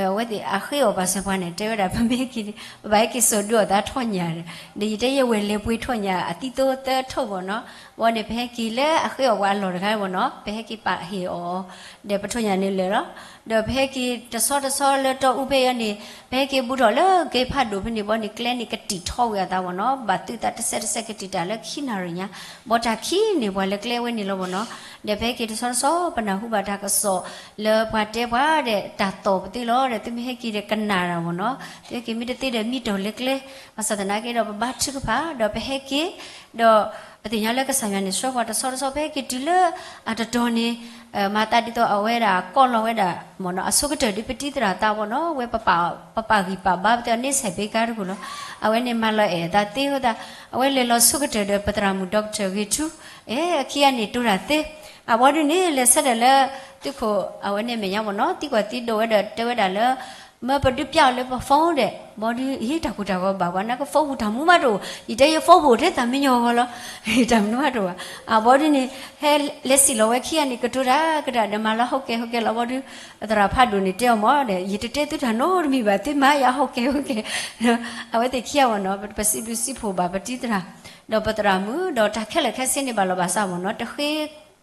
အဝဲသ့ၣ်အဃ့အီၣ်ပှၤစဲးပှၤန့ၣ် တဲဝဲဒၣ် ပမ့ၢ်ဟဲက့ၤန့ၣ် ပဘၣ်ဟဲက့ၤစိာ်ဒုးအီၣ်သးထီၣ်ညၣ်န့ၣ် ဒီးယတဲယဲဝဲၢ်လဲၤပှ့ၤထီၣ်ညၣ်အသံသိသၢထိၣ်မ့ၢ်နီၤ, အဝဲန့ၣ် ပဟဲက့ၤလၢအဃ့အီၣ်ပှၤအလီၢ်တခါမ့ၢ်နီၤ ပဟဲက့ၤပာ်ဟ့ၣ်အီၤ ဒီးပထီၣ်ညၣ်န့ၣ်လၢာ်လီၤ. ဒီးပဟဲက့ၤတဆီတဆီလၢတီအူဖဲအံၤန့ၣ် ပဟဲက့ၤဘူးထီၣ်လၢကဲဖးဒိၣ်ဖဲန့ၣ်ဘီန့ၣ် ကျဲန့ၣ်ကတံာ်ထီဝံၤအသးမ့ၢ်နီၤ ဘၣ်သုသးတစဲးတစဲးကတံာ်တၢ်လၢခံနၣ်ရံၣ်ညါ ဘီတၢ်ခံန့ၣ်ပှၤလၢကျဲဝဲန့ၣ်လီၤမ့ၢ်နီၤ. ဒီးပဟဲက့ၤတဆီတဆီ ပနၢ်ဟူဘၣ်တၢ်ကစီၣ်လၢပှၤတဲပှၤဒီးတၢ်သီၣ်ပသ့လီၤ. ဒီးသုမ့ၢ်ဟဲက့ၤဒီးကနၣ်တၢ်မ့ၢ်နီၤ သုဟဲက့ၤမ့ၢ်တသ့ဒီးမံတီၢ်လၢကျဲ ဘၣ်ဆၣ်သနာ်က့ဒီးပဘါထုကဖၣ် ဒီးပဟဲက့ၤ ဒီးပသ့ၣ်ညါလၢကစၢ်ယွၤန့ၣ် ဆှၢပှၤတဆီတဆီ ပဟဲက့ၤတုၤလၢအတတီၤန့ၣ် မၤသးဒ်သိးအဝဲဒၣ်ကီၢ်လီၤဝဲဒၣ်မ့ၢ်နီၤ အဆိကတၢၢ်ဒ်ပတံၤသရၣ်သးမ့ၢ်နီၤ ဝဲပပာ်ဂံၢ်ပာ်ဘါပသ့ၣ်အီၤန့ၣ်ဆဲးဘ့ကါတကူၣ်လီၤ. အဝဲန့ၣ်မၤလီၤအဲၣ်အသးသ့အဃိသတး အဝဲလဲၤလီၤဆိကတၢၢ်ဒီးပသရၣ်မုၣ် doctor ဂ့ၤထူ အဲ အခံဂၤန့ၣ်တိၤတၢ်သ့ အဘီဒုန့ၣ် လဲၤဆၢထၢၣ်လၢ သုးခိၣ်အဝဲန့ၣ်အမဲာ်ညါမ့ၢ်နီၤ သံကွၢ်သံဒိးဝဲဒီးတဲဝဲဒၣ်လၢ မၢပဒုးပျၢ်အီၤလၢပ phone ဒဲး, ဘီဒုး ဟ့ၣ်တၢ်ကူၣ်တၢ်ဂီၤဘၣ်ပှၤ နက phone ပူၤတၢ်မူဘၣ်တအိၣ်, ယတဲယ phone ပူၤထဲတၢ်မံညီၤအဂီၢ်လီၤ, တၢ်မနုၤဘၣ်တအိၣ်ဘၣ်. အဘီဒုးန့ၣ် ဟဲလဲၤစံၣ်လီၤဝဲခံဂၤန့ၣ် ကတိၤတၢ်ကဒၣ်ဒီးမၤလၢဟီၣ်ကဲဟီၣ်ကဲလီၤ. ဘီဒုး သရၣ်ဖးဒိၣ်န့ၣ်တဲအီၤမၢ်ဒီး ယတတဲသုတၢ်နီတမံၤဘၣ်, သုမၤယၤဟီၣ်ကဲဟီၣ်ကဲ, အဝဲသ့ၣ်ခံဂၤမၢ်နီၤ ပစံးဘျုးစံးဖှိၣ်ဘၣ်ပတံၤသရၣ် ဒီးပသရၣ်မုၣ် ဒီးတၢ်ခဲလၢာ်ခဲဆ့န့ၣ်ဘၣ်လီၤဘၣ်စးမၢ်နီၤ တဃ့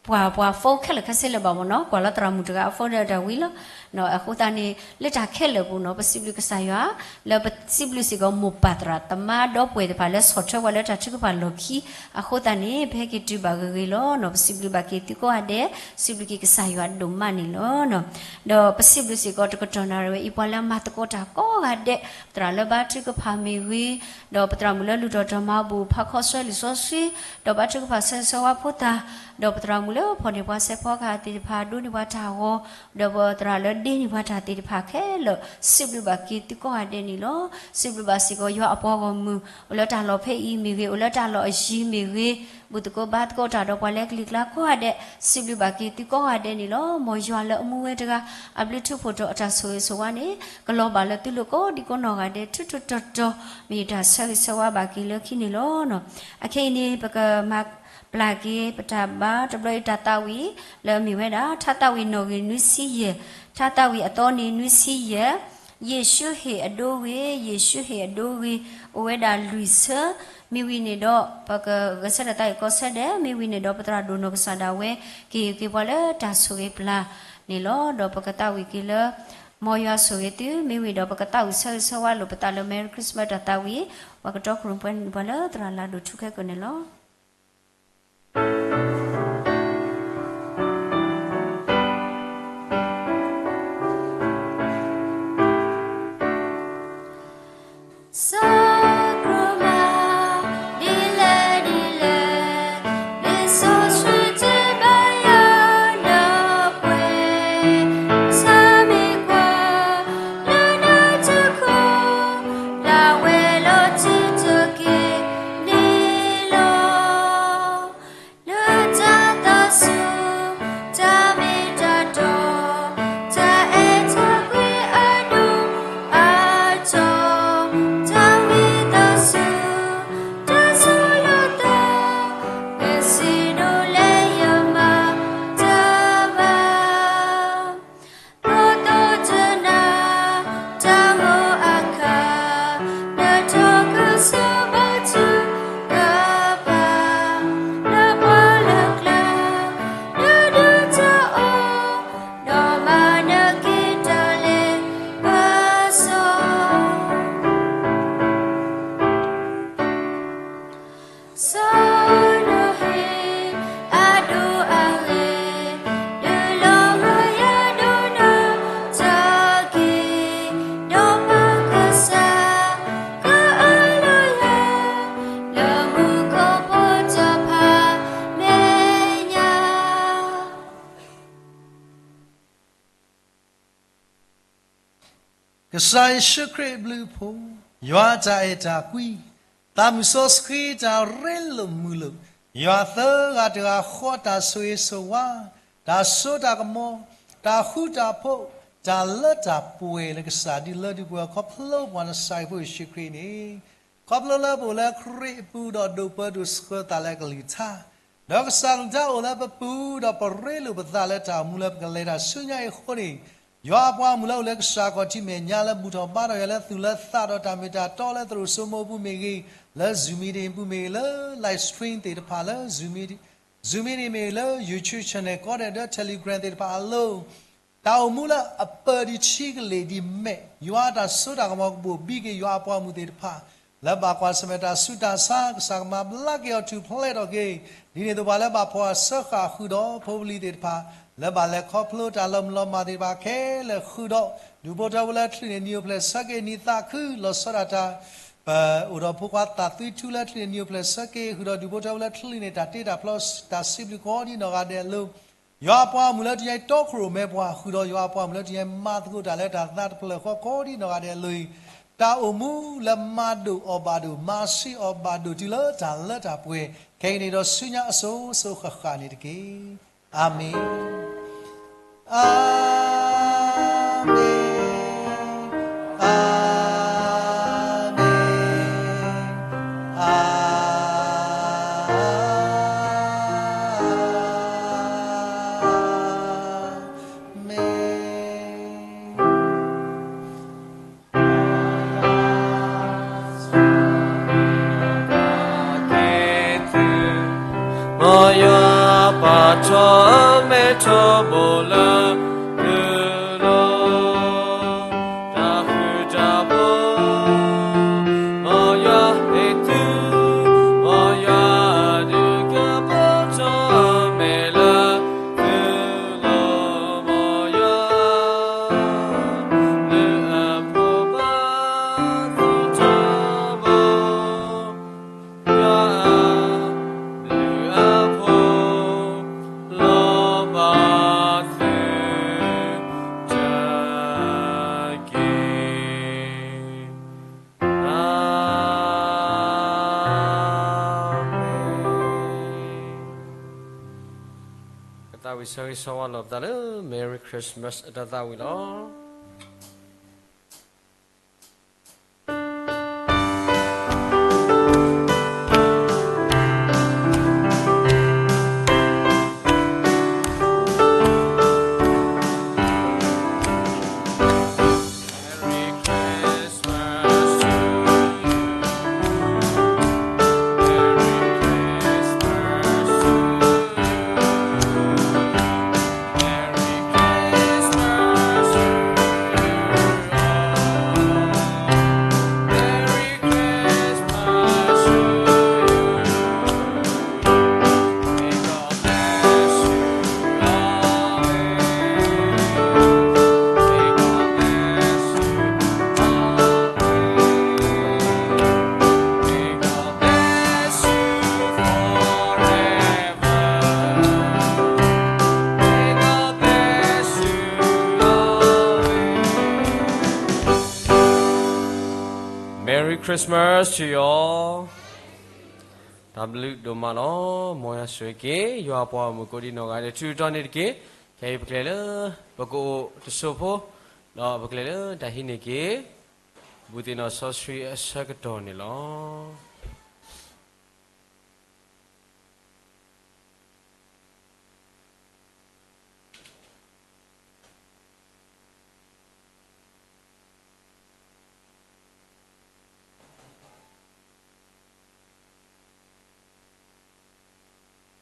ပှၤပှၤ phone ခဲလၢာ်ခဲဆ့လၢၤဘၣ်မၢ်နီၤ ကွၢ်လီၤသရၣ်မုၣ်တဂၤအ phone ဒီးတၢ်ဝံၤလီၤ. အဃိသတးန့ၣ် လၢတၢ်ခဲလၢာ်ပူၤနီၤ ပစံးဘျုးကစၢ်ယွၤ လၢပစံးဘျုးစ့ၢ်ကီးမိၢ်ပၢ်သရၣ်သမါဒီပုၢ်ဝဲၢ်တဖၣ်လၢဆီၣ်ထွဲပှၤလၢတၢ်ထုကဖၣ်လီၢ်ခံ အဃိသတးန့ၣ် ပဟဲက့ၤတုၤဘၣ်ဂ့ၤဂ့ၤလီၤနီၤ ပစံးဘျုးဘၣ်က့ၤသုကိးဂၤဒဲး စံးဘျုးက့ၤကစၢ်ယွၤဒိၣ်မးန့ၣ်လီၤ. ဒီးပစံးဘျုးစ့ၢ်ကီးတကတီၢ်နၣ်ရံၣ်ဝဲအံၤ ပှၤလၢအမၤသကိးတၢ်ကိးဂၤဒဲး ပသရၣ်လၢဘါထုကဖၣ်မ့ၢ်ဂ့ၤ, ဒီးပသရၣ်မုၣ်လၢလုၢ်ထီၣ်တီၤမၤဘူၣ် ဖးခီဆှၢလံာ်စီဆှံ, ဒီးဘါထုကဖၣ်ဆၢဂ့ၤဆၢဝါဖိသၣ်, ဒီးပသရၣ်မုၣ်လၢဖီၣ်န့ၢ်ပှၤစဲးဖီကဟၣ်သ့ၣ်တဖၣ် ဒိးန့ၢ်ပှၤတၢ်ဂီၤ, ဒီးပသရၣ်လၢဒ့န့ၢ်ပှၤတၢ်သ့ၣ်တဖၣ်ခဲလၢာ် စံးဘျုးဘၣ်က့ၤသုကိးဂၤဒဲးန့ၣ်လီၤ. စံးဘျုးဘၣ်စ့ၢ်ကီးယွၤအပှၤဂီၢ်မုၢ် အိၣ်လၢတၢ်လီၢ်ဖဲအံၤမ့ၢ်ဂ့ၤ, အိၣ်လၢတၢ်လီၢ်အယံၤမ့ၢ်ဂ့ၤ, ဘူၣ်သကိးဘါသကိးတၢ်ဒီးပှၤလၢကလံၤကျါကိးဂၤဒဲး စံးဘျုးဘၣ်က့ၤသုကိးဂၤဒဲးန့ၣ်လီၤ. မ်ယွၤလၢအမူဝဲတဂၤ အဘျုးထူးဖှိၣ်ထီၣ်အတၢ်ဆိၣ်ဂ့ၤဆိၣ်ဝါန့ၣ် ကလီၤဘၣ်လၢသုလိၤကိးဒံကိးနီၢ်ဂၤဒဲး ထူးထူးတီၤတီၤ မ့ၢ်ယတၢ်ဆၢဂ့ၤဆၢဝါဘၣ်က့ၤလၢခံန့ၣ်လီၤ. အခဲအံၤန့ၣ် ပကမၤပျၢ်က့ၤပတၢ်ဘါတဘျီအံၤတၢ်သးဝံၣ် လၢအမ့ၢ်ဝဲဒၣ် ထါသးဝံၣ်နီၣ်ဂံၢ်နွံဆံယဲၢ်, ထါသးဝံၣ်အသီန့ၣ်နွံဆံယဲၢ်, ယ့ၣ်ၡူးဟ့ၣ်အဒိဂ့ၤ, ယ့ၣ်ၡူးဟ့ၣ်အဒိဂ့ၤ, အိၣ်ဝဲဒၣ်လွံၢ်ဆၢ, မ့ၢ်ဝံၤန့ၣ်ဒီး ပကဂဲၤဆၢထၢၣ်သးဝံၣ်ကီၢ်ဆၢဒဲး, မ့ၢ်ဝံၤန့ၣ်ဒီး ပသရၣ်ဒိၣ်နီၢ်ကစၢ်ဒၣ်ဝဲ ကဟ့ၣ်က့ၤပှၤလၢတၢ်ဆိၣ်ဂ့ၤပျၢ်န့ၣ်လီၤ. ဒီးပကသးဝံၣ်က့ၤလၢ မ်ယွၤဆိၣ်ဂ့ၤသု, မ့ၢ်ဝံၤဒီး ပကသးဝံၣ်ဆၢဂ့ၤဆၢဝါလိာ်ပသးလၢ Merry Christmas တၢ်သးဝံၣ်, ပှၤကတီခိၣ်ရိၣ်ပှဲၤန့ၢ်ပှၤလၢသရၣ်လၢ်ဒိၣ်ထူခဲကိာ်န့ၣ်လီၤ. စီၤကရူမး ဒ်လဲၣ်ဒ်လဲၣ် လံာ်စီဆှံတဲဘၣ်ယၤလၢပှဲၤ ဆၣ်မ့ၢ်ကွၢ် လၢနတခီ လၢဝဲလီၤတံၤတက့ၢ်န့ၣ်လီၤ. လၢတၢ်သးစူၤ တၢ်မ့ၢ်တၢ်တီ တၢ်အဲၣ်တၢ်ကွံအဒိၣ်အတီၤ တၢ်ဝံသးစူၤ တၢ်ဆီၣ်လီၤသး ပစံးဒိၣ်လၢယမၤတၢ်ဘၣ် ဘီသိတနၤ တၢ်ဂီၤအခါ နထီၣ်ကစီၣ်ဘီထုကဖၣ် လၢပှၤလၢ်ကျါ နဒုးတၢ်အီၣ် ဒီးမၤနက့ၤတၢ်လဲၤဘၣ်စီၤ စီၤနဟ့ၣ်အဒိအဂ့ၤ ဒုးလီၤဂာ်ယၤဒိၣ်နီၢ်တၢ်က့ၤ ဒီးပၢ်ကစၢ် ကအၢၣ်လီၤယၤ လၢမူခိၣ်ဖိတဖၣ်မဲာ်ညါ ကစၢ်ယ့ၣ်ၡူးခရံာ်အဘျုးအဖှိၣ်, ယွၤအတၢ်အဲၣ်တၢ်ကွံ, သးမုၢ်စီဆှံတၢ်ရ့လိာ်မုာ်လိာ်, ယွၤသၢဂၤတဂၤဃီတၢ်ဆိၣ်ဂ့ၤဆိၣ်ဝါ, တၢ်စိတၢ်ကမီၤ, တၢ်ဃူတၢ်ဖိး, တၢ်လၢတၢ်ပှဲၤလၢကစၢ်ဒုးလၢဒုးပှဲၤခီဖျိပှၤနစၢ်ယွၤဖိယ့ၣ်ၡူးခရံာ်န့ၣ် ခီဖျိလၢပအိၣ်လၢခရံာ်အပူၤဒီးဒိးပၢဒိးဆှၢသးလၢကလုၢ်ကထါ, ဒီးကစၢ်ကလုၢ်ကထါအိၣ်လၢပပူၤဒီးပရ့လိာ်ပသးလၢတၢ်အိၣ်မူလၢပကလဲၤတၢ်ဆူညါအံၤအဃိန့ၣ်, ယွၤအပှၤမုၣ်လၢအိၣ်လၢကစၢ်ခီၣ်ထံးမဲာ်ညါလၢဘူၣ်ထီၣ်ဘါထီၣ်ယၤလၢသူၣ်လၢသးဒီးတၢ်မ့ၢ်တၢ်တီလၢသရိာ်စိမိပူၤမ့ၢ်ဂ့ၤ, လၢ Zoom meeting ပူၤမ့ၢ်ဂ့ၤ, လၢ live stream သ့ၣ်တဖၣ်လၢ Zoom meeting မ့ၢ်ဂ့ၤ, လၢ YouTube channel ကိးဂၤဒဲးဒီး Telegram သ့ၣ်တဖၣ်အလိၤ တၢ်အိၣ်မူလၢအပၢၢ်ဒံးဆံးကလ့ၢ်ဒံးမဲာ်, ယွၤအတၢ်စိတၢ်ကမီၤကဘိၣ်ဘံက့ၤယွၤအပှၤမုၣ်သ့ၣ်တဖၣ်, လၢဘၣ်ကွၢ်ဆၢၣ်မဲာ်တၢ်ဆူးတၢ်ဆါ, ကစၢ်ကမၤဘျါက့ၤအီၤထူၣ်ဖျဲးထီၣ်က့ၤ, ဒ်န့ၣ်အသိးပှၤလၢဘၣ်ဖှီၣ်အစၢဃာ်ဃုာ်ဒီးဖိပလံၤသ့ၣ်တဖၣ်, လၢဘၣ်လဲၤခီဖျိတၢ်လီၤမုၢ်လီၤမၢ်သ့ၣ်တဖၣ်ခဲလၢာ်ဃုာ်ဒီး, ဒူၣ်ဖိထၢဖိလၢချံးန့ၣ် နံၤအိၣ်ဖျဲၣ်ဆၢက့ၤနံၤသးခုလီၤဆီဒၣ်တၢ် ပအိၣ်ဒီးဖိခွါသးသွံထူလၢချံးန့ၣ် နံၤအိၣ်ဖျဲၣ်ဆၢက့ၤဃုာ်ဒီး ဒူၣ်ဖိထၢဖိလၢချံးန့ၣ် တၢ်တ့တၢ်ဖျီတၢ်စံးဘျုးကိးဒံးနီၢ်ဂၤဒဲးအလိၤ, ယွၤအပှၤမုၣ်လၢတနံၤအံၤတီခိၣ်ရိၣ်မဲပှၤ ဃုာ်ဒီးယွၤအပှၤမုၣ်လၢတနံၤအံၤမၤသကိးတၢ်လၢတၢ်သးတဖျၢၣ်ဃီကိးဒံးနီၢ်ဂၤဒဲးအလိၤအံၤ, တၢ်အိၣ်မူလၢမၤဒိၣ်အီၤဘၣ်ဒိၣ် မၤဆှံအီၤဘၣ်ဒိၣ်တုၤလၢတၢ်လၢတၢ်ပှဲၤ ခဲအံၤန့ၣ်ဒီးဆူညါအစိၤစိၤဃၣ်ဃၣ်န့ၣ်တက့ၢ်. အၤမ့ၣ်, အၤမ့ၣ်. ထီၣ်မဲထီၣ်ဘိလၢ သုလိၤ တၢ်ဃူတၢ်ဖိး မ်ယွၤဟ့ၣ်သု မ်ယွၤဒုးကပီၤထီၣ်မဲလၢ သုလိၤ မ်ယွၤ လုၢ်အဖိဘၣ်သုထီဘိ ယွၤအလုၢ်အဖိ လီၤဘၣ်သုတက့ၢ်. အၤမ့ၣ်. ကသးဝံၣ်ဆၢဂ့ၤဆၢဝါလိာ်ပသးလၢ Merry Christmas အတၢ်သးဝံၣ်လီၤ. Merry Christmas to you all. တၢ်ဘျုးဒိၣ်မးလီၤ. မ်ယွၤဆိၣ်ဂ့ၤက့ၤ ယွၤအပှၤဂီၢ်မုၢ်ကိးဒံနီၢ်ဂၤဒဲး ထူးထူးတီၤတီၤန့ၣ်တက့ၢ်. ခဲအံၤပကလဲၤလၢ ပကအိၣ်တစိၢ်ဖိ ဒီးပကလဲၤလၢတၢ်ဟံးန့ၢ်က့ၤ ဘူးသ့ၣ်နီၣ်စီဆှံအဆၢကတီၢ်န့ၣ်လီၤ.